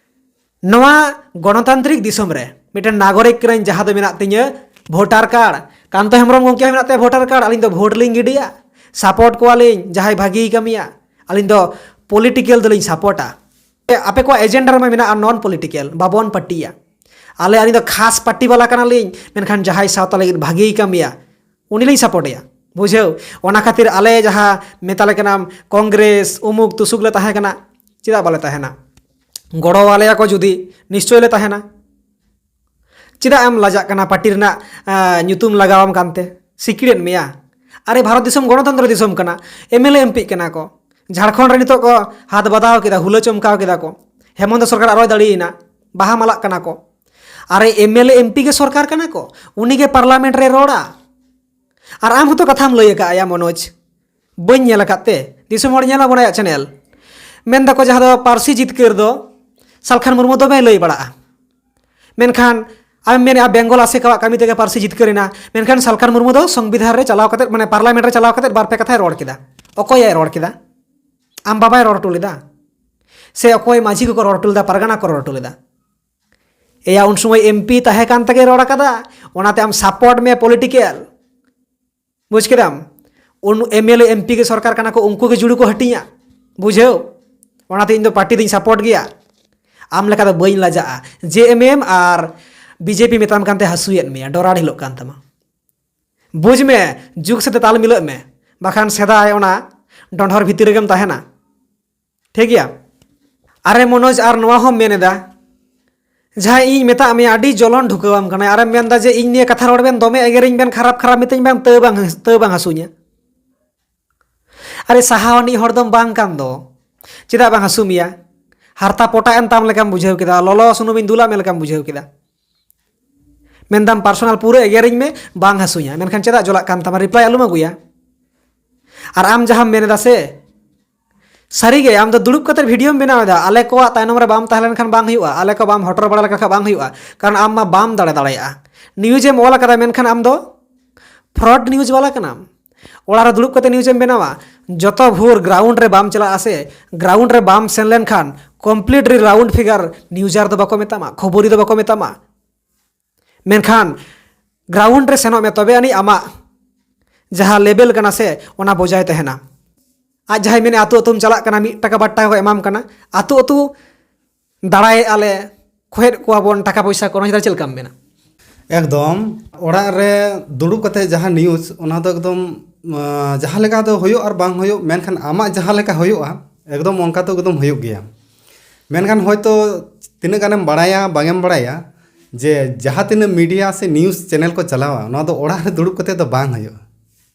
ᱱᱚᱣᱟ ᱜᱚᱱᱚᱛᱟᱱᱛᱨᱤᱠ ᱫᱤᱥᱚᱢ ᱨᱮ ᱢᱤᱫᱴᱮᱱ ᱱᱟᱜᱚᱨᱤᱠ ᱠᱟᱹᱱᱟᱹᱧ, ᱡᱟᱦᱟᱸ ᱫᱚ ᱢᱮᱱᱟᱜ ᱛᱤᱧᱟᱹ ᱵᱷᱳᱴᱟᱨ ᱠᱟᱨᱰ᱾ ᱠᱟᱱᱛᱚ ᱦᱮᱢᱵᱨᱚᱢ ᱜᱚᱢᱠᱮ ᱦᱚᱸ ᱢᱮᱱᱟᱜ ᱛᱟᱭᱟ ᱵᱷᱳᱴᱟᱨ ᱠᱟᱨᱰ᱾ ᱟᱹᱞᱤᱧ ᱫᱚ ᱵᱷᱳᱴ ᱞᱤᱧ ᱜᱤᱰᱤᱭᱟ, ᱥᱟᱯᱳᱨᱴ ᱠᱚᱣᱟᱞᱤᱧ ᱡᱟᱦᱟᱸᱭ ᱵᱷᱟᱹᱜᱤᱭ ᱠᱟᱹᱢᱤᱭᱟ᱾ ᱟᱹᱞᱤᱧ ᱫᱚ ᱯᱚᱞᱤᱴᱤᱠᱮᱞ ᱫᱚᱞᱤᱧ ᱥᱟᱯᱳᱨᱴᱟ᱾ ᱟᱯᱮ ᱠᱚᱣᱟᱜ ᱮᱡᱮᱱᱰᱟ ᱨᱮᱢᱟ ᱢᱮᱱᱟᱜᱼᱟ ᱱᱚᱱ ᱯᱚᱞᱤᱴᱤᱠᱮᱞ, ᱵᱟᱵᱚᱱ ᱯᱟᱹᱴᱤᱭᱟ᱾ ᱟᱞᱮ, ᱟᱹᱞᱤᱧ ᱫᱚ ᱠᱷᱟᱥ ᱯᱟᱹᱴᱤ ᱵᱟᱞᱟ ᱠᱟᱱᱟᱞᱤᱧ, ᱢᱮᱱᱠᱷᱟᱱ ᱡᱟᱦᱟᱸᱭ ᱥᱟᱶᱛᱟ ᱞᱟᱹᱜᱤᱫ ᱵᱷᱟᱜᱮᱭ ᱠᱟᱹᱢᱤᱭᱟ, ᱩᱱᱤ ᱞᱤᱧ ᱥᱟᱯᱳᱨᱴᱮᱭᱟ᱾ ᱵᱩᱡᱷᱟᱹᱣ? ᱚᱱᱟ ᱠᱷᱟᱹᱛᱤᱨ ᱟᱞᱮ ᱡᱟᱦᱟᱸ ᱢᱮᱛᱟ ᱞᱮ ᱠᱟᱱᱟᱢ ᱠᱚᱝᱜᱨᱮᱥ, ᱩᱢᱩᱠ ᱛᱩᱥᱩᱠ ᱞᱮ ᱛᱟᱦᱮᱸ ᱠᱟᱱᱟ, ᱪᱮᱫᱟᱜ ᱵᱟᱞᱮ ᱛᱟᱦᱮᱱᱟ? ᱜᱚᱲᱚ ᱟᱞᱮᱭᱟ ᱠᱚ ᱡᱩᱫᱤ, ᱱᱤᱥᱪᱚᱭ ᱞᱮ ᱛᱟᱦᱮᱱᱟ᱾ ᱪᱮᱫᱟᱜ ᱮᱢ ᱞᱟᱡᱟᱜ ᱠᱟᱱᱟ ᱯᱟᱹᱴᱤ ᱨᱮᱱᱟᱜ, ᱟᱸ, ᱧᱩᱛᱩᱢ ᱞᱟᱜᱟᱣᱟᱢ ᱠᱟᱱᱛᱮ? ᱥᱤᱠᱲᱮᱫ ᱢᱮᱭᱟ? ᱟᱨᱮ, ᱵᱷᱟᱨᱚᱛ ᱫᱤᱥᱚᱢ ᱜᱚᱱᱚᱛᱚᱱᱛᱨᱚ ᱫᱤᱥᱚᱢ ᱠᱟᱱᱟ, ᱮᱢ ᱮᱞ ᱮ ᱮᱢ ᱯᱤᱜ ᱠᱟᱱᱟ ᱠᱚ᱾ ᱡᱷᱟᱲᱠᱷᱚᱸᱰ ᱨᱮ ᱱᱤᱛᱚᱜ ᱠᱚ ᱦᱟᱛ ᱵᱟᱫᱟᱣ ᱠᱮᱫᱟ, ᱦᱩᱞᱟᱹ ᱪᱚᱢᱠᱟᱣ ᱠᱮᱫᱟ ᱠᱚ᱾ ᱦᱮᱢᱚᱱᱛᱚ ᱥᱚᱨᱠᱟᱨ ᱟᱨᱚᱭ ᱫᱟᱲᱮᱭᱮᱱᱟ, ᱵᱟᱦᱟ ᱢᱟᱞᱟᱜ ᱠᱟᱱᱟ ᱠᱚ᱾ ᱟᱨᱮ, M L A M P ᱜᱮ ᱥᱚᱨᱠᱟᱨ ᱠᱟᱱᱟ ᱠᱚ, ᱩᱱᱤ ᱜᱮ ᱯᱟᱨᱞᱟᱢᱮᱱᱴ ᱨᱮ ᱨᱚᱲᱟ᱾ ᱟᱨ ᱟᱢ ᱦᱚᱸᱛᱚ ᱠᱟᱛᱷᱟᱢ ᱞᱟᱹᱭ ᱟᱠᱟᱫᱼᱟ ᱭᱟ ᱢᱚᱱᱳᱡᱽ, ᱵᱟᱹᱧ ᱧᱮᱞ ᱟᱠᱟᱫ ᱛᱮ, ᱫᱤᱥᱚᱢ ᱦᱚᱲ ᱧᱮᱞ ᱟᱵᱚᱱᱟ ᱟᱭᱟᱜ ᱪᱮᱱᱮᱞ᱾ ᱢᱮᱱ ᱫᱟᱠᱚ ᱡᱟᱦᱟᱸ ᱫᱚ ᱯᱟᱹᱨᱥᱤ ᱡᱤᱛᱠᱟᱹᱨ ᱫᱚ ᱥᱟᱞᱠᱷᱟᱱ ᱢᱩᱨᱢᱩ ᱫᱚᱢᱮᱭ ᱞᱟᱹᱭ ᱵᱟᱲᱟᱜᱼᱟ᱾ ᱢᱮᱱᱠᱷᱟᱱ ᱟᱢᱮᱢ ᱢᱮᱱᱮᱫᱼᱟ ᱵᱮᱝᱜᱚᱞ ᱟᱥᱮᱠᱟᱣᱟᱜ ᱠᱟᱹᱢᱤ ᱛᱮᱜᱮ ᱯᱟᱹᱨᱥᱤ ᱡᱤᱛᱠᱟᱹᱨ ᱮᱱᱟ, ᱢᱮᱱᱠᱷᱟᱱ ᱥᱟᱞᱠᱷᱟᱱ ᱢᱩᱨᱢᱩ ᱫᱚ ᱥᱚᱝᱵᱤᱫᱷᱟᱱ ᱨᱮ ᱪᱟᱞᱟᱣ ᱠᱟᱛᱮ, ᱢᱟᱱᱮ ᱯᱟᱨᱞᱟᱢᱮᱱᱴ ᱨᱮ ᱪᱟᱞᱟᱣ ᱠᱟᱛᱮ ᱵᱟᱨ ᱯᱮ ᱠᱟᱛᱷᱟᱭ ᱨᱚᱲ ᱠᱮᱫᱟ᱾ ᱚᱠᱚᱭᱮ ᱨᱚᱲ ᱠᱮᱫᱟ? ᱟᱢ ᱵᱟᱵᱟᱭ ᱨᱚᱲ ᱦᱚᱴᱚ ᱞᱮᱫᱟ? ᱥᱮ ᱚᱠᱚᱭ ᱢᱟᱹᱡᱷᱤ ᱠᱚᱠᱚ ᱨᱚᱲ ᱦᱚᱴᱚ ᱞᱮᱫᱟ, ᱯᱟᱨᱜᱟᱱᱟ ᱠᱚ ᱨᱚᱲ ᱦᱚᱴᱚ ᱞᱮᱫᱟ? ᱮᱭᱟ, ᱩᱱ ᱥᱚᱢᱚᱭ ᱮᱢ ᱯᱤ ᱛᱟᱦᱮᱸ ᱠᱟᱱ ᱛᱮᱜᱮ ᱨᱚᱲ ᱟᱠᱟᱫᱟ, ᱚᱱᱟᱛᱮ ᱟᱢ ᱥᱟᱯᱳᱨᱴ ᱢᱮ ᱯᱚᱞᱤᱴᱤᱠᱮᱞ᱾ ᱵᱩᱡᱽ ᱠᱮᱫᱟᱢ? ᱩᱱ M L A M P ᱜᱮ ᱥᱚᱨᱠᱟᱨ ᱠᱟᱱᱟ ᱠᱚ, ᱩᱱᱠᱩ ᱜᱮ ᱡᱩᱲᱩ ᱠᱚ ᱦᱟᱹᱴᱤᱧᱟ᱾ ᱵᱩᱡᱷᱟᱹᱣ? ᱚᱱᱟᱛᱮ ᱤᱧ ᱫᱚ ᱯᱟᱨᱴᱤ ᱫᱚᱧ ᱥᱟᱯᱳᱨᱴ ᱜᱮᱭᱟ᱾ ᱟᱢ ᱞᱮᱠᱟ ᱫᱚ ᱵᱟᱹᱧ ᱞᱟᱡᱟᱜᱼᱟ᱾ ᱡᱮ ᱮᱢ ᱮᱢ ᱟᱨ ᱵᱤ ᱡᱮ ᱯᱤ ᱢᱮᱛᱟᱢ ᱠᱟᱱᱛᱮ ᱦᱟᱹᱥᱩᱭᱮᱫ ᱢᱮᱭᱟ, ᱰᱚᱨᱟ ᱰᱷᱤᱞᱚᱜ ᱠᱟᱱ ᱛᱟᱢᱟ᱾ ᱵᱩᱡᱽ ᱢᱮ, ᱡᱩᱜᱽ ᱥᱟᱛᱮ ᱛᱟᱞ ᱢᱤᱞᱟᱹᱜ ᱢᱮ, ᱵᱟᱠᱷᱟᱱ ᱥᱮᱫᱟᱭ ᱚᱱᱟ ᱰᱚᱸᱰᱷᱚᱨ ᱵᱷᱤᱛᱤᱨ ᱨᱮᱜᱮᱢ ᱛᱟᱦᱮᱱᱟ᱾ ᱴᱷᱤᱠ ᱜᱮᱭᱟ? ᱟᱨᱮ ᱢᱚᱱᱳᱡᱽ, ᱟᱨ ᱱᱚᱣᱟ ᱦᱚᱸᱢ ᱢᱮᱱ ᱮᱫᱟ, ᱡᱟᱦᱟᱸᱭ ᱤᱧ ᱢᱮᱛᱟᱜ ᱢᱮᱭᱟ ᱟᱹᱰᱤ ᱡᱚᱞᱚᱱ ᱰᱷᱩᱠᱟᱹᱣᱟᱢ ᱠᱟᱱᱟᱭ, ᱟᱨᱮᱢ ᱢᱮᱱᱫᱟ ᱡᱮ ᱤᱧ ᱱᱤᱭᱮ ᱠᱟᱛᱷᱟ ᱨᱚᱲ ᱵᱮᱱ, ᱫᱚᱢᱮ ᱮᱜᱮᱨᱤᱧ ᱵᱮᱱ, ᱠᱷᱟᱨᱟᱯ ᱠᱷᱟᱨᱟᱯ ᱢᱤᱛᱟᱹᱧ ᱵᱮᱱ, ᱛᱟᱹᱣ ᱵᱟᱝ, ᱛᱟᱹᱣ ᱵᱟᱝ ᱦᱟᱹᱥᱩᱧᱟ᱾ ᱟᱨᱮ, ᱥᱟᱦᱟᱣ ᱟᱹᱱᱤᱡ ᱦᱚᱲ ᱫᱚᱢ ᱵᱟᱝ ᱠᱟᱱ ᱫᱚ, ᱪᱮᱫᱟᱜ ᱵᱟᱝ ᱦᱟᱹᱥᱩ ᱢᱮᱭᱟ? ᱦᱟᱨᱛᱟ ᱯᱚᱴᱟᱜ ᱮᱱ ᱛᱟᱢ ᱞᱮᱠᱟᱢ ᱵᱩᱡᱷᱟᱹᱣ ᱠᱮᱫᱟ, ᱞᱚᱞᱚ ᱥᱩᱱᱩᱢᱤᱧ ᱫᱩᱞᱟᱜ ᱢᱮ ᱞᱮᱠᱟᱢ ᱵᱩᱡᱷᱟᱹᱣ ᱠᱮᱫᱟ᱾ ᱢᱮᱱᱫᱟᱢ ᱯᱟᱨᱥᱚᱱᱟᱞ ᱯᱩᱨᱟᱹ ᱮᱜᱮᱨᱤᱧ ᱢᱮ, ᱵᱟᱝ ᱦᱟᱹᱥᱩᱧᱟ, ᱢᱮᱱᱠᱷᱟᱱ ᱪᱮᱫᱟᱜ ᱡᱚᱞᱟᱜ ᱠᱟᱱ ᱛᱟᱢᱟ? ᱨᱤᱯᱞᱟᱭ ᱟᱞᱚᱢ ᱟᱹᱜᱩᱭᱟ᱾ ᱟᱨ ᱟᱢ ᱡᱟᱦᱟᱸᱢ ᱢᱮᱱ ᱮᱫᱟ ᱥᱮ, ᱥᱟᱹᱨᱤᱜᱮ ᱟᱢ ᱫᱚ ᱫᱩᱲᱩᱵ ᱠᱟᱛᱮ ᱵᱷᱤᱰᱤᱭᱳᱢ ᱵᱮᱱᱟᱣ ᱮᱫᱟ, ᱟᱞᱮ ᱠᱚᱣᱟᱜ ᱛᱟᱭᱱᱚᱢ ᱨᱮ ᱵᱟᱢ ᱛᱟᱦᱮᱸ ᱞᱮᱱᱠᱷᱟᱱ ᱵᱟᱝ ᱦᱩᱭᱩᱜᱼᱟ, ᱟᱞᱮ ᱠᱚ ᱵᱟᱢ ᱦᱚᱴᱚᱨ ᱵᱟᱲᱟ ᱞᱮᱠᱷᱟᱱ ᱵᱟᱝ ᱦᱩᱭᱩᱜᱼᱟ, ᱠᱟᱨᱚᱱ ᱟᱢ ᱢᱟ ᱵᱟᱢ ᱫᱟᱲᱮ ᱫᱟᱲᱮᱭᱟᱜᱼᱟ᱾ ᱱᱤᱭᱩᱡᱽ ᱮᱢ ᱚᱞ ᱟᱠᱟᱫᱟ, ᱢᱮᱱᱠᱷᱟᱱ ᱟᱢ ᱫᱚ ᱯᱷᱨᱚᱰ ᱱᱤᱭᱩᱡᱽ ᱵᱟᱞᱟ ᱠᱟᱱᱟᱢ᱾ ᱚᱲᱟᱜ ᱨᱮ ᱫᱩᱲᱩᱵ ᱠᱟᱛᱮ ᱱᱤᱭᱩᱡᱽ ᱮᱢ ᱵᱮᱱᱟᱣᱟ, ᱡᱚᱛᱚ ᱵᱷᱳᱨ ᱜᱨᱟᱣᱩᱱᱰ ᱨᱮ ᱵᱟᱢ ᱪᱟᱞᱟᱜᱼᱟ ᱥᱮ, ᱜᱨᱟᱣᱩᱱᱰ ᱨᱮ ᱵᱟᱢ ᱥᱮᱱ ᱞᱮᱱᱠᱷᱟᱱ ᱠᱚᱢᱯᱞᱤᱴ ᱨᱤ ᱨᱟᱣᱩᱱᱰ ᱯᱷᱤᱜᱟᱨ ᱱᱤᱭᱩᱡᱟᱨ ᱫᱚ ᱵᱟᱠᱚ ᱢᱮᱛᱟᱢᱟ, ᱠᱷᱚᱵᱚᱨᱤ ᱫᱚ ᱵᱟᱠᱚ ᱢᱮᱛᱟᱢᱟ᱾ ᱢᱮᱱᱠᱷᱟᱱ ᱜᱨᱟᱣᱩᱱᱰ ᱨᱮ ᱥᱮᱱᱚᱜ ᱢᱮ, ᱛᱚᱵᱮ ᱟᱹᱱᱤᱡ ᱟᱢᱟᱜ ᱡᱟᱦᱟᱸ ᱞᱮᱵᱮᱞ ᱠᱟᱱᱟ ᱥᱮ, ᱚᱱᱟ ᱵᱚᱡᱟᱭ ᱛᱟᱦᱮᱱᱟ᱾ ᱟᱡ ᱡᱟᱦᱟᱸᱭ ᱢᱮᱱᱮᱫ ᱟᱹᱛᱩ ᱟᱹᱛᱩᱢ ᱪᱟᱞᱟᱜ ᱠᱟᱱᱟ, ᱢᱤᱫ ᱴᱟᱠᱟ ᱵᱟᱨ ᱴᱟᱠᱟ ᱠᱚ ᱮᱢᱟᱢ ᱠᱟᱱᱟ, ᱟᱹᱛᱩ ᱟᱹᱛᱩ ᱫᱟᱬᱟᱭᱮᱫᱼᱟ ᱞᱮ, ᱠᱷᱚᱭᱮᱫ ᱠᱚᱣᱟ ᱵᱚᱱ ᱴᱟᱠᱟ ᱯᱚᱭᱥᱟ ᱠᱚ, ᱱᱚᱣᱟ ᱪᱮᱛᱟᱱ ᱪᱮᱫ ᱞᱮᱠᱟᱢ ᱢᱮᱱᱟ? ᱮᱠᱫᱚᱢ᱾ ᱚᱲᱟᱜ ᱨᱮ ᱫᱩᱲᱩᱵ ᱠᱟᱛᱮ ᱡᱟᱦᱟᱸ ᱱᱤᱭᱩᱡᱽ, ᱚᱱᱟ ᱫᱚ ᱮᱠᱫᱚᱢ ᱟᱸ, ᱡᱟᱦᱟᱸ ᱞᱮᱠᱟ ᱫᱚ ᱦᱩᱭᱩᱜ ᱟᱨ ᱵᱟᱝ ᱦᱩᱭᱩᱜ, ᱢᱮᱱᱠᱷᱟᱱ ᱟᱢᱟᱜ ᱡᱟᱦᱟᱸ ᱞᱮᱠᱟ ᱦᱩᱭᱩᱜᱼᱟ, ᱮᱠᱫᱚᱢ ᱚᱱᱠᱟ ᱫᱚ ᱮᱠᱫᱚᱢ ᱦᱩᱭᱩᱜ ᱜᱮᱭᱟ᱾ ᱢᱮᱱᱠᱷᱟᱱ ᱦᱚᱭᱛᱳ ᱛᱤᱱᱟᱹᱜ ᱜᱟᱱᱮᱢ ᱵᱟᱲᱟᱭᱟ ᱵᱟᱝ ᱮᱢ ᱵᱟᱲᱟᱭᱟ, ᱡᱮ ᱡᱟᱦᱟᱸ ᱛᱤᱱᱟᱹᱜ ᱢᱤᱰᱤᱭᱟ ᱥᱮ ᱱᱤᱭᱩᱡᱽ ᱪᱮᱱᱮᱞ ᱠᱚ ᱪᱟᱞᱟᱣᱟ, ᱱᱚᱣᱟ ᱫᱚ ᱚᱲᱟᱜ ᱨᱮ ᱫᱩᱲᱩᱵ ᱠᱟᱛᱮ ᱫᱚ ᱵᱟᱝ ᱦᱩᱭᱩᱜᱼᱟ᱾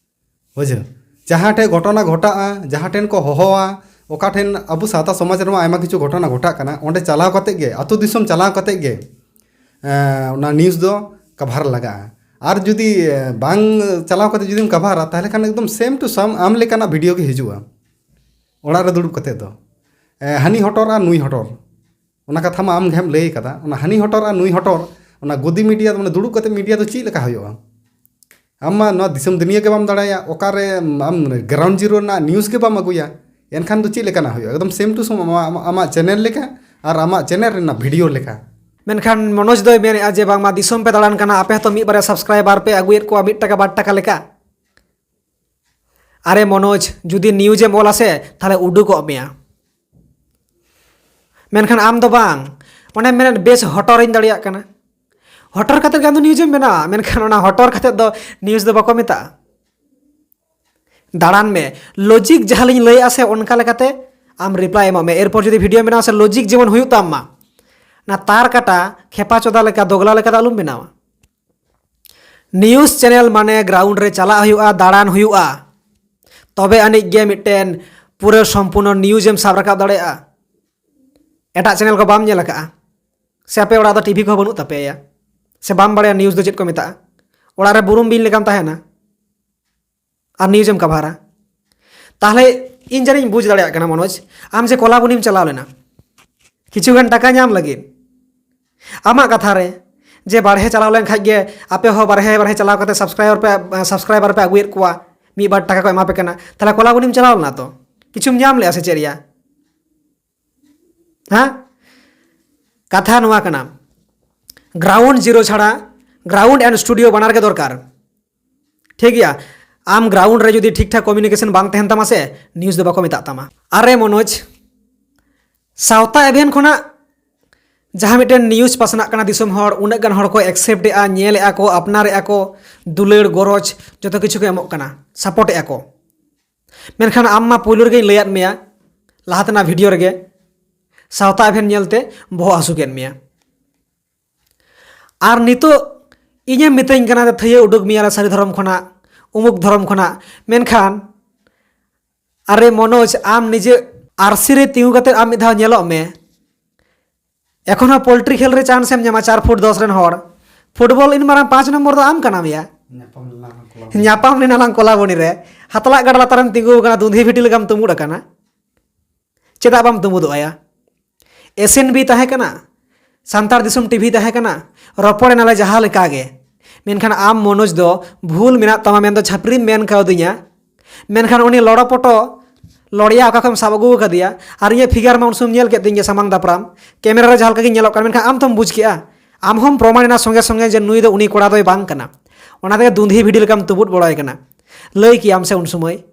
ᱵᱩᱡᱷᱟᱹᱣ? ᱡᱟᱦᱟᱸ ᱴᱷᱮᱱ ᱜᱷᱚᱴᱚᱱᱟ ᱜᱷᱚᱴᱟᱜᱼᱟ, ᱡᱟᱦᱟᱸ ᱴᱷᱮᱱ ᱠᱚ ᱦᱚᱦᱚᱣᱟ, ᱚᱠᱟ ᱴᱷᱮᱱ ᱟᱵᱚ ᱥᱟᱶᱛᱟ ᱥᱚᱢᱟᱡᱽ ᱨᱮᱢᱟ ᱟᱭᱢᱟ ᱠᱤᱪᱷᱩ ᱜᱷᱚᱴᱚᱱᱟ ᱜᱷᱚᱴᱟᱜ ᱠᱟᱱᱟ, ᱚᱸᱰᱮ ᱪᱟᱞᱟᱣ ᱠᱟᱛᱮ ᱜᱮ, ᱟᱹᱛᱩ ᱫᱤᱥᱚᱢ ᱪᱟᱞᱟᱣ ᱠᱟᱛᱮ ᱜᱮ ᱮᱸ, ᱚᱱᱟ ᱱᱤᱭᱩᱡᱽ ᱫᱚ ᱠᱟᱵᱷᱟᱨ ᱞᱟᱜᱟᱜᱼᱟ᱾ ᱟᱨ ᱡᱩᱫᱤ ᱮᱸ, ᱵᱟᱝ ᱪᱟᱞᱟᱣ ᱠᱟᱛᱮ ᱡᱩᱫᱤᱢ ᱠᱟᱵᱷᱟᱨᱟ, ᱛᱟᱦᱚᱞᱮ ᱠᱷᱟᱱ ᱮᱠᱫᱚᱢ ᱥᱮᱢ ᱴᱩ ᱥᱮᱢ ᱟᱢ ᱞᱮᱠᱟᱱᱟᱜ ᱵᱷᱤᱰᱤᱭᱳ ᱜᱮ ᱦᱤᱡᱩᱜᱼᱟ ᱚᱲᱟᱜ ᱨᱮ ᱫᱩᱲᱩᱵ ᱠᱟᱛᱮ ᱫᱚ᱾ ᱮᱸ, ᱦᱟᱹᱱᱤ ᱦᱚᱴᱚᱨ ᱟᱨ ᱱᱩᱭ ᱦᱚᱴᱚᱨ, ᱚᱱᱟ ᱠᱟᱛᱷᱟ ᱢᱟ ᱟᱢ ᱜᱮᱢ ᱞᱟᱹᱭ ᱠᱟᱫᱟ᱾ ᱚᱱᱟ ᱦᱟᱹᱱᱤ ᱦᱚᱴᱚᱨ ᱟᱨ ᱱᱩᱭ ᱦᱚᱴᱚᱨ, ᱚᱱᱟ ᱜᱚᱫᱤ ᱢᱤᱰᱤᱭᱟ, ᱢᱟᱱᱮ ᱫᱩᱲᱩᱵ ᱠᱟᱛᱮ ᱢᱤᱰᱤᱭᱟ ᱫᱚ ᱪᱮᱫ ᱞᱮᱠᱟ ᱦᱩᱭᱩᱜᱼᱟ? ᱟᱢ ᱢᱟ ᱱᱚᱣᱟ ᱫᱤᱥᱚᱢ ᱫᱩᱱᱤᱭᱟᱹ ᱜᱮ ᱵᱟᱢ ᱫᱟᱲᱟᱭᱟ, ᱚᱠᱟᱨᱮ ᱟᱢ ᱜᱨᱟᱣᱩᱱᱰ ᱡᱤᱨᱳ ᱨᱮᱱᱟᱜ ᱱᱤᱭᱩᱡᱽ ᱜᱮ ᱵᱟᱢ ᱟᱹᱜᱩᱭᱟ, ᱮᱱᱠᱷᱟᱱ ᱫᱚ ᱪᱮᱫ ᱞᱮᱠᱟᱱᱟᱜ ᱦᱩᱭᱩᱜᱼᱟ? ᱮᱠᱫᱚᱢ ᱥᱮᱢ ᱴᱩ ᱥᱮᱢ ᱟᱢᱟᱜ, ᱟᱢᱟᱜ ᱪᱮᱱᱮᱞ ᱞᱮᱠᱟ ᱟᱨ ᱟᱢᱟᱜ ᱪᱮᱱᱮᱞ ᱨᱮᱱᱟᱜ ᱵᱷᱤᱰᱤᱭᱳ ᱞᱮᱠᱟ᱾ ᱢᱮᱱᱠᱷᱟᱱ ᱢᱚᱱᱳᱡᱽ ᱫᱚᱭ ᱢᱮᱱᱮᱫᱼᱟ ᱡᱮ ᱵᱟᱝᱢᱟ ᱫᱤᱥᱚᱢ ᱯᱮ ᱫᱟᱬᱟᱱ ᱠᱟᱱᱟ, ᱟᱯᱮ ᱦᱚᱸᱛᱚ ᱢᱤᱫ ᱵᱟᱨᱭᱟ ᱥᱟᱵᱥᱠᱨᱟᱭᱵᱟᱨ ᱯᱮ ᱟᱹᱜᱩᱭᱮᱫ ᱠᱚᱣᱟ ᱢᱤᱫ ᱴᱟᱠᱟ ᱵᱟᱨ ᱴᱟᱠᱟ ᱞᱮᱠᱟ᱾ ᱟᱨᱮ ᱢᱚᱱᱳᱡᱽ, ᱡᱩᱫᱤ ᱱᱤᱭᱩᱡᱽ ᱮᱢ ᱚᱞᱟ ᱥᱮ, ᱛᱟᱦᱞᱮ ᱩᱰᱩᱠᱚᱜ ᱢᱮᱭᱟ᱾ ᱢᱮᱱᱠᱷᱟᱱ ᱟᱢ ᱫᱚ ᱵᱟᱝ, ᱚᱱᱮᱢ ᱢᱮᱱᱮᱫ ᱵᱮᱥ ᱦᱚᱴᱚᱨᱤᱧ ᱫᱟᱲᱮᱭᱟᱜ ᱠᱟᱱᱟ, ᱦᱚᱴᱚᱨ ᱠᱟᱛᱮᱫ ᱜᱮ ᱟᱢ ᱫᱚ ᱱᱤᱭᱩᱡᱽ ᱮᱢ ᱵᱮᱱᱟᱣᱟ, ᱢᱮᱱᱠᱷᱟᱱ ᱚᱱᱟ ᱦᱚᱴᱚᱨ ᱠᱟᱛᱮᱫ ᱫᱚ ᱱᱤᱭᱩᱡᱽ ᱫᱚ ᱵᱟᱠᱚ ᱢᱮᱛᱟᱜᱼᱟ᱾ ᱫᱟᱬᱟᱱ ᱢᱮ, ᱞᱚᱡᱤᱠ ᱡᱟᱦᱟᱸ ᱞᱤᱧ ᱞᱟᱹᱭᱮᱫᱼᱟ ᱥᱮ, ᱚᱱᱠᱟ ᱞᱮᱠᱟᱛᱮ ᱟᱢ ᱨᱤᱯᱞᱟᱭ ᱮᱢᱚᱜ ᱢᱮ᱾ ᱮᱨᱯᱚᱨ ᱡᱩᱫᱤ ᱵᱷᱤᱰᱤᱭᱳ ᱵᱮᱱᱟᱣᱟ ᱥᱮ, ᱞᱚᱡᱤᱠ ᱡᱮᱢᱚᱱ ᱦᱩᱭᱩᱜ ᱛᱟᱢ ᱢᱟ, ᱚᱱᱟ ᱛᱟᱨ ᱠᱟᱴᱟ ᱠᱷᱮᱯᱟ ᱪᱚᱫᱟ ᱞᱮᱠᱟ, ᱫᱚᱜᱽᱞᱟ ᱞᱮᱠᱟ ᱫᱚ ᱟᱞᱚᱢ ᱵᱮᱱᱟᱣᱟ᱾ ᱱᱤᱭᱩᱡᱽ ᱪᱮᱱᱮᱞ ᱢᱟᱱᱮ ᱜᱨᱟᱣᱩᱱᱰ ᱨᱮ ᱪᱟᱞᱟᱜ ᱦᱩᱭᱩᱜᱼᱟ, ᱫᱟᱬᱟᱱ ᱦᱩᱭᱩᱜᱼᱟ, ᱛᱚᱵᱮ ᱟᱹᱱᱤᱡ ᱜᱮ ᱢᱤᱫᱴᱮᱱ ᱯᱩᱨᱟᱹ ᱥᱚᱢᱯᱩᱨᱱᱚ ᱱᱤᱭᱩᱡᱽ ᱮᱢ ᱥᱟᱵ ᱨᱟᱠᱟᱵ ᱫᱟᱲᱮᱭᱟᱜᱼᱟ᱾ ᱮᱴᱟᱜ ᱪᱮᱱᱮᱞ ᱠᱚ ᱵᱟᱢ ᱧᱮᱞ ᱟᱠᱟᱫᱼᱟ, ᱥᱮ ᱟᱯᱮ ᱚᱲᱟᱜ ᱫᱚ ᱴᱤᱵᱷᱤ ᱠᱚᱦᱚᱸ ᱵᱟᱹᱱᱩᱜ ᱛᱟᱯᱮᱭᱟ, ᱥᱮ ᱵᱟᱢ ᱵᱟᱲᱟᱭᱟ ᱱᱤᱭᱩᱡᱽ ᱫᱚ ᱪᱮᱫ ᱠᱚ ᱢᱮᱛᱟᱜᱼᱟ? ᱚᱲᱟᱜ ᱨᱮ ᱵᱩᱨᱩᱢ ᱵᱤᱧ ᱞᱮᱠᱟᱢ ᱛᱟᱦᱮᱱᱟ ᱟᱨ ᱱᱤᱭᱩᱡᱽ ᱮᱢ ᱠᱟᱵᱷᱟᱨᱟ᱾ ᱛᱟᱦᱞᱮ ᱤᱧ ᱡᱟᱹᱱᱤᱡ ᱤᱧ ᱵᱩᱡᱽ ᱫᱟᱲᱮᱭᱟᱜ ᱠᱟᱱᱟ ᱢᱚᱱᱳᱡᱽ, ᱟᱢ ᱡᱮ ᱠᱚᱞᱟᱵᱚᱱᱤᱢ ᱪᱟᱞᱟᱣ ᱞᱮᱱᱟ ᱠᱤᱪᱷᱩ ᱜᱟᱱ ᱴᱟᱠᱟ ᱧᱟᱢ ᱞᱟᱹᱜᱤᱫ, ᱟᱢᱟᱜ ᱠᱟᱛᱷᱟ ᱨᱮ ᱡᱮ ᱵᱟᱨᱦᱮ ᱪᱟᱞᱟᱣ ᱞᱮᱱ ᱠᱷᱟᱡ ᱜᱮ ᱟᱯᱮ ᱦᱚᱸ ᱵᱟᱨᱦᱮ ᱵᱟᱨᱦᱮ ᱪᱟᱞᱟᱣ ᱠᱟᱛᱮ ᱥᱟᱵᱥᱠᱨᱟᱭᱵᱟᱨ ᱯᱮ, ᱥᱟᱵᱥᱠᱨᱟᱭᱵᱟᱨ ᱯᱮ ᱟᱹᱜᱩᱭᱮᱫ ᱠᱚᱣᱟ, ᱢᱤᱫ ᱵᱟᱨ ᱴᱟᱠᱟ ᱠᱚ ᱮᱢᱟ ᱯᱮ ᱠᱟᱱᱟ, ᱛᱟᱦᱞᱮ ᱠᱚᱞᱟᱵᱚᱱᱤᱢ ᱪᱟᱞᱟᱣ ᱞᱮᱱᱟ ᱛᱚ, ᱠᱤᱪᱷᱩᱢ ᱧᱟᱢ ᱞᱮᱜᱼᱟ ᱥᱮ ᱪᱮᱫ ᱨᱮᱭᱟᱜ? ᱦᱮᱸ? ᱠᱟᱛᱷᱟ ᱱᱚᱣᱟ ᱠᱟᱱᱟ, ᱜᱨᱟᱣᱩᱱᱰ ᱡᱤᱨᱳ ᱪᱷᱟᱲᱟ ᱜᱨᱟᱣᱩᱱᱰ ᱮᱱᱰ ᱥᱴᱩᱰᱤᱭᱳ ᱵᱟᱱᱟᱨ ᱜᱮ ᱫᱚᱨᱠᱟᱨ᱾ ᱴᱷᱤᱠ ᱜᱮᱭᱟ, ᱟᱢ ᱜᱨᱟᱣᱩᱱᱰ ᱨᱮ ᱡᱩᱫᱤ ᱴᱷᱤᱠ ᱴᱷᱟᱠ ᱠᱚᱢᱤᱭᱩᱱᱤᱠᱮᱥᱚᱱ ᱵᱟᱝ ᱛᱟᱦᱮᱱ ᱛᱟᱢᱟ ᱥᱮ, ᱱᱤᱭᱩᱡᱽ ᱫᱚ ᱵᱟᱠᱚ ᱢᱮᱛᱟᱜ ᱛᱟᱢᱟ᱾ ᱟᱨᱮ ᱢᱚᱱᱳᱡᱽ, ᱥᱟᱶᱛᱟ ᱮᱵᱷᱮᱱ ᱠᱷᱚᱱᱟᱜ ᱡᱟᱦᱟᱸ ᱢᱤᱫᱴᱮᱱ ᱱᱤᱭᱩᱡᱽ ᱯᱟᱥᱱᱟᱜ ᱠᱟᱱᱟ ᱫᱤᱥᱚᱢ ᱦᱚᱲ, ᱩᱱᱟᱹᱜ ᱜᱟᱱ ᱦᱚᱲ ᱠᱚ ᱮᱠᱥᱮᱯᱴ ᱮᱜᱼᱟ, ᱧᱮᱞ ᱮᱜᱼᱟ ᱠᱚ, ᱟᱯᱱᱟᱨ ᱮᱜᱼᱟ ᱠᱚ, ᱫᱩᱞᱟᱹᱲ ᱜᱚᱨᱚᱡᱽ ᱡᱚᱛᱚ ᱠᱤᱪᱷᱩ ᱠᱚ ᱮᱢᱚᱜ ᱠᱟᱱᱟ, ᱥᱟᱯᱳᱨᱴ ᱮᱜᱼᱟ ᱠᱚ᱾ ᱢᱮᱱᱠᱷᱟᱱ ᱟᱢ ᱢᱟ ᱯᱳᱭᱞᱳ ᱨᱮᱜᱮᱧ ᱞᱟᱹᱭᱟᱫ ᱢᱮᱭᱟ ᱞᱟᱦᱟ ᱛᱮᱱᱟᱜ ᱵᱷᱤᱰᱤᱭᱳ ᱨᱮᱜᱮ, ᱥᱟᱶᱛᱟ ᱮᱵᱷᱮᱱ ᱧᱮᱞᱛᱮ ᱵᱚᱦᱚᱜ ᱦᱟᱹᱥᱩ ᱠᱮᱫ ᱢᱮᱭᱟ᱾ ᱟᱨ ᱱᱤᱛᱚᱜ ᱤᱧᱮᱢ ᱢᱤᱛᱟᱹᱧ ᱠᱟᱱᱟ ᱡᱮ ᱛᱷᱟᱹᱭᱟᱹ ᱩᱰᱩᱠ ᱢᱮᱭᱟ ᱞᱮ ᱥᱟᱹᱨᱤ ᱫᱷᱚᱨᱚᱢ ᱠᱷᱚᱱᱟᱜ, ᱩᱢᱩᱠ ᱫᱷᱚᱨᱚᱢ ᱠᱷᱚᱱᱟᱜ᱾ ᱢᱮᱱᱠᱷᱟᱱ ᱟᱨᱮ ᱢᱚᱱᱳᱡᱽ, ᱟᱢ ᱱᱤᱡᱮ ᱟᱨᱥᱤ ᱨᱮ ᱛᱤᱸᱜᱩ ᱠᱟᱛᱮ ᱟᱢ ᱢᱤᱫ ᱫᱷᱟᱣ ᱧᱮᱞᱚᱜ ᱢᱮ᱾ ᱮᱠᱷᱚᱱ ᱦᱚᱸ ᱯᱳᱞᱴᱨᱤ ᱠᱷᱮᱞ ᱨᱮ ᱪᱟᱱᱥ ᱮᱢ ᱧᱟᱢᱟ ᱪᱟᱨ ᱯᱷᱩᱴ ᱫᱚᱥ ᱨᱮᱱ ᱦᱚᱲ᱾ ᱯᱷᱩᱴᱵᱚᱞ ᱤᱱ ᱢᱟᱨᱟᱝ ᱯᱟᱸᱪ ᱱᱚᱢᱵᱚᱨ ᱫᱚ ᱟᱢ ᱠᱟᱱᱟᱢ ᱭᱟ᱾ ᱧᱟᱯᱟᱢ ᱞᱮᱱᱟ ᱞᱟᱝ ᱠᱚᱞᱟ ᱧᱟᱯᱟᱢ ᱞᱮᱱᱟ ᱞᱟᱝ ᱠᱚᱞᱟᱵᱚᱱᱤ ᱨᱮ᱾ ᱦᱟᱛᱞᱟᱜ ᱜᱟᱰᱟ ᱞᱟᱛᱟᱨᱮᱢ ᱛᱤᱸᱜᱩ ᱟᱠᱟᱱᱟ, ᱫᱩᱸᱫᱷᱤ ᱵᱷᱤᱴᱤ ᱞᱮᱠᱟᱢ ᱛᱩᱢᱩᱫ ᱟᱠᱟᱱᱟ᱾ ᱪᱮᱫᱟᱜ ᱵᱟᱢ ᱛᱩᱢᱩᱫᱚᱜᱼᱟ ᱭᱟ? ᱮᱥ ᱮᱱ ᱵᱤ ᱛᱟᱦᱮᱸ ᱠᱟᱱᱟ, ᱥᱟᱱᱛᱟᱲ ᱫᱤᱥᱚᱢ ᱴᱤᱵᱷᱤ ᱛᱟᱦᱮᱸ ᱠᱟᱱᱟ, ᱨᱚᱯᱚᱲ ᱮᱱᱟᱞᱮ ᱡᱟᱦᱟᱸ ᱞᱮᱠᱟ ᱜᱮ᱾ ᱢᱮᱱᱠᱷᱟᱱ ᱟᱢ ᱢᱚᱱᱳᱡᱽ ᱫᱚ ᱵᱷᱩᱞ ᱢᱮᱱᱟᱜ ᱛᱟᱢᱟ ᱢᱮᱱᱫᱚ ᱪᱷᱟᱹᱯᱨᱤᱢ ᱢᱮᱱ ᱠᱟᱣᱫᱤᱧᱟ᱾ ᱢᱮᱱᱠᱷᱟᱱ ᱩᱱᱤ ᱞᱚᱲᱚ ᱯᱚᱴᱚ ᱞᱚᱲᱤᱭᱟ ᱚᱠᱟ ᱠᱷᱚᱱᱮᱢ ᱥᱟᱵ ᱟᱹᱜᱩ ᱟᱠᱟᱫᱮᱭᱟ? ᱟᱨ ᱤᱧᱟᱹᱜ ᱯᱷᱤᱜᱟᱨ ᱢᱟ ᱩᱱ ᱥᱚᱢᱚᱭ ᱧᱮᱞ ᱠᱮᱫ ᱛᱤᱧ ᱜᱮ ᱥᱟᱢᱟᱝ ᱫᱟᱯᱨᱟᱢ, ᱠᱮᱢᱮᱨᱟ ᱨᱮ ᱡᱟᱦᱟᱸ ᱞᱮᱠᱟ ᱜᱤᱧ ᱧᱮᱞᱚᱜ ᱠᱟᱱᱟ, ᱢᱮᱱᱠᱷᱟᱱ ᱟᱢ ᱛᱚᱢ ᱵᱩᱡᱽ ᱠᱮᱜᱼᱟ᱾ ᱟᱢ ᱦᱚᱸᱢ ᱯᱨᱚᱢᱟᱬ ᱮᱱᱟ ᱥᱚᱸᱜᱮ ᱥᱚᱸᱜᱮ ᱡᱮ ᱱᱩᱭ ᱫᱚ ᱩᱱᱤ ᱠᱚᱲᱟ ᱫᱚᱭ ᱵᱟᱝ ᱠᱟᱱᱟ᱾ ᱚᱱᱟ ᱛᱮᱜᱮ ᱫᱩᱸᱫᱷᱤ ᱵᱷᱤᱰᱤ ᱞᱮᱠᱟᱢ ᱛᱩᱵᱩᱫ ᱵᱚᱲᱚᱭ ᱠᱟᱱᱟ᱾ ᱞᱟᱹᱭ ᱠᱮᱭᱟᱢ ᱥᱮ ᱩᱱ ᱥᱚᱢᱚᱭ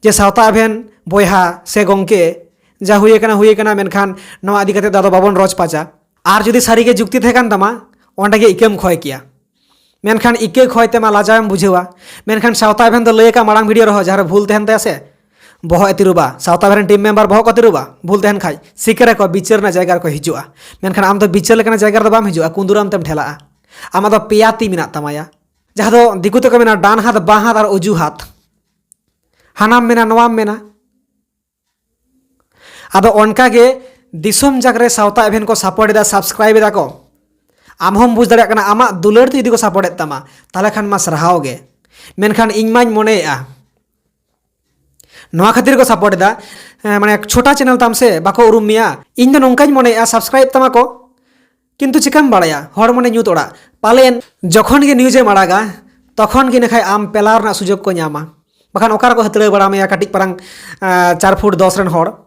ᱡᱮ ᱥᱟᱶᱛᱟ ᱮᱵᱷᱮᱱ ᱵᱚᱭᱦᱟ ᱥᱮ ᱜᱚᱝᱠᱮ, ᱡᱟ ᱦᱩᱭ ᱟᱠᱟᱱᱟ ᱦᱩᱭ ᱟᱠᱟᱱᱟ, ᱢᱮᱱᱠᱷᱟᱱ ᱱᱚᱣᱟ ᱤᱫᱤ ᱠᱟᱛᱮ ᱫᱚ ᱟᱫᱚ ᱵᱟᱵᱚᱱ ᱨᱚᱡᱽ ᱯᱟᱪᱟ᱾ ᱟᱨ ᱡᱩᱫᱤ ᱥᱟᱹᱨᱤᱜᱮ ᱡᱩᱠᱛᱤ ᱛᱟᱦᱮᱸ ᱠᱟᱱ ᱛᱟᱢᱟ, ᱚᱸᱰᱮ ᱜᱮ ᱤᱠᱟᱹᱢ ᱠᱷᱚᱭ ᱠᱮᱭᱟ᱾ ᱢᱮᱱᱠᱷᱟᱱ ᱤᱠᱟᱹ ᱠᱷᱚᱭ ᱛᱮᱢᱟ ᱞᱟᱡᱟᱣᱮᱢ ᱵᱩᱡᱷᱟᱹᱣᱟ᱾ ᱢᱮᱱᱠᱷᱟᱱ ᱥᱟᱶᱛᱟ ᱮᱵᱷᱮᱱ ᱫᱚ ᱞᱟᱹᱭ ᱟᱠᱟᱫ ᱢᱟᱲᱟᱝ ᱵᱷᱤᱰᱤᱭᱳ ᱨᱮᱦᱚᱸ, ᱡᱟᱦᱟᱸ ᱨᱮ ᱵᱷᱩᱞ ᱛᱟᱦᱮᱱ ᱛᱟᱭᱟ ᱥᱮ, ᱵᱚᱦᱚᱜ ᱮ ᱛᱤᱨᱩᱵᱟ᱾ ᱥᱟᱶᱛᱟ ᱮᱵᱷᱮᱱ ᱨᱮᱱ ᱴᱤᱢ ᱢᱮᱢᱵᱟᱨ ᱵᱚᱦᱚᱜ ᱠᱚ ᱛᱤᱨᱩᱵᱟ, ᱵᱷᱩᱞ ᱛᱟᱦᱮᱱ ᱠᱷᱟᱡ ᱥᱤᱠᱟᱹᱨ ᱟᱠᱚ, ᱵᱤᱪᱟᱹᱨ ᱨᱮᱱᱟᱜ ᱡᱟᱭᱜᱟ ᱨᱮᱠᱚ ᱦᱤᱡᱩᱜᱼᱟ᱾ ᱢᱮᱱᱠᱷᱟᱱ ᱟᱢ ᱫᱚ ᱵᱤᱪᱟᱹᱨ ᱞᱮᱠᱟᱱᱟᱜ ᱡᱟᱭᱜᱟ ᱨᱮᱫᱚ ᱵᱟᱢ ᱦᱤᱡᱩᱜᱼᱟ, ᱠᱩᱸᱫᱩᱨᱟᱢ ᱛᱮᱢ ᱴᱷᱮᱞᱟᱜᱼᱟ᱾ ᱟᱢᱟᱜ ᱫᱚ ᱯᱮᱭᱟ ᱛᱤ ᱢᱮᱱᱟᱜ ᱛᱟᱢᱟ ᱭᱟ, ᱡᱟᱦᱟᱸ ᱫᱚ ᱫᱤᱠᱩ ᱛᱮᱠᱚ ᱢᱮᱱᱟ ᱰᱟᱱ ᱦᱟᱛ, ᱵᱟᱸ ᱦᱟᱛ ᱟᱨ ᱚᱡᱩ ᱦᱟᱛ᱾ ᱦᱟᱱᱟᱢ ᱢᱮᱱᱟ, ᱱᱚᱣᱟᱢ ᱢᱮᱱᱟ᱾ ᱟᱫᱚ ᱚᱱᱠᱟ ᱜᱮ ᱫᱤᱥᱚᱢ ᱡᱟᱠ ᱨᱮ ᱥᱟᱶᱛᱟ ᱮᱵᱷᱮᱱ ᱠᱚ ᱥᱟᱯᱳᱨᱴ ᱮᱫᱟ, ᱥᱟᱵᱥᱠᱨᱟᱭᱤᱵ ᱮᱫᱟ ᱠᱚ᱾ ᱟᱢ ᱦᱚᱸᱢ ᱵᱩᱡᱽ ᱫᱟᱲᱮᱭᱟᱜ ᱠᱟᱱᱟ, ᱟᱢᱟᱜ ᱫᱩᱞᱟᱹᱲ ᱛᱮ ᱡᱩᱫᱤ ᱠᱚ ᱥᱟᱯᱳᱨᱴ ᱮᱫ ᱛᱟᱢᱟ, ᱛᱟᱦᱚᱞᱮ ᱠᱷᱟᱱ ᱢᱟ ᱥᱟᱨᱦᱟᱣ ᱜᱮ᱾ ᱢᱮᱱᱠᱷᱟᱱ ᱤᱧ ᱢᱟᱧ ᱢᱚᱱᱮᱭᱮᱫᱼᱟ, ᱱᱚᱣᱟ ᱠᱷᱟᱹᱛᱤᱨ ᱠᱚ ᱥᱟᱯᱳᱨᱴ ᱮᱫᱟ, ᱮᱸ, ᱢᱟᱱᱮ ᱪᱷᱳᱴᱟ ᱪᱮᱱᱮᱞ ᱛᱟᱢ ᱥᱮ, ᱵᱟᱠᱚ ᱩᱨᱩᱢ ᱢᱮᱭᱟ᱾ ᱤᱧ ᱫᱚ ᱱᱚᱝᱠᱟᱧ ᱢᱚᱱᱮᱭᱮᱫᱼᱟ, ᱥᱟᱵᱥᱠᱨᱟᱭᱤᱵ ᱛᱟᱢᱟ ᱠᱚ, ᱠᱤᱱᱛᱩ ᱪᱤᱠᱟᱹᱢ ᱵᱟᱲᱟᱭᱟ, ᱦᱚᱲ ᱢᱚᱱᱮ ᱧᱩᱛ ᱚᱲᱟᱜ᱾ ᱯᱟᱞᱮᱱ ᱡᱚᱠᱷᱚᱱ ᱜᱮ ᱱᱤᱭᱩᱡᱽ ᱮᱢ ᱟᱲᱟᱜᱟ, ᱛᱚᱠᱷᱚᱱ ᱜᱮ ᱤᱱᱟᱹ ᱠᱷᱟᱡ ᱟᱢ ᱯᱮᱞᱟᱣ ᱨᱮᱱᱟᱜ ᱥᱩᱡᱳᱜᱽ ᱠᱚ ᱧᱟᱢᱟ᱾ ᱵᱟᱠᱷᱟᱱ ᱚᱠᱟ ᱨᱮᱠᱚ ᱦᱟᱹᱛᱲᱟᱹᱣ ᱵᱟᱲᱟ ᱢᱮᱭᱟ ᱠᱟᱹᱴᱤᱡ ᱯᱟᱨᱟᱝ, ᱟᱸ, ᱪᱟᱨ ᱯᱷᱩᱴ ᱫᱚᱥ ᱨᱮᱱ ᱦᱚᱲ?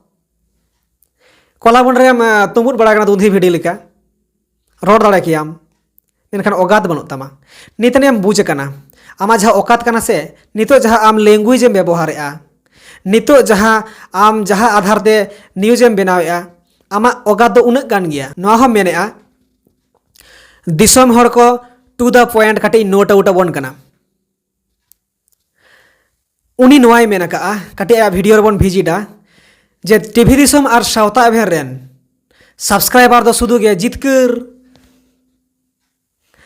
ᱠᱚᱞᱟᱵᱚᱱ ᱨᱮᱢ, ᱟᱸ, ᱛᱩᱢᱵᱩᱫ ᱵᱟᱲᱟ ᱠᱟᱱᱟ ᱫᱩᱸᱫᱷᱤ ᱵᱷᱤᱰᱤ ᱞᱮᱠᱟ᱾ ᱨᱚᱲ ᱫᱟᱲᱮ ᱠᱮᱭᱟᱢ᱾ ᱢᱮᱱᱠᱷᱟᱱ ᱚᱜᱟᱛ ᱵᱟᱹᱱᱩᱜ ᱛᱟᱢᱟ᱾ ᱱᱤᱛ ᱟᱹᱱᱤᱡ ᱮᱢ ᱵᱩᱡᱽ ᱟᱠᱟᱱᱟ, ᱟᱢᱟᱜ ᱡᱟᱦᱟᱸ ᱚᱠᱟᱛ ᱠᱟᱱᱟ ᱥᱮ, ᱱᱤᱛᱚᱜ ᱡᱟᱦᱟᱸ ᱟᱢ language ᱮᱢ ᱵᱮᱵᱚᱦᱟᱨᱮᱫᱼᱟ, ᱱᱤᱛᱚᱜ ᱡᱟᱦᱟᱸ ᱟᱢ ᱡᱟᱦᱟᱸ ᱟᱫᱷᱟᱨ ᱛᱮ news ᱮᱢ ᱵᱮᱱᱟᱣᱮᱫᱼᱟ, ᱟᱢᱟᱜ ᱚᱜᱟᱛ ᱫᱚ ᱩᱱᱟᱹᱜ ᱠᱟᱱ ᱜᱮᱭᱟ᱾ ᱱᱚᱣᱟ ᱦᱚᱸ ᱢᱮᱱᱮᱫᱼᱟ, ᱫᱤᱥᱚᱢ ᱦᱚᱲ ᱠᱚ to the point ᱠᱟᱹᱴᱤᱡ note out ᱟᱵᱚᱱ ᱠᱟᱱᱟ᱾ ᱩᱱᱤ ᱱᱚᱣᱟᱭ ᱢᱮᱱ ᱟᱠᱟᱫᱼᱟ, ᱠᱟᱹᱴᱤᱡ ᱟᱭᱟᱜ video ᱨᱮᱵᱚᱱ visit ᱟ, ᱡᱮ ᱴᱤᱵᱷᱤ ᱫᱤᱥᱚᱢ ᱟᱨ ᱥᱟᱶᱛᱟ ᱮᱵᱷᱮᱱ ᱨᱮᱱ subscriber ᱫᱚ ᱥᱩᱫᱷᱩ ᱜᱮ ᱡᱤᱛᱠᱟᱹᱨ,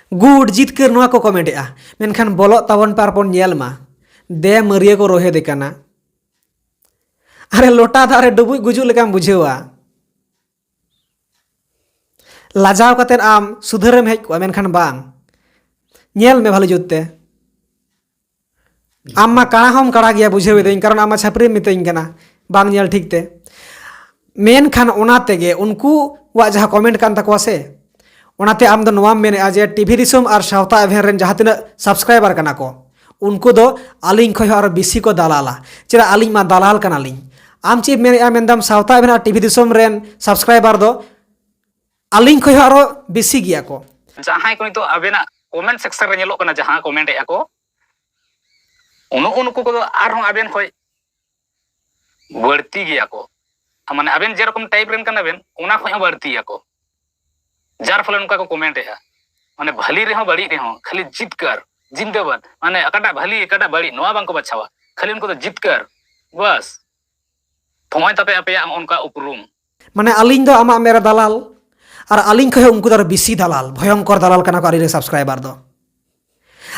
good, ᱡᱤᱛᱠᱟᱹᱨ, ᱱᱚᱣᱟ ᱠᱚ comment ᱮᱫᱼᱟ᱾ ᱢᱮᱱᱠᱷᱟᱱ ᱵᱚᱞᱚᱜ ᱛᱟᱵᱚᱱ ᱯᱮ ᱟᱨ ᱵᱚᱱ ᱧᱮᱞ ᱢᱟ, ᱫᱮ ᱢᱟᱹᱨᱭᱟᱹ ᱠᱚ ᱨᱚᱦᱮᱫᱮ ᱠᱟᱱᱟ᱾ ᱟᱨᱮ, ᱞᱚᱴᱟ ᱫᱟᱜ ᱨᱮ ᱰᱩᱵᱩᱡ ᱜᱩᱡᱩᱜ ᱞᱮᱠᱟᱢ ᱵᱩᱡᱷᱟᱹᱣᱟ᱾ ᱞᱟᱡᱟᱣ ᱠᱟᱛᱮᱫ ᱟᱢ ᱥᱩᱫᱷᱟᱹᱨᱮᱢ ᱦᱮᱡ ᱠᱚᱜᱼᱟ, ᱢᱮᱱᱠᱷᱟᱱ ᱵᱟᱝ᱾ ᱧᱮᱞ ᱢᱮ ᱵᱷᱟᱞᱮ ᱡᱩᱛ ᱛᱮ᱾ ᱟᱢ ᱢᱟ ᱠᱟᱬᱟ ᱦᱚᱸᱢ ᱠᱟᱬᱟ ᱜᱮᱭᱟ, ᱵᱩᱡᱷᱟᱹᱣ ᱮᱫᱟᱹᱧ, ᱠᱟᱨᱚᱱ ᱟᱢ ᱢᱟ ᱪᱷᱟᱹᱯᱨᱤᱢ ᱢᱤᱛᱟᱹᱧ ᱠᱟᱱᱟ, ᱵᱟᱝ ᱧᱮᱞ ᱴᱷᱤᱠ ᱛᱮ᱾ ᱢᱮᱱᱠᱷᱟᱱ ᱚᱱᱟ ᱛᱮᱜᱮ ᱩᱱᱠᱩᱣᱟᱜ ᱡᱟᱦᱟᱸ comment ᱠᱟᱱ ᱛᱟᱠᱚᱣᱟ ᱥᱮ, ᱚᱱᱟᱛᱮ ᱟᱢ ᱫᱚ ᱱᱚᱣᱟᱢ ᱢᱮᱱᱮᱫᱼᱟ ᱡᱮ ᱴᱤᱵᱷᱤ ᱫᱤᱥᱚᱢ ᱟᱨ ᱥᱟᱶᱛᱟ ᱮᱵᱷᱮᱱ ᱨᱮᱱ ᱡᱟᱦᱟᱸ ᱛᱤᱱᱟᱹᱜ subscriber ᱠᱟᱱᱟ ᱠᱚ, ᱩᱱᱠᱩ ᱫᱚ ᱟᱹᱞᱤᱧ ᱠᱷᱚᱱ ᱦᱚᱸ ᱟᱨᱚ ᱵᱮᱥᱤ ᱠᱚ ᱫᱟᱞᱟᱞᱟ᱾ ᱪᱮᱫᱟᱜ? ᱟᱹᱞᱤᱧ ᱢᱟ ᱫᱟᱞᱟᱞ ᱠᱟᱱᱟᱞᱤᱧ᱾ ᱟᱢ ᱪᱮᱫ ᱢᱮᱱᱮᱫᱼᱟ? ᱢᱮᱱᱫᱟᱢ ᱥᱟᱶᱛᱟ ᱮᱵᱷᱮᱱ ᱟᱨ ᱴᱤᱵᱷᱤ ᱫᱤᱥᱚᱢ ᱨᱮᱱ subscriber ᱫᱚ ᱟᱹᱞᱤᱧ ᱠᱷᱚᱱ ᱦᱚᱸ ᱟᱨᱚ ᱵᱮᱥᱤ ᱜᱮᱭᱟ ᱠᱚ᱾ ᱡᱟᱦᱟᱸᱭ ᱠᱚ ᱱᱤᱛᱚᱜ ᱟᱵᱮᱱᱟᱜ comment section ᱨᱮ ᱧᱮᱞᱚᱜ ᱠᱟᱱᱟ, ᱡᱟᱦᱟᱸ comment ᱮᱫᱼᱟ ᱠᱚ, ᱩᱱᱠᱩ ᱠᱚᱫᱚ ᱟᱨᱦᱚᱸ ᱟᱵᱮᱱ ᱠᱷᱚᱱ ᱵᱟᱹᱲᱛᱤ ᱜᱮᱭᱟ ᱠᱚ᱾ ᱢᱟᱱᱮ, ᱟᱵᱮᱱ ᱡᱮᱨᱚᱠᱚᱢ type ᱨᱮᱱ ᱠᱟᱱᱟ ᱵᱮᱱ, ᱚᱱᱟ ᱠᱷᱚᱱ ᱦᱚᱸ ᱵᱟᱹᱲᱛᱤ ᱜᱮᱭᱟ ᱠᱚ᱾ ᱡᱟᱨ ᱯᱷᱚᱞᱮ ᱱᱚᱝᱠᱟ ᱠᱚ comment ᱮᱫᱼᱟ᱾ ᱢᱟᱱᱮ, ᱵᱷᱟᱹᱞᱤ ᱨᱮᱦᱚᱸ ᱵᱟᱹᱲᱤᱡ ᱨᱮᱦᱚᱸ ᱠᱷᱟᱹᱞᱤ ᱡᱤᱛᱠᱟᱹᱨ, ᱡᱤᱱᱫᱟᱵᱟᱫ᱾ ᱢᱟᱱᱮ, ᱚᱠᱟᱴᱟᱜ ᱵᱷᱟᱹᱞᱤ, ᱚᱠᱟᱴᱟᱜ ᱵᱟᱹᱲᱤᱡ, ᱱᱚᱣᱟ ᱵᱟᱝᱠᱚ ᱵᱟᱪᱷᱟᱣᱟ᱾ ᱠᱷᱟᱹᱞᱤ ᱩᱱᱠᱩ ᱫᱚ ᱡᱤᱛᱠᱟᱹᱨ, ᱵᱟᱥ᱾ ᱱᱚᱜᱼᱚᱭ ᱛᱟᱯᱮ ᱟᱯᱮᱭᱟᱜ ᱚᱱᱠᱟ ᱩᱯᱨᱩᱢ᱾ ᱢᱟᱱᱮ, ᱟᱹᱞᱤᱧ ᱫᱚ ᱟᱢᱟᱜ ᱢᱮᱫ ᱨᱮ ᱫᱟᱞᱟᱞ, ᱟᱨ ᱟᱹᱞᱤᱧ ᱠᱷᱚᱱ ᱦᱚᱸ ᱩᱱᱠᱩ ᱫᱚ ᱟᱨᱚ ᱵᱮᱥᱤ ᱫᱟᱞᱟᱞ, ᱵᱷᱚᱭᱚᱝᱠᱚᱨ ᱫᱟᱞᱟᱞ ᱠᱟᱱᱟ ᱠᱚ ᱟᱹᱞᱤᱧ ᱨᱮᱱ subscriber ᱫᱚ᱾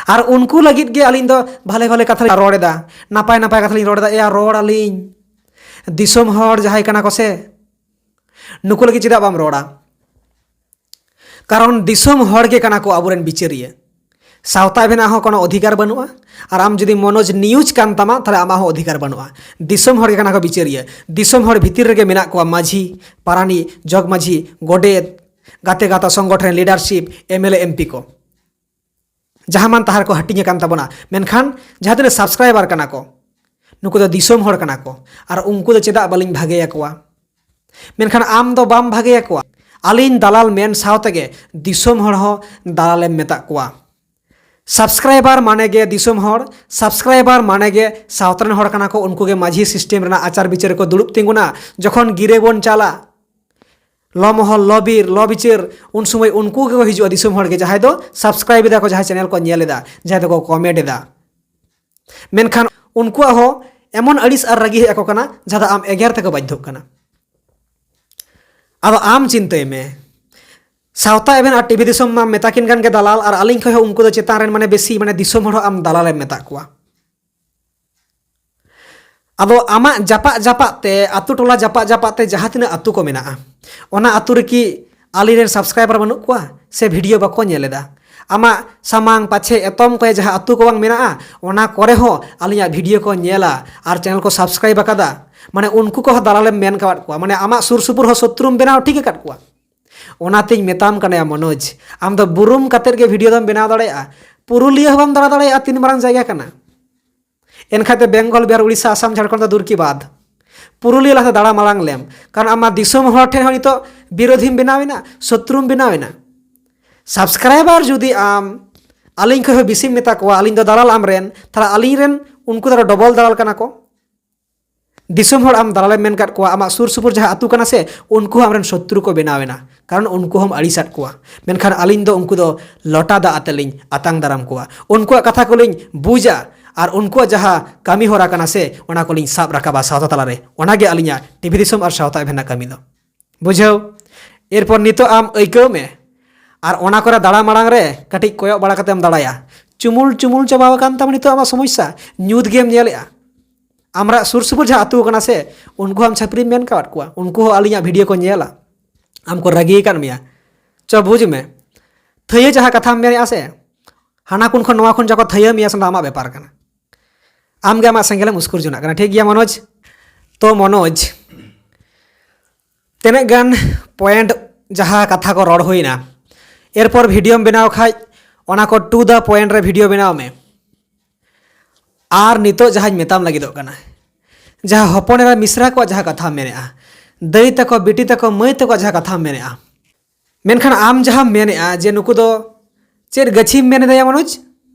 ᱟᱨ ᱩᱱᱠᱩ ᱞᱟᱹᱜᱤᱫ ᱜᱮ ᱟᱹᱞᱤᱧ ᱫᱚ ᱵᱷᱟᱞᱮ ᱵᱷᱟᱞᱮ ᱠᱟᱛᱷᱟ ᱞᱤᱧ ᱨᱚᱲ ᱮᱫᱟ, ᱱᱟᱯᱟᱭ ᱱᱟᱯᱟᱭ ᱠᱟᱛᱷᱟ ᱞᱤᱧ ᱨᱚᱲ ᱮᱫᱟ᱾ ᱮᱭᱟ, ᱨᱚᱲ ᱟᱹᱞᱤᱧ, ᱫᱤᱥᱚᱢ ᱦᱚᱲ ᱡᱟᱦᱟᱸᱭ ᱠᱟᱱᱟ ᱠᱚ ᱥᱮ, ᱱᱩᱠᱩ ᱞᱟᱹᱜᱤᱫ ᱪᱮᱫᱟᱜ ᱵᱟᱢ ᱨᱚᱲᱟ? ᱠᱟᱨᱚᱱ ᱫᱤᱥᱚᱢ ᱦᱚᱲ ᱜᱮ ᱠᱟᱱᱟ ᱠᱚ ᱟᱵᱚᱨᱮᱱ ᱵᱤᱪᱟᱹᱨᱤᱭᱟᱹ᱾ ᱥᱟᱶᱛᱟ ᱮᱵᱷᱮᱱᱟᱜ ᱦᱚᱸ ᱠᱳᱱᱳ ᱚᱫᱷᱤᱠᱟᱨ ᱵᱟᱹᱱᱩᱜᱼᱟ, ᱟᱨ ᱟᱢ ᱡᱩᱫᱤ ᱢᱚᱱᱳᱡᱽ news ᱠᱟᱱ ᱛᱟᱢᱟ, ᱛᱟᱦᱞᱮ ᱟᱢᱟᱜ ᱦᱚᱸ ᱚᱫᱷᱤᱠᱟᱨ ᱵᱟᱹᱱᱩᱜᱼᱟ᱾ ᱫᱤᱥᱚᱢ ᱦᱚᱲ ᱜᱮ ᱠᱟᱱᱟ ᱠᱚ ᱵᱤᱪᱟᱹᱨᱤᱭᱟᱹ᱾ ᱫᱤᱥᱚᱢ ᱦᱚᱲ ᱵᱷᱤᱛᱤᱨ ᱨᱮᱜᱮ ᱢᱮᱱᱟᱜ ᱠᱚᱣᱟ ᱢᱟᱹᱡᱷᱤ, ᱯᱟᱨᱟᱱᱤᱠ, ᱡᱚᱜᱽ ᱢᱟᱹᱡᱷᱤ, ᱜᱚᱰᱮᱛ, ᱜᱟᱛᱮ ᱜᱟᱶᱛᱟ ᱥᱚᱝᱜᱚᱴᱷᱚᱱ leadership, MLA, MP ᱠᱚ᱾ ᱡᱟᱦᱟᱸ ᱢᱟᱱ ᱛᱟᱦᱟᱸ ᱨᱮᱠᱚ ᱦᱟᱹᱴᱤᱧ ᱟᱠᱟᱱ ᱛᱟᱵᱚᱱᱟ, ᱢᱮᱱᱠᱷᱟᱱ ᱡᱟᱦᱟᱸ ᱛᱤᱱᱟᱹᱜ subscriber ᱠᱟᱱᱟ ᱠᱚ, ᱱᱩᱠᱩ ᱫᱚ ᱫᱤᱥᱚᱢ ᱦᱚᱲ ᱠᱟᱱᱟ ᱠᱚ, ᱟᱨ ᱩᱱᱠᱩ ᱫᱚ ᱪᱮᱫᱟᱜ ᱵᱟᱹᱞᱤᱧ ᱵᱷᱟᱜᱮᱭᱟᱠᱚᱣᱟ? ᱢᱮᱱᱠᱷᱟᱱ ᱟᱢ ᱫᱚ ᱵᱟᱢ ᱵᱷᱟᱜᱮᱭᱟᱠᱚᱣᱟ᱾ ᱟᱹᱞᱤᱧ ᱫᱟᱞᱟᱞ ᱢᱮᱱ ᱥᱟᱶ ᱛᱮᱜᱮ ᱫᱤᱥᱚᱢ ᱦᱚᱲ ᱦᱚᱸ ᱫᱟᱞᱟᱞᱮᱢ ᱢᱮᱛᱟᱜ ᱠᱚᱣᱟ᱾ ᱥᱟᱵᱥᱠᱨᱟᱭᱵᱟᱨ ᱢᱟᱱᱮ ᱜᱮ ᱫᱤᱥᱚᱢ ᱦᱚᱲ, ᱥᱟᱵᱥᱠᱨᱟᱭᱵᱟᱨ ᱢᱟᱱᱮ ᱜᱮ ᱥᱟᱶᱛᱟ ᱨᱮᱱ ᱦᱚᱲ ᱠᱟᱱᱟ ᱠᱚ, ᱩᱱᱠᱩ ᱜᱮ ᱢᱟᱹᱡᱷᱤ ᱥᱤᱥᱴᱮᱢ ᱨᱮᱱᱟᱜ ᱟᱪᱟᱨ ᱵᱤᱪᱟᱹᱨ ᱨᱮᱠᱚ ᱫᱩᱲᱩᱵ ᱛᱤᱸᱜᱩᱱᱟ᱾ ᱡᱚᱠᱷᱚᱱ ᱜᱤᱨᱟᱹ ᱵᱚᱱ ᱪᱟᱞᱟ, ᱞᱚ ᱢᱚᱦᱚᱞ, ᱞᱚ ᱵᱤᱨ, ᱞᱚ ᱵᱤᱪᱟᱹᱨ, ᱩᱱ ᱥᱚᱢᱚᱭ ᱩᱱᱠᱩ ᱜᱮᱠᱚ ᱦᱤᱡᱩᱜᱼᱟ ᱫᱤᱥᱚᱢ ᱦᱚᱲ ᱜᱮ, ᱡᱟᱦᱟᱸᱭ ᱫᱚ ᱥᱟᱵᱥᱠᱨᱟᱭᱤᱵ ᱮᱫᱟ ᱠᱚ, ᱡᱟᱦᱟᱸᱭ ᱪᱮᱱᱮᱞ ᱠᱚ ᱧᱮᱞ ᱮᱫᱟ, ᱡᱟᱦᱟᱸᱭ ᱫᱚᱠᱚ ᱠᱚᱢᱮᱱᱴ ᱮᱫᱟ᱾ ᱢᱮᱱᱠᱷᱟᱱ ᱩᱱᱠᱩᱣᱟᱜ ᱦᱚᱸ ᱮᱢᱚᱱ ᱟᱹᱲᱤᱥ ᱟᱨ ᱨᱟᱹᱜᱤ ᱦᱮᱡ ᱟᱠᱚ ᱠᱟᱱᱟ, ᱡᱟᱦᱟᱸ ᱫᱚ ᱟᱢ ᱮᱜᱮᱨ ᱛᱮᱠᱚ ᱵᱟᱫᱽᱫᱷᱚᱜ ᱠᱟᱱᱟ᱾ ᱟᱫᱚ ᱟᱢ ᱪᱤᱱᱛᱟᱹᱭ ᱢᱮ, ᱥᱟᱶᱛᱟ ᱮᱵᱷᱮᱱ ᱟᱨ ᱴᱤᱵᱷᱤ ᱫᱤᱥᱚᱢ ᱢᱟ ᱢᱮᱛᱟ ᱠᱤᱱ ᱠᱟᱱ ᱜᱮ ᱫᱟᱞᱟᱞ, ᱟᱨ ᱟᱹᱞᱤᱧ ᱠᱷᱚᱱ ᱦᱚᱸ ᱩᱱᱠᱩ ᱫᱚ ᱪᱮᱛᱟᱱ ᱨᱮᱱ, ᱢᱟᱱᱮ ᱵᱮᱥᱤ, ᱢᱟᱱᱮ ᱫᱤᱥᱚᱢ ᱦᱚᱲ ᱦᱚᱸ ᱟᱢ ᱫᱟᱞᱟᱞᱮᱢ ᱢᱮᱛᱟᱜ ᱠᱚᱣᱟ᱾ ᱟᱫᱚ ᱟᱢᱟᱜ ᱡᱟᱯᱟᱜ ᱡᱟᱯᱟᱜ ᱛᱮ, ᱟᱛᱳ ᱴᱚᱞᱟ ᱡᱟᱯᱟᱜ ᱡᱟᱯᱟᱜ ᱛᱮ ᱡᱟᱦᱟᱸ ᱛᱤᱱᱟᱹᱜ ᱟᱛᱳ ᱠᱚ ᱢᱮᱱᱟᱜᱼᱟ, ᱚᱱᱟ ᱟᱛᱳ ᱨᱮᱠᱤ ᱟᱞᱮᱨᱮᱱ ᱥᱟᱵᱥᱠᱨᱟᱭᱵᱟᱨ ᱵᱟᱹᱱᱩᱜ ᱠᱚᱣᱟ ᱥᱮ ᱵᱷᱤᱰᱤᱭᱳ ᱵᱟᱠᱚ ᱧᱮᱞ ᱮᱫᱟ? ᱟᱢᱟᱜ ᱥᱟᱢᱟᱝ ᱯᱟᱪᱷᱮ ᱮᱛᱚᱢ ᱠᱚᱨᱮ ᱡᱟᱦᱟᱸ ᱟᱛᱳ ᱠᱚ ᱵᱟᱝ ᱢᱮᱱᱟᱜᱼᱟ, ᱚᱱᱟ ᱠᱚᱨᱮ ᱦᱚᱸ ᱟᱹᱞᱤᱧᱟᱜ ᱵᱷᱤᱰᱤᱭᱳ ᱠᱚ ᱧᱮᱞᱟ ᱟᱨ ᱪᱮᱱᱮᱞ ᱠᱚ ᱥᱟᱵᱥᱠᱨᱟᱭᱤᱵ ᱟᱠᱟᱫᱟ᱾ ᱢᱟᱱᱮ ᱩᱱᱠᱩ ᱠᱚᱦᱚᱸ ᱫᱟᱞᱟᱞᱮᱢ ᱢᱮᱱ ᱟᱠᱟᱫ ᱠᱚᱣᱟ, ᱢᱟᱱᱮ ᱟᱢᱟᱜ ᱥᱩᱨ ᱥᱩᱯᱩᱨ ᱦᱚᱸ ᱥᱚᱛᱨᱩᱢ ᱵᱮᱱᱟᱣ ᱴᱷᱤᱠ ᱟᱠᱟᱫ ᱠᱚᱣᱟ᱾ ᱚᱱᱟᱛᱤᱧ ᱢᱮᱛᱟᱢ ᱠᱟᱱᱟ ᱭᱟ ᱢᱚᱱᱳᱡᱽ, ᱟᱢ ᱫᱚ ᱵᱩᱨᱩᱢ ᱠᱟᱛᱮᱫ ᱜᱮ ᱵᱷᱤᱰᱤᱭᱳ ᱫᱚᱢ ᱵᱮᱱᱟᱣ ᱫᱟᱲᱮᱭᱟᱜᱼᱟ, ᱯᱩᱨᱩᱞᱤᱭᱟᱹ ᱦᱚᱸ ᱵᱟᱢ ᱫᱟᱬᱟ ᱫᱟᱲᱮᱭᱟᱜᱼᱟ, ᱛᱤᱱ ᱢᱟᱨᱟᱝ ᱡᱟᱭᱜᱟ ᱠᱟᱱᱟ᱾ ᱮᱱᱠᱷᱟᱡ ᱫᱚ ᱵᱮᱝᱜᱚᱞ, ᱵᱤᱦᱟᱨ, ᱩᱲᱤᱥᱥᱟ, ᱟᱥᱟᱢ, ᱡᱷᱟᱲᱠᱷᱚᱸᱰ ᱫᱚ ᱫᱩᱨ ᱠᱤ ᱵᱟᱫ, ᱯᱩᱨᱩᱞᱤᱭᱟᱹ ᱞᱟᱦᱟ ᱫᱟᱬᱟ ᱢᱟᱲᱟᱝ ᱞᱮᱢ, ᱠᱟᱨᱚᱱ ᱟᱢ ᱢᱟ ᱫᱤᱥᱚᱢ ᱦᱚᱲ ᱴᱷᱮᱱ ᱦᱚᱸ ᱱᱤᱛᱚᱜ ᱵᱤᱨᱳᱫᱷᱤᱢ ᱵᱮᱱᱟᱣ ᱮᱱᱟ, ᱥᱚᱛᱨᱩᱢ ᱵᱮᱱᱟᱣ ᱮᱱᱟ᱾ ᱥᱟᱵᱥᱠᱨᱟᱭᱵᱟᱨ ᱡᱩᱫᱤ ᱟᱢ ᱟᱹᱞᱤᱧ ᱠᱷᱚᱱ ᱦᱚᱸ ᱵᱮᱥᱤᱢ ᱢᱮᱛᱟ ᱠᱚᱣᱟ, ᱟᱹᱞᱤᱧ ᱫᱚ ᱫᱟᱞᱟᱞ ᱟᱢ ᱨᱮᱱ, ᱛᱟᱦᱞᱮ ᱟᱹᱞᱤᱧ ᱨᱮᱱ ᱩᱱᱠᱩ ᱫᱚ ᱟᱨᱚ ᱰᱚᱵᱚᱞ ᱫᱟᱞᱟᱞ ᱠᱟᱱᱟ ᱠᱚ᱾ ᱫᱤᱥᱚᱢ ᱦᱚᱲ ᱟᱢ ᱫᱟᱞᱟᱞᱮᱢ ᱢᱮᱱ ᱠᱟᱫ ᱠᱚᱣᱟ, ᱟᱢᱟᱜ ᱥᱩᱨ ᱥᱩᱯᱩᱨ ᱡᱟᱦᱟᱸ ᱟᱹᱛᱩ ᱠᱟᱱᱟ ᱥᱮ, ᱩᱱᱠᱩ ᱦᱚᱸ ᱟᱢᱨᱮᱱ ᱥᱚᱛᱨᱩ ᱠᱚ ᱵᱮᱱᱟᱣ ᱮᱱᱟ, ᱠᱟᱨᱚᱱ ᱩᱱᱠᱩ ᱦᱚᱸᱢ ᱟᱹᱲᱤᱥᱟᱫ ᱠᱚᱣᱟ᱾ ᱢᱮᱱᱠᱷᱟᱱ ᱟᱹᱞᱤᱧ ᱫᱚ ᱩᱱᱠᱩ ᱫᱚ ᱞᱚᱴᱟ ᱫᱟᱜ ᱟᱛᱮ ᱞᱤᱧ ᱟᱛᱟᱝ ᱫᱟᱨᱟᱢ ᱠᱚᱣᱟ, ᱩᱱᱠᱩᱣᱟᱜ ᱠᱟᱛᱷᱟ ᱠᱚᱞᱤᱧ ᱵᱩᱡᱟ ᱟᱨ ᱩᱱᱠᱩᱣᱟᱜ ᱡᱟᱦᱟᱸ ᱠᱟᱹᱢᱤ ᱦᱚᱨᱟ ᱠᱟᱱᱟ ᱥᱮ, ᱚᱱᱟ ᱠᱚᱞᱤᱧ ᱥᱟᱵ ᱨᱟᱠᱟᱵᱟ ᱥᱟᱶᱛᱟ ᱛᱟᱞᱟᱨᱮ᱾ ᱚᱱᱟᱜᱮ ᱟᱹᱞᱤᱧᱟᱜ ᱴᱤᱵᱷᱤ ᱫᱤᱥᱚᱢ ᱟᱨ ᱥᱟᱶᱛᱟ ᱮᱵᱷᱮᱱᱟᱜ ᱠᱟᱹᱢᱤ ᱫᱚ᱾ ᱵᱩᱡᱷᱟᱹᱣ? ᱮᱨᱯᱚᱨ ᱱᱤᱛᱚᱜ ᱟᱢ ᱟᱹᱭᱠᱟᱹᱣ ᱢᱮ, ᱟᱨ ᱚᱱᱟ ᱠᱚᱨᱮ ᱫᱟᱬᱟ ᱢᱟᱲᱟᱝ ᱨᱮ ᱠᱟᱹᱴᱤᱡ ᱠᱚᱭᱚᱜ ᱵᱟᱲᱟ ᱠᱟᱛᱮᱢ ᱫᱟᱬᱟᱭᱟ᱾ ᱪᱩᱢᱩᱞ ᱪᱩᱢᱩᱞ ᱪᱟᱵᱟ ᱟᱠᱟᱱ ᱛᱟᱢᱟ ᱱᱤᱛᱚᱜ ᱟᱢᱟᱜ ᱥᱚᱢᱚᱥᱥᱟ, ᱧᱩᱛ ᱜᱮᱢ ᱧᱮᱞᱮᱜᱼᱟ᱾ ᱟᱢᱨᱟᱜ ᱥᱩᱨ ᱥᱩᱯᱩᱨ ᱡᱟᱦᱟᱸ ᱟᱹᱛᱩ ᱠᱟᱱᱟ ᱥᱮ, ᱩᱱᱠᱩ ᱦᱚᱸ ᱟᱢ ᱪᱷᱟᱹᱯᱨᱤᱢ ᱢᱮᱱ ᱠᱟᱣᱟᱫ ᱠᱚᱣᱟ, ᱩᱱᱠᱩ ᱦᱚᱸ ᱟᱹᱞᱤᱧᱟᱜ ᱵᱷᱤᱰᱤᱭᱳ ᱠᱚ ᱧᱮᱞᱟ, ᱟᱢ ᱠᱚ ᱨᱟᱹᱜᱤ ᱟᱠᱟᱫ ᱢᱮᱭᱟ᱾ ᱪᱚ ᱵᱩᱡᱽ ᱢᱮ, ᱛᱷᱟᱹᱭᱟᱹ ᱡᱟᱦᱟᱸ ᱠᱟᱛᱷᱟᱢ ᱢᱮᱱᱮᱜᱼᱟ ᱥᱮ, ᱦᱟᱱᱟ ᱠᱩᱱ ᱠᱷᱚᱱ ᱱᱚᱣᱟ ᱠᱷᱚᱱ ᱡᱟᱠᱚ ᱛᱷᱟᱹᱭᱟᱹ ᱢᱮᱭᱟ ᱥᱮ, ᱚᱱᱟ ᱫᱚ ᱟᱢᱟᱜ ᱵᱮᱯᱟᱨ ᱠᱟᱱᱟ᱾ ᱟᱢ ᱜᱮ ᱟᱢᱟᱜ ᱥᱮᱸᱜᱮᱞᱮᱢ ᱩᱥᱠᱩᱨ ᱡᱚᱱᱟᱜ ᱠᱟᱱᱟ, ᱴᱷᱤᱠ ᱜᱮᱭᱟ ᱢᱚᱱᱳᱡᱽ? ᱛᱚ ᱢᱚᱱᱳᱡᱽ, ᱛᱤᱱᱟᱹᱜ ᱜᱟᱱ ᱯᱚᱭᱮᱱᱴ ᱡᱟᱦᱟᱸ ᱠᱟᱛᱷᱟ ᱠᱚ ᱨᱚᱲ ᱦᱩᱭᱱᱟ, ᱮᱨᱯᱚᱨ ᱵᱷᱤᱰᱤᱭᱳᱢ ᱵᱮᱱᱟᱣ ᱠᱷᱟᱡ ᱚᱱᱟ ᱠᱚ ᱴᱩ ᱫᱟ ᱯᱚᱭᱮᱱᱴ ᱨᱮ ᱵᱷᱤᱰᱤᱭᱳ ᱵᱮᱱᱟᱣ ᱢᱮ᱾ ᱟᱨ ᱱᱤᱛᱚᱜ ᱡᱟᱦᱟᱸᱧ ᱢᱮᱛᱟᱢ ᱞᱟᱹᱜᱤᱫᱚᱜ ᱠᱟᱱᱟ, ᱡᱟᱦᱟᱸ ᱦᱚᱯᱚᱱ ᱮᱨᱟ ᱢᱤᱥᱨᱟ ᱠᱚᱣᱟᱜ ᱡᱟᱦᱟᱸ ᱠᱟᱛᱷᱟᱢ ᱢᱮᱱᱮᱜᱼᱟ, ᱫᱟᱹᱭ ᱛᱟᱠᱚ, ᱵᱤᱴᱤ ᱛᱟᱠᱚ, ᱢᱟᱹᱭ ᱛᱟᱠᱚᱣᱟᱜ ᱡᱟᱦᱟᱸ ᱠᱟᱛᱷᱟᱢ ᱢᱮᱱᱮᱜᱼᱟ, ᱢᱮᱱᱠᱷᱟᱱ ᱟᱢ ᱡᱟᱦᱟᱸᱢ ᱢᱮᱱᱮᱫᱼᱟ ᱡᱮ ᱱᱩᱠᱩ ᱫᱚ ᱪᱮᱫ ᱜᱟᱹᱪᱷᱤᱢ ᱢᱮᱱ ᱮᱫᱟ ᱭᱟ ᱢᱚᱱᱳᱡᱽ?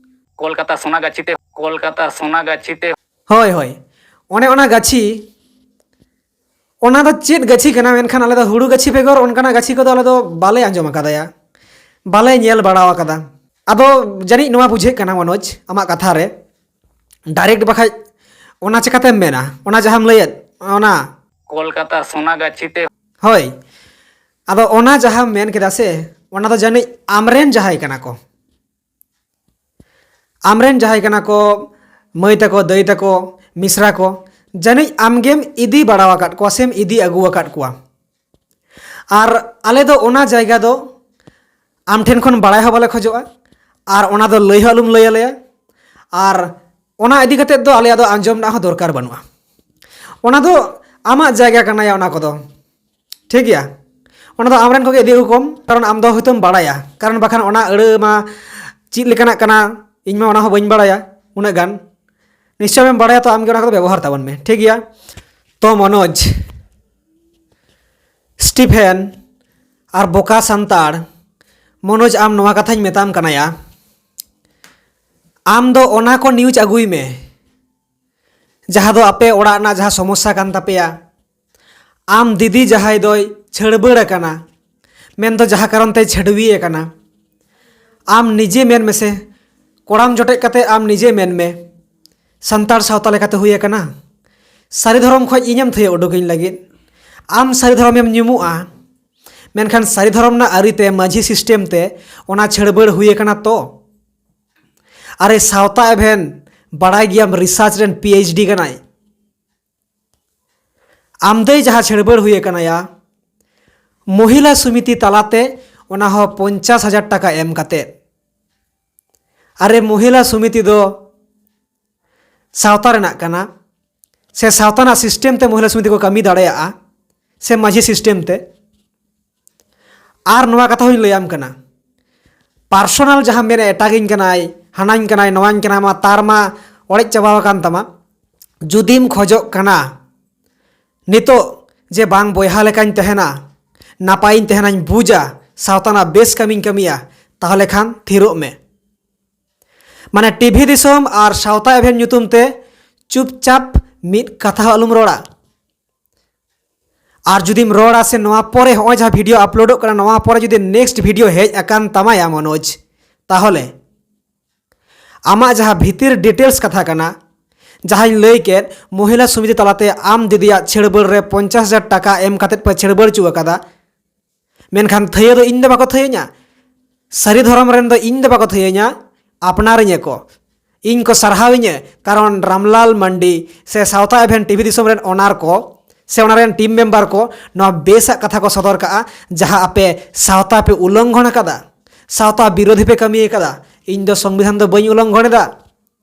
ᱠᱳᱞᱠᱟᱛᱟ ᱥᱳᱱᱟ ᱜᱟᱹᱪᱷᱤ ᱛᱮ, ᱠᱳᱞᱠᱟᱛᱟ ᱥᱳᱱᱟ ᱜᱟᱹᱪᱷᱤ ᱛᱮ᱾ ᱦᱳᱭ, ᱦᱳᱭ, ᱚᱱᱮ ᱚᱱᱟ ᱜᱟᱹᱪᱷᱤ, ᱚᱱᱟ ᱫᱚ ᱪᱮᱫ ᱜᱟᱹᱪᱷᱤ ᱠᱟᱱᱟ? ᱢᱮᱱᱠᱷᱟᱱ ᱟᱞᱮ ᱫᱚ ᱦᱩᱲᱩ ᱜᱟᱹᱪᱷᱤ ᱵᱮᱜᱚᱨ ᱚᱱᱠᱟᱱᱟᱜ ᱜᱟᱹᱪᱷᱤ ᱠᱚᱫᱚ ᱟᱞᱮ ᱫᱚ ᱵᱟᱞᱮ ᱟᱸᱡᱚᱢ ᱟᱠᱟᱫᱟ ᱭᱟ, ᱵᱟᱞᱮ ᱧᱮᱞ ᱵᱟᱲᱟ ᱟᱠᱟᱫᱟ᱾ ᱟᱫᱚ ᱡᱟᱹᱱᱤᱡ ᱱᱚᱣᱟ ᱵᱩᱡᱷᱟᱹᱜ ᱠᱟᱱᱟ ᱢᱚᱱᱳᱡᱽ, ᱟᱢᱟᱜ ᱠᱟᱛᱷᱟ ᱨᱮ ᱰᱟᱭᱨᱮᱠᱴ, ᱵᱟᱠᱷᱟᱡ ᱚᱱᱟ ᱪᱤᱠᱟᱛᱮᱢ ᱢᱮᱱᱟ? ᱚᱱᱟ ᱡᱟᱦᱟᱸᱢ ᱞᱟᱹᱭᱮᱫ, ᱚᱱᱟ ᱠᱳᱞᱠᱟᱛᱟ ᱥᱳᱱᱟ ᱜᱟᱹᱪᱷᱤ ᱛᱮ᱾ ᱦᱳᱭ, ᱟᱫᱚ ᱚᱱᱟ ᱡᱟᱦᱟᱸᱢ ᱢᱮᱱ ᱠᱮᱫᱟ ᱥᱮ, ᱚᱱᱟ ᱫᱚ ᱡᱟᱹᱱᱤᱡ ᱟᱢᱨᱮᱱ ᱡᱟᱦᱟᱸᱭ ᱠᱟᱱᱟ ᱠᱚ, ᱟᱢᱨᱮᱱ ᱡᱟᱦᱟᱸᱭ ᱠᱟᱱᱟ ᱠᱚ, ᱢᱟᱹᱭ ᱛᱟᱠᱚ, ᱫᱟᱹᱭ ᱛᱟᱠᱚ, ᱢᱤᱥᱨᱟ ᱠᱚ, ᱡᱟᱹᱱᱤᱡ ᱟᱢᱜᱮᱢ ᱤᱫᱤ ᱵᱟᱲᱟ ᱟᱠᱟᱫ ᱠᱚᱣᱟ ᱥᱮᱢ ᱤᱫᱤ ᱟᱹᱜᱩ ᱟᱠᱟᱫ ᱠᱚᱣᱟ᱾ ᱟᱨ ᱟᱞᱮ ᱫᱚ ᱚᱱᱟ ᱡᱟᱭᱜᱟ ᱫᱚ ᱟᱢ ᱴᱷᱮᱱ ᱠᱷᱚᱱ ᱵᱟᱲᱟᱭ ᱦᱚᱸ ᱵᱟᱞᱮ ᱠᱷᱚᱡᱚᱜᱼᱟ, ᱟᱨ ᱚᱱᱟ ᱫᱚ ᱞᱟᱹᱭ ᱦᱚᱸ ᱟᱞᱚᱢ ᱞᱟᱹᱭ ᱟᱞᱮᱭᱟ᱾ ᱟᱨ ᱚᱱᱟ ᱤᱫᱤ ᱠᱟᱛᱮᱫ ᱫᱚ ᱟᱞᱮᱭᱟᱜ ᱫᱚ ᱟᱸᱡᱚᱢ ᱨᱮᱱᱟᱜ ᱦᱚᱸ ᱫᱚᱨᱠᱟᱨ ᱵᱟᱹᱱᱩᱜᱼᱟ᱾ ᱚᱱᱟ ᱫᱚ ᱟᱢᱟᱜ ᱡᱟᱭᱜᱟ ᱠᱟᱱᱟ ᱭᱟ, ᱚᱱᱟ ᱠᱚᱫᱚ ᱴᱷᱤᱠ ᱜᱮᱭᱟ᱾ ᱚᱱᱟ ᱫᱚ ᱟᱢᱨᱮᱱ ᱠᱚᱜᱮ ᱤᱫᱤ ᱟᱹᱜᱩ ᱠᱚᱢ, ᱠᱟᱨᱚᱱ ᱟᱢ ᱫᱚ ᱦᱚᱭᱛᱳᱢ ᱵᱟᱲᱟᱭᱟ, ᱠᱟᱨᱚᱱ ᱵᱟᱠᱷᱟᱱ ᱚᱱᱟ ᱟᱹᱲᱟᱹ ᱢᱟ ᱪᱮᱫ ᱞᱮᱠᱟᱱᱟᱜ ᱠᱟᱱᱟ, ᱤᱧ ᱢᱟ ᱚᱱᱟ ᱦᱚᱸ ᱵᱟᱹᱧ ᱵᱟᱲᱟᱭᱟ ᱩᱱᱟᱹᱜ ᱜᱟᱱ᱾ ᱱᱤᱥᱪᱚᱭ ᱮᱢ ᱵᱟᱲᱟᱭᱟ, ᱛᱚ ᱟᱢᱜᱮ ᱚᱱᱟ ᱠᱚᱫᱚ ᱵᱮᱵᱚᱦᱟᱨ ᱛᱟᱵᱚᱱ ᱢᱮ, ᱴᱷᱤᱠ ᱜᱮᱭᱟ? ᱛᱚ ᱢᱚᱱᱳᱡᱽ, ᱥᱴᱤᱯᱷᱮᱱ ᱟᱨ ᱵᱚᱠᱟ ᱥᱟᱱᱛᱟᱲ, ᱢᱚᱱᱳᱡᱽ, ᱟᱢ ᱱᱚᱣᱟ ᱠᱟᱛᱷᱟᱧ ᱢᱮᱛᱟᱢ ᱠᱟᱱᱟ ᱭᱟ, ᱟᱢ ᱫᱚ ᱚᱱᱟ ᱠᱚ ᱱᱤᱭᱩᱡᱽ ᱟᱹᱜᱩᱭ ᱢᱮ, ᱡᱟᱦᱟᱸ ᱫᱚ ᱟᱯᱮ ᱚᱲᱟᱜ ᱨᱮᱱᱟᱜ ᱡᱟᱦᱟᱸ ᱥᱚᱢᱚᱥᱥᱟ ᱠᱟᱱ ᱛᱟᱯᱮᱭᱟ, ᱟᱢ ᱫᱤᱫᱤ ᱡᱟᱦᱟᱸᱭ ᱫᱚᱭ ᱪᱷᱟᱹᱲᱵᱟᱹᱲ ᱟᱠᱟᱱᱟ, ᱢᱮᱱᱫᱚ ᱡᱟᱦᱟᱸ ᱠᱟᱨᱚᱱ ᱛᱮᱭ ᱪᱷᱟᱹᱰᱣᱤ ᱟᱠᱟᱱᱟ, ᱟᱢ ᱱᱤᱡᱮ ᱢᱮᱱ ᱢᱮᱥᱮ, ᱠᱚᱲᱟᱢ ᱡᱚᱴᱮᱫ ᱠᱟᱛᱮ ᱟᱢ ᱱᱤᱡᱮ ᱢᱮᱱ ᱢᱮ, ᱥᱟᱱᱛᱟᱲ ᱥᱟᱶᱛᱟ ᱞᱮᱠᱟᱛᱮ ᱦᱩᱭ ᱟᱠᱟᱱᱟ? ᱥᱟᱹᱨᱤ ᱫᱷᱚᱨᱚᱢ ᱠᱷᱚᱱ ᱤᱧᱮᱢ ᱛᱷᱟᱹᱭᱟᱹ ᱩᱰᱩᱠᱤᱧ ᱞᱟᱹᱜᱤᱫ? ᱟᱢ ᱥᱟᱹᱨᱤ ᱫᱷᱚᱨᱚᱢᱮᱢ ᱧᱩᱢᱩᱜᱼᱟ, ᱢᱮᱱᱠᱷᱟᱱ ᱥᱟᱹᱨᱤ ᱫᱷᱚᱨᱚᱢ ᱨᱮᱱᱟᱜ ᱟᱹᱨᱤᱛᱮ ᱢᱟᱹᱡᱷᱤ ᱥᱤᱥᱴᱮᱢ ᱛᱮ ᱚᱱᱟ ᱪᱷᱟᱹᱲᱵᱟᱹᱲ ᱦᱩᱭ ᱟᱠᱟᱱᱟ ᱛᱚ᱾ ᱟᱨᱮ ᱥᱟᱶᱛᱟ ᱮᱵᱷᱮᱱ, ᱵᱟᱲᱟᱭ ᱜᱮᱭᱟᱢ ᱨᱤᱥᱟᱨᱪ ᱨᱮᱱ ᱯᱤ ᱮᱭᱤᱪ ᱰᱤ ᱠᱟᱱᱟᱭ᱾ ᱟᱢᱫᱟᱹᱭ ᱡᱟᱦᱟᱸ ᱪᱷᱟᱹᱲᱵᱟᱹᱲ ᱦᱩᱭ ᱟᱠᱟᱱᱟ ᱭᱟ, ᱢᱚᱦᱤᱞᱟ ᱥᱚᱢᱤᱛᱤ ᱛᱟᱞᱟᱛᱮ, ᱚᱱᱟ ᱦᱚᱸ ᱯᱚᱧᱪᱟᱥ ᱦᱟᱡᱟᱨ ᱴᱟᱠᱟ ᱮᱢ ᱠᱟᱛᱮ᱾ ᱟᱨᱮ ᱢᱚᱦᱤᱞᱟ ᱥᱚᱢᱤᱛᱤ ᱫᱚ ᱥᱟᱶᱛᱟ ᱨᱮᱱᱟᱜ ᱠᱟᱱᱟ, ᱥᱮ ᱥᱟᱶᱛᱟ ᱨᱮᱱᱟᱜ ᱥᱤᱥᱴᱮᱢ ᱛᱮ ᱢᱚᱦᱤᱞᱟ ᱥᱚᱢᱤᱛᱤ ᱠᱚ ᱠᱟᱹᱢᱤ ᱫᱟᱲᱮᱭᱟᱜᱼᱟ, ᱥᱮ ᱢᱟᱹᱡᱷᱤ ᱥᱤᱥᱴᱮᱢ ᱛᱮ? ᱟᱨ ᱱᱚᱣᱟ ᱠᱟᱛᱷᱟ ᱦᱚᱧ ᱞᱟᱹᱭᱟᱢ ᱠᱟᱱᱟ, ᱯᱟᱨᱥᱚᱱᱟᱞ ᱡᱟᱦᱟᱸ ᱢᱮᱱᱮ ᱮᱴᱟᱜᱤᱧ ᱠᱟᱱᱟᱭ, ᱦᱟᱱᱟᱧ ᱠᱟᱱᱟᱭ, ᱱᱚᱣᱟᱧ ᱠᱟᱱᱟᱭ, ᱢᱟ ᱛᱟᱨ ᱢᱟ ᱚᱲᱮᱡ ᱪᱟᱵᱟ ᱟᱠᱟᱱ ᱛᱟᱢᱟ᱾ ᱡᱩᱫᱤᱢ ᱠᱷᱚᱡᱚᱜ ᱠᱟᱱᱟ ᱱᱤᱛᱚᱜ ᱡᱮ ᱵᱟᱝ ᱵᱚᱭᱦᱟ ᱞᱮᱠᱟᱧ ᱛᱟᱦᱮᱱᱟ, ᱱᱟᱯᱟᱭᱤᱧ ᱛᱟᱦᱮᱱᱟᱧ ᱵᱩᱡᱟ, ᱥᱟᱶᱛᱟ ᱨᱮᱱᱟᱜ ᱵᱮᱥ ᱠᱟᱹᱢᱤᱧ ᱠᱟᱹᱢᱤᱭᱟ, ᱛᱟᱦᱚᱞᱮ ᱠᱷᱟᱱ ᱛᱷᱤᱨᱚᱜ ᱢᱮ᱾ ᱢᱟᱱᱮ ᱴᱤᱵᱷᱤ ᱫᱤᱥᱚᱢ ᱟᱨ ᱥᱟᱶᱛᱟ ᱮᱵᱷᱮᱱ ᱧᱩᱛᱩᱢ ᱛᱮ ᱪᱩᱯᱪᱟᱯ ᱢᱤᱫ ᱠᱟᱛᱷᱟ ᱦᱚᱸ ᱟᱞᱚᱢ ᱨᱚᱲᱟ᱾ ᱟᱨ ᱡᱩᱫᱤᱢ ᱨᱚᱲᱟ ᱥᱮ ᱱᱚᱣᱟ ᱯᱚᱨᱮ ᱦᱚᱸᱜᱼᱚᱭ ᱡᱟᱦᱟᱸ ᱵᱷᱤᱰᱤᱭᱳ ᱟᱯᱞᱳᱰᱚᱜ ᱠᱟᱱᱟ, ᱱᱚᱣᱟ ᱯᱚᱨᱮ ᱡᱩᱫᱤ ᱱᱮᱠᱥᱴ ᱵᱷᱤᱰᱤᱭᱳ ᱦᱮᱡ ᱟᱠᱟᱱ ᱛᱟᱢᱟᱭᱟ ᱢᱚᱱᱳᱡᱽ, ᱛᱟᱦᱚᱞᱮ ᱟᱢᱟᱜ ᱡᱟᱦᱟᱸ ᱵᱷᱤᱛᱤᱨ ᱰᱤᱴᱮᱞᱥ ᱠᱟᱛᱷᱟ ᱠᱟᱱᱟ, ᱡᱟᱦᱟᱸᱧ ᱞᱟᱹᱭ ᱠᱮᱫ ᱢᱚᱦᱤᱞᱟ ᱥᱚᱢᱤᱛᱤ ᱛᱟᱞᱟᱛᱮ ᱟᱢ ᱫᱤᱫᱤᱭᱟᱜ ᱪᱷᱟᱹᱲᱵᱟᱹᱲ ᱨᱮ ᱯᱚᱧᱪᱟᱥ ᱦᱟᱡᱟᱨ ᱴᱟᱠᱟ ᱮᱢ ᱠᱟᱛᱮᱫ ᱯᱮ ᱪᱷᱟᱹᱲᱵᱟᱹᱲ ᱦᱚᱪᱚ ᱟᱠᱟᱫᱟ, ᱢᱮᱱᱠᱷᱟᱱ ᱛᱷᱟᱹᱭᱟᱹ ᱫᱚ ᱤᱧ ᱫᱚ ᱵᱟᱠᱚ ᱛᱷᱟᱹᱭᱟᱹᱧᱟ᱾ ᱥᱟᱹᱨᱤ ᱫᱷᱚᱨᱚᱢ ᱨᱮᱱ ᱫᱚ ᱤᱧ ᱫᱚ ᱵᱟᱠᱚ ᱛᱷᱟᱹᱭᱟᱹᱧᱟ, ᱟᱯᱱᱟᱨᱤᱧᱟᱹ ᱠᱚ᱾ ᱤᱧ ᱠᱚ ᱥᱟᱨᱦᱟᱣᱤᱧᱟᱹ, ᱠᱟᱨᱚᱱ ᱨᱟᱢᱞᱟᱞ ᱢᱟᱱᱰᱤ ᱥᱮ ᱥᱟᱶᱛᱟ ᱮᱵᱷᱮᱱ ᱴᱤᱵᱷᱤ ᱫᱤᱥᱚᱢ ᱨᱮᱱ ᱚᱱᱟᱨ ᱠᱚ ᱥᱮ ᱚᱱᱟ ᱨᱮᱱ ᱴᱤᱢ ᱢᱮᱢᱵᱟᱨ ᱠᱚ ᱱᱚᱣᱟ ᱵᱮᱥᱟᱜ ᱠᱟᱛᱷᱟ ᱠᱚ ᱥᱚᱫᱚᱨ ᱠᱟᱜᱼᱟ, ᱡᱟᱦᱟᱸ ᱟᱯᱮ ᱥᱟᱶᱛᱟ ᱯᱮ ᱩᱞᱚᱝᱜᱷᱚᱱ ᱟᱠᱟᱫᱟ, ᱥᱟᱶᱛᱟ ᱵᱤᱨᱳᱫᱷᱤ ᱯᱮ ᱠᱟᱹᱢᱤ ᱟᱠᱟᱫᱟ᱾ ᱤᱧ ᱫᱚ ᱥᱚᱝᱵᱤᱫᱷᱟᱱ ᱫᱚ ᱵᱟᱹᱧ ᱩᱞᱚᱝᱜᱷᱚᱱ ᱮᱫᱟ᱾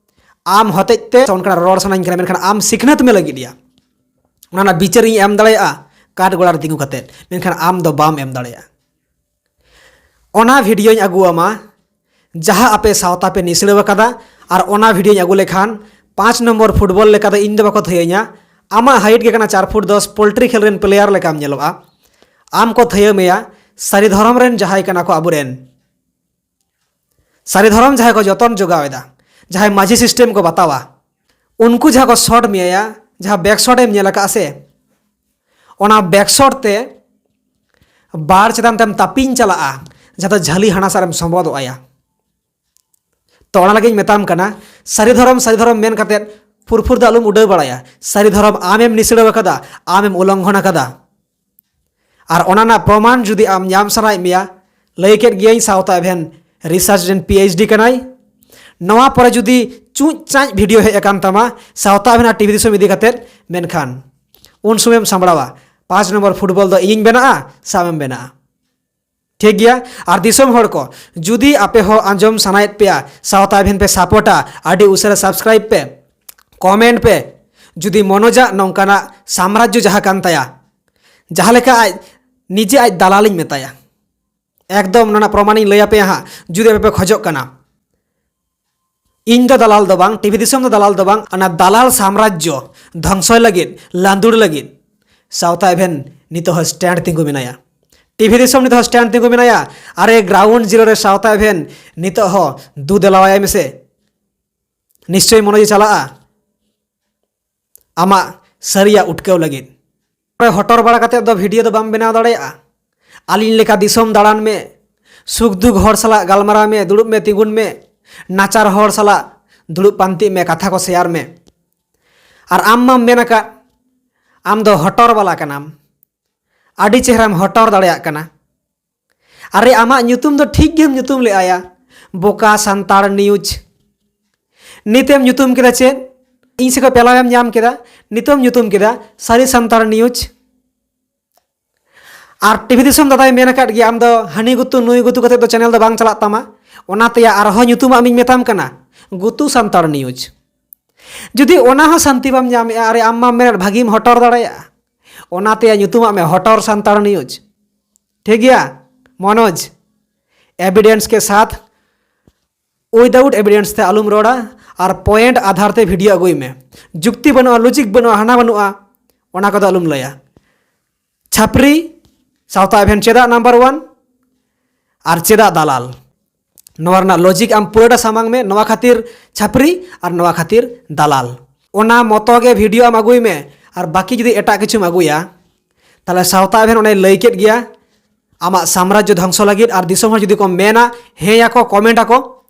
ᱟᱢ ᱦᱚᱛᱮᱡ ᱛᱮ ᱚᱱᱠᱟᱱᱟᱜ ᱨᱚᱲ ᱥᱟᱱᱟᱧ ᱠᱟᱱᱟ, ᱢᱮᱱᱠᱷᱟᱱ ᱟᱢ ᱥᱤᱠᱷᱱᱟᱹᱛ ᱢᱮ ᱞᱟᱹᱜᱤᱫ ᱭᱟ᱾ ᱚᱱᱟ ᱨᱮᱱᱟᱜ ᱵᱤᱪᱟᱹᱨ ᱤᱧ ᱮᱢ ᱫᱟᱲᱮᱭᱟᱜᱼᱟ ᱠᱟᱴ ᱜᱚᱲᱟ ᱨᱮ ᱛᱤᱸᱜᱩ ᱠᱟᱛᱮᱫ, ᱢᱮᱱᱠᱷᱟᱱ ᱟᱢ ᱫᱚ ᱵᱟᱢ ᱮᱢ ᱫᱟᱲᱮᱭᱟᱜᱼᱟ᱾ ᱚᱱᱟ ᱵᱷᱤᱰᱤᱭᱳᱧ ᱟᱹᱜᱩ ᱟᱢᱟ ᱡᱟᱦᱟᱸ ᱟᱯᱮ ᱥᱟᱶᱛᱟ ᱯᱮ ᱱᱤᱥᱲᱟᱹᱣ ᱟᱠᱟᱫᱟ, ᱟᱨ ᱚᱱᱟ ᱵᱷᱤᱰᱤᱭᱳᱧ ᱟᱹᱜᱩ ᱞᱮᱠᱷᱟᱱ ᱯᱟᱸᱪ ᱱᱚᱢᱵᱚᱨ ᱯᱷᱩᱴᱵᱚᱞ ᱞᱮᱠᱟ ᱫᱚ ᱤᱧ ᱫᱚ ᱵᱟᱠᱚ ᱛᱷᱟᱹᱭᱟᱹᱧᱟ᱾ ᱟᱢᱟᱜ ᱦᱟᱭᱤᱴ ᱜᱮ ᱠᱟᱱᱟ ᱪᱟᱨ ᱯᱷᱩᱴ ᱫᱚᱥ, ᱯᱳᱞᱴᱨᱤ ᱠᱷᱮᱞ ᱨᱮᱱ ᱯᱞᱮᱭᱟᱨ ᱞᱮᱠᱟᱢ ᱧᱮᱞᱚᱜᱼᱟ᱾ ᱟᱢ ᱠᱚ ᱛᱷᱟᱹᱭᱟᱹ ᱢᱮᱭᱟ ᱥᱟᱹᱨᱤ ᱫᱷᱚᱨᱚᱢ ᱨᱮᱱ ᱡᱟᱦᱟᱸᱭ ᱠᱟᱱᱟ ᱠᱚ ᱟᱵᱚᱨᱮᱱ᱾ ᱥᱟᱹᱨᱤ ᱫᱷᱚᱨᱚᱢ ᱡᱟᱦᱟᱸᱭ ᱠᱚ ᱡᱚᱛᱚᱱ ᱡᱚᱜᱟᱣ ᱮᱫᱟ, ᱡᱟᱦᱟᱸᱭ ᱢᱟᱹᱡᱷᱤ ᱥᱤᱥᱴᱮᱢ ᱠᱚ ᱵᱟᱛᱟᱣᱟ, ᱩᱱᱠᱩ ᱡᱟᱦᱟᱸ ᱠᱚ ᱥᱚᱴ ᱢᱮᱭᱟ, ᱡᱟᱦᱟᱸ ᱵᱮᱠ ᱥᱚᱴ ᱮᱢ ᱧᱮᱞ ᱟᱠᱟᱫᱼᱟ ᱥᱮ, ᱚᱱᱟ ᱵᱮᱠ ᱥᱚᱴ ᱛᱮ ᱵᱟᱨ ᱪᱮᱛᱟᱱ ᱛᱮᱢ ᱛᱟᱹᱯᱤᱧ ᱪᱟᱞᱟᱜᱼᱟ, ᱡᱟᱦᱟᱸ ᱫᱚ ᱡᱷᱟᱹᱞᱤ ᱦᱟᱱᱟ ᱥᱟᱨ ᱮᱢ ᱥᱚᱢᱵᱚᱫᱚᱜ ᱟᱭᱟ᱾ ᱛᱚ ᱚᱱᱟ ᱞᱟᱹᱜᱤᱫ ᱤᱧ ᱢᱮᱛᱟᱢ ᱠᱟᱱᱟ, ᱥᱟᱹᱨᱤ ᱫᱷᱚᱨᱚᱢ ᱥᱟᱹᱨᱤ ᱫᱷᱚᱨᱚᱢ ᱢᱮᱱ ᱠᱟᱛᱮᱫ ᱯᱷᱩᱨᱯᱷᱩᱨ ᱫᱚ ᱟᱞᱚᱢ ᱩᱰᱟᱹᱣ ᱵᱟᱲᱟᱭᱟ᱾ ᱥᱟᱹᱨᱤ ᱫᱷᱚᱨᱚᱢ ᱟᱢᱮᱢ ᱱᱤᱥᱲᱟᱹᱣ ᱟᱠᱟᱫᱟ, ᱟᱢᱮᱢ ᱩᱞᱚᱝᱜᱷᱚᱱ ᱟᱠᱟᱫᱟ᱾ ᱟᱨ ᱚᱱᱟ ᱨᱮᱱᱟᱜ ᱯᱨᱚᱢᱟᱱ ᱡᱩᱫᱤ ᱟᱢ ᱧᱟᱢ ᱥᱟᱱᱟᱭᱮᱫ ᱢᱮᱭᱟ, ᱞᱟᱹᱭ ᱠᱮᱫ ᱜᱤᱭᱟᱹᱧ ᱥᱟᱶᱛᱟ ᱮᱵᱷᱮᱱ ᱨᱤᱥᱟᱨᱪ ᱨᱮᱱ ᱯᱤ ᱮᱭᱤᱪ ᱰᱤ ᱠᱟᱱᱟᱭ᱾ ᱱᱚᱣᱟ ᱯᱚᱨᱮ ᱡᱩᱫᱤ ᱪᱩᱸᱪ ᱪᱟᱸᱪ ᱵᱷᱤᱰᱤᱭᱳ ᱦᱮᱡ ᱟᱠᱟᱱ ᱛᱟᱢᱟ ᱥᱟᱶᱛᱟ ᱮᱵᱷᱮᱱ ᱟᱨ ᱴᱤᱵᱷᱤ ᱫᱤᱥᱚᱢ ᱤᱫᱤ ᱠᱟᱛᱮᱫ, ᱢᱮᱱᱠᱷᱟᱱ ᱩᱱ ᱥᱚᱢᱚᱭᱮᱢ ᱥᱟᱢᱵᱲᱟᱣᱟ, ᱯᱟᱸᱪ ᱱᱚᱢᱵᱚᱨ ᱯᱷᱩᱴᱵᱚᱞ ᱫᱚ ᱤᱧᱤᱧ ᱵᱮᱱᱟᱜᱼᱟ ᱥᱮ ᱟᱢᱮᱢ ᱵᱮᱱᱟᱜᱼᱟ? ᱴᱷᱤᱠ ᱜᱮᱭᱟ᱾ ᱟᱨ ᱫᱤᱥᱚᱢ ᱦᱚᱲ ᱠᱚ, ᱡᱩᱫᱤ ᱟᱯᱮ ᱦᱚᱸ ᱟᱸᱡᱚᱢ ᱥᱟᱱᱟᱭᱮᱫ ᱯᱮᱭᱟ, ᱥᱟᱶᱛᱟ ᱮᱵᱷᱮᱱ ᱯᱮ ᱥᱟᱯᱳᱨᱴᱟ, ᱟᱹᱰᱤ ᱩᱥᱟᱹᱨᱟ ᱥᱟᱵᱥᱠᱨᱟᱭᱤᱵ ᱯᱮ, ᱠᱚᱢᱮᱱᱴ ᱯᱮ᱾ ᱡᱩᱫᱤ ᱢᱚᱱᱳᱡᱟᱜ ᱱᱚᱝᱠᱟᱱᱟᱜ ᱥᱟᱢᱨᱟᱡᱽᱡᱚ ᱡᱟᱦᱟᱸ ᱠᱟᱱ ᱛᱟᱭᱟ, ᱡᱟᱦᱟᱸ ᱞᱮᱠᱟ ᱟᱡ ᱱᱤᱡᱮ ᱟᱡ ᱫᱟᱞᱟᱞᱤᱧ ᱢᱮᱛᱟᱭᱟ, ᱮᱠᱫᱚᱢ ᱚᱱᱟ ᱨᱮᱱᱟᱜ ᱯᱨᱚᱢᱟᱱᱤᱧ ᱞᱟᱹᱭ ᱟᱯᱮᱭᱟ ᱦᱟᱸᱜ, ᱡᱩᱫᱤ ᱟᱯᱮ ᱯᱮ ᱠᱷᱚᱡᱚᱜ ᱠᱟᱱᱟ᱾ ᱤᱧ ᱫᱚ ᱫᱟᱞᱟᱞ ᱫᱚ ᱵᱟᱝ, ᱴᱤᱵᱷᱤ ᱫᱤᱥᱚᱢ ᱫᱚ ᱫᱟᱞᱟᱞ ᱫᱚ ᱵᱟᱝ, ᱚᱱᱟ ᱫᱟᱞᱟᱞ ᱥᱟᱢᱨᱟᱡᱽᱡᱚ ᱫᱷᱚᱝᱥᱚᱭ ᱞᱟᱹᱜᱤᱫ, ᱞᱟᱸᱫᱩᱲ ᱞᱟᱹᱜᱤᱫ ᱥᱟᱶᱛᱟ ᱮᱵᱷᱮᱱ ᱱᱤᱛᱚᱜ ᱦᱚᱸ ᱥᱴᱮᱱᱰ ᱛᱤᱸᱜᱩ ᱢᱮᱱᱟᱭᱟ᱾ ᱴᱤᱵᱷᱤ ᱫᱤᱥᱚᱢ ᱱᱤᱛ ᱦᱚᱸ ᱥᱴᱮᱱᱰ ᱛᱤᱸᱜᱩ ᱢᱮᱱᱟᱭᱟ᱾ ᱟᱨᱮ, ᱜᱨᱟᱣᱩᱱᱰ ᱡᱤᱨᱳ ᱨᱮ ᱥᱟᱶᱛᱟ ᱮᱵᱷᱮᱱ ᱱᱤᱛᱚᱜ ᱦᱚᱸ ᱫᱩ ᱫᱮᱞᱟᱣᱟᱭ ᱢᱮᱥᱮ, ᱱᱤᱥᱪᱚᱭ ᱢᱚᱱᱳᱡᱽ ᱪᱟᱞᱟᱜᱼᱟ᱾ ᱟᱢᱟᱜ ᱥᱟᱹᱨᱤᱭᱟᱜ ᱩᱴᱠᱟᱹᱣ ᱞᱟᱹᱜᱤᱫ᱾ ᱦᱚᱴᱚᱨ ᱵᱟᱲᱟ ᱠᱟᱛᱮ ᱫᱚ ᱵᱷᱤᱰᱤᱭᱳ ᱫᱚ ᱵᱟᱢ ᱵᱮᱱᱟᱣ ᱫᱟᱲᱮᱭᱟᱜᱼᱟ᱾ ᱟᱹᱞᱤᱧ ᱞᱮᱠᱟ ᱫᱤᱥᱚᱢ ᱫᱟᱬᱟᱱ ᱢᱮ, ᱥᱩᱠ ᱫᱩᱠ ᱦᱚᱲ ᱥᱟᱞᱟᱜ ᱜᱟᱞᱢᱟᱨᱟᱣ ᱢᱮ, ᱫᱩᱲᱩᱵ ᱢᱮ, ᱛᱤᱸᱜᱩᱱ ᱢᱮ, ᱱᱟᱪᱟᱨ ᱦᱚᱲ ᱥᱟᱞᱟᱜ ᱫᱩᱲᱩᱵ ᱯᱟᱱᱛᱮᱜ ᱢᱮ, ᱠᱟᱛᱷᱟ ᱠᱚ ᱥᱮᱭᱟᱨ ᱢᱮ᱾ ᱟᱨ ᱟᱢ ᱢᱟᱢ ᱢᱮᱱ ᱟᱠᱟᱫ, ᱟᱢ ᱫᱚ ᱦᱚᱴᱚᱨ ᱵᱟᱞᱟ ᱠᱟᱱᱟᱢ, ᱟᱹᱰᱤ ᱪᱮᱦᱨᱟᱢ ᱦᱚᱴᱚᱨ ᱫᱟᱲᱮᱭᱟᱜ ᱠᱟᱱᱟ᱾ ᱟᱨᱮ, ᱟᱢᱟᱜ ᱧᱩᱛᱩᱢ ᱫᱚ ᱴᱷᱤᱠ ᱜᱮᱢ ᱧᱩᱛᱩᱢ ᱞᱮᱜᱼᱟᱭᱟ, ᱵᱚᱠᱟ ᱥᱟᱱᱛᱟᱲ ᱱᱤᱭᱩᱡᱽ᱾ ᱱᱤᱛᱮᱢ ᱧᱩᱛᱩᱢ ᱠᱮᱫᱟ ᱪᱮᱫ? ᱤᱧ ᱥᱮᱫ ᱠᱷᱚᱱ ᱯᱮᱞᱟᱣᱮᱢ ᱧᱟᱢ ᱠᱮᱫᱟ, ᱱᱤᱛᱚᱜ ᱮᱢ ᱧᱩᱛᱩᱢ ᱠᱮᱫᱟ ᱥᱟᱹᱨᱤ ᱥᱟᱱᱛᱟᱲ ᱱᱤᱭᱩᱡᱽ᱾ ᱟᱨ ᱴᱤᱵᱷᱤ ᱫᱤᱥᱚᱢ ᱫᱟᱫᱟᱭ ᱢᱮᱱ ᱟᱠᱟᱫ ᱜᱮᱭᱟ, ᱟᱢ ᱫᱚ ᱦᱟᱹᱱᱤ ᱜᱩᱛᱩ ᱱᱩᱭ ᱜᱩᱛᱩ ᱠᱟᱛᱮ ᱫᱚ ᱪᱮᱱᱮᱞ ᱫᱚ ᱵᱟᱝ ᱪᱟᱞᱟᱜ ᱛᱟᱢᱟ, ᱚᱱᱟᱛᱮ ᱟᱨᱦᱚᱸ ᱧᱩᱛᱩᱢᱟᱜ ᱤᱧ ᱢᱮᱛᱟᱢ ᱠᱟᱱᱟ, ᱜᱩᱛᱩ ᱥᱟᱱᱛᱟᱲ ᱱᱤᱭᱩᱡᱽ᱾ ᱡᱩᱫᱤ ᱚᱱᱟ ᱦᱚᱸ ᱥᱟᱱᱛᱤ ᱵᱟᱢ ᱧᱟᱢᱮᱜᱼᱟ, ᱟᱨᱮ, ᱟᱢ ᱢᱟᱢ ᱢᱮᱱᱮᱫ ᱵᱷᱟᱹᱜᱤᱢ ᱦᱚᱴᱚᱨ ᱫᱟᱲᱮᱭᱟᱜᱼᱟ, ᱚᱱᱟᱛᱮ ᱧᱩᱛᱩᱢᱟᱜ ᱢᱮ ᱦᱚᱴᱚᱨ ᱥᱟᱱᱛᱟᱲ ᱱᱤᱭᱩᱡᱽ᱾ ᱴᱷᱤᱠ ᱜᱮᱭᱟ ᱢᱚᱱᱳᱡᱽ, ᱮᱵᱷᱤᱰᱮᱱᱥ ᱠᱮ ᱥᱟᱛᱷ, ᱩᱭᱫᱟᱣᱩᱴ ᱮᱵᱷᱤᱰᱮᱱᱥ ᱛᱮ ᱟᱞᱚᱢ ᱨᱚᱲᱟ, ᱟᱨ ᱯᱚᱭᱮᱱᱴ ᱟᱫᱷᱟᱨ ᱛᱮ ᱵᱷᱤᱰᱤᱭᱳ ᱟᱹᱜᱩᱭ ᱢᱮ᱾ ᱡᱩᱠᱛᱤ ᱵᱟᱹᱱᱩᱜᱼᱟ, ᱞᱚᱡᱤᱠ ᱵᱟᱹᱱᱩᱜᱼᱟ, ᱦᱟᱱᱟ ᱵᱟᱹᱱᱩᱜᱼᱟ, ᱚᱱᱟ ᱠᱚᱫᱚ ᱟᱞᱚᱢ ᱞᱟᱹᱭᱟ᱾ ᱪᱷᱟᱯᱨᱤ ᱥᱟᱶᱛᱟ ᱮᱵᱷᱮᱱ ᱪᱮᱫᱟᱜ ᱱᱟᱢᱵᱟᱨ ᱳᱣᱟᱱ ᱟᱨ ᱪᱮᱫᱟᱜ ᱫᱟᱞᱟᱞ? ᱱᱚᱣᱟ ᱨᱮᱱᱟᱜ ᱞᱚᱡᱤᱠ ᱟᱢ ᱯᱩᱨᱟᱹᱴᱟ ᱥᱟᱢᱟᱝ ᱢᱮ, ᱱᱚᱣᱟ ᱠᱷᱟᱹᱛᱤᱨ ᱪᱷᱟᱯᱨᱤ ᱟᱨ ᱱᱚᱣᱟ ᱠᱷᱟᱹᱛᱤᱨ ᱫᱟᱞᱟᱞ᱾ ᱚᱱᱟ ᱢᱚᱛᱚ ᱜᱮ ᱵᱷᱤᱰᱤᱭᱳ ᱟᱢ ᱟᱹᱜᱩᱭ ᱢᱮ, ᱟᱨ ᱵᱟᱹᱠᱤ ᱡᱩᱫᱤ ᱮᱴᱟᱜ ᱠᱤᱪᱷᱩᱢ ᱟᱹᱜᱩᱭᱟ, ᱛᱟᱦᱞᱮ ᱥᱟᱶᱛᱟ ᱮᱵᱷᱮᱱ ᱚᱱᱮᱭ ᱞᱟᱹᱭ ᱠᱮᱫ ᱜᱮᱭᱟ, ᱟᱢᱟᱜ ᱥᱟᱢᱨᱟᱡᱽᱡᱚ ᱫᱷᱚᱝᱥᱚ ᱞᱟᱹᱜᱤᱫ᱾ ᱟᱨ ᱫᱤᱥᱚᱢ ᱦᱚᱲ ᱡᱩᱫᱤ ᱠᱚ ᱢᱮᱱᱟ, ᱦᱮᱸᱭᱟᱠᱚ, ᱠᱚᱢᱮᱱᱴ ᱟᱠᱚ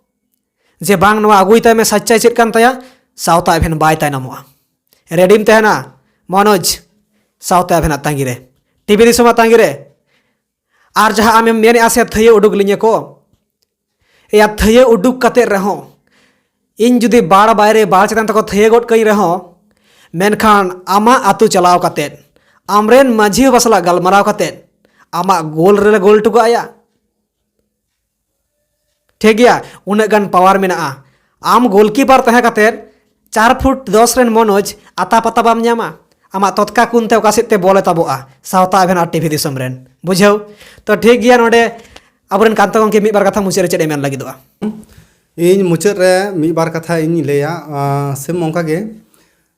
ᱡᱮ, "ᱵᱟᱝ, ᱱᱚᱣᱟ ᱟᱹᱜᱩᱭ ᱛᱟᱭ ᱢᱮ, ᱥᱟᱪᱪᱟᱭ ᱪᱮᱫ ᱠᱟᱱ ᱛᱟᱭᱟ", ᱥᱟᱶᱛᱟ ᱮᱵᱷᱮᱱ ᱵᱟᱭ ᱛᱟᱭᱱᱚᱢᱚᱜᱼᱟ᱾ ᱨᱮᱰᱤᱢ ᱛᱟᱦᱮᱱᱟ ᱢᱚᱱᱳᱡᱽ, ᱥᱟᱶᱛᱟ ᱮᱵᱷᱮᱱᱟᱜ ᱛᱟᱺᱜᱤ ᱨᱮ, ᱴᱤᱵᱷᱤ ᱫᱤᱥᱚᱢᱟᱜ ᱛᱟᱺᱜᱤ ᱨᱮ᱾ ᱟᱨ ᱡᱟᱦᱟᱸ ᱟᱢᱮᱢ ᱢᱮᱱᱮᱜᱼᱟ ᱥᱮ ᱛᱷᱟᱹᱭᱟᱹ ᱩᱰᱩᱠ ᱞᱤᱧᱟᱹ ᱠᱚ, ᱮᱭᱟ, ᱛᱷᱟᱹᱭᱟᱹ ᱩᱰᱩᱠ ᱠᱟᱛᱮᱫ ᱨᱮᱦᱚᱸ, ᱤᱧ ᱡᱩᱫᱤ ᱵᱟᱲ ᱵᱟᱭᱨᱮ ᱵᱟᱲ ᱪᱮᱛᱟᱱ ᱛᱮᱠᱚ ᱛᱷᱟᱹᱭᱟᱹ ᱜᱚᱫ ᱠᱟᱹᱧ ᱨᱮᱦᱚᱸ, ᱢᱮᱱᱠᱷᱟᱱ ᱟᱢᱟᱜ ᱟᱹᱛᱩ ᱪᱟᱞᱟᱣ ᱠᱟᱛᱮᱫ, ᱟᱢᱨᱮᱱ ᱢᱟᱹᱡᱷᱤ ᱵᱟᱵᱟ ᱥᱟᱞᱟᱜ ᱜᱟᱞᱢᱟᱨᱟᱣ ᱠᱟᱛᱮᱫ, ᱟᱢᱟᱜ ᱜᱳᱞ ᱨᱮᱞᱮ ᱜᱳᱞ ᱦᱚᱴᱚ ᱠᱟᱜᱼᱟ᱾ ᱴᱷᱤᱠ ᱜᱮᱭᱟ, ᱩᱱᱟᱹᱜ ᱜᱟᱱ ᱯᱟᱣᱟᱨ ᱢᱮᱱᱟᱜᱼᱟ᱾ ᱟᱢ ᱜᱳᱞᱠᱤᱯᱟᱨ ᱛᱟᱦᱮᱸ ᱠᱟᱛᱮᱫ ᱪᱟᱨ ᱯᱷᱩᱴ ᱫᱚᱥ ᱨᱮᱱ ᱢᱚᱱᱳᱡᱽ ᱟᱛᱟ ᱯᱟᱛᱟ ᱵᱟᱢ ᱧᱟᱢᱟ᱾ ᱟᱢᱟᱜ ᱛᱚᱛᱠᱟ ᱠᱩᱱᱛᱮ ᱚᱠᱟ ᱥᱮᱫ ᱛᱮ ᱵᱚᱞᱮ ᱛᱟᱵᱚᱜᱼᱟ, ᱥᱟᱶᱛᱟ ᱮᱵᱷᱮᱱ ᱟᱨ ᱴᱤᱵᱷᱤ ᱫᱤᱥᱚᱢ ᱨᱮᱱ, ᱵᱩᱡᱷᱟᱹᱣ? ᱛᱚ ᱴᱷᱤᱠ ᱜᱮᱭᱟ, ᱱᱚᱰᱮ ᱟᱵᱚᱨᱮᱱ ᱠᱟᱱᱛᱚ ᱜᱚᱢᱠᱮ ᱢᱤᱫ ᱵᱟᱨ ᱠᱟᱛᱷᱟ ᱢᱩᱪᱟᱹᱫ ᱨᱮ ᱪᱮᱫ ᱮ ᱢᱮᱱ ᱞᱟᱹᱜᱤᱫᱚᱜᱼᱟ? ᱤᱧ ᱢᱩᱪᱟᱹᱫ ᱨᱮ ᱢᱤᱫ ᱵᱟᱨ ᱠᱟᱛᱷᱟ ᱤᱧ ᱞᱟᱹᱭᱟ, ᱟᱸ, ᱥᱮᱢ ᱚᱱᱠᱟ ᱜᱮ,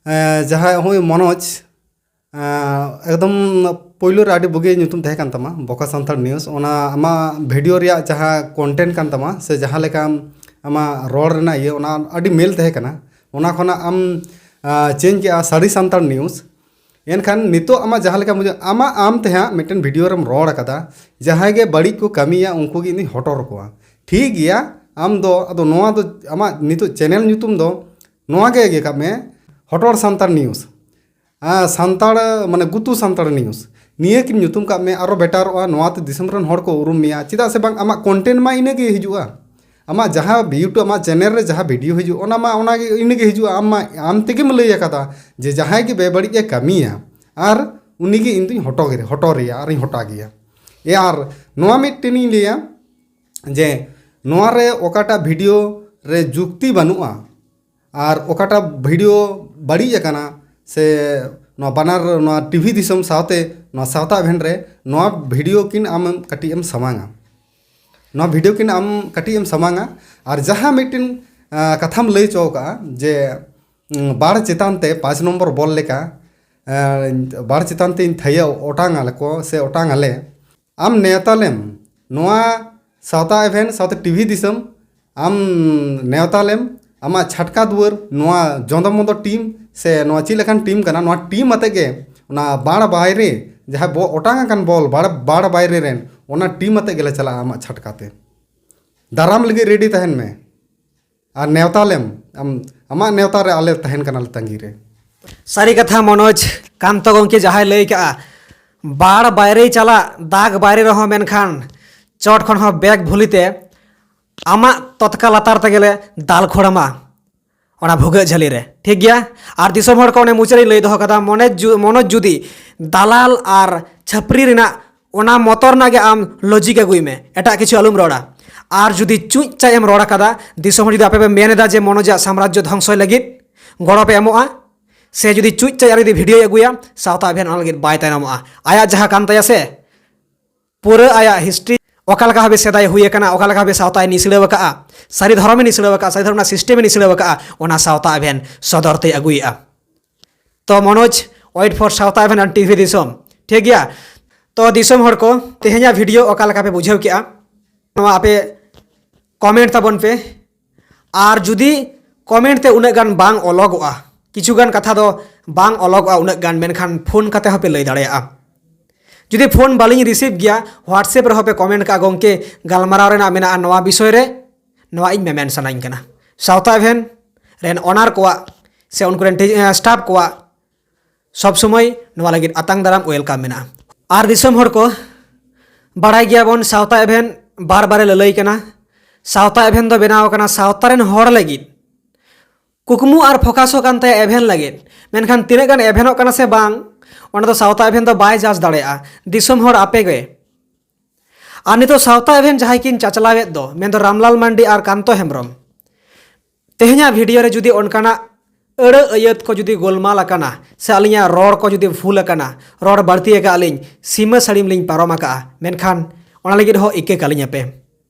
ᱮᱸ, ᱡᱟᱦᱟᱸᱭ ᱦᱚᱸᱜᱼᱚᱭ ᱢᱚᱱᱳᱡᱽ, ᱮᱸ, ᱮᱠᱫᱚᱢ ᱯᱳᱭᱞᱳ ᱨᱮ ᱟᱹᱰᱤ ᱵᱩᱜᱤ ᱧᱩᱛᱩᱢ ᱛᱟᱦᱮᱸ ᱠᱟᱱ ᱛᱟᱢᱟ, ᱵᱚᱠᱟ ᱥᱟᱱᱛᱟᱲ ᱱᱤᱭᱩᱡᱽ᱾ ᱚᱱᱟ ᱟᱢᱟᱜ ᱵᱷᱤᱰᱤᱭᱳ ᱨᱮᱭᱟᱜ ᱡᱟᱦᱟᱸ ᱠᱚᱱᱴᱮᱱᱴ ᱠᱟᱱ ᱛᱟᱢᱟ, ᱥᱮ ᱡᱟᱦᱟᱸ ᱞᱮᱠᱟᱢ, ᱟᱢᱟᱜ ᱨᱚᱲ ᱨᱮᱱᱟᱜ ᱤᱭᱟᱹ, ᱚᱱᱟ ᱟᱹᱰᱤ ᱢᱮᱞ ᱛᱟᱦᱮᱸ ᱠᱟᱱᱟ᱾ ᱚᱱᱟ ᱠᱷᱚᱱᱟᱜ ᱟᱢ ᱪᱮᱧᱡᱽ ᱠᱮᱜᱼᱟ ᱥᱟᱹᱨᱤ ᱥᱟᱱᱛᱟᱲ ᱱᱤᱭᱩᱡᱽ᱾ ᱮᱱᱠᱷᱟᱱ ᱱᱤᱛᱚᱜ ᱟᱢᱟᱜ ᱡᱟᱦᱟᱸ ᱞᱮᱠᱟ ᱵᱩᱡᱷᱟᱹᱜ, ᱟᱢᱟᱜ, ᱟᱢ ᱛᱮ ᱦᱟᱸᱜ ᱢᱤᱫᱴᱮᱱ ᱵᱷᱤᱰᱤᱭᱳ ᱨᱮᱢ ᱨᱚᱲ ᱟᱠᱟᱫᱟ, "ᱡᱟᱦᱟᱸᱭ ᱜᱮ ᱵᱟᱹᱲᱤᱡ ᱠᱚ ᱠᱟᱹᱢᱤᱭᱟ, ᱩᱱᱠᱩ ᱜᱮ ᱤᱧ ᱫᱩᱧ ᱦᱚᱴᱚᱨ ᱠᱚᱣᱟ᱾" ᱴᱷᱤᱠ ᱜᱮᱭᱟ, ᱟᱢ ᱫᱚ, ᱟᱫᱚ ᱱᱚᱣᱟ ᱫᱚ, ᱟᱢᱟᱜ ᱱᱤᱛᱚᱜ ᱪᱮᱱᱮᱞ ᱧᱩᱛᱩᱢ ᱫᱚ ᱱᱚᱣᱟ ᱜᱮ ᱤᱭᱟᱹ ᱠᱟᱜ ᱢᱮ, ᱦᱚᱴᱚᱨ ᱥᱟᱱᱛᱟᱲ ᱱᱤᱭᱩᱡᱽ᱾ ᱟᱨ ᱥᱟᱱᱛᱟᱲ, ᱢᱟᱱᱮ, ᱜᱩᱛᱩ ᱥᱟᱱᱛᱟᱲ ᱱᱤᱭᱩᱡᱽ, ᱱᱤᱭᱟᱹ ᱠᱤᱱ ᱧᱩᱛᱩᱢ ᱠᱟᱜ ᱢᱮ, ᱟᱨᱚ ᱵᱮᱴᱟᱨᱚᱜᱼᱟ᱾ ᱱᱚᱣᱟ ᱛᱮ ᱫᱤᱥᱚᱢ ᱨᱮᱱ ᱦᱚᱲ ᱠᱚ ᱩᱨᱩᱢ ᱢᱮᱭᱟ᱾ ᱪᱮᱫᱟᱜ ᱥᱮ ᱵᱟᱝ, ᱟᱢᱟᱜ ᱠᱚᱱᱴᱮᱱᱴ ᱢᱟ ᱤᱱᱟᱹ ᱜᱮ ᱦᱤᱡᱩᱜᱼᱟ᱾ ᱟᱢᱟᱜ ᱡᱟᱦᱟᱸ YouTube, ᱟᱢᱟᱜ ᱪᱮᱱᱮᱞ ᱨᱮ ᱡᱟᱦᱟᱸ ᱵᱷᱤᱰᱤᱭᱳ ᱦᱤᱡᱩᱜᱼᱟ, ᱚᱱᱟ ᱢᱟ, ᱚᱱᱟ ᱜᱮ, ᱤᱱᱟᱹ ᱜᱮ ᱦᱤᱡᱩᱜᱼᱟ᱾ ᱟᱢ ᱢᱟ, ᱟᱢ ᱛᱮᱜᱮᱢ ᱞᱟᱹᱭ ᱟᱠᱟᱫᱟ ᱡᱮ ᱡᱟᱦᱟᱸᱭ ᱜᱮ ᱵᱮᱵᱟᱹᱲᱤᱡ ᱮ ᱠᱟᱹᱢᱤᱭᱟ, ᱟᱨ ᱩᱱᱤ ᱜᱮ ᱤᱧ ᱫᱩᱧ ᱦᱚᱴᱚ ᱜᱮ, ᱦᱚᱴᱚᱨᱮᱭᱟ ᱟᱨᱤᱧ ᱦᱚᱴᱟᱜᱮᱭᱟ᱾ ᱮ, ᱟᱨ ᱱᱚᱣᱟ ᱢᱤᱫᱴᱮᱱᱤᱧ ᱞᱟᱹᱭᱟ ᱡᱮ ᱱᱚᱣᱟ ᱨᱮ ᱚᱠᱟᱴᱟᱜ ᱵᱷᱤᱰᱤᱭᱳ ᱨᱮ ᱡᱩᱠᱛᱤ ᱵᱟᱹᱱᱩᱜᱼᱟ, ᱟᱨ ᱚᱠᱟᱴᱟᱜ ᱵᱷᱤᱰᱤᱭᱳ ᱵᱟᱹᱲᱤᱡ ᱟᱠᱟᱱᱟ, ᱥᱮ ᱱᱚᱣᱟ ᱵᱟᱱᱟᱨ, ᱱᱚᱣᱟ ᱴᱤᱵᱷᱤ ᱫᱤᱥᱚᱢ ᱥᱟᱶᱛᱮ ᱱᱚᱣᱟ ᱥᱟᱶᱛᱟ ᱮᱵᱷᱮᱱ ᱨᱮ, ᱱᱚᱣᱟ ᱵᱷᱤᱰᱤᱭᱳ ᱠᱤᱱ ᱟᱢ ᱠᱟᱹᱴᱤᱡ ᱮᱢ ᱥᱟᱢᱟᱝᱟ, ᱱᱚᱣᱟ ᱵᱷᱤᱰᱤᱭᱳ ᱠᱤᱱ ᱟᱢ ᱠᱟᱹᱴᱤᱡ ᱮᱢ ᱥᱟᱢᱟᱝᱟ᱾ ᱟᱨ ᱡᱟᱦᱟᱸ ᱢᱤᱫᱴᱮᱱ, ᱟ, ᱠᱟᱛᱷᱟᱢ ᱞᱟᱹᱭ ᱦᱚᱪᱚ ᱟᱠᱟᱫᱼᱟ ᱡᱮ, ᱩᱸ, ᱵᱟᱲ ᱪᱮᱛᱟᱱ ᱛᱮ ᱯᱟᱸᱪ ᱱᱚᱢᱵᱚᱨ ᱵᱚᱞ ᱞᱮᱠᱟ, ᱮᱸ, ᱵᱟᱲ ᱪᱮᱛᱟᱱ ᱛᱮᱧ ᱛᱷᱟᱹᱭᱟᱹ ᱚᱴᱟᱝ ᱟᱞᱮ ᱠᱚ ᱥᱮ ᱚᱴᱟᱝ ᱟᱞᱮ, ᱟᱢ ᱱᱮᱣᱛᱟ ᱞᱮᱢ ᱱᱚᱣᱟ ᱥᱟᱶᱛᱟ ᱮᱵᱷᱮᱱ ᱥᱟᱶᱛᱮ ᱴᱤᱵᱷᱤ ᱫᱤᱥᱚᱢ, ᱟᱢ ᱱᱮᱣᱛᱟ ᱞᱮᱢ, ᱟᱢᱟᱜ ᱪᱷᱟᱴᱠᱟ ᱫᱩᱣᱟᱹᱨ, ᱱᱚᱣᱟ ᱡᱚᱸᱫᱚ ᱢᱚᱸᱫᱚ ᱴᱤᱢ ᱥᱮ ᱱᱚᱣᱟ ᱪᱮᱫ ᱞᱮᱠᱟᱱ ᱴᱤᱢ ᱠᱟᱱᱟ, ᱱᱚᱣᱟ ᱴᱤᱢ ᱟᱛᱮ ᱜᱮ ᱚᱱᱟ ᱵᱟᱲ ᱵᱟᱭᱨᱮ, ᱡᱟᱦᱟᱸ ᱵᱚ-, ᱚᱴᱟᱝ ᱟᱠᱟᱱ ᱵᱚᱞ ᱵᱟᱲ, ᱵᱟᱲ ᱵᱟᱭᱨᱮ ᱨᱮᱱ, ᱚᱱᱟ ᱴᱤᱢ ᱟᱛᱮ ᱜᱮᱞᱮ ᱪᱟᱞᱟᱜᱼᱟ ᱟᱢᱟᱜ ᱪᱷᱟᱴᱠᱟ ᱛᱮ᱾ ᱫᱟᱨᱟᱢ ᱞᱟᱹᱜᱤᱫ ᱨᱮᱰᱤ ᱛᱟᱦᱮᱱ ᱢᱮ᱾ ᱟᱨ ᱱᱮᱣᱛᱟ ᱞᱮᱢ, ᱟᱢ, ᱟᱢᱟᱜ ᱱᱮᱣᱛᱟ ᱨᱮ ᱟᱞᱮ ᱛᱟᱦᱮᱱ ᱠᱟᱱᱟᱞᱮ ᱛᱟᱺᱜᱤ ᱨᱮ᱾ ᱥᱟᱹᱨᱤ ᱠᱟᱛᱷᱟ ᱢᱚᱱᱳᱡᱽ ᱠᱟᱱᱛᱚ ᱜᱚᱢᱠᱮ ᱡᱟᱦᱟᱸᱭ ᱞᱟᱹᱭ ᱠᱟᱜᱼᱟ, ᱵᱟᱲ ᱵᱟᱭᱨᱮᱭ ᱪᱟᱞᱟᱜ, ᱫᱟᱜᱽ ᱵᱟᱭᱨᱮ ᱨᱮᱦᱚᱸ, ᱢᱮᱱᱠᱷᱟᱱ ᱪᱚᱴ ᱠᱷᱚᱱ ᱦᱚᱸ ᱵᱮᱜᱽ ᱵᱷᱩᱞᱤ ᱛᱮ ᱟᱢᱟᱜ ᱛᱚᱛᱠᱟ ᱞᱟᱛᱟᱨ ᱛᱮᱜᱮᱞᱮ ᱫᱟᱞ ᱠᱷᱳᱲᱟᱢᱟ ᱚᱱᱟ ᱵᱷᱩᱜᱟᱹᱜ ᱡᱷᱟᱹᱞᱤ ᱨᱮ᱾ ᱴᱷᱤᱠ ᱜᱮᱭᱟ? ᱟᱨ ᱫᱤᱥᱚᱢ ᱦᱚᱲ ᱠᱚ ᱚᱱᱮ ᱢᱩᱪᱟᱹᱫ ᱨᱤᱧ ᱞᱟᱹᱭ ᱫᱚᱦᱚ ᱠᱟᱫᱟ, ᱢᱚᱱᱮ ᱡᱩ-, ᱢᱚᱱᱳᱡᱽ ᱡᱩᱫᱤ ᱫᱟᱞᱟᱞ ᱟᱨ ᱪᱷᱟᱹᱯᱨᱤ ᱨᱮᱱᱟᱜ ᱚᱱᱟ ᱢᱚᱛᱚ ᱨᱮᱱᱟᱜ ᱜᱮ ᱟᱢ ᱞᱚᱡᱤᱠ ᱟᱹᱜᱩᱭ ᱢᱮ, ᱮᱴᱟᱜ ᱠᱤᱪᱷᱩ ᱟᱞᱚᱢ ᱨᱚᱲᱟ᱾ ᱟᱨ ᱡᱩᱫᱤ ᱪᱩᱡ ᱪᱟᱡ ᱮᱢ ᱨᱚᱲ ᱟᱠᱟᱫᱟ, ᱫᱤᱥᱚᱢ ᱦᱚᱲ ᱡᱩᱫᱤ ᱟᱯᱮ ᱯᱮ ᱢᱮᱱ ᱮᱫᱟ ᱡᱮ ᱢᱚᱱᱳᱡᱟᱜ ᱥᱟᱢᱨᱟᱡᱽᱡᱚ ᱫᱷᱚᱝᱥᱚᱭ ᱞᱟᱹᱜᱤᱫ ᱜᱚᱲᱚ ᱯᱮ ᱮᱢᱚᱜᱼᱟ, ᱥᱮ ᱡᱩᱫᱤ ᱪᱩᱡ ᱪᱟᱡ ᱟᱨ ᱡᱩᱫᱤ ᱵᱷᱤᱰᱤᱭᱳᱭ ᱟᱹᱜᱩᱭᱟ, ᱥᱟᱶᱛᱟ ᱮᱵᱷᱮᱱ ᱚᱱᱟ ᱞᱟᱹᱜᱤᱫ ᱵᱟᱭ ᱛᱟᱭᱱᱚᱢᱚᱜᱼᱟ᱾ ᱟᱭᱟᱜ ᱡᱟᱦᱟᱸ ᱠᱟᱱ ᱛᱟᱭᱟ ᱥᱮ, ᱯᱩᱨᱟᱹ ᱟᱭᱟᱜ ᱦᱤᱥᱴᱨᱤ, ᱚᱠᱟ ᱞᱮᱠᱟ ᱵᱷᱟᱵᱮ ᱥᱮᱫᱟᱭ ᱦᱩᱭ ᱟᱠᱟᱱᱟ, ᱚᱠᱟ ᱞᱮᱠᱟ ᱵᱷᱟᱵᱮ ᱥᱟᱶᱛᱟᱭ ᱱᱤᱥᱲᱟᱹᱣ ᱟᱠᱟᱜᱼᱟ, ᱥᱟᱹᱨᱤ ᱫᱷᱚᱨᱚᱢᱮ ᱱᱤᱥᱲᱟᱹᱣ ᱟᱠᱟᱜᱼᱟ, ᱥᱟᱹᱨᱤ ᱫᱷᱚᱨᱚᱢ ᱨᱮᱱᱟᱜ ᱥᱤᱥᱴᱮᱢᱮ ᱱᱤᱥᱲᱟᱹᱣ ᱟᱠᱟᱜᱼᱟ, ᱚᱱᱟ ᱥᱟᱶᱛᱟ ᱮᱵᱷᱮᱱ ᱥᱚᱫᱚᱨ ᱛᱮᱭ ᱟᱹᱜᱩᱭᱮᱫᱼᱟ᱾ ᱛᱚ ᱢᱚᱱᱳᱡᱽ, wait for ᱥᱟᱶᱛᱟ ᱮᱵᱷᱮᱱ and ᱴᱤᱵᱷᱤ ᱫᱤᱥᱚᱢ᱾ ᱴᱷᱤᱠ ᱜᱮᱭᱟ᱾ ᱛᱚ ᱫᱤᱥᱚᱢ ᱦᱚᱲ ᱠᱚ, ᱛᱮᱦᱮᱧᱟᱜ ᱵᱷᱤᱰᱤᱭᱳ ᱚᱠᱟ ᱞᱮᱠᱟ ᱯᱮ ᱵᱩᱡᱷᱟᱹᱣ ᱠᱮᱜᱼᱟ, ᱱᱚᱣᱟ ᱟᱯᱮ ᱠᱚᱢᱮᱱᱴ ᱛᱟᱵᱚᱱ ᱯᱮ᱾ ᱟᱨ ᱡᱩᱫᱤ ᱠᱚᱢᱮᱱᱴ ᱛᱮ ᱩᱱᱟᱹᱜ ᱜᱟᱱ ᱵᱟᱝ ᱚᱞᱚᱜᱚᱜᱼᱟ, ᱠᱤᱪᱷᱩ ᱜᱟᱱ ᱠᱟᱛᱷᱟ ᱫᱚ ᱵᱟᱝ ᱚᱞᱚᱜᱚᱜᱼᱟ ᱩᱱᱟᱹᱜ ᱜᱟᱱ, ᱢᱮᱱᱠᱷᱟᱱ ᱯᱷᱳᱱ ᱠᱟᱛᱮ ᱦᱚᱸᱯᱮ ᱞᱟᱹᱭ ᱫᱟᱲᱮᱭᱟᱜᱼᱟ᱾ ᱡᱩᱫᱤ ᱯᱷᱳᱱ ᱵᱟᱹᱞᱤᱧ ᱨᱤᱥᱤᱵᱷ ᱜᱮᱭᱟ, WhatsApp ᱨᱮᱦᱚᱸ ᱯᱮ ᱠᱚᱢᱮᱱᱴ ᱠᱟᱜᱼᱟ, "ᱜᱚᱢᱠᱮ, ᱜᱟᱞᱢᱟᱨᱟᱣ ᱨᱮᱱᱟᱜ ᱢᱮᱱᱟᱜᱼᱟ ᱱᱚᱣᱟ ᱵᱤᱥᱚᱭ ᱨᱮ, ᱱᱚᱣᱟ ᱤᱧ ᱢᱮᱢᱮᱱ ᱥᱟᱱᱟᱧ ᱠᱟᱱᱟ᱾" ᱥᱟᱶᱛᱟ ᱮᱵᱷᱮᱱ ᱨᱮᱱ ᱚᱱᱟᱨ ᱠᱚᱣᱟᱜ ᱥᱮ ᱩᱱᱠᱩ ᱨᱮᱱ ᱴᱤ-, ᱮ, ᱥᱴᱟᱯ ᱠᱚᱣᱟᱜ ᱥᱚᱵ ᱥᱚᱢᱚᱭ ᱱᱚᱣᱟ ᱞᱟᱹᱜᱤᱫ ᱟᱛᱟᱝ ᱫᱟᱨᱟᱢ ᱣᱮᱞᱠᱟᱢ ᱢᱮᱱᱟᱜᱼᱟ᱾ ᱟᱨ ᱫᱤᱥᱚᱢ ᱦᱚᱲ ᱠᱚ, ᱵᱟᱲᱟᱭ ᱜᱮᱭᱟᱵᱚᱱ ᱥᱟᱶᱛᱟ ᱮᱵᱷᱮᱱ ᱵᱟᱨ ᱵᱟᱨᱮ ᱞᱟᱹᱞᱟᱹᱭ ᱠᱟᱱᱟ᱾ ᱥᱟᱶᱛᱟ ᱮᱵᱷᱮᱱ ᱫᱚ ᱵᱮᱱᱟᱣ ᱟᱠᱟᱱᱟ ᱥᱟᱶᱛᱟ ᱨᱮᱱ ᱦᱚᱲ ᱞᱟᱹᱜᱤᱫ, ᱠᱩᱠᱢᱩ ᱟᱨ ᱯᱷᱳᱠᱟᱥ ᱦᱚᱸ ᱠᱟᱱ ᱛᱟᱭᱟ ᱮᱵᱷᱮᱱ ᱞᱟᱹᱜᱤᱫ᱾ ᱢᱮᱱᱠᱷᱟᱱ ᱛᱤᱱᱟᱹᱜ ᱜᱟᱱ ᱮᱵᱷᱮᱱᱚᱜ ᱠᱟᱱᱟ ᱥᱮ ᱵᱟᱝ, ᱚᱱᱟ ᱫᱚ ᱥᱟᱶᱛᱟ ᱮᱵᱷᱮᱱ ᱫᱚ ᱵᱟᱭ ᱡᱟᱡᱽ ᱫᱟᱲᱮᱭᱟᱜᱼᱟ, ᱫᱤᱥᱚᱢ ᱦᱚᱲ ᱟᱯᱮ ᱜᱮ᱾ ᱟᱨ ᱱᱤᱛᱚᱜ ᱥᱟᱶᱛᱟ ᱮᱵᱷᱮᱱ ᱡᱟᱦᱟᱸᱭ ᱠᱤᱱ ᱪᱟᱪᱞᱟᱣᱮᱫ ᱫᱚ, ᱢᱮᱱᱫᱚ ᱨᱟᱢᱞᱟᱞ ᱢᱟᱱᱰᱤ ᱟᱨ ᱠᱟᱱᱛᱚ ᱦᱮᱢᱵᱨᱚᱢ, ᱛᱮᱦᱮᱧᱟᱜ ᱵᱷᱤᱰᱤᱭᱳ ᱨᱮ ᱡᱩᱫᱤ ᱚᱱᱠᱟᱱᱟᱜ ᱟᱹᱲᱟᱹ ᱟᱹᱭᱟᱹᱛ ᱠᱚ ᱡᱩᱫᱤ ᱜᱳᱞᱢᱟᱞ ᱟᱠᱟᱱᱟ ᱥᱮ ᱟᱹᱞᱤᱧᱟᱜ ᱨᱚᱲ ᱠᱚ ᱡᱩᱫᱤ ᱵᱷᱩᱞ ᱟᱠᱟᱱᱟ, ᱨᱚᱲ ᱵᱟᱹᱲᱛᱤ ᱟᱠᱟᱫ ᱞᱤᱧ, ᱥᱤᱢᱟᱹ ᱥᱟᱹᱲᱤᱢ ᱞᱤᱧ ᱯᱟᱨᱚᱢ ᱟᱠᱟᱫᱼᱟ, ᱢᱮᱱᱠᱷᱟᱱ ᱚᱱᱟ ᱞᱟᱹᱜᱤᱫ ᱦᱚᱸ ᱤᱠᱟᱹ ᱠᱟᱹᱞᱤᱧ ᱟᱯᱮ,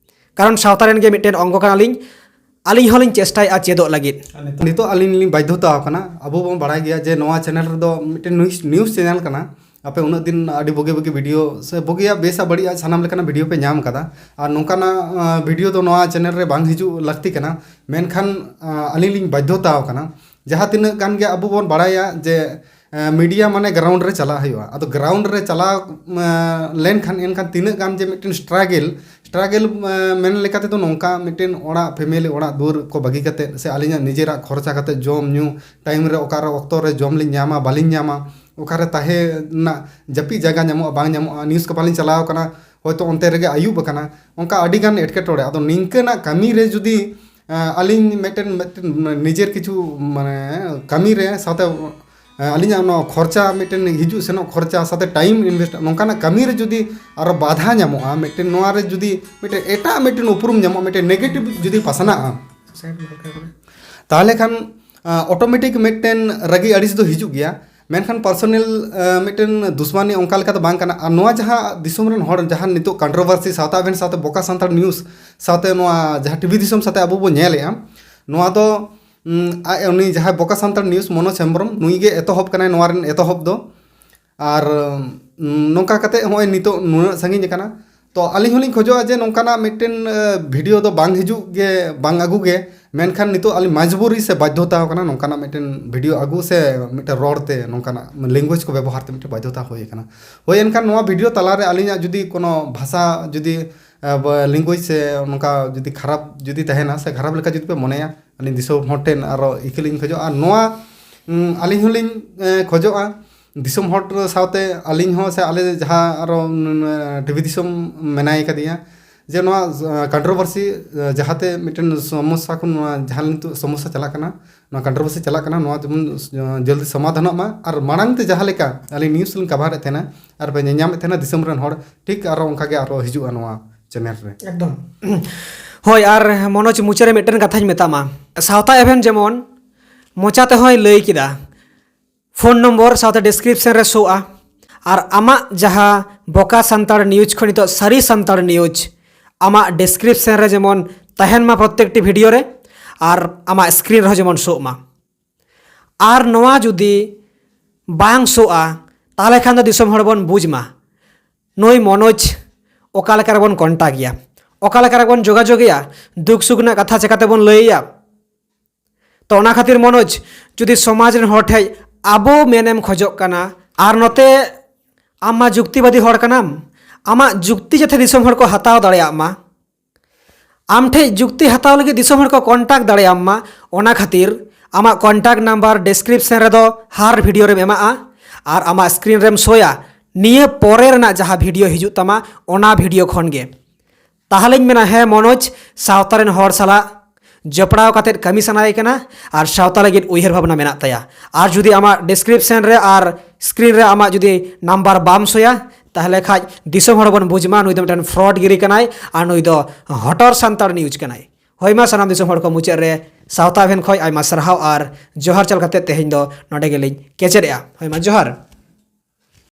ᱠᱟᱨᱚᱱ ᱥᱟᱶᱛᱟ ᱨᱮᱱ ᱜᱮ ᱢᱤᱫᱴᱮᱱ ᱚᱝᱜᱚ ᱠᱟᱱᱟᱞᱤᱧ᱾ ᱟᱹᱞᱤᱧ ᱦᱚᱸᱞᱤᱧ ᱪᱮᱥᱴᱟᱭᱮᱫᱼᱟ ᱪᱮᱫᱚᱜ ᱞᱟᱹᱜᱤᱫ᱾ ᱟᱨ ᱱᱤᱛᱚᱜ, ᱱᱤᱛᱚᱜ ᱟᱹᱞᱤᱧ ᱞᱤᱧ ᱵᱟᱫᱽᱫᱷᱚᱛᱟ ᱟᱠᱟᱱᱟ᱾ ᱟᱵᱚ ᱵᱚᱱ ᱵᱟᱲᱟᱭ ᱜᱮᱭᱟ ᱡᱮ ᱱᱚᱣᱟ ᱪᱮᱱᱮᱞ ᱨᱮᱫᱚ ᱢᱤᱫᱴᱮᱱ ᱱᱤᱭᱩᱡᱽ, ᱱᱤᱭᱩᱡᱽ ᱪᱮᱱᱮᱞ ᱠᱟᱱᱟ᱾ ᱟᱯᱮ ᱩᱱᱟᱹᱜ ᱫᱤᱱ ᱟᱹᱰᱤ ᱵᱩᱜᱤ ᱵᱩᱜᱤ ᱵᱷᱤᱰᱤᱭᱳ ᱥᱮ ᱵᱩᱜᱤᱭᱟᱜ, ᱵᱮᱥᱟᱜ, ᱵᱟᱹᱲᱤᱡᱟᱜ ᱥᱟᱱᱟᱢ ᱞᱮᱠᱟᱱᱟᱜ ᱵᱷᱤᱰᱤᱭᱳ ᱯᱮ ᱧᱟᱢ ᱠᱟᱫᱟ᱾ ᱟᱨ ᱱᱚᱝᱠᱟᱱᱟᱜ, ᱟᱸ, ᱵᱷᱤᱰᱤᱭᱳ ᱫᱚ ᱱᱚᱣᱟ ᱪᱮᱱᱮᱞ ᱨᱮ ᱵᱟᱝ ᱦᱤᱡᱩᱜ ᱞᱟᱹᱠᱛᱤ ᱠᱟᱱᱟ᱾ ᱢᱮᱱᱠᱷᱟᱱ, ᱟᱸ, ᱟᱹᱞᱤᱧ ᱞᱤᱧ ᱵᱟᱫᱽᱫᱷᱚᱛᱟ ᱟᱠᱟᱱᱟ᱾ ᱡᱟᱦᱟᱸ ᱛᱤᱱᱟᱹᱜ ᱜᱟᱱ ᱜᱮ ᱟᱵᱚ ᱵᱚᱱ ᱵᱟᱲᱟᱭᱟ ᱡᱮ, ᱟᱸ, ᱢᱤᱰᱤᱭᱟ ᱢᱟᱱᱮ ᱜᱨᱟᱣᱩᱱᱰ ᱨᱮ ᱪᱟᱞᱟᱜ ᱦᱩᱭᱩᱜᱼᱟ᱾ ᱟᱫᱚ ᱜᱨᱟᱣᱩᱱᱰ ᱨᱮ ᱪᱟᱞᱟᱣ, ᱟᱸ, ᱞᱮᱱᱠᱷᱟᱱ ᱮᱱᱠᱷᱟᱱ ᱛᱤᱱᱟᱹᱜ ᱜᱟᱱ ᱡᱮ ᱢᱤᱫᱴᱮᱱ ᱥᱴᱨᱟᱜᱮᱞ, ᱥᱴᱨᱟᱜᱮᱞ, ᱟᱸ, ᱢᱮᱱ ᱞᱮᱠᱟ ᱛᱮᱫᱚ ᱱᱚᱝᱠᱟ ᱢᱤᱫᱴᱮᱱ ᱚᱲᱟᱜ, ᱯᱷᱮᱢᱮᱞᱤ, ᱚᱲᱟᱜ ᱫᱩᱣᱟᱹᱨ ᱠᱚ ᱵᱟᱹᱜᱤ ᱠᱟᱛᱮᱫ ᱥᱮ ᱟᱹᱞᱤᱧᱟᱜ ᱱᱤᱡᱮᱨᱟᱜ ᱠᱷᱚᱨᱪᱟ ᱠᱟᱛᱮᱫ ᱡᱚᱢ ᱧᱩ, ᱴᱟᱭᱤᱢ ᱨᱮ ᱚᱠᱟᱨᱮ ᱚᱠᱛᱚ ᱨᱮ ᱡᱚᱢ ᱞᱤᱧ ᱧᱟᱢᱟ, ᱵᱟᱹᱞᱤᱧ ᱧᱟᱢᱟ, ᱚᱠᱟᱨᱮ ᱛᱟᱦᱮᱸ ᱨᱮᱱᱟᱜ ᱡᱟᱹᱯᱤᱫ ᱡᱟᱭᱜᱟ ᱧᱟᱢᱚᱜᱼᱟ, ᱵᱟᱝ ᱧᱟᱢᱚᱜᱼᱟ, ᱱᱤᱭᱩᱡᱽ ᱠᱚ ᱵᱟᱹᱞᱤᱧ ᱪᱟᱞᱟᱣ ᱠᱟᱱᱟ, ᱦᱚᱭᱛᱳ ᱚᱱᱛᱮ ᱨᱮᱜᱮ ᱟᱹᱭᱩᱵ ᱟᱠᱟᱱᱟ, ᱚᱱᱠᱟ ᱟᱹᱰᱤᱜᱟᱱ ᱮᱴᱠᱮᱴᱚᱬᱮ᱾ ᱟᱫᱚ ᱱᱤᱝᱠᱟᱹᱱᱟᱜ ᱠᱟᱹᱢᱤ ᱨᱮ ᱡᱩᱫᱤ, ᱟᱸ, ᱟᱹᱞᱤᱧ ᱢᱤᱫᱴᱮᱱ, ᱢᱤᱫᱴᱮᱱ ᱱᱤᱡᱮᱨ ᱠᱤᱪᱷᱩ ᱢᱟᱱᱮ ᱠᱟᱹᱢᱤ ᱨᱮ ᱥᱟᱶᱛᱮ, ᱟᱸ, ᱟᱹᱞᱤᱧᱟᱜ ᱱᱚᱣᱟ ᱠᱷᱚᱨᱪᱟ, ᱢᱤᱫᱴᱮᱱ ᱦᱤᱡᱩᱜ ᱥᱮᱱᱚᱜ ᱠᱷᱚᱨᱪᱟ ᱥᱟᱶᱛᱮ ᱴᱟᱭᱤᱢ ᱤᱱᱵᱷᱮᱥᱴ, ᱱᱚᱝᱠᱟᱱᱟᱜ ᱠᱟᱹᱢᱤ ᱨᱮ ᱡᱩᱫᱤ ᱟᱨᱚ ᱵᱟᱫᱷᱟ ᱧᱟᱢᱚᱜᱼᱟ, ᱢᱤᱫᱴᱮᱱ ᱱᱚᱣᱟ ᱨᱮ ᱡᱩᱫᱤ ᱢᱤᱫᱴᱮᱱ ᱮᱴᱟᱜ ᱢᱤᱫᱴᱮᱱ ᱩᱯᱨᱩᱢ ᱧᱟᱢᱚᱜᱼᱟ, ᱢᱤᱫᱴᱮᱱ ᱱᱮᱜᱮᱴᱤᱵᱷ ᱡᱩᱫᱤ ᱯᱟᱥᱱᱟᱜᱼᱟ, ᱛᱟᱦᱚᱞᱮ ᱠᱷᱟᱱ, ᱟᱸ, ᱚᱴᱳᱢᱮᱴᱤᱠ ᱢᱤᱫᱴᱮᱱ ᱨᱟᱹᱜᱤ ᱟᱹᱲᱤᱥ ᱫᱚ ᱦᱤᱡᱩᱜ ᱜᱮᱭᱟ᱾ ᱢᱮᱱᱠᱷᱟᱱ ᱯᱟᱨᱥᱳᱱᱟᱞ, ᱟᱸ, ᱢᱤᱫᱴᱮᱱ ᱫᱩᱥᱢᱟᱱᱤ ᱚᱱᱠᱟ ᱞᱮᱠᱟ ᱫᱚ ᱵᱟᱝ ᱠᱟᱱᱟ᱾ ᱟᱨ ᱱᱚᱣᱟ ᱡᱟᱦᱟᱸ ᱫᱤᱥᱚᱢ ᱨᱮᱱ ᱦᱚᱲ ᱡᱟᱦᱟᱸ ᱱᱤᱛᱚᱜ ᱠᱚᱱᱴᱨᱳᱵᱷᱟᱨᱥᱤ ᱥᱟᱶᱛᱟ ᱮᱵᱷᱮᱱ ᱥᱟᱶᱛᱮ ᱵᱚᱠᱟ ᱥᱟᱱᱛᱟᱲ ᱱᱤᱭᱩᱡᱽ ᱥᱟᱶᱛᱮ ᱱᱚᱣᱟ ᱡᱟᱦᱟᱸ ᱴᱤᱵᱷᱤ ᱫᱤᱥᱚᱢ ᱥᱟᱶᱛᱮ ᱟᱵᱚ ᱵᱚ ᱧᱮᱞᱮᱜᱼᱟ, ᱱᱚᱣᱟ ᱫᱚ, ᱩᱸ, ᱟᱡ, ᱩᱱᱤ ᱡᱟᱦᱟᱸᱭ ᱵᱚᱠᱟ ᱥᱟᱱᱛᱟᱲ ᱱᱤᱭᱩᱡᱽ ᱢᱚᱱᱳᱡᱽ ᱦᱮᱢᱵᱨᱚᱢ, ᱱᱩᱭ ᱜᱮ ᱮᱛᱚᱦᱚᱵ ᱠᱟᱱᱟᱭ ᱱᱚᱣᱟ ᱨᱮᱱ ᱮᱛᱚᱦᱚᱵ ᱫᱚ᱾ ᱟᱨ, ᱩᱸ, ᱱᱚᱝᱠᱟ ᱠᱟᱛᱮ ᱦᱚᱸᱜᱼᱚᱭ ᱱᱤᱛᱚᱜ ᱱᱩᱱᱟᱹᱜ ᱥᱟᱺᱜᱤᱧ ᱟᱠᱟᱱᱟ᱾ ᱛᱚ ᱟᱹᱞᱤᱧ ᱦᱚᱸᱞᱤᱧ ᱠᱷᱚᱡᱚᱜᱼᱟ ᱡᱮ ᱱᱚᱝᱠᱟᱱᱟᱜ ᱢᱤᱫᱴᱮᱱ ᱵᱷᱤᱰᱤᱭᱳ ᱫᱚ ᱵᱟᱝ ᱦᱤᱡᱩᱜ ᱜᱮ, ᱵᱟᱝ ᱟᱹᱜᱩ ᱜᱮ᱾ ᱢᱮᱱᱠᱷᱟᱱ ᱱᱤᱛᱚᱜ ᱟᱹᱞᱤᱧ ᱢᱟᱡᱽᱵᱩᱨᱤ ᱥᱮ ᱵᱟᱫᱽᱫᱷᱚᱛᱟ ᱠᱟᱱᱟ ᱱᱚᱝᱠᱟᱱᱟᱜ ᱢᱤᱫᱴᱮᱱ ᱵᱷᱤᱰᱤᱭᱳ ᱟᱹᱜᱩ ᱥᱮ ᱢᱤᱫᱴᱮᱱ ᱨᱚᱲ ᱛᱮ, ᱱᱚᱝᱠᱟᱱᱟᱜ ᱞᱮᱝᱜᱩᱭᱮᱡᱽ ᱠᱚ ᱵᱮᱵᱚᱦᱟᱨ ᱛᱮ ᱢᱤᱫᱴᱮᱱ ᱵᱟᱫᱽᱫᱷᱚᱛᱟ ᱦᱩᱭ ᱟᱠᱟᱱᱟ᱾ ᱦᱳᱭ, ᱮᱱᱠᱷᱟᱱ ᱱᱚᱣᱟ ᱵᱷᱤᱰᱤᱭᱳ ᱛᱟᱞᱟᱨᱮ ᱟᱹᱞᱤᱧᱟᱜ ᱡᱩᱫᱤ ᱠᱳᱱᱳ ᱵᱷᱟᱥᱟ ᱡᱩᱫᱤ ᱞᱮᱝᱜᱩᱭᱮᱡᱽ ᱥᱮ ᱱᱚᱝᱠᱟ ᱡᱩᱫᱤ ᱠᱷᱟᱨᱟᱯ ᱡᱩᱫᱤ ᱛᱟᱦᱮᱱᱟ ᱥᱮ ᱠᱷᱟᱨᱟᱯ ᱞᱮᱠᱟ ᱡᱩᱫᱤ ᱯᱮ ᱢᱚᱱᱮᱭᱟ, ᱟᱹᱞᱤᱧ ᱫᱤᱥᱚᱢ ᱦᱚᱲ ᱴᱷᱮᱱ ᱟᱨᱚ ᱤᱠᱟᱹ ᱞᱤᱧ ᱠᱷᱚᱡᱚᱜᱼᱟ᱾ ᱱᱚᱣᱟ ᱩᱸ, ᱟᱹᱞᱤᱧ ᱦᱚᱸᱞᱤᱧ ᱮᱸ, ᱠᱷᱚᱡᱚᱜᱼᱟ ᱫᱤᱥᱚᱢ ᱦᱚᱲ ᱥᱟᱶᱛᱮ ᱟᱹᱞᱤᱧ ᱦᱚᱸ ᱥᱮ ᱟᱞᱮ ᱡᱟᱦᱟᱸ ᱟᱨᱚ ᱴᱤᱵᱷᱤ ᱫᱤᱥᱚᱢ ᱢᱮᱱᱟᱭ ᱠᱟᱫᱮᱭᱟ, ᱡᱮ ᱱᱚᱣᱟ ᱠᱚᱱᱴᱨᱳᱵᱷᱟᱨᱥᱤ ᱡᱟᱦᱟᱸᱛᱮ ᱢᱤᱫᱴᱮᱱ ᱥᱚᱢᱚᱥᱥᱟ ᱠᱷᱚᱱ ᱱᱚᱣᱟ ᱡᱟᱦᱟᱸ ᱱᱤᱛᱚᱜ ᱥᱚᱢᱚᱥᱥᱟ ᱪᱟᱞᱟᱜ ᱠᱟᱱᱟ, ᱱᱚᱣᱟ ᱠᱚᱱᱴᱨᱳᱵᱷᱟᱨᱥᱤ ᱪᱟᱞᱟᱜ ᱠᱟᱱᱟ, ᱱᱚᱣᱟ ᱡᱮᱢᱚᱱ ᱡᱚᱞᱫᱤ ᱥᱚᱢᱟᱫᱷᱟᱱᱚᱜ ᱢᱟ᱾ ᱟᱨ ᱢᱟᱲᱟᱝ ᱛᱮ ᱡᱟᱦᱟᱸ ᱞᱮᱠᱟ ᱟᱹᱞᱤᱧ ᱱᱤᱭᱩᱡᱽ ᱞᱤᱧ ᱠᱟᱵᱷᱟᱨᱮᱫ ᱛᱟᱦᱮᱱᱟ ᱟᱨ ᱯᱮ ᱧᱮᱧᱟᱢᱮᱫ ᱛᱟᱦᱮᱱᱟ ᱫᱤᱥᱚᱢ ᱨᱮᱱ ᱦᱚᱲ, ᱴᱷᱤᱠ ᱟᱨᱚ ᱚᱱᱠᱟ ᱜᱮ ᱟᱨᱚ ᱦᱤᱡᱩᱜᱼᱟ ᱱᱚᱣᱟ ᱪᱮᱱᱮᱞ ᱨᱮ᱾ ᱮᱠᱫᱚᱢ᱾ ᱦᱳᱭ, ᱟᱨ ᱢᱚᱱᱳᱡᱽ, ᱢᱩᱪᱟᱹᱫ ᱨᱮ ᱢᱤᱫᱴᱮᱱ ᱠᱟᱛᱷᱟᱧ ᱢᱮᱛᱟᱢᱟ᱾ ᱥᱟᱶᱛᱟ ᱮᱵᱷᱮᱱ ᱡᱮᱢᱚᱱ ᱢᱚᱪᱟ ᱛᱮᱦᱚᱸᱭ ᱞᱟᱹᱭ ᱠᱮᱫᱟ, ᱯᱷᱳᱱ ᱱᱚᱢᱵᱚᱨ ᱥᱟᱶᱛᱮ ᱰᱤᱥᱠᱨᱤᱯᱥᱚᱱ ᱨᱮ ᱥᱳᱜᱼᱟ, ᱟᱨ ᱟᱢᱟᱜ ᱡᱟᱦᱟᱸ ᱵᱚᱠᱟ ᱥᱟᱱᱛᱟᱲ ᱱᱤᱭᱩᱡᱽ ᱠᱷᱚᱱ ᱱᱤᱛᱚᱜ ᱥᱟᱹᱨᱤ ᱥᱟᱱᱛᱟᱲ ᱱᱤᱭᱩᱡᱽ ᱟᱢᱟᱜ ᱰᱤᱥᱠᱨᱤᱯᱥᱚᱱ ᱨᱮ ᱡᱮᱢᱚᱱ ᱛᱟᱦᱮᱱ ᱢᱟ ᱯᱨᱚᱛᱮᱠᱴᱤ ᱵᱷᱤᱰᱤᱭᱳ ᱨᱮ, ᱟᱨ ᱟᱢᱟᱜ ᱥᱠᱨᱤᱱ ᱨᱮᱦᱚᱸ ᱡᱮᱢᱚᱱ ᱥᱳᱜ ᱢᱟ᱾ ᱟᱨ ᱱᱚᱣᱟ ᱡᱩᱫᱤ ᱵᱟᱝ ᱥᱳᱜᱼᱟ, ᱛᱟᱦᱚᱞᱮ ᱠᱷᱟᱱ ᱫᱚ ᱫᱤᱥᱚᱢ ᱦᱚᱲ ᱵᱚᱱ ᱵᱩᱡᱽ ᱢᱟ ᱱᱩᱭ ᱢᱚᱱᱳᱡᱽ ᱚᱠᱟ ᱞᱮᱠᱟ ᱨᱮᱵᱚᱱ ᱠᱚᱱᱴᱟᱠᱴ ᱮᱭᱟ, ᱚᱠᱟ ᱞᱮᱠᱟ ᱨᱮᱵᱚᱱ ᱡᱳᱜᱟᱡᱳᱜᱽ ᱮᱭᱟ, ᱫᱩᱠ ᱥᱩᱠ ᱨᱮᱱᱟᱜ ᱠᱟᱛᱷᱟ ᱪᱮᱠᱟᱛᱮᱵᱚᱱ ᱞᱟᱹᱭ ᱟᱭᱟ᱾ ᱛᱚ ᱚᱱᱟ ᱠᱷᱟᱹᱛᱤᱨ ᱢᱚᱱᱳᱡᱽ, ᱡᱩᱫᱤ ᱥᱚᱢᱟᱡᱽ ᱨᱮᱱ ᱦᱚᱲ ᱴᱷᱮᱡ ᱟᱵᱚ ᱢᱮᱱᱮᱢ ᱠᱷᱚᱡᱚᱜ ᱠᱟᱱᱟ, ᱟᱨ ᱱᱚᱛᱮ ᱟᱢ ᱢᱟ ᱡᱩᱠᱛᱤᱵᱟᱫᱤ ᱦᱚᱲ ᱠᱟᱱᱟᱢ, ᱟᱢᱟᱜ ᱡᱩᱠᱛᱤ ᱡᱟᱛᱮ ᱫᱤᱥᱚᱢ ᱦᱚᱲ ᱠᱚ ᱦᱟᱛᱟᱣ ᱫᱟᱲᱮᱭᱟᱜ ᱢᱟ, ᱟᱢ ᱴᱷᱮᱡ ᱡᱩᱠᱛᱤ ᱦᱟᱛᱟᱣ ᱞᱟᱹᱜᱤᱫ ᱫᱤᱥᱚᱢ ᱦᱚᱲ ᱠᱚ ᱠᱚᱱᱴᱟᱠᱴ ᱫᱟᱲᱮᱭᱟᱢ ᱢᱟ, ᱚᱱᱟ ᱠᱷᱟᱹᱛᱤᱨ ᱟᱢᱟᱜ ᱠᱚᱱᱴᱟᱠᱴ ᱱᱟᱢᱵᱟᱨ ᱰᱤᱥᱠᱨᱤᱯᱥᱚᱱ ᱨᱮᱫᱚ ᱦᱟᱨ ᱵᱷᱤᱰᱤᱭᱳ ᱨᱮᱢ ᱮᱢᱟᱜᱼᱟ ᱟᱨ ᱟᱢᱟᱜ ᱥᱠᱨᱤᱱ ᱨᱮᱢ ᱥᱳᱭᱟ ᱱᱤᱭᱟᱹ ᱯᱚᱨᱮ ᱨᱮᱱᱟᱜ ᱡᱟᱦᱟᱸ ᱵᱷᱤᱰᱤᱭᱳ ᱦᱤᱡᱩᱜ ᱛᱟᱢᱟ, ᱚᱱᱟ ᱵᱷᱤᱰᱤᱭᱳ ᱠᱷᱚᱱ ᱜᱮ᱾ ᱛᱟᱦᱚᱞᱮᱧ ᱢᱮᱱᱟ, ᱦᱮᱸ, ᱢᱚᱱᱳᱡᱽ ᱥᱟᱶᱛᱟ ᱨᱮᱱ ᱦᱚᱲ ᱥᱟᱞᱟᱜ ᱡᱚᱯᱲᱟᱣ ᱠᱟᱛᱮᱫ ᱠᱟᱹᱢᱤ ᱥᱟᱱᱟᱭᱮ ᱠᱟᱱᱟ ᱟᱨ ᱥᱟᱶᱛᱟ ᱞᱟᱹᱜᱤᱫ ᱩᱭᱦᱟᱹᱨ ᱵᱷᱟᱵᱽᱱᱟ ᱢᱮᱱᱟᱜ ᱛᱟᱭᱟ᱾ ᱟᱨ ᱡᱩᱫᱤ ᱟᱢᱟᱜ ᱰᱤᱥᱠᱨᱤᱯᱥᱚᱱ ᱨᱮ ᱟᱨ ᱥᱠᱨᱤᱱ ᱨᱮ ᱟᱢᱟᱜ ᱡᱩᱫᱤ ᱱᱟᱢᱵᱟᱨ ᱵᱟᱢ ᱥᱳᱭᱟ, ᱛᱟᱦᱚᱞᱮ ᱠᱷᱟᱡ ᱫᱤᱥᱚᱢ ᱦᱚᱲ ᱵᱚᱱ ᱵᱩᱡᱽ ᱢᱟ ᱱᱩᱭ ᱫᱚ ᱢᱤᱫᱴᱮᱱ ᱯᱷᱨᱚᱰ ᱜᱤᱨᱤ ᱠᱟᱱᱟᱭ ᱟᱨ ᱱᱩᱭ ᱫᱚ ᱦᱚᱴᱚᱨ ᱥᱟᱱᱛᱟᱲ ᱱᱤᱭᱩᱡᱽ ᱠᱟᱱᱟᱭ᱾ ᱦᱳᱭ ᱢᱟ, ᱥᱟᱱᱟᱢ ᱫᱤᱥᱚᱢ ᱦᱚᱲ ᱠᱚ ᱢᱩᱪᱟᱹᱫ ᱨᱮ ᱥᱟᱶᱛᱟ ᱮᱵᱷᱮᱱ ᱠᱷᱚᱡ ᱟᱭᱢᱟ ᱥᱟᱨᱦᱟᱣ ᱟᱨ ᱡᱚᱦᱟᱨ ᱪᱟᱞ ᱠᱟᱛᱮ ᱛᱮᱦᱮᱧ ᱫᱚ ᱱᱚᱰᱮ ᱜᱮᱞᱤᱧ ᱠᱮᱪᱮᱫᱮᱜᱼᱟ᱾ ᱦᱳᱭ ᱢᱟ, ᱡᱚᱦᱟᱨ᱾